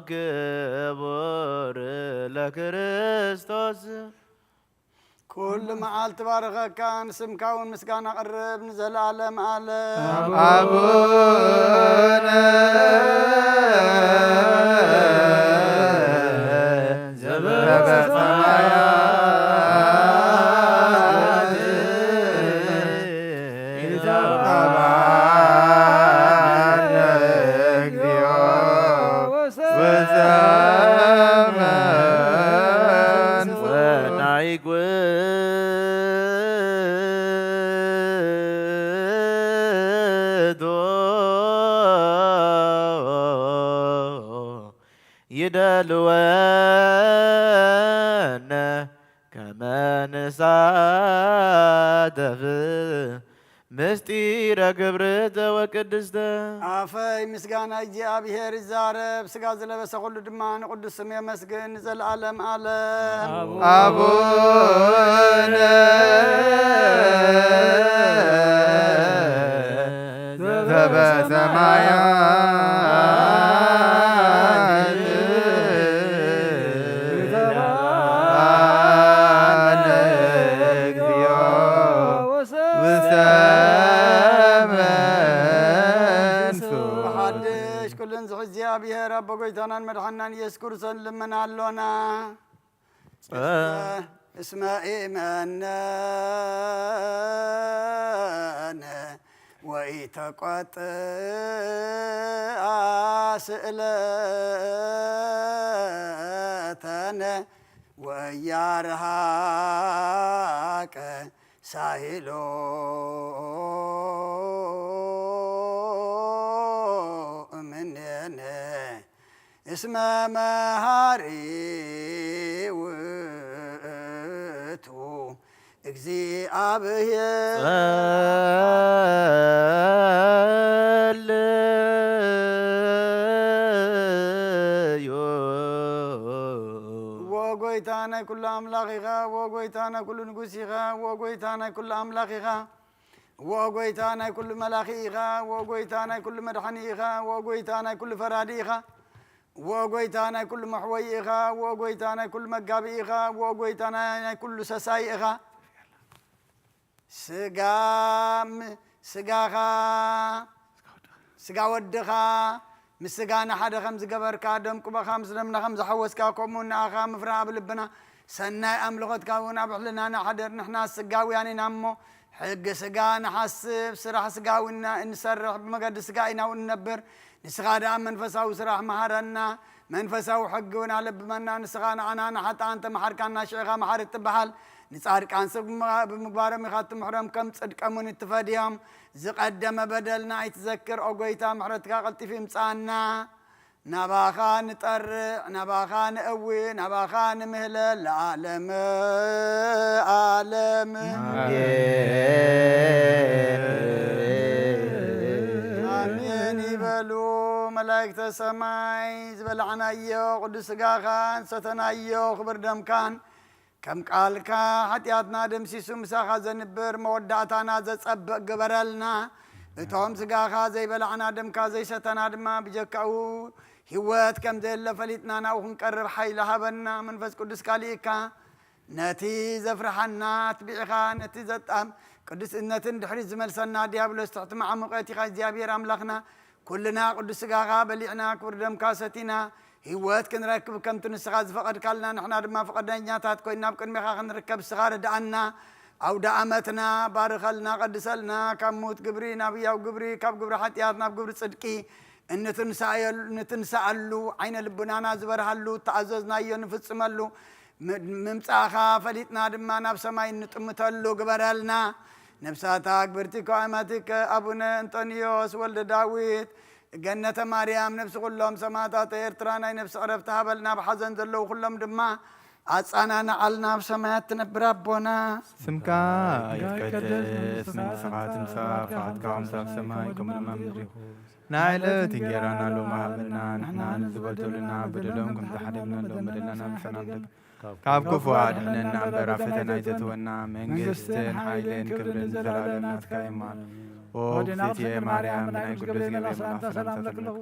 ክቡር ለክርስቶስ። ኩሉ መዓልቲ ባርኸካ፣ ንስምካ እውን ምስጋና ቅርብ ንዘለዓለም ዓለም። ኣቡነ ዘበሰማያት ይትባረክ እግዚኦ ውስተ መንሱት። ወናይጉ ይደልወነ ከመ ንሳተፍ ምስጢረ ግብርተ ወቅድስተ። ኣፈይ ምስጋና እግዚኣብሔር ይዛረብ፣ ስጋ ዝለበሰ ኩሉ ድማ ንቅዱስ ስም የመስግን ንዘለዓለም ዓለም። ኣቡነ ዘበሰማያት ይትባረክ እግዚኦ ውስተ መንሱት። ብሓድሽ ኩሉን ዝሕዝ እግዚኣብሔር ኣቦ ጎይታናን መድሓናን ኢየሱስ ክርስቶስ ልመና ኣሎና። እስመ ኢመነነ ወኢተቆጥአ ስእለተነ ወያርሃቀ ሳይሎ እምኔነ እስመ መሃሪ ውእቱ እግዚኣብሔር። ጸልዩ። እዎ ጎይታ ናይ ኩሉ ኣምላኽ ኢኻ፣ እዎ ጎይታ ናይ ኩሉ ንጉስ ኢኻ፣ እዎ ጎይታ ናይ ኩሉ ኣምላኽ ኢኻ። እዎ ጎይታ ናይ ኩሉ መላኺ ኢኻ፣ እዎ ጎይታ ናይ ኩሉ መድሓኒ ኢኻ፣ እዎ ጎይታ ናይ ኩሉ ፈራዲ ኢኻ፣ እዎ ጎይታ ናይ ኩሉ መሕወይ ኢኻ፣ እዎ ጎይታ ናይ ኩሉ መጋቢ ኢኻ፣ እዎ ጎይታ ናይ፣ ናይ ኩሉ ሰሳይ ኢኻ። ስጋ ም-፣ ስጋኻ፣ ስጋ ወድኻ ምስ ስጋና ሓደ ከም ዝገበርካ፣ ደም ቁበኻ ምስ ደምና ከም ዝሓወስካ፣ ከምኡ ንኣኻ ምፍራህ ኣብ ልብና፣ ሰናይ ኣምልኾትካ እውን ኣብ ሕልናና ሓደር። ንሕና ስጋውያን ኢና እሞ፣ ሕጊ ስጋ ንሓስብ፣ ስራሕ ስጋዊ ኢና እንሰርሕ፣ ብመገዲ ስጋ ኢና እውን እንነብር። ንስኻ ደኣ መንፈሳዊ ስራሕ መሃረና፣ መንፈሳዊ ሕጊ እውን ኣለብመና። ንስኻ ንዓና ንሓጥኣን ተመሓርካና፣ ሽዕኻ መሓሪ ትበሃል። ንጻድቃን ሰብ ብምጋ-፣ ብምግባሮም ኢኻ እትምሕሮም፣ ከም ጽድቆም እውን እትፈድዮም። ዝቐደመ በደልና ኣይትዘክር፣ ኦ ጎይታ፣ ምሕረትካ ቀልጢፉ ይምጽኣና። ናባኻ ንጠርዕ፣ ናባኻ ንእዊ፣ ናባኻ ንምህለል፣ ለዓለመ ዓለም። ኣሜን። ኣሜን ይበሉ መላእክተ ሰማይ። ዝበላዕናዮ ቅዱስ ስጋኻን ዝሰተናዮ ክቡር ደምካን ከም ቃልካ ሓጢኣትና ደምሲሱ ምሳኻ ዘንብር መወዳእታና ዘጸብቕ ግበረልና። እቶም ስጋኻ ዘይበላዕና ደምካ ዘይሰተና ድማ ብጀካኡ ህይወት ከም ዘየለ ፈሊጥና ናብኡ ክንቀርብ ሓይሊ ሃበና። መንፈስ ቅዱስካ ልኢካ ነቲ ዘፍርሓና ኣትቢዕኻ ነቲ ዘጣም ቅዱስነትን ድሕሪት ዝመልሰና ዲያብሎስ ትሕቲ መዓሙቐት ኢኻ እግዚኣብሔር ኣምላኽና። ኩልና ቅዱስ ስጋኻ በሊዕና ክቡር ደምካ ሰቲና ህይወት ክንረክብ ከምቲ ንስኻ ዝፈቐድካልና ንሕና ድማ ፍቓደኛታት ኮይና ኣብ ቅድሜኻ ክንርከብ ንስኻ ርድኣና። ኣውደ ኣመትና ባርኸልና፣ ቀድሰልና፣ ካብ ምዉት ግብሪ ናብ ህያው ግብሪ፣ ካብ ግብሪ ሓጢኣት ናብ ግብሪ ጽድቂ እንትንሳኣየሉ-፣ እንትንሳኣሉ ዓይነ ልቡናና ዝበርሃሉ፣ እተኣዘዝናዮ ንፍጽመሉ፣ ም-፣ ምምጻእኻ ፈሊጥና ድማ ናብ ሰማይ እንጥምተሉ ግበረልና። ነፍሳታ ኣግብርቲ ከዋማቲከ ኣቡነ እንጦንዮስ ወልደ ዳዊት፣ ገነተ ማርያም፣ ነፍሲ ኩሎም ሰማዕታት ኤርትራ ናይ ነፍሲ ዕረፍቲ ሃበልና። ኣብ ሓዘን ዘለዉ ኩሎም ድማ ኣጻናንዓልና። ኣብ ሰማያት ትነብር ኣቦና፣ ስምካ ይትቀደስ፣ መንግስትኻ ትምጻእ፣ ፍቓድካ ከምቲ ኣብ ሰማይ ከምኡ ድማ ኣብ ምድሪ ይኹን። ናይ ዕለት እንጌራና ሎሚ ሃበና፣ ንሕና ንዝበደሉና በደሎም ከም ዝሓደግናሎም በደላና ንሕና ንደግ ካብ ክፉ ኣድሕነና እምበር ኣብ ፈተና ኣይተእትወና፣ መንግስትን ሓይልን ክብርን ንዘለኣለም ናትካ እዩ እማ። ኦ እግዝእትየ ማርያም፣ ናይ ቅዱስ ገብርኤል መልኣክ ሰላምታ ለክለኹ፣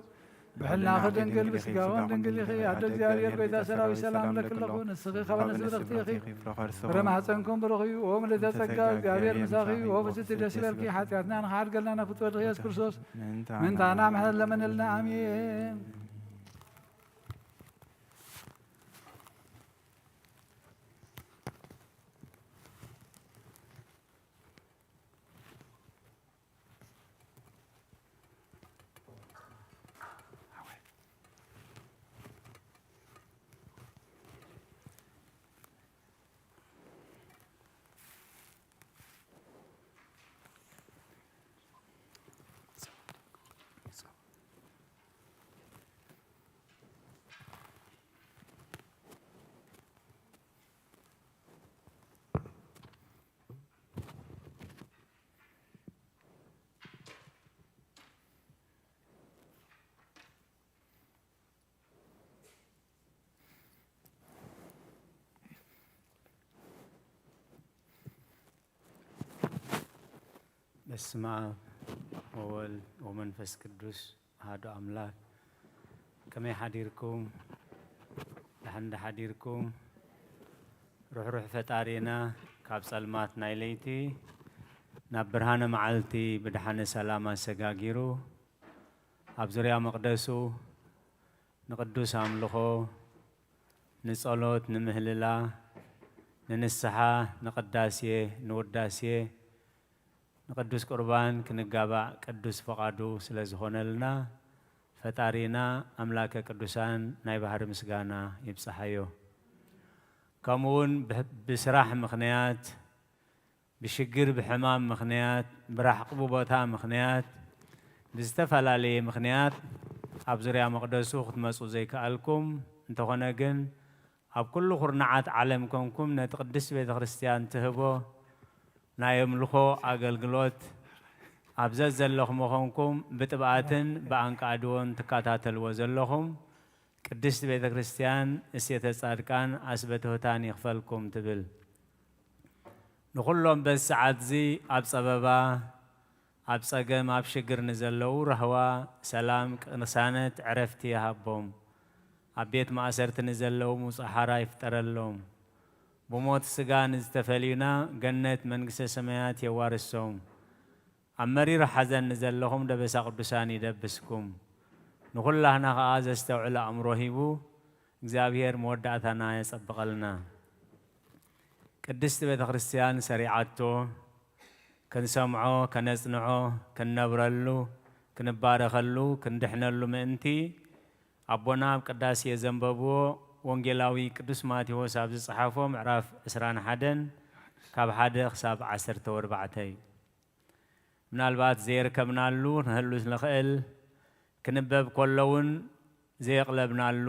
ብሕልናኺ ድንግል፣ ብስጋውን ድንግል ኢኺ፣ ኣደ እግዚኣብሔር፣ ቤዛ ሰራዊት፣ ሰላም ለክለኹ፣ ንስኺ ካብ ኣንስቲ ብርኽቲ ኢኺ፣ ፍረ ከርስኺ ፍረ ማሕፀንኩም ብሩኽ እዩ። ኦ ምልዕተ ጸጋ፣ እግዚኣብሔር ምሳኺ እዩ። ኦ ብፅቲ ደስ ይበልኪ፣ ሓጢኣትና ንኽሓድገልና ናብ ፍትወ ድኺ የሱስ ክርስቶስ ምእንታና ምሕረት ለመነልና። ኣሜን። በስመ አብ ወወልድ ወመንፈስ ቅዱስ አሐዱ አምላክ። ከመይ ሓዲርኩም? ደሓን ዶ ሓዲርኩም? ርሕሩሕ ፈጣሪና ካብ ጸልማት ናይ ለይቲ ናብ ብርሃነ መዓልቲ ብድሓነ ሰላም ኣሰጋጊሩ፣ ኣብ ዙርያ መቕደሱ ንቅዱስ ኣምልኾ፣ ንጸሎት፣ ንምህልላ፣ ንንስሓ፣ ንቅዳሴ፣ ንውዳሴ፣ ንቅዱስ ቁርባን ክንጋባእ ቅዱስ ፈቓዱ ስለ ዝኾነልና፣ ፈጣሪና ኣምላከ ቅዱሳን ናይ ባህሪ ምስጋና ይብጽሓዮ። ከምኡ እውን ብሕ-፣ ብስራሕ ምኽንያት፣ ብሽግር ብሕማም ምኽንያት፣ ብራሕቂ ቦታ ምኽንያት፣ ብዝተፈላለየ ምኽንያት ኣብ ዙርያ መቕደሱ ክትመጹ ዘይከኣልኩም፣ እንተኾነ ግን ኣብ ኩሉ ኩርናዓት ዓለም ኮንኩም ነቲ ቅድስት ቤተ ክርስቲያን ትህቦ ናይ ኣምልኾ ኣገልግሎት ኣብ ዘዘለኹም ኮንኩም ብጥብኣትን ብኣንቃድዎን ትከታተልዎ ዘለኹም ቅድስት ቤተ ክርስቲያን እሴተ ጻድቃን ኣስበ ትሑታን ይኽፈልኩም ትብል። ንኹሎም በዚ ሰዓትዚ ኣብ ጸበባ፣ ኣብ ጸገም፣ ኣብ ሽግር ንዘለዉ ራህዋ፣ ሰላም፣ ቅሳነት፣ ዕረፍቲ ይሃቦም። ኣብ ቤት ማእሰርቲ ንዘለዉ ምውጻእ ሓራ ይፍጠረሎም። ብሞት ስጋ ንዝተፈልዩና ገነት መንግስተ ሰማያት የዋርሶም። ኣብ መሪር ሓዘን ንዘለኹም ደበሳ ቅዱሳን ይደብስኩም። ንኹላህና ኸኣ ዘስተውዕል ኣእምሮ ሂቡ እግዚኣብሔር መወዳእታና የጸብቐልና። ቅድስት ቤተ ክርስቲያን ሰሪዓቶ፣ ክንሰምዖ፣ ከነጽንዖ፣ ክንነብረሉ፣ ክንባረኸሉ፣ ክንድሕነሉ ምእንቲ፣ ኣቦና ኣብ ቅዳሴ ዘንበብዎ ወንጌላዊ ቅዱስ ማቴዎስ ኣብ ዝጸሓፎ ምዕራፍ ዕስራን ሓደን ካብ ሓደ ክሳብ ዓሰርተ ወርባዕተ እዩ። ምናልባት ዘየርከብናሉ ንህሉ ንኽእል፣ ክንበብ ከሎ እውን ዘየቕለብናሉ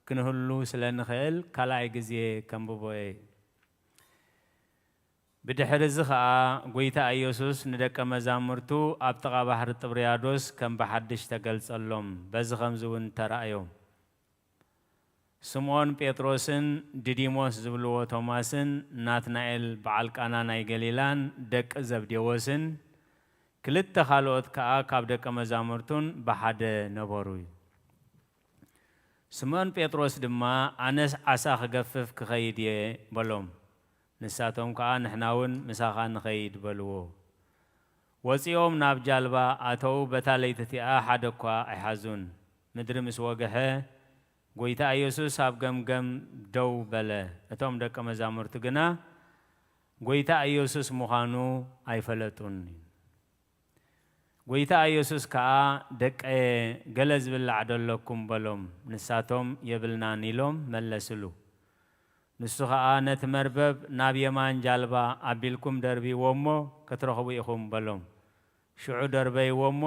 ክንህሉ ስለ ንኽእል ካልኣይ ግዜ ከንብቦ እየ። ብድሕሪ እዚ ኸኣ ጐይታ ኢየሱስ ንደቀ መዛሙርቱ ኣብ ጥቓ ባሕሪ ጥብርያዶስ ከም ብሓድሽ ተገልጸሎም፣ በዚ ኸምዚ እውን ተራእዮም። ስምዖን ጴጥሮስን ድዲሞስ ዝብልዎ ቶማስን ናትናኤል በዓል ቃና ናይ ገሊላን ደቂ ዘብዴዎስን ክልተ ካልኦት ከኣ ካብ ደቀ መዛሙርቱን ብሓደ ነበሩ። ስምዖን ጴጥሮስ ድማ፣ ኣነስ ዓሳ ክገፍፍ ክኸይድ እየ በሎም። ንሳቶም ከኣ፣ ንሕና እውን ምሳኻ ንኸይድ በልዎ። ወጺኦም ናብ ጃልባ ኣተው፣ በታ ለይቲ እቲኣ ሓደ እኳ ኣይሓዙን። ምድሪ ምስ ወግሐ፣ ጐይታ ኢየሱስ ኣብ ገምገም ደው በለ። እቶም ደቀ መዛሙርቲ ግና ጐይታ ኢየሱስ ምዃኑ ኣይፈለጡን። ጐይታ ኢየሱስ ከኣ፣ ደቀየ፣ ገለ ዝብላዕ ዶ ኣለኩም? በሎም። ንሳቶም፣ የብልናን ኢሎም መለስሉ። ንሱ ኸኣ ነቲ መርበብ ናብ የማን ጃልባ ኣቢልኩም ደርብይዎ እሞ ክትረኽቡ ኢኹም በሎም። ሽዑ ደርበይዎ እሞ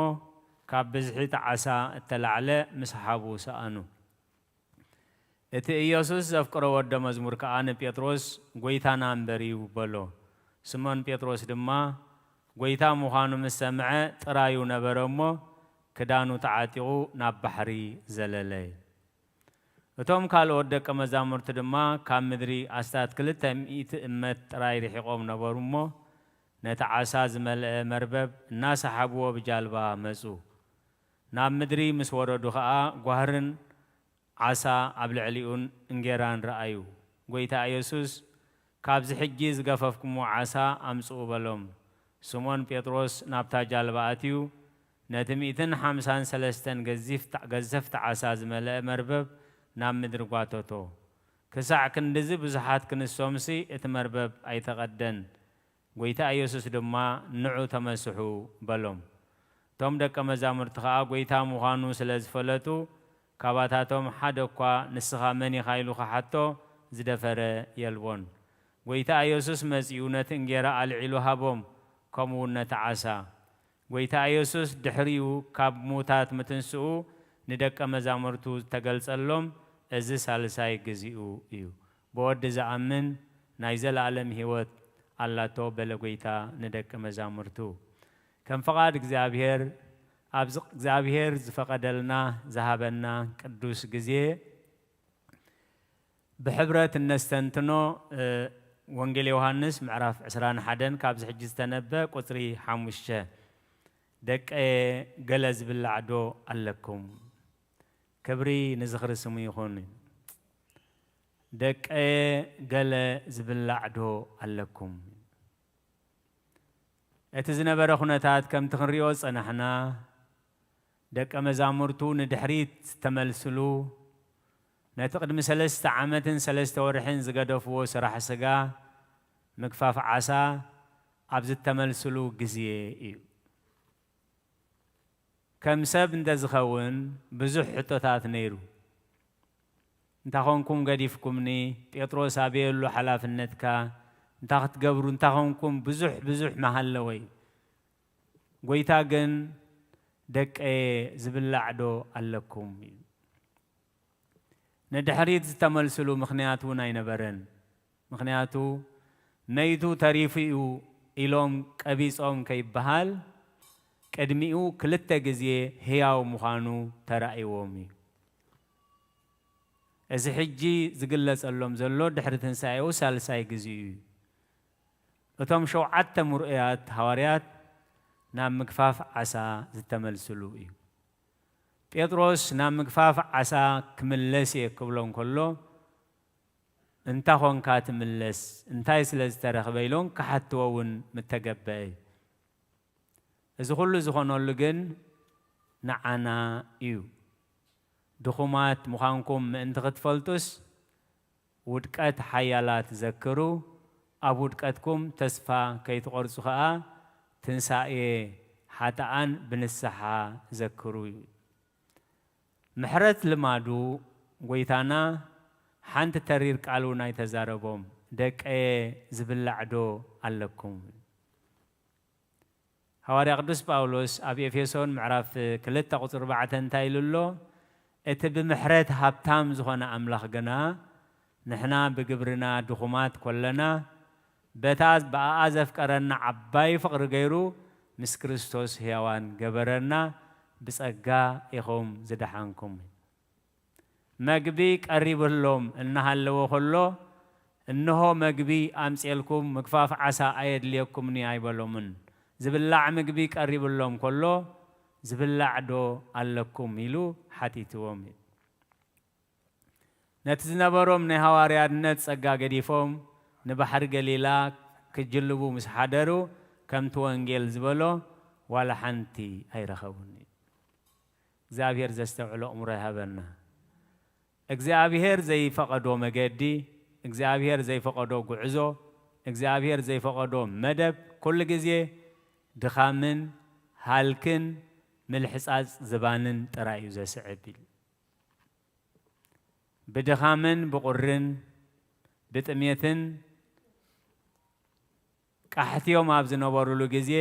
ካብ ብዝሒ እቲ ዓሳ እተላዕለ ምስ ሓቡ ሰኣኑ። እቲ ኢየሱስ ዘፍቅሮ ወደ መዝሙር ከኣ ንጴጥሮስ፣ "ጐይታና እምበር እዩ" በሎ። ስሞን ጴጥሮስ ድማ ጐይታ ምዃኑ ምስ ሰምዐ ጥራዩ ነበረ እሞ ክዳኑ ተዓጢቑ ናብ ባሕሪ ዘለለ። እቶም ካልኦት ደቀ መዛሙርቲ ድማ ካብ ምድሪ ኣስታት ክልተ ሚእቲ እመት ጥራይ ርሒቖም ነበሩ እሞ ነቲ ዓሳ ዝመልአ መርበብ እናሰሓብዎ ብጃልባ መጹ። ናብ ምድሪ ምስ ወረዱ ኸኣ ጓህርን ዓሳ ኣብ ልዕሊኡን እንጌራን ረኣዩ። ጐይታ ኢየሱስ፣ "ካብዚ ሕጂ ዝገፈፍኩምዎ ዓሳ ኣምጽኡ" በሎም። ስሞን ጴጥሮስ ናብታ ጃልባ ኣትዩ፣ ነቲ ሚእትን ሓምሳን ሰለስተን ገዚፍ-፣ ገዘፍቲ ዓሳ ዝመልአ መርበብ ናብ ምድሪ ጓተቶ። ክሳዕ ክንድዚ ብዙሓት ክንሶምሲ እቲ መርበብ ኣይተቐደን። ጐይታ ኢየሱስ ድማ፣ "ንዑ ተመስሑ" በሎም። እቶም ደቀ መዛሙርቲ ኸኣ ጐይታ ምዃኑ ስለ ዝፈለጡ፣ ካባታቶም ሓደ እኳ "ንስኻ መን ኢኻ?" ኢሉ ኽሓቶ ዝደፈረ የልቦን። ጐይታ ኢየሱስ መጺኡ ነቲ እንጌራ ኣልዒሉ ሃቦም፣ ከምኡ እውን ነቲ ዓሳ። ጐይታ ኢየሱስ ድሕሪኡ ካብ ምዉታት ምትንስኡ ንደቀ መዛሙርቱ ዝተገልጸሎም እዚ ሳልሳይ ግዚኡ እዩ። "ብወዲ ዝኣምን ናይ ዘለኣለም ህይወት ኣላቶ" በለ ጐይታ ንደቀ መዛሙርቱ። ከም ፍቓድ እግዚኣብሔር፣ ኣብዚ እግዚኣብሔር ዝፈቐደልና ዝሃበና ቅዱስ ግዜ ብሕብረት እነስተንትኖ፣ እ፣ ወንጌል ዮሃንስ ምዕራፍ ዕስራን ሓደን ካብዚ ሕጂ ዝተነበ ቁጽሪ ሓሙሽተ፣ "ደቀየ ገለ ዝብላዕ ዶ ኣለኩም?" ክብሪ ንዝኽሪ ስሙ ይኹን። "ደቀየ ገለ ዝብላዕ ዶ ኣለኩም?" እቲ ዝነበረ ኩነታት ከምቲ ክንሪኦ ዝጸናሕና፣ ደቀ መዛሙርቱ ንድሕሪት ዝተመልስሉ፣ ነቲ ቅድሚ ሰለስተ ዓመትን ሰለስተ ወርሕን ዝገደፍዎ ስራሕ ስጋ፣ ምግፋፍ ዓሳ፣ ኣብ ዝተመልስሉ ግዜ እዩ። ከም ሰብ እንተ ዝኸውን ብዙሕ ሕቶታት ነይሩ። "እንታይ ኾንኩም ገዲፍኩምኒ? ጴጥሮስ ኣበይ ኣሎ ሓላፍነትካ? እንታይ ክትገብሩ? እንታይ ኾንኩም?" ብዙሕ ብዙሕ ምሃለወ እዩ። ጐይታ ግን፣ "ደቀየ ዝብላዕ ዶ ኣለኩም?" እዩ። ንድሕሪት ዝተመልስሉ ምኽንያት እውን ኣይነበረን። ምኽንያቱ፣ "መይቱ ተሪፉ እዩ" ኢሎም ቀቢጾም ከይበሃል፣ ቅድሚኡ ክልተ ግዜ ህያው ምዃኑ ተራእይዎም እዩ። እዚ ሕጂ ዝግለጸሎም ዘሎ ድሕሪ ትንሳኤኡ ሳልሳይ ግዜኡ እዩ። እቶም ሸውዓተ ምርኡያት ሃዋርያት ናብ ምግፋፍ ዓሳ ዝተመልስሉ እዩ። ጴጥሮስ ናብ ምግፋፍ ዓሳ ክምለስ እየ ክብሎ እንከሎ፣ "እንታ ኾንካ ትምለስ? እንታይ ስለ ዝተረኽበ?" ኢሎም ክሓትዎ እውን ምተገበአ እዩ። እዚ ኹሉ ዝኾነሉ ግን ንዓና እዩ። ድኹማት ምዃንኩም ምእንቲ ክትፈልጡስ፣ ውድቀት ሓያላት ዘክሩ፣ ኣብ ውድቀትኩም ተስፋ ከይትቖርጹ ኸኣ፣ ትንሳኤ ሓጥኣን ብንስሓ ዘክሩ እዩ። ምሕረት ልማዱ ጐይታና ሓንቲ ተሪር ቃል እውን ኣይተዛረቦም፣ "ደቀየ ዝብላዕ ዶ ኣለኩም?" ሃዋርያ ቅዱስ ጳውሎስ ኣብ ኤፌሶን ምዕራፍ ክልተ ቁጽሪ ኣርባዕተ እንታይ ኢሉ ኣሎ? "እቲ ብምሕረት ሃብታም ዝኾነ ኣምላኽ ግና፣ ንሕና ብግብርና ድኹማት ኮለና፣ በታ ብኣኣ ዘፍቀረና ዓባይ ፍቕሪ ገይሩ፣ ምስ ክርስቶስ ሕያዋን ገበረና፣ ብጸጋ ኢኹም ዝደሓንኩም።" መግቢ ቀሪብሎም እናሃለወ ኸሎ፣ "እንሆ መግቢ ኣምጽኤልኩም፣ ምግፋፍ ዓሳ ኣየድልየኩምኒ ኣይበሎምን። ዝብላዕ ምግቢ ቀሪብሎም ከሎ፣ 'ዝብላዕ ዶ ኣለኩም?' ኢሉ ሓቲትዎም እዩ።" ነቲ ዝነበሮም ናይ ሃዋርያነት ጸጋ ገዲፎም ንባሕሪ ገሊላ ክጅልቡ ምስ ሓደሩ፣ ከምቲ ወንጌል ዝበሎ፣ ዋላ ሓንቲ ኣይረኸቡን። እግዚኣብሔር ዘስተውዕሎ ኣእምሮ ይሃበና። እግዚኣብሔር ዘይፈቐዶ መገዲ፣ እግዚኣብሔር ዘይፈቐዶ ጉዕዞ፣ እግዚኣብሔር ዘይፈቐዶ መደብ፣ ኩሉ ግዜ ድኻምን ሃልክን ምልሕጻጽ ዝባንን ጥራይ እዩ ዘስዕብ ኢሉ። ብድኻምን ብቑርን፣ ብጥሜትን ቃሕትዮም ኣብ ዝነበሩሉ ግዜ፣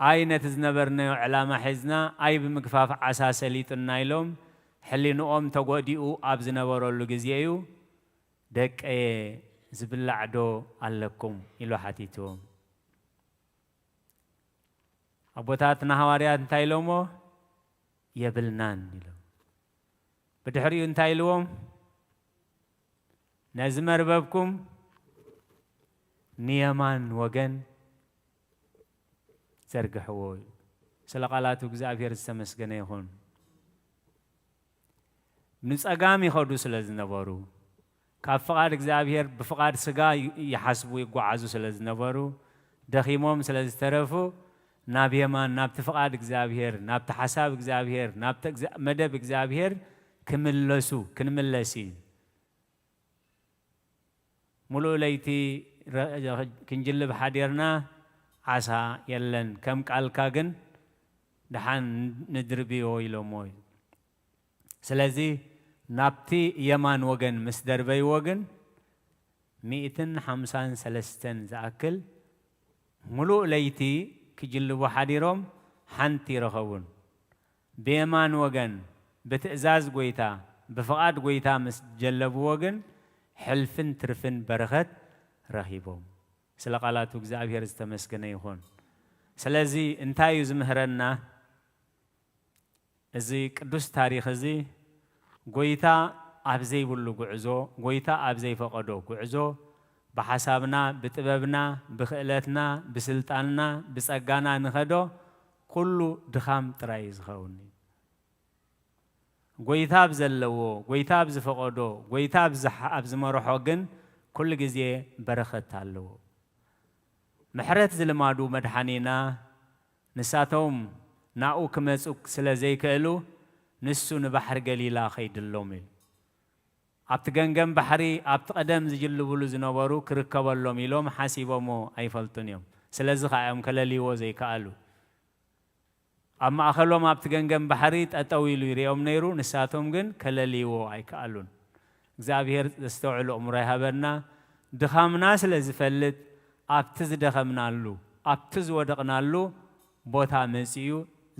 ኣይ ነቲ ዝነበርናዮ ዕላማ ሒዝና ኣይ ብምግፋፍ ዓሳ ሰሊጡና ኢሎም ሕሊንኦም ተጎዲኡ ኣብ ዝነበረሉ ግዜ እዩ፣ ደቀየ፣ ዝብላዕ ዶ ኣለኩም? ኢሉ ሓቲትዎም። ኣቦታትና ሃዋርያት እንታይ ኢሎሞ? የብልናን ኢሎም። ብድሕሪኡ እንታይ ኢልዎም? ነዚ መርበብኩም ንየማን ወገን ዘርግሕዎ እዩ። ስለ ቃላቱ እግዚኣብሔር ዝተመስገነ ይኹን። ንጸጋም ይኸዱ ስለ ዝነበሩ፣ ካብ ፍቓድ እግዚኣብሔር ብፍቓድ ስጋ ይ-፣ ይሓስቡ ይጓዓዙ ስለ ዝነበሩ፣ ደኺሞም ስለ ዝተረፉ፣ ናብ የማን፣ ናብቲ ፍቓድ እግዚኣብሔር፣ ናብቲ ሓሳብ እግዚኣብሔር፣ ናብቲ እግዚኣብ-፣ መደብ እግዚኣብሔር ክምለሱ፣ ክንምለስ እዩ። ሙሉእ ለይቲ ረ-፣ ክንጅልብ ሓዲርና፣ ዓሳ የለን፣ ከም ቃልካ ግን ደሓን ንድርብዮ ኢሎሞ እዩ። ስለዚ ናብቲ የማን ወገን ምስ ደርበይዎ ግን፣ ሚእትን ሓምሳን ሰለስተን ዝኣክል ሙሉእ ለይቲ ክጅልቡ ሓዲሮም ሓንቲ ረኸቡን። ብየማን ወገን ብትእዛዝ ጎይታ፣ ብፍቓድ ጎይታ ምስ ጀለብዎ ግን፣ ሕልፍን ትርፍን በረኸት ረኺቦም። ስለ ቃላቱ እግዚኣብሔር ዝተመስገነ ይኹን። ስለዚ እንታይ እዩ ዝምህረና? እዚ ቅዱስ ታሪኽ እዚ፣ ጎይታ ኣብ ዘይብሉ ጉዕዞ፣ ጎይታ ኣብ ዘይፈቐዶ ጉዕዞ፣ ብሓሳብና፣ ብጥበብና፣ ብክእለትና፣ ብስልጣንና፣ ብጸጋና ንኸዶ፣ ኩሉ ድኻም ጥራይ እዩ ዝኸውን። ጎይታ ኣብ ዘለዎ፣ ጎይታ ኣብ ዝፈቐዶ፣ ጎይታ ኣብ ዝሓ-፣ ኣብ ዝመርሖ ግን ኩሉ ግዜ በረኸት ኣለዎ። ምሕረት ዝልማዱ መድሓኒና፣ ንሳቶም ናኡ ክመጹ ስለ ዘይክእሉ፣ ንሱ ንባሕሪ ገሊላ ኸይድሎም እዩ። ኣብቲ ገንገም ባሕሪ፣ ኣብቲ ቀደም ዝጅልብሉ ዝነበሩ ክርከበሎም ኢሎም ሓሲቦሞ ኣይፈልጡን እዮም። ስለዚ ኸኣ እዮም ከለልይዎ ዘይከኣሉ። ኣብ ማእከሎም ኣብቲ ገንገም ባሕሪ ጠጠው ኢሉ ይርእዮም ነይሩ፣ ንሳቶም ግን ከለልይዎ ኣይከኣሉን። እግዚኣብሔር ዘስተውዕል ኣእምሮ ይሃበና። ድኻምና ስለ ዝፈልጥ፣ ኣብቲ ዝደኸምናሉ፣ ኣብቲ ዝወደቕናሉ ቦታ መጺኡ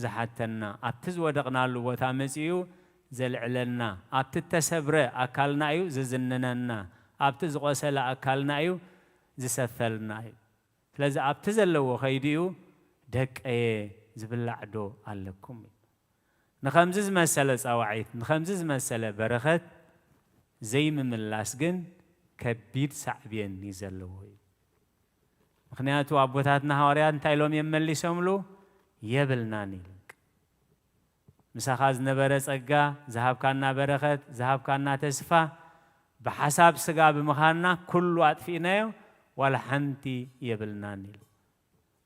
ዝሓተና፣ ኣብቲ ዝወደቕናሉ ቦታ መጺኡ ዘልዕለና፣ ኣብቲ እተሰብረ ኣካልና እዩ ዝዝንነና፣ ኣብቲ ዝቖሰለ ኣካልና እዩ ዝሰፈልና እዩ። ስለዚ ኣብቲ ዘለዎ ከይዱ እዩ፣ "ደቀየ፣ ዝብላዕ ዶ ኣለኩም?" እዩ። ንኸምዚ ዝመሰለ ጻውዒት፣ ንኸምዚ ዝመሰለ በረኸት ዘይምምላስ ግን ከቢድ ሳዕቤን እዩ ዘለዎ እዩ። ምኽንያቱ ኣቦታትና ሃዋርያት እንታይ ኢሎም እዮም መሊሶምሉ? "የብልናን" ኢሉ። ምሳኻ ዝነበረ ጸጋ፣ ዝሃብካና በረኸት፣ ዝሃብካና ተስፋ፣ ብሓሳብ ስጋ ብምኻንና ኩሉ ኣጥፊእናዮ፣ ዋላ ሓንቲ የብልናን ኢሉ።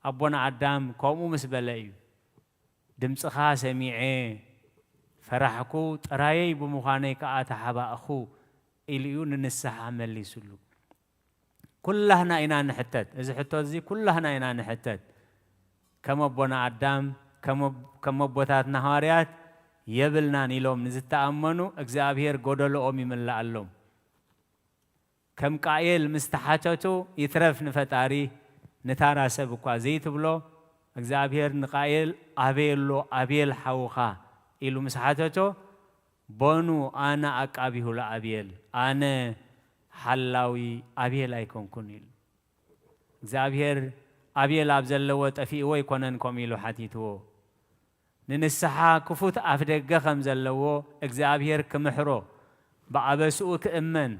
ኣቦና ኣዳም ከምኡ ምስ በለ እዩ፣ "ድምጽኻ ሰሚዐ ፈራሕኩ፣ ጥራየይ ብምዃነይ ከኣ ተሓባእኹ" ኢሉ እዩ ንንስሓ መሊሱሉ። ኩላህና ኢና ንሕተት። እዚ ሕቶ እዚ ኩላህና ኢና ንሕተት። ከም ኣቦና ኣዳም፣ ከም ኣብ-፣ ከም ኣቦታትና ሃዋርያት የብልናን ኢሎም ንዝተኣመኑ እግዚኣብሔር ጎደሎኦም ይምልኣሎም። ከም ቃየል ምስ ተሓተቱ፣ ይትረፍ ንፈጣሪ ንታራ ሰብ እኳ ዘይትብሎ፣ እግዚኣብሔር ንቃየል "ኣበይ ኣሎ ኣቤል ሓውኻ?" ኢሉ ምስ ሓተቶ፣ "በኑ ኣነ ኣቃቢሁ ለኣቤል፣ ኣነ ሓላዊ ኣቤል ኣይኮንኩን" ኢሉ። እግዚኣብሔር ኣቤል ኣብ ዘለዎ ጠፊእዎ ኣይኮነን ከምኡ ኢሉ ሓቲትዎ። ንንስሓ ክፉት ኣፍ ደገ ከም ዘለዎ እግዚኣብሔር ክምሕሮ፣ ብኣበስኡ ክእመን፣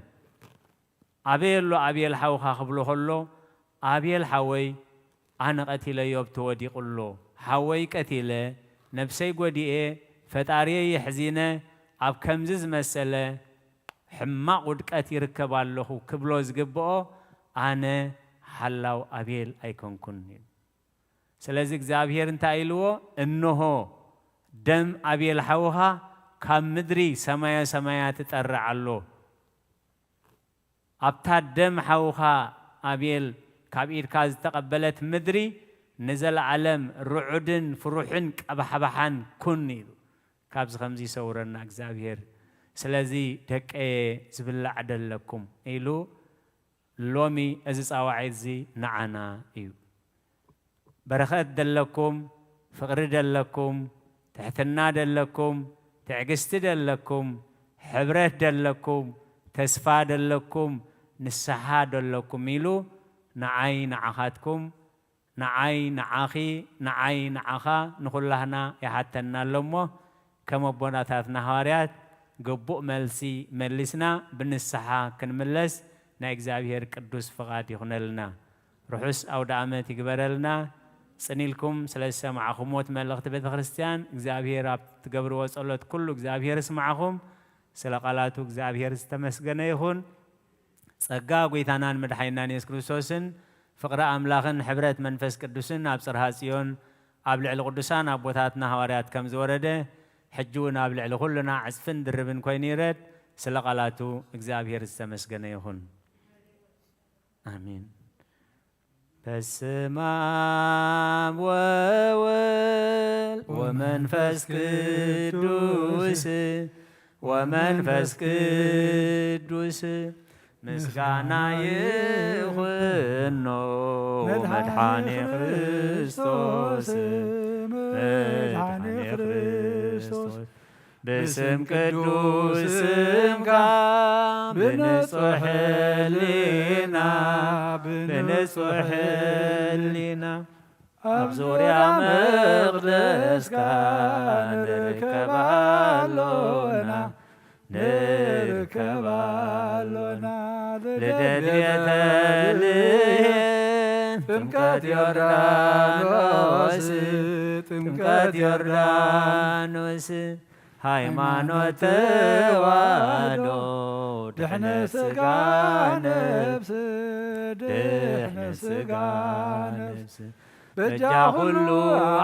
"ኣበይ ኣሎ ኣቤል ሓውኻ?" ክብሎ ከሎ፣ "ኣቤል ሓወይ ኣነ ቀቲለዮ ኣብቲ ወዲቑ ኣሎ። ሓወይ ቀቲለ፣ ነብሰይ ጎዲኤ፣ ፈጣሪየይ የሕዚነ፣ ኣብ ከምዚ ዝመሰለ ሕማቕ ውድቀት ይርከብ ኣለኹ" ክብሎ ዝግብኦ፣ "ኣነ ሓላው ኣቤል ኣይኮንኩን" እዩ። ስለዚ እግዚኣብሔር እንታይ ኢልዎ? "እንሆ ደም ኣቤል ሓውኻ ካብ ምድሪ ሰማየ ሰማያት ይጠርዕ ኣሎ። ኣብታ ደም ሓውኻ ኣቤል ካብ ኢድካ ዝተቐበለት ምድሪ ንዘለዓለም ርዑድን ፍሩሕን ቀባሕባሓን ኩን" ኢሉ። ካብዚ ከምዚ ይሰውረና እግዚኣብሔር። ስለዚ ደቀየ፣ ዝብላዕ ደለኩም ኢሉ ሎሚ እዚ ጻዋዒት እዚ ንዓና እዩ። በረኸት ደለኩም፣ ፍቕሪ ደለኩም፣ ትሕትና ደለኩም፣ ትዕግስቲ ደለኩም፣ ሕብረት ደለኩም፣ ተስፋ ደለኩም፣ ንስሓ ደለኩም ኢሉ ንዓይ ንዓኻትኩም፣ ንዓይ ንዓኺ፣ ንዓይ ንዓኻ፣ ንኹላህና ይሓተና ኣሎ እሞ፣ ከም ኣቦናታትና ሃዋርያት ግቡእ መልሲ መሊስና ብንስሓ ክንምለስ ናይ እግዚኣብሔር ቅዱስ ፍቓድ ይኹነልና። ርሑስ ኣውደ ኣመት ይግበረልና። ጽን ኢልኩም ስለ ዝሰማዕኹምዎ እቲ መልእኽቲ ቤተ ክርስቲያን እግዚኣብሔር ኣብ ትገብርዎ ጸሎት ኩሉ እግዚኣብሔር ይስማዕኹም። ስለ ቃላቱ እግዚኣብሔር ዝተመስገነ ይኹን። ጸጋ ጐይታናን መድሓኒናን የሱስ ክርስቶስን ፍቕሪ ኣምላኽን ሕብረት መንፈስ ቅዱስን ኣብ ጽርሃ ጽዮን ኣብ ልዕሊ ቅዱሳን ኣቦታትና ሃዋርያት ከም ዝወረደ፣ ሕጂ እውን ኣብ ልዕሊ ኩልና ዕጽፍን ድርብን ኮይኑ ይረድ። ስለ ቃላቱ እግዚኣብሔር ዝተመስገነ ይኹን። ኣሜን። በስመ አብ ወወልድ ወመንፈስ ቅዱስ፣ ወመንፈስ ቅዱስ ምስጋና ይኹኖ መድኃኔ ክርስቶስ፣ መድኃኔ ክርስቶስ። ብስም ቅዱስ ስምካ ብንጹሕ ሕሊና፣ ብንጹሕ ሕሊና ኣብ ዙርያ መቕደስካ ንርከብ ኣሎና፣ ንርከብ ኣሎና። ልደት ቤተልሔም፣ ጥምቀት ዮርዳኖስ፣ ጥምቀት ዮርዳኖስ፣ ሃይማኖት ተዋህዶ፣ ድሕነት ሥጋ ነፍስ፣ ድሕነት ሥጋ ነፍስ። በጃ ኩሉ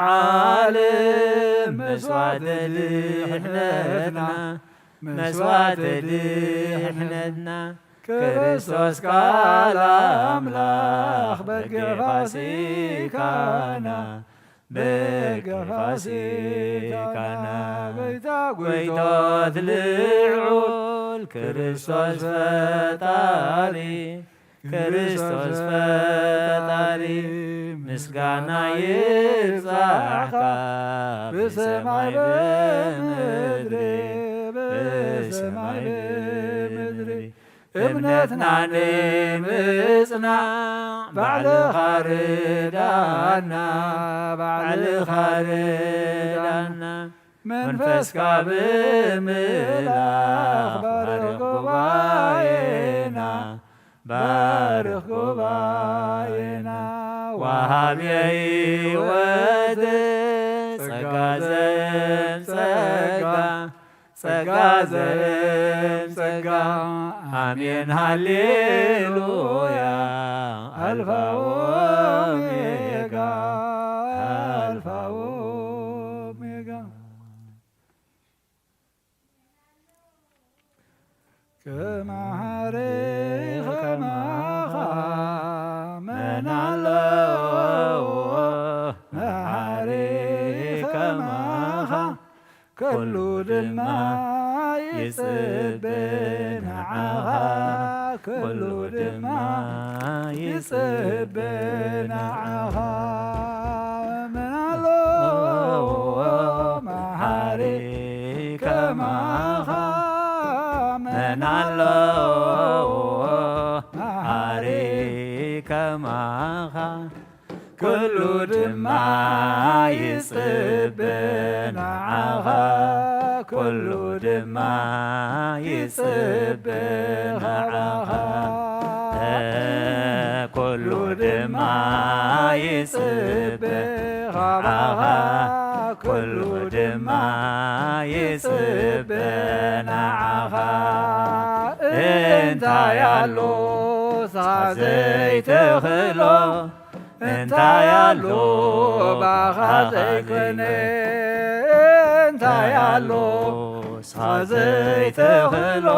ዓለም መስዋዕተ ድሕነትና፣ መስዋዕተ ድሕነትና፣ ክርስቶስ ቃል ኣምላኽ በገ ፋሲካና፣ በገ ፋሲካና። ጎይታ ጎይቶት ልዑል ክርስቶስ ፈጣሪ፣ ክርስቶስ ፈጣሪ ምስጋና ይብጻሕካ ብሰማይ ብምድሪ፣ ብሰማይ ብምድሪ። እምነትና ንምጽናዕ ባዕልኻ ርዳና፣ ባዕልኻ ርዳና። መንፈስካ ብምልኣኽ ባርኽ ጉባኤና፣ ባርኽ ጉባኤና። ወሃብየ ሕይወት ጸጋ ዘእም ጸጋ፣ ጸጋ ዘእም ጸጋ። ኣሜን ሃሌሉያ። ኣልፋ ኦሜጋ፣ ኣልፋ ኦሜጋ። ከማሃሪ ከማኻ መን ኣለዎ? መሓሪ ከማኻ ኩሉ ድማ ይጽበ ንዓኻ፣ ኩሉ ድማ ይጽበ ንዓኻ። መን ኣለዎ መሓሪ ከማኻ? መን ኣለዎ መሓሪ ከማኻ? ኩሉ ድማ ይጽበ ንዓኻ፣ ኩሉ ድማ ይጽበ ንዓኻ። ኩሉ ድማ ይጽበ ንዓኻ፣ ኩሉ ድማ ይጽበ ንዓኻ። እንታይ ኣሎ ንስኻ ዘይትኽእሎ? እንታይ ኣሎ ብኣኻ ዘይኮነ? እንታይ ኣሎ ንስኻ ዘይትኽእሎ?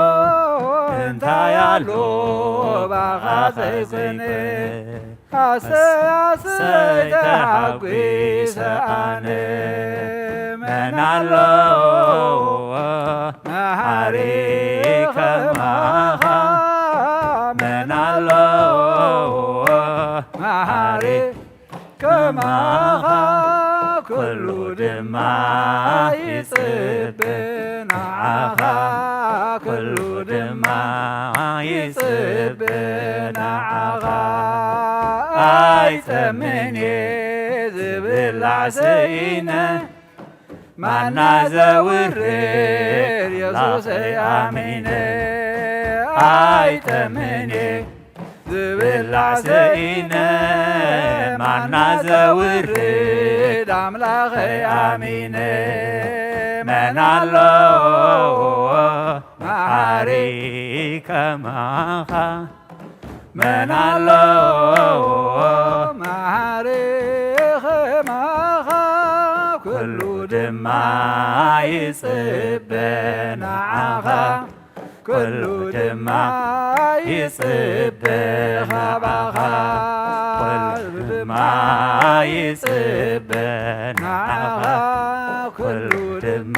እንታይ ኣሎ ብኣኻ ዘይኮነ? ኣሰይ ኣሰይ ተሓጒሰ ኣነ። መን ኣሎ መሓሪ ከማኻ? መን ኣሎ መሓሪ ከማኻ? ኩሉ ድማ ይጽበ ንዓኻ፣ ኩሉ ድማ ይጽበ ንዓኻ። ኣይጠምን እየ ዝብላዕ ስኢነ፣ ማና ዘውርድ የሱሰይ ኣሚነ። ኣይጠምን እየ ዝብላዕ ስኢነ፣ ማና ዘውርድ ኣምላኸይ ኣሚነ። መን ኣሎ መሓሪ ከማኻ? መን ኣሎ መሓሪ ከማኻ? ኩሉ ድማ ይጽበ ንዓኻ፣ ኩሉ ድማ ይጽበ ካባኻ። ኩሉ ድማ ይጽበ ንዓኻ፣ ኩሉ ድማ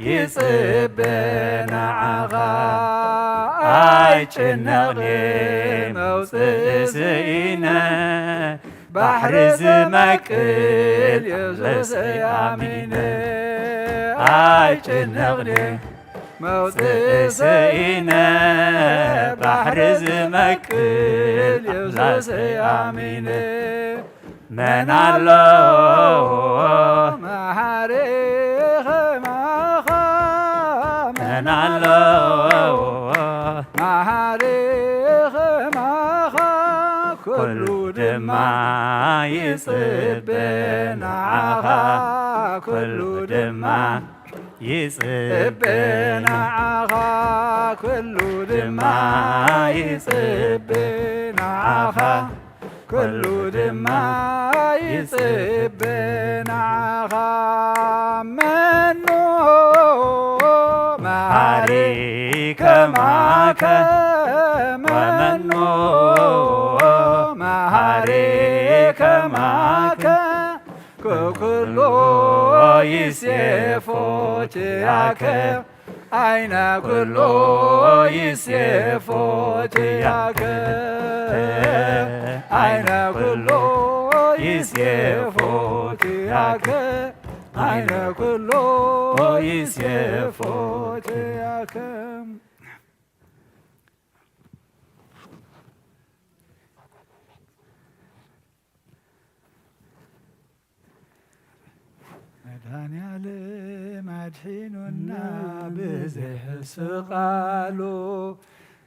ይጽበ ንዓኻ። ኣይጭነቕን እየ መውጽኢ ስኢነ፣ ባሕሪ ዝመቅል የሱሰይ ኣሚነ። ኣይጭነቕን እየ መውጽኢ ስኢነ፣ ባሕሪ ዝመቅል የሱሰይ ኣሚነ። መን ኣሎ መሓሪ ከማኻ? መን ኣሎ መሓሪ ከማኻ? ኩሉ ድማ ይጽበ ንዓኻ፣ ኩሉ ድማ ይጽበ ንዓኻ፣ ኩሉ ድማ ይጽበ ንዓኻ፣ ኩሉ ድማ ይጽበ ንዓኻ። መኑ መሓሪ ከማከ? መኑ መሓሪ ከማከ? ከኩሉ ይሴፎ ኪያከ፣ ዓይነ ኩሉ ይሴፎ ኪያከ፣ ዓይነ ኩሉ ይሴፎ ኪያከ፣ ዓይነ ኩሉ ይሴፎ ኪያከ። መድኃኔዓለም ኣድሒኑና ብዘይሕሱ ቃሉ፣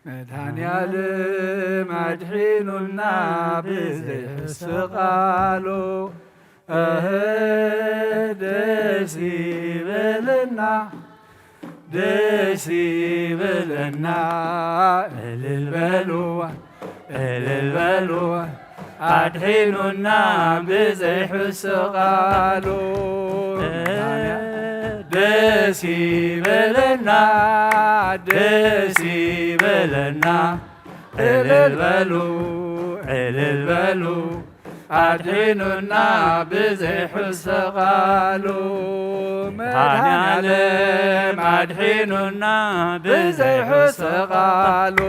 መድኃኔዓለም ኣድሒኑና ብዘይሕሱ ቃሉ፣ እህ ደስ ይበለና። ደስ ይበለና፣ እልል በሉ፣ እልል በሉ፣ ኣድሒኑና ብዘይሕሱ ቃሉ። ደስ ይበለና፣ ደስ ይበለና፣ እልል በሉ፣ እልል በሉ፣ ኣድሒኑና ብዘይሕሱ ቃሉ። መድኃኔዓለም ኣድሒኑና ብዘይሕሱ ቃሉ።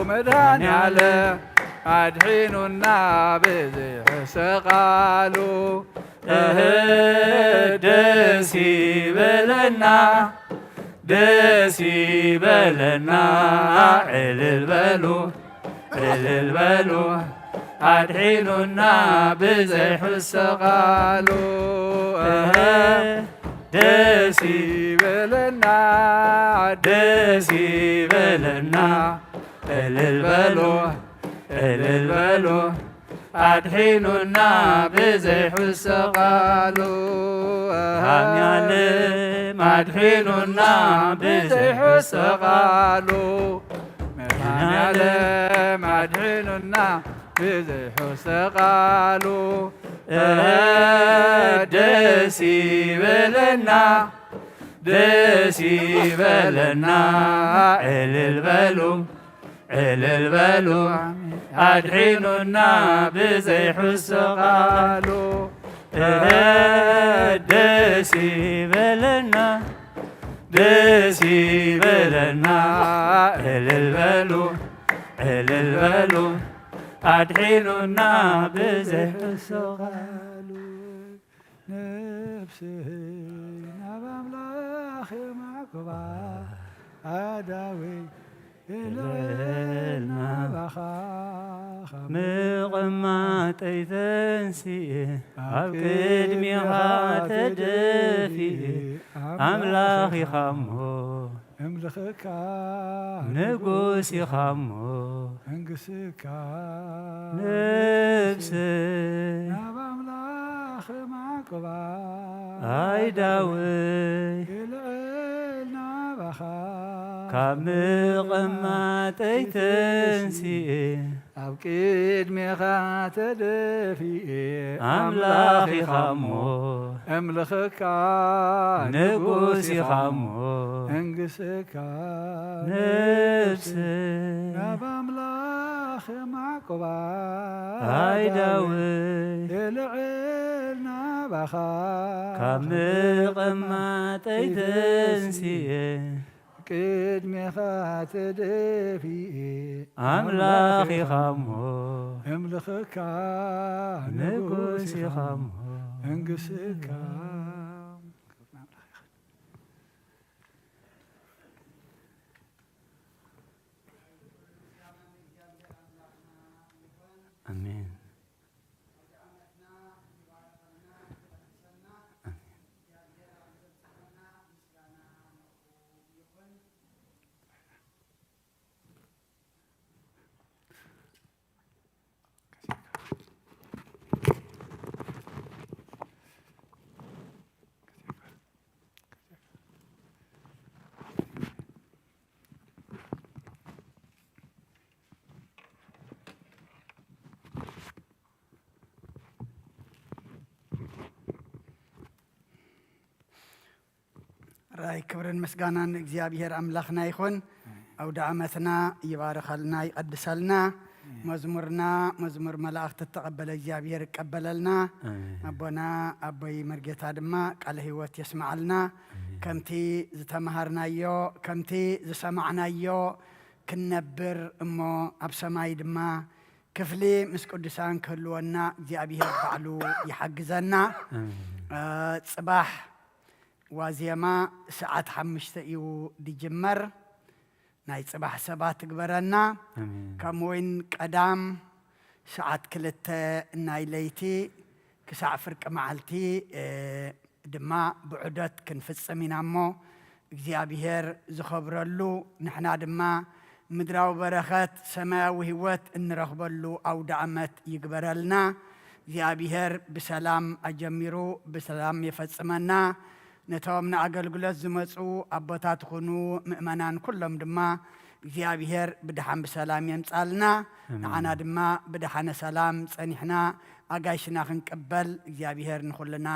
መድኃኔዓለም ኣድሒኑና ብዘይሕሱ ቃሉ። እህ ደስ ይበለና፣ ደስ ይበለና፣ እልል በሉ፣ እልል በሉ፣ ኣድሒኑና ብዘይሕሱ ቃሉ። እህ ደስ ይበለና፣ ደስ ይበለና፣ እልል በሉ፣ እልል በሉ፣ ኣድሒኑና ብዘይሕሱ ቃሉ። መድኃኔዓለም ኣድሒኑና ብዘይሕሱ ቃሉ። መድኃኔዓለም ኣድሒኑና ብዘይሕሱ ቃሉ። እህ ደስ ይበለና፣ ደስ ይበለና፣ እልል በሉ፣ እልል በሉ፣ ኣድሒኑና ብዘይሕሱ ቃሉ። ደስ ይበለና፣ ደስ ይበለና፣ እልል በሉ፣ እልል በሉ፣ ኣድሒኑና ብዘይ ሕሶ ቃሉ። ነፍሰይ ናብ ኣምላኽ የማዕቁባ፣ ኣእዳወይ የልዕል ናባኻ፣ ካብ ምቕማጠይ ተንሲኤ፣ ኣብ ቅድሜኻ ተደፊኤ፣ ኣምላኽ ኢኻ እሞ፣ እምልኸካ፣ ንጉስ ኢኻ እሞ፣ መንግስካ፣ ነፍሰይ ናብ ኣምላኽ ማዕቆባ፣ ኣእዳወይ የልዕል ናባኻ፣ ካብ ምቕማጠይ ተንሲኤ፣ ኣብ ቅድሜኻ ተደፊኤ፣ ኣምላኽ ኣምላኽ ኢኻ እሞ፣ እምልኸካ፣ ንጉስ ንጉስ ኢኻ ኢኻ እሞ፣ መንግስካ፣ ነፍሰይ ናብ ኣምላኽ ማዕቆባ፣ ኣእዳወይ የልዕል ናባኻ፣ ካብ ምቕማጠይ ተንሲኤ፣ ቅድሜኻ ተደፊኤ፣ ኣምላኽ ኢኻ እሞ፣ እምልኸካ፣ ንጉስ ንጉስ ኢኻ ኢኻ እሞ፣ መንግስካ። ኣሜን። ራይ ክብርን ምስጋናን ንእግዚኣብሔር ኣምላኽና ይኹን። ኣውደ ዓመትና ይባርኸልና፣ ይቐድሰልና። መዝሙርና፣ መዝሙር መላእኽቲ እተቐበለ እግዚኣብሔር ይቀበለልና። ኣሜን። ኣቦና ኣቦይ መርጌታ ድማ ቃለ ህይወት የስምዓልና። ኣሜን። ከምቲ ዝተምሃርናዮ፣ ከምቲ ዝሰማዕናዮ ክንነብር እሞ ኣብ ሰማይ ድማ ክፍሊ ምስ ቅዱሳን ክህልወና እግዚኣብሔር ባዕሉ ይሓግዘና። ኣሜን። እ፣ ጽባሕ ዋዜማ ሰዓት ሓሙሽተ እዩ ድጅመር። ናይ ጽባሕ ሰባት ትግበረና። ኣሜን። ከምኡ እውን ቀዳም ሰዓት ክልተ ናይ ለይቲ ክሳዕ ፍርቂ መዓልቲ፣ እ፣ ድማ ብዑደት ክንፍጽም ኢና እሞ፣ እግዚኣብሔር ዝኸብረሉ፣ ንሕና ድማ ምድራዊ በረኸት፣ ሰማያዊ ህይወት እንረኽበሉ ኣውደ ዓመት ይግበረልና። እግዚኣብሔር ብሰላም ኣጀሚሩ ብሰላም የፈጽመና። ነቶም ንኣገልግሎት ዝመጹ ኣቦታት ይኹኑ ምእመናን ኩሎም ድማ እግዚኣብሔር ብደሓን ብሰላም የምጻልና። ኣሜን። ንዓና ድማ ብደሓነ ሰላም ጸኒሕና ኣጋይሽና ክንቅበል እግዚኣብሔር ንኹልና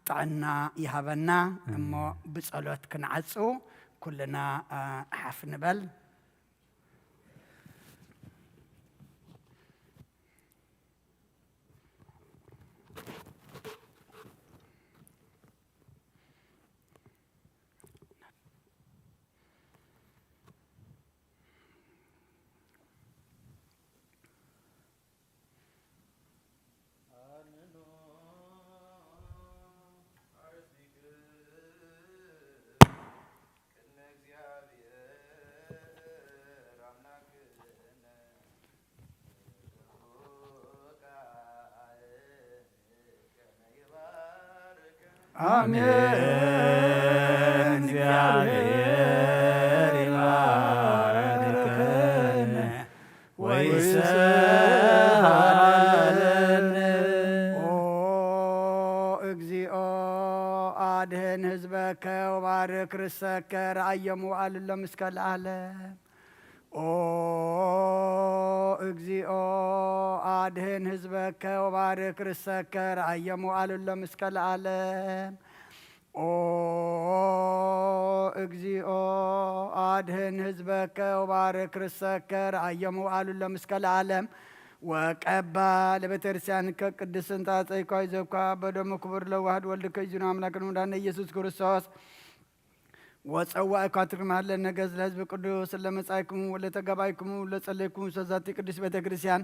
ጥዕና ይሃበና። ኣሜን። እሞ ብጸሎት ክንዓጹ ኩልና፣ አ፣ ሓፍ ንበል። ኣሜን። እግዚኣብሔር ይባርክን ወይስሃለነ። ኦ እግዚኦ፣ ኣድህን ህዝበከ ወባርክ ርሰከ፣ ረኣዮም ወኣልሎም እስከ ለዓለም። ኦ እግዚኦ፣ ኣድህን ህዝበከ ወባርክ ርሰከ፣ ረኣዮም ወኣልሎም እስከ ለዓለም። ኦ እግዚኦ፣ ኣድህን ህዝበከ ወባርክ ርሰከ፣ ረኣዮም ወኣልሎም እስከ ለዓለም። ወቀባ ለቤተክርስቲያን ከቅድስን ታጸይኳ ይዘኳ በደሙ ክቡር ለዋህድ ወልድ ከይዙን አምላክን ወዳነ ኢየሱስ ክርስቶስ ወጸዋእኳ ትርማለ ነገዝ ለህዝብ ቅዱስ ለመጻይኩሙ ወለተገባይኩሙ ለጸለይኩሙ ሰዛቲ ቅዱስ ቤተክርስቲያን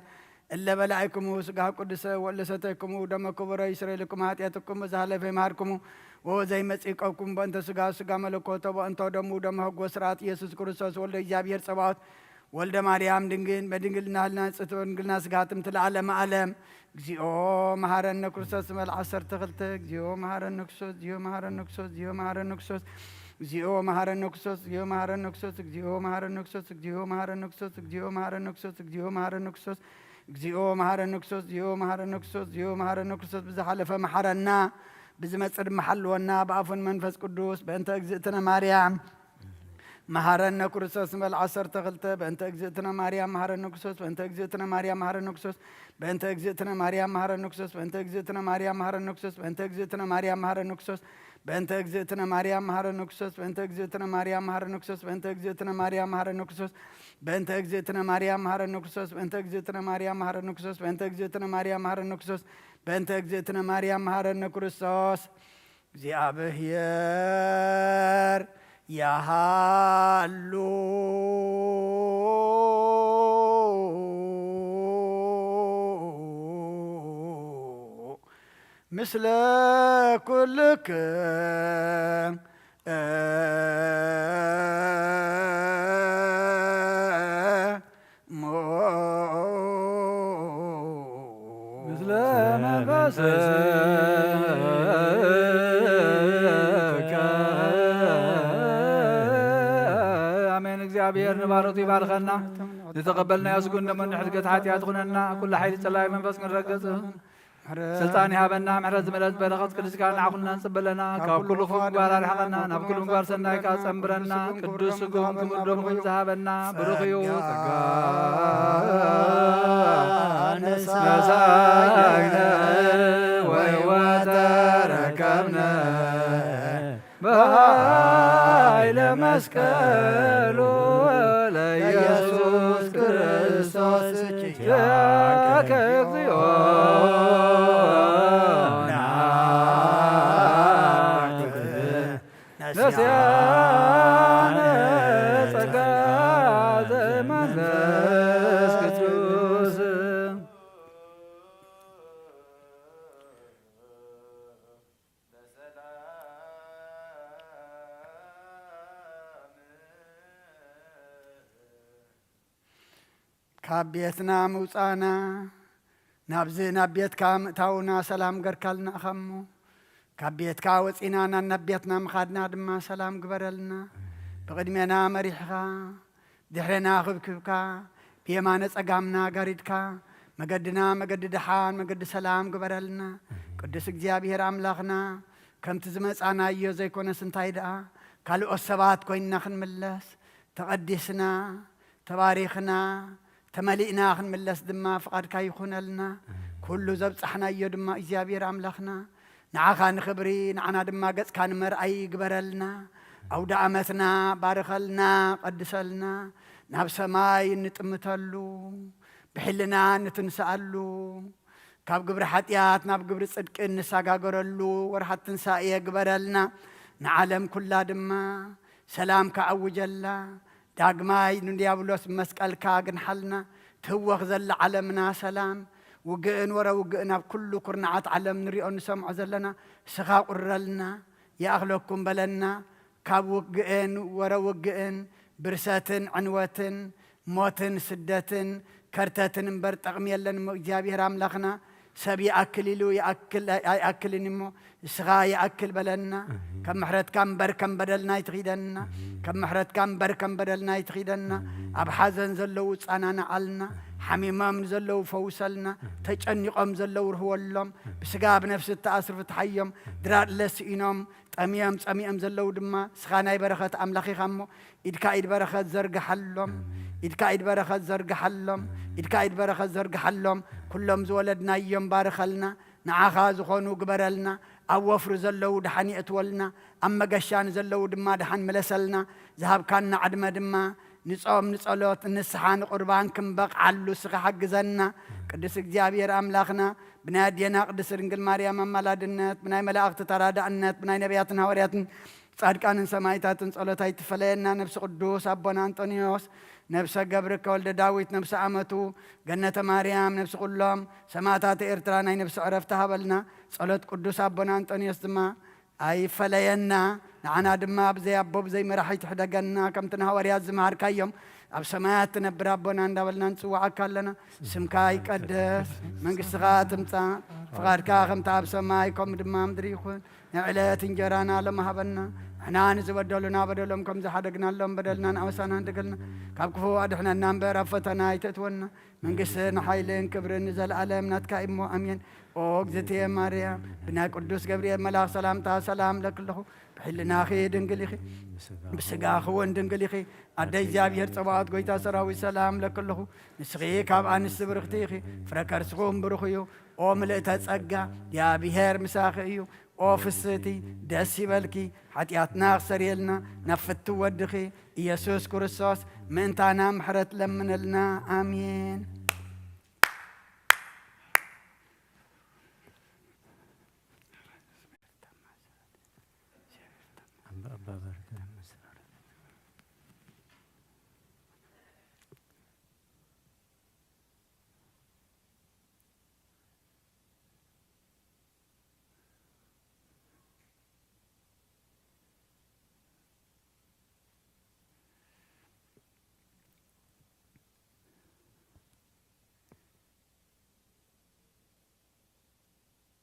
እለ በላዕኩሙ ስጋ ቅዱሰ ወለ ሰተይኩሙ ደመ ክቡረ ይስረይልኩም ኃጢአትኩም በዛ ኃለፈ ይምሃርኩሙ ወዘይ መጺቀኩም በእንተ ስጋ ስጋ መለኮቶ በእንተ ደሙ ደመ ህጎ ስርዓት ኢየሱስ ክርስቶስ ወልደ እግዚኣብሔር ጸባኦት ወልደ ማርያም ድንግል በድንግልና ህልና ጽት በድንግልና ስጋ ትምት ለዓለመ ዓለም። እግዚኦ መሐረነ ክርስቶስ መል ዓሰርተ ክልተ። እግዚኦ መሐረነ ክርስቶስ፣ እግዚኦ መሐረነ ክርስቶስ፣ እግዚኦ መሐረነ ክርስቶስ፣ እግዚኦ መሐረነ ክርስቶስ፣ እግዚኦ መሐረነ ክርስቶስ፣ እግዚኦ መሐረነ ክርስቶስ፣ እግዚኦ መሐረነ ክርስቶስ፣ እግዚኦ መሐረነ ክርስቶስ፣ እግዚኦ መሐረነ ክርስቶስ፣ እግዚኦ መሐረነ ክርስቶስ፣ እግዚኦ መሐረነ ክርስቶስ፣ እግዚኦ መሐረነ ክርስቶስ፣ ብዝሓለፈ መሐረና፣ ብዝመጽእ ድማ ሓልወና፣ ብኣፉን መንፈስ ቅዱስ፣ በእንተ እግዝእትነ ማርያም መሐረነ ክርስቶስ ንበል ዓሰርተ ክልተ። በእንተ እግዝእትነ ማርያም መሐረነ ክርስቶስ፣ በእንተ እግዝእትነ ማርያም መሐረነ ክርስቶስ፣ በእንተ እግዝእትነ ማርያም መሐረነ ክርስቶስ፣ በእንተ እግዝእትነ ማርያም መሐረነ ክርስቶስ፣ በእንተ እግዝእትነ ማርያም መሐረነ ክርስቶስ፣ በእንተ እግዝእትነ ማርያም መሐረነ ክርስቶስ፣ በእንተ እግዝእትነ ማርያም መሐረነ ክርስቶስ፣ በእንተ እግዝእትነ ማርያም መሐረነ ክርስቶስ፣ በእንተ እግዝእትነ ማርያም መሐረነ ክርስቶስ፣ በእንተ እግዝእትነ ማርያም መሐረነ ክርስቶስ፣ በእንተ እግዝእትነ ማርያም መሐረነ ክርስቶስ፣ በእንተ እግዝእትነ ማርያም መሐረነ ክርስቶስ። እግዚኣብሔር ያሃሉ ምስለ ኩልክም ሞ ምስለ መንፈስከ። ኣሜን። እግዚኣብሔር ንባሮቱ ይባርከና። ዝተቐበልናዮ ስጉን ደሙን ንሕድገት ሓጢኣት ኩነና። ኩሉ ሓይሊ ጸላኢ መንፈስ ክንረግጽ ስልጣን ይሃበና። ምሕረት ዝመልአት በረኸት ቅዱስካ ንዓኹና ንጽበለና። ካብ ኩሉ ክፉእ ምግባር ኣርሕቐና፣ ናብ ኩሉ ምግባር ሰናይካ ጸንብረና። ቅዱስ ስጉን ክቡር ደሙን ዝሃበና ብሩኽ እዩ። ጸጋ ነሳይነ ወሕይወተ ረከብነ በኃይለ መስቀሉ ለኢየሱስ ክርስቶስ ኪያከ እግዚኦ ነስያነ ጸጋ ዘመንፈስ ቅዱስ። ካብ ቤትና ምውጻእና ናብዚ ናብ ቤትካ ምእታውና ሰላም ገርካልና ኢኻ እሞ፣ ካብ ቤትካ ወጺና ናብ ቤትና ምኻድና ድማ ሰላም ግበረልና። ብቕድሜና መሪሕኻ፣ ድሕሬና ክብክብካ፣ ብየማነ ጸጋምና ጋሪድካ፣ መገድና መገዲ ደሓን፣ መገዲ ሰላም ግበረልና። ቅዱስ እግዚኣብሔር ኣምላኽና፣ ከምቲ ዝመጻናዮ ዘይኮነስ እንታይ ደኣ፣ ካልኦት ሰባት ኮይንና ክንምለስ፣ ተቐዲስና፣ ተባሪኽና፣ ተመሊእና ክንምለስ ድማ ፍቓድካ ይኹነልና። ኩሉ ዘብጻሕናዮ ድማ እግዚኣብሔር ኣምላኽና፣ ንዓኻ ንኽብሪ፣ ንዓና ድማ ገጽካ ንመርኣይ ይግበረልና። ኣውደ ኣመትና ባርኸልና፣ ቀድሰልና፣ ናብ ሰማይ እንጥምተሉ፣ ብሕልና እንትንስኣሉ፣ ካብ ግብሪ ሓጢኣት ናብ ግብሪ ጽድቂ እንሰጋገረሉ ወርሓት ትንሳኤ ግበረልና። ንዓለም ኩላ ድማ ሰላም ከኣውጀላ፣ ዳግማይ ንዲያብሎስ መስቀልካ ግንሓልና። ትህወኽ ዘላ ዓለምና ሰላም፣ ውግእን ወረ ውግእን ኣብ ኩሉ ኩርናዓት ዓለም ንሪኦ ንሰምዖ ዘለና፣ ስኻ ቁረልና፣ ይኣኽለኩም በለና። ካብ ውግእን ወረ ውግእን፣ ብርሰትን ዕንወትን፣ ሞትን ስደትን ከርተትን እምበር ጠቕሚ የለን እሞ እግዚኣብሔር ኣምላኽና ሰብ ይኣክል ኢሉ ይኣክል ኣይኣክልን እሞ ንስኻ ይኣክል በለና። ከም ምሕረትካ እምበር ከም በደልና ኣይትኺደና። ከም ምሕረትካ እምበር ከም በደልና ኣይትኺደና። ኣብ ሓዘን ዘለዉ ጻናናዓልና። ሓሚሞም ንዘለዉ ፈውሰልና። ተጨኒቖም ዘለዉ ርህወሎም። ብስጋ ብነፍሲ እተኣስሩ ፍትሓዮም። ድራር ለስኢኖም ጠምዮም ጸሚኦም ዘለዉ ድማ ንስኻ ናይ በረኸት ኣምላኽ ኢኻ እሞ ኢድካ ኢድ በረኸት ዘርግሓሎም። ኣሜን። ኢድካ ኢድ በረኸት ዘርግሓሎም። ኣሜን። ኢድካ ኢድ በረኸት ዘርግሓሎም። ኩሎም ዝወለድናዮም ባርኸልና። ንዓኻ ዝኾኑ ግበረልና። ኣብ ወፍሪ ዘለዉ ደሓን የእትወልና። ኣብ መገሻ ንዘለዉ ድማ ደሓን ምለሰልና። ዝሃብካና ዕድመ ድማ ንጾም፣ ንጸሎት፣ ንንስሓ፣ ንቁርባን ክንበቕዓሉ እስኻ ሓግዘና። ቅዱስ እግዚኣብሔር ኣምላኽና፣ ብናይ ኣዴና ቅድስት ድንግል ማርያም ኣማላድነት፣ ብናይ መላእኽቲ ተራዳእነት፣ ብናይ ነቢያትን ሃዋርያትን ጻድቃንን ሰማዕታትን ጸሎት ኣይትፈለየና። ነብሲ ቅዱስ ኣቦና ኣንጦንዮስ፣ ነብሰ ገብርከ ወልደ ዳዊት፣ ነብሰ ኣመቱ ገነተ ማርያም፣ ነብሲ ኩሎም ሰማዕታት ኤርትራ ናይ ነብሲ ዕረፍቲ ሃበልና። ጸሎት ቅዱስ ኣቦና ኣንጦንዮስ ድማ ኣይፈለየና። ንዓና ድማ ብዘይ ኣቦ ብዘይ መራሒ ትሕደገና፣ ከምቲ ንሃዋርያት ዝመሃርካዮም፣ ኣብ ሰማያት ትነብር ኣቦና እንዳበልና ንጽውዓካ ኣለና። ስምካ ይቀደስ፣ መንግስትኻ ትምጻእ፣ ፍቓድካ ከምቲ ኣብ ሰማይ ከምኡ ድማ ምድሪ ይኹን። ንዕለት እንጀራና ሎም ሃበና፣ ንሕና ንዝበደሉና በደሎም ከም ዝሓደግናሎም በደልና ንኣወሳና ንደገልና፣ ካብ ክፉ ኣድሕነና እምበር ኣብ ፈተና ኣይተእትወና። መንግስትን ሓይልን ክብርን ንዘለኣለም ናትካ እሞ ኣሜን። ኦ እግዝእትየ ማርያም፣ ብናይ ቅዱስ ገብርኤል መልኣኽ ሰላምታ ሰላም ለክለኹ፣ ብሕልናኺ ድንግል ኢኺ፣ ብስጋኺ እውን ድንግል ኢኺ። ኣደ እግዚኣብሔር ጸባኦት ጎይታ ሰራዊት ሰላም ለክለኹ፣ ንስኺ ካብ ኣንስቲ ብርኽቲ ኢኺ፣ ፍረ ከርስኹም ብሩኽ እዩ። ኦ ምልእተ ጸጋ፣ እግዚኣብሔር ምሳኺ እዩ። ኦ ፍስህቲ፣ ደስ ይበልኪ፣ ሓጢኣትና ክሰርየልና ናብ ፍትው ወድኺ ኢየሱስ ክርስቶስ ምእንታና ምሕረት ለምነልና። ኣሜን።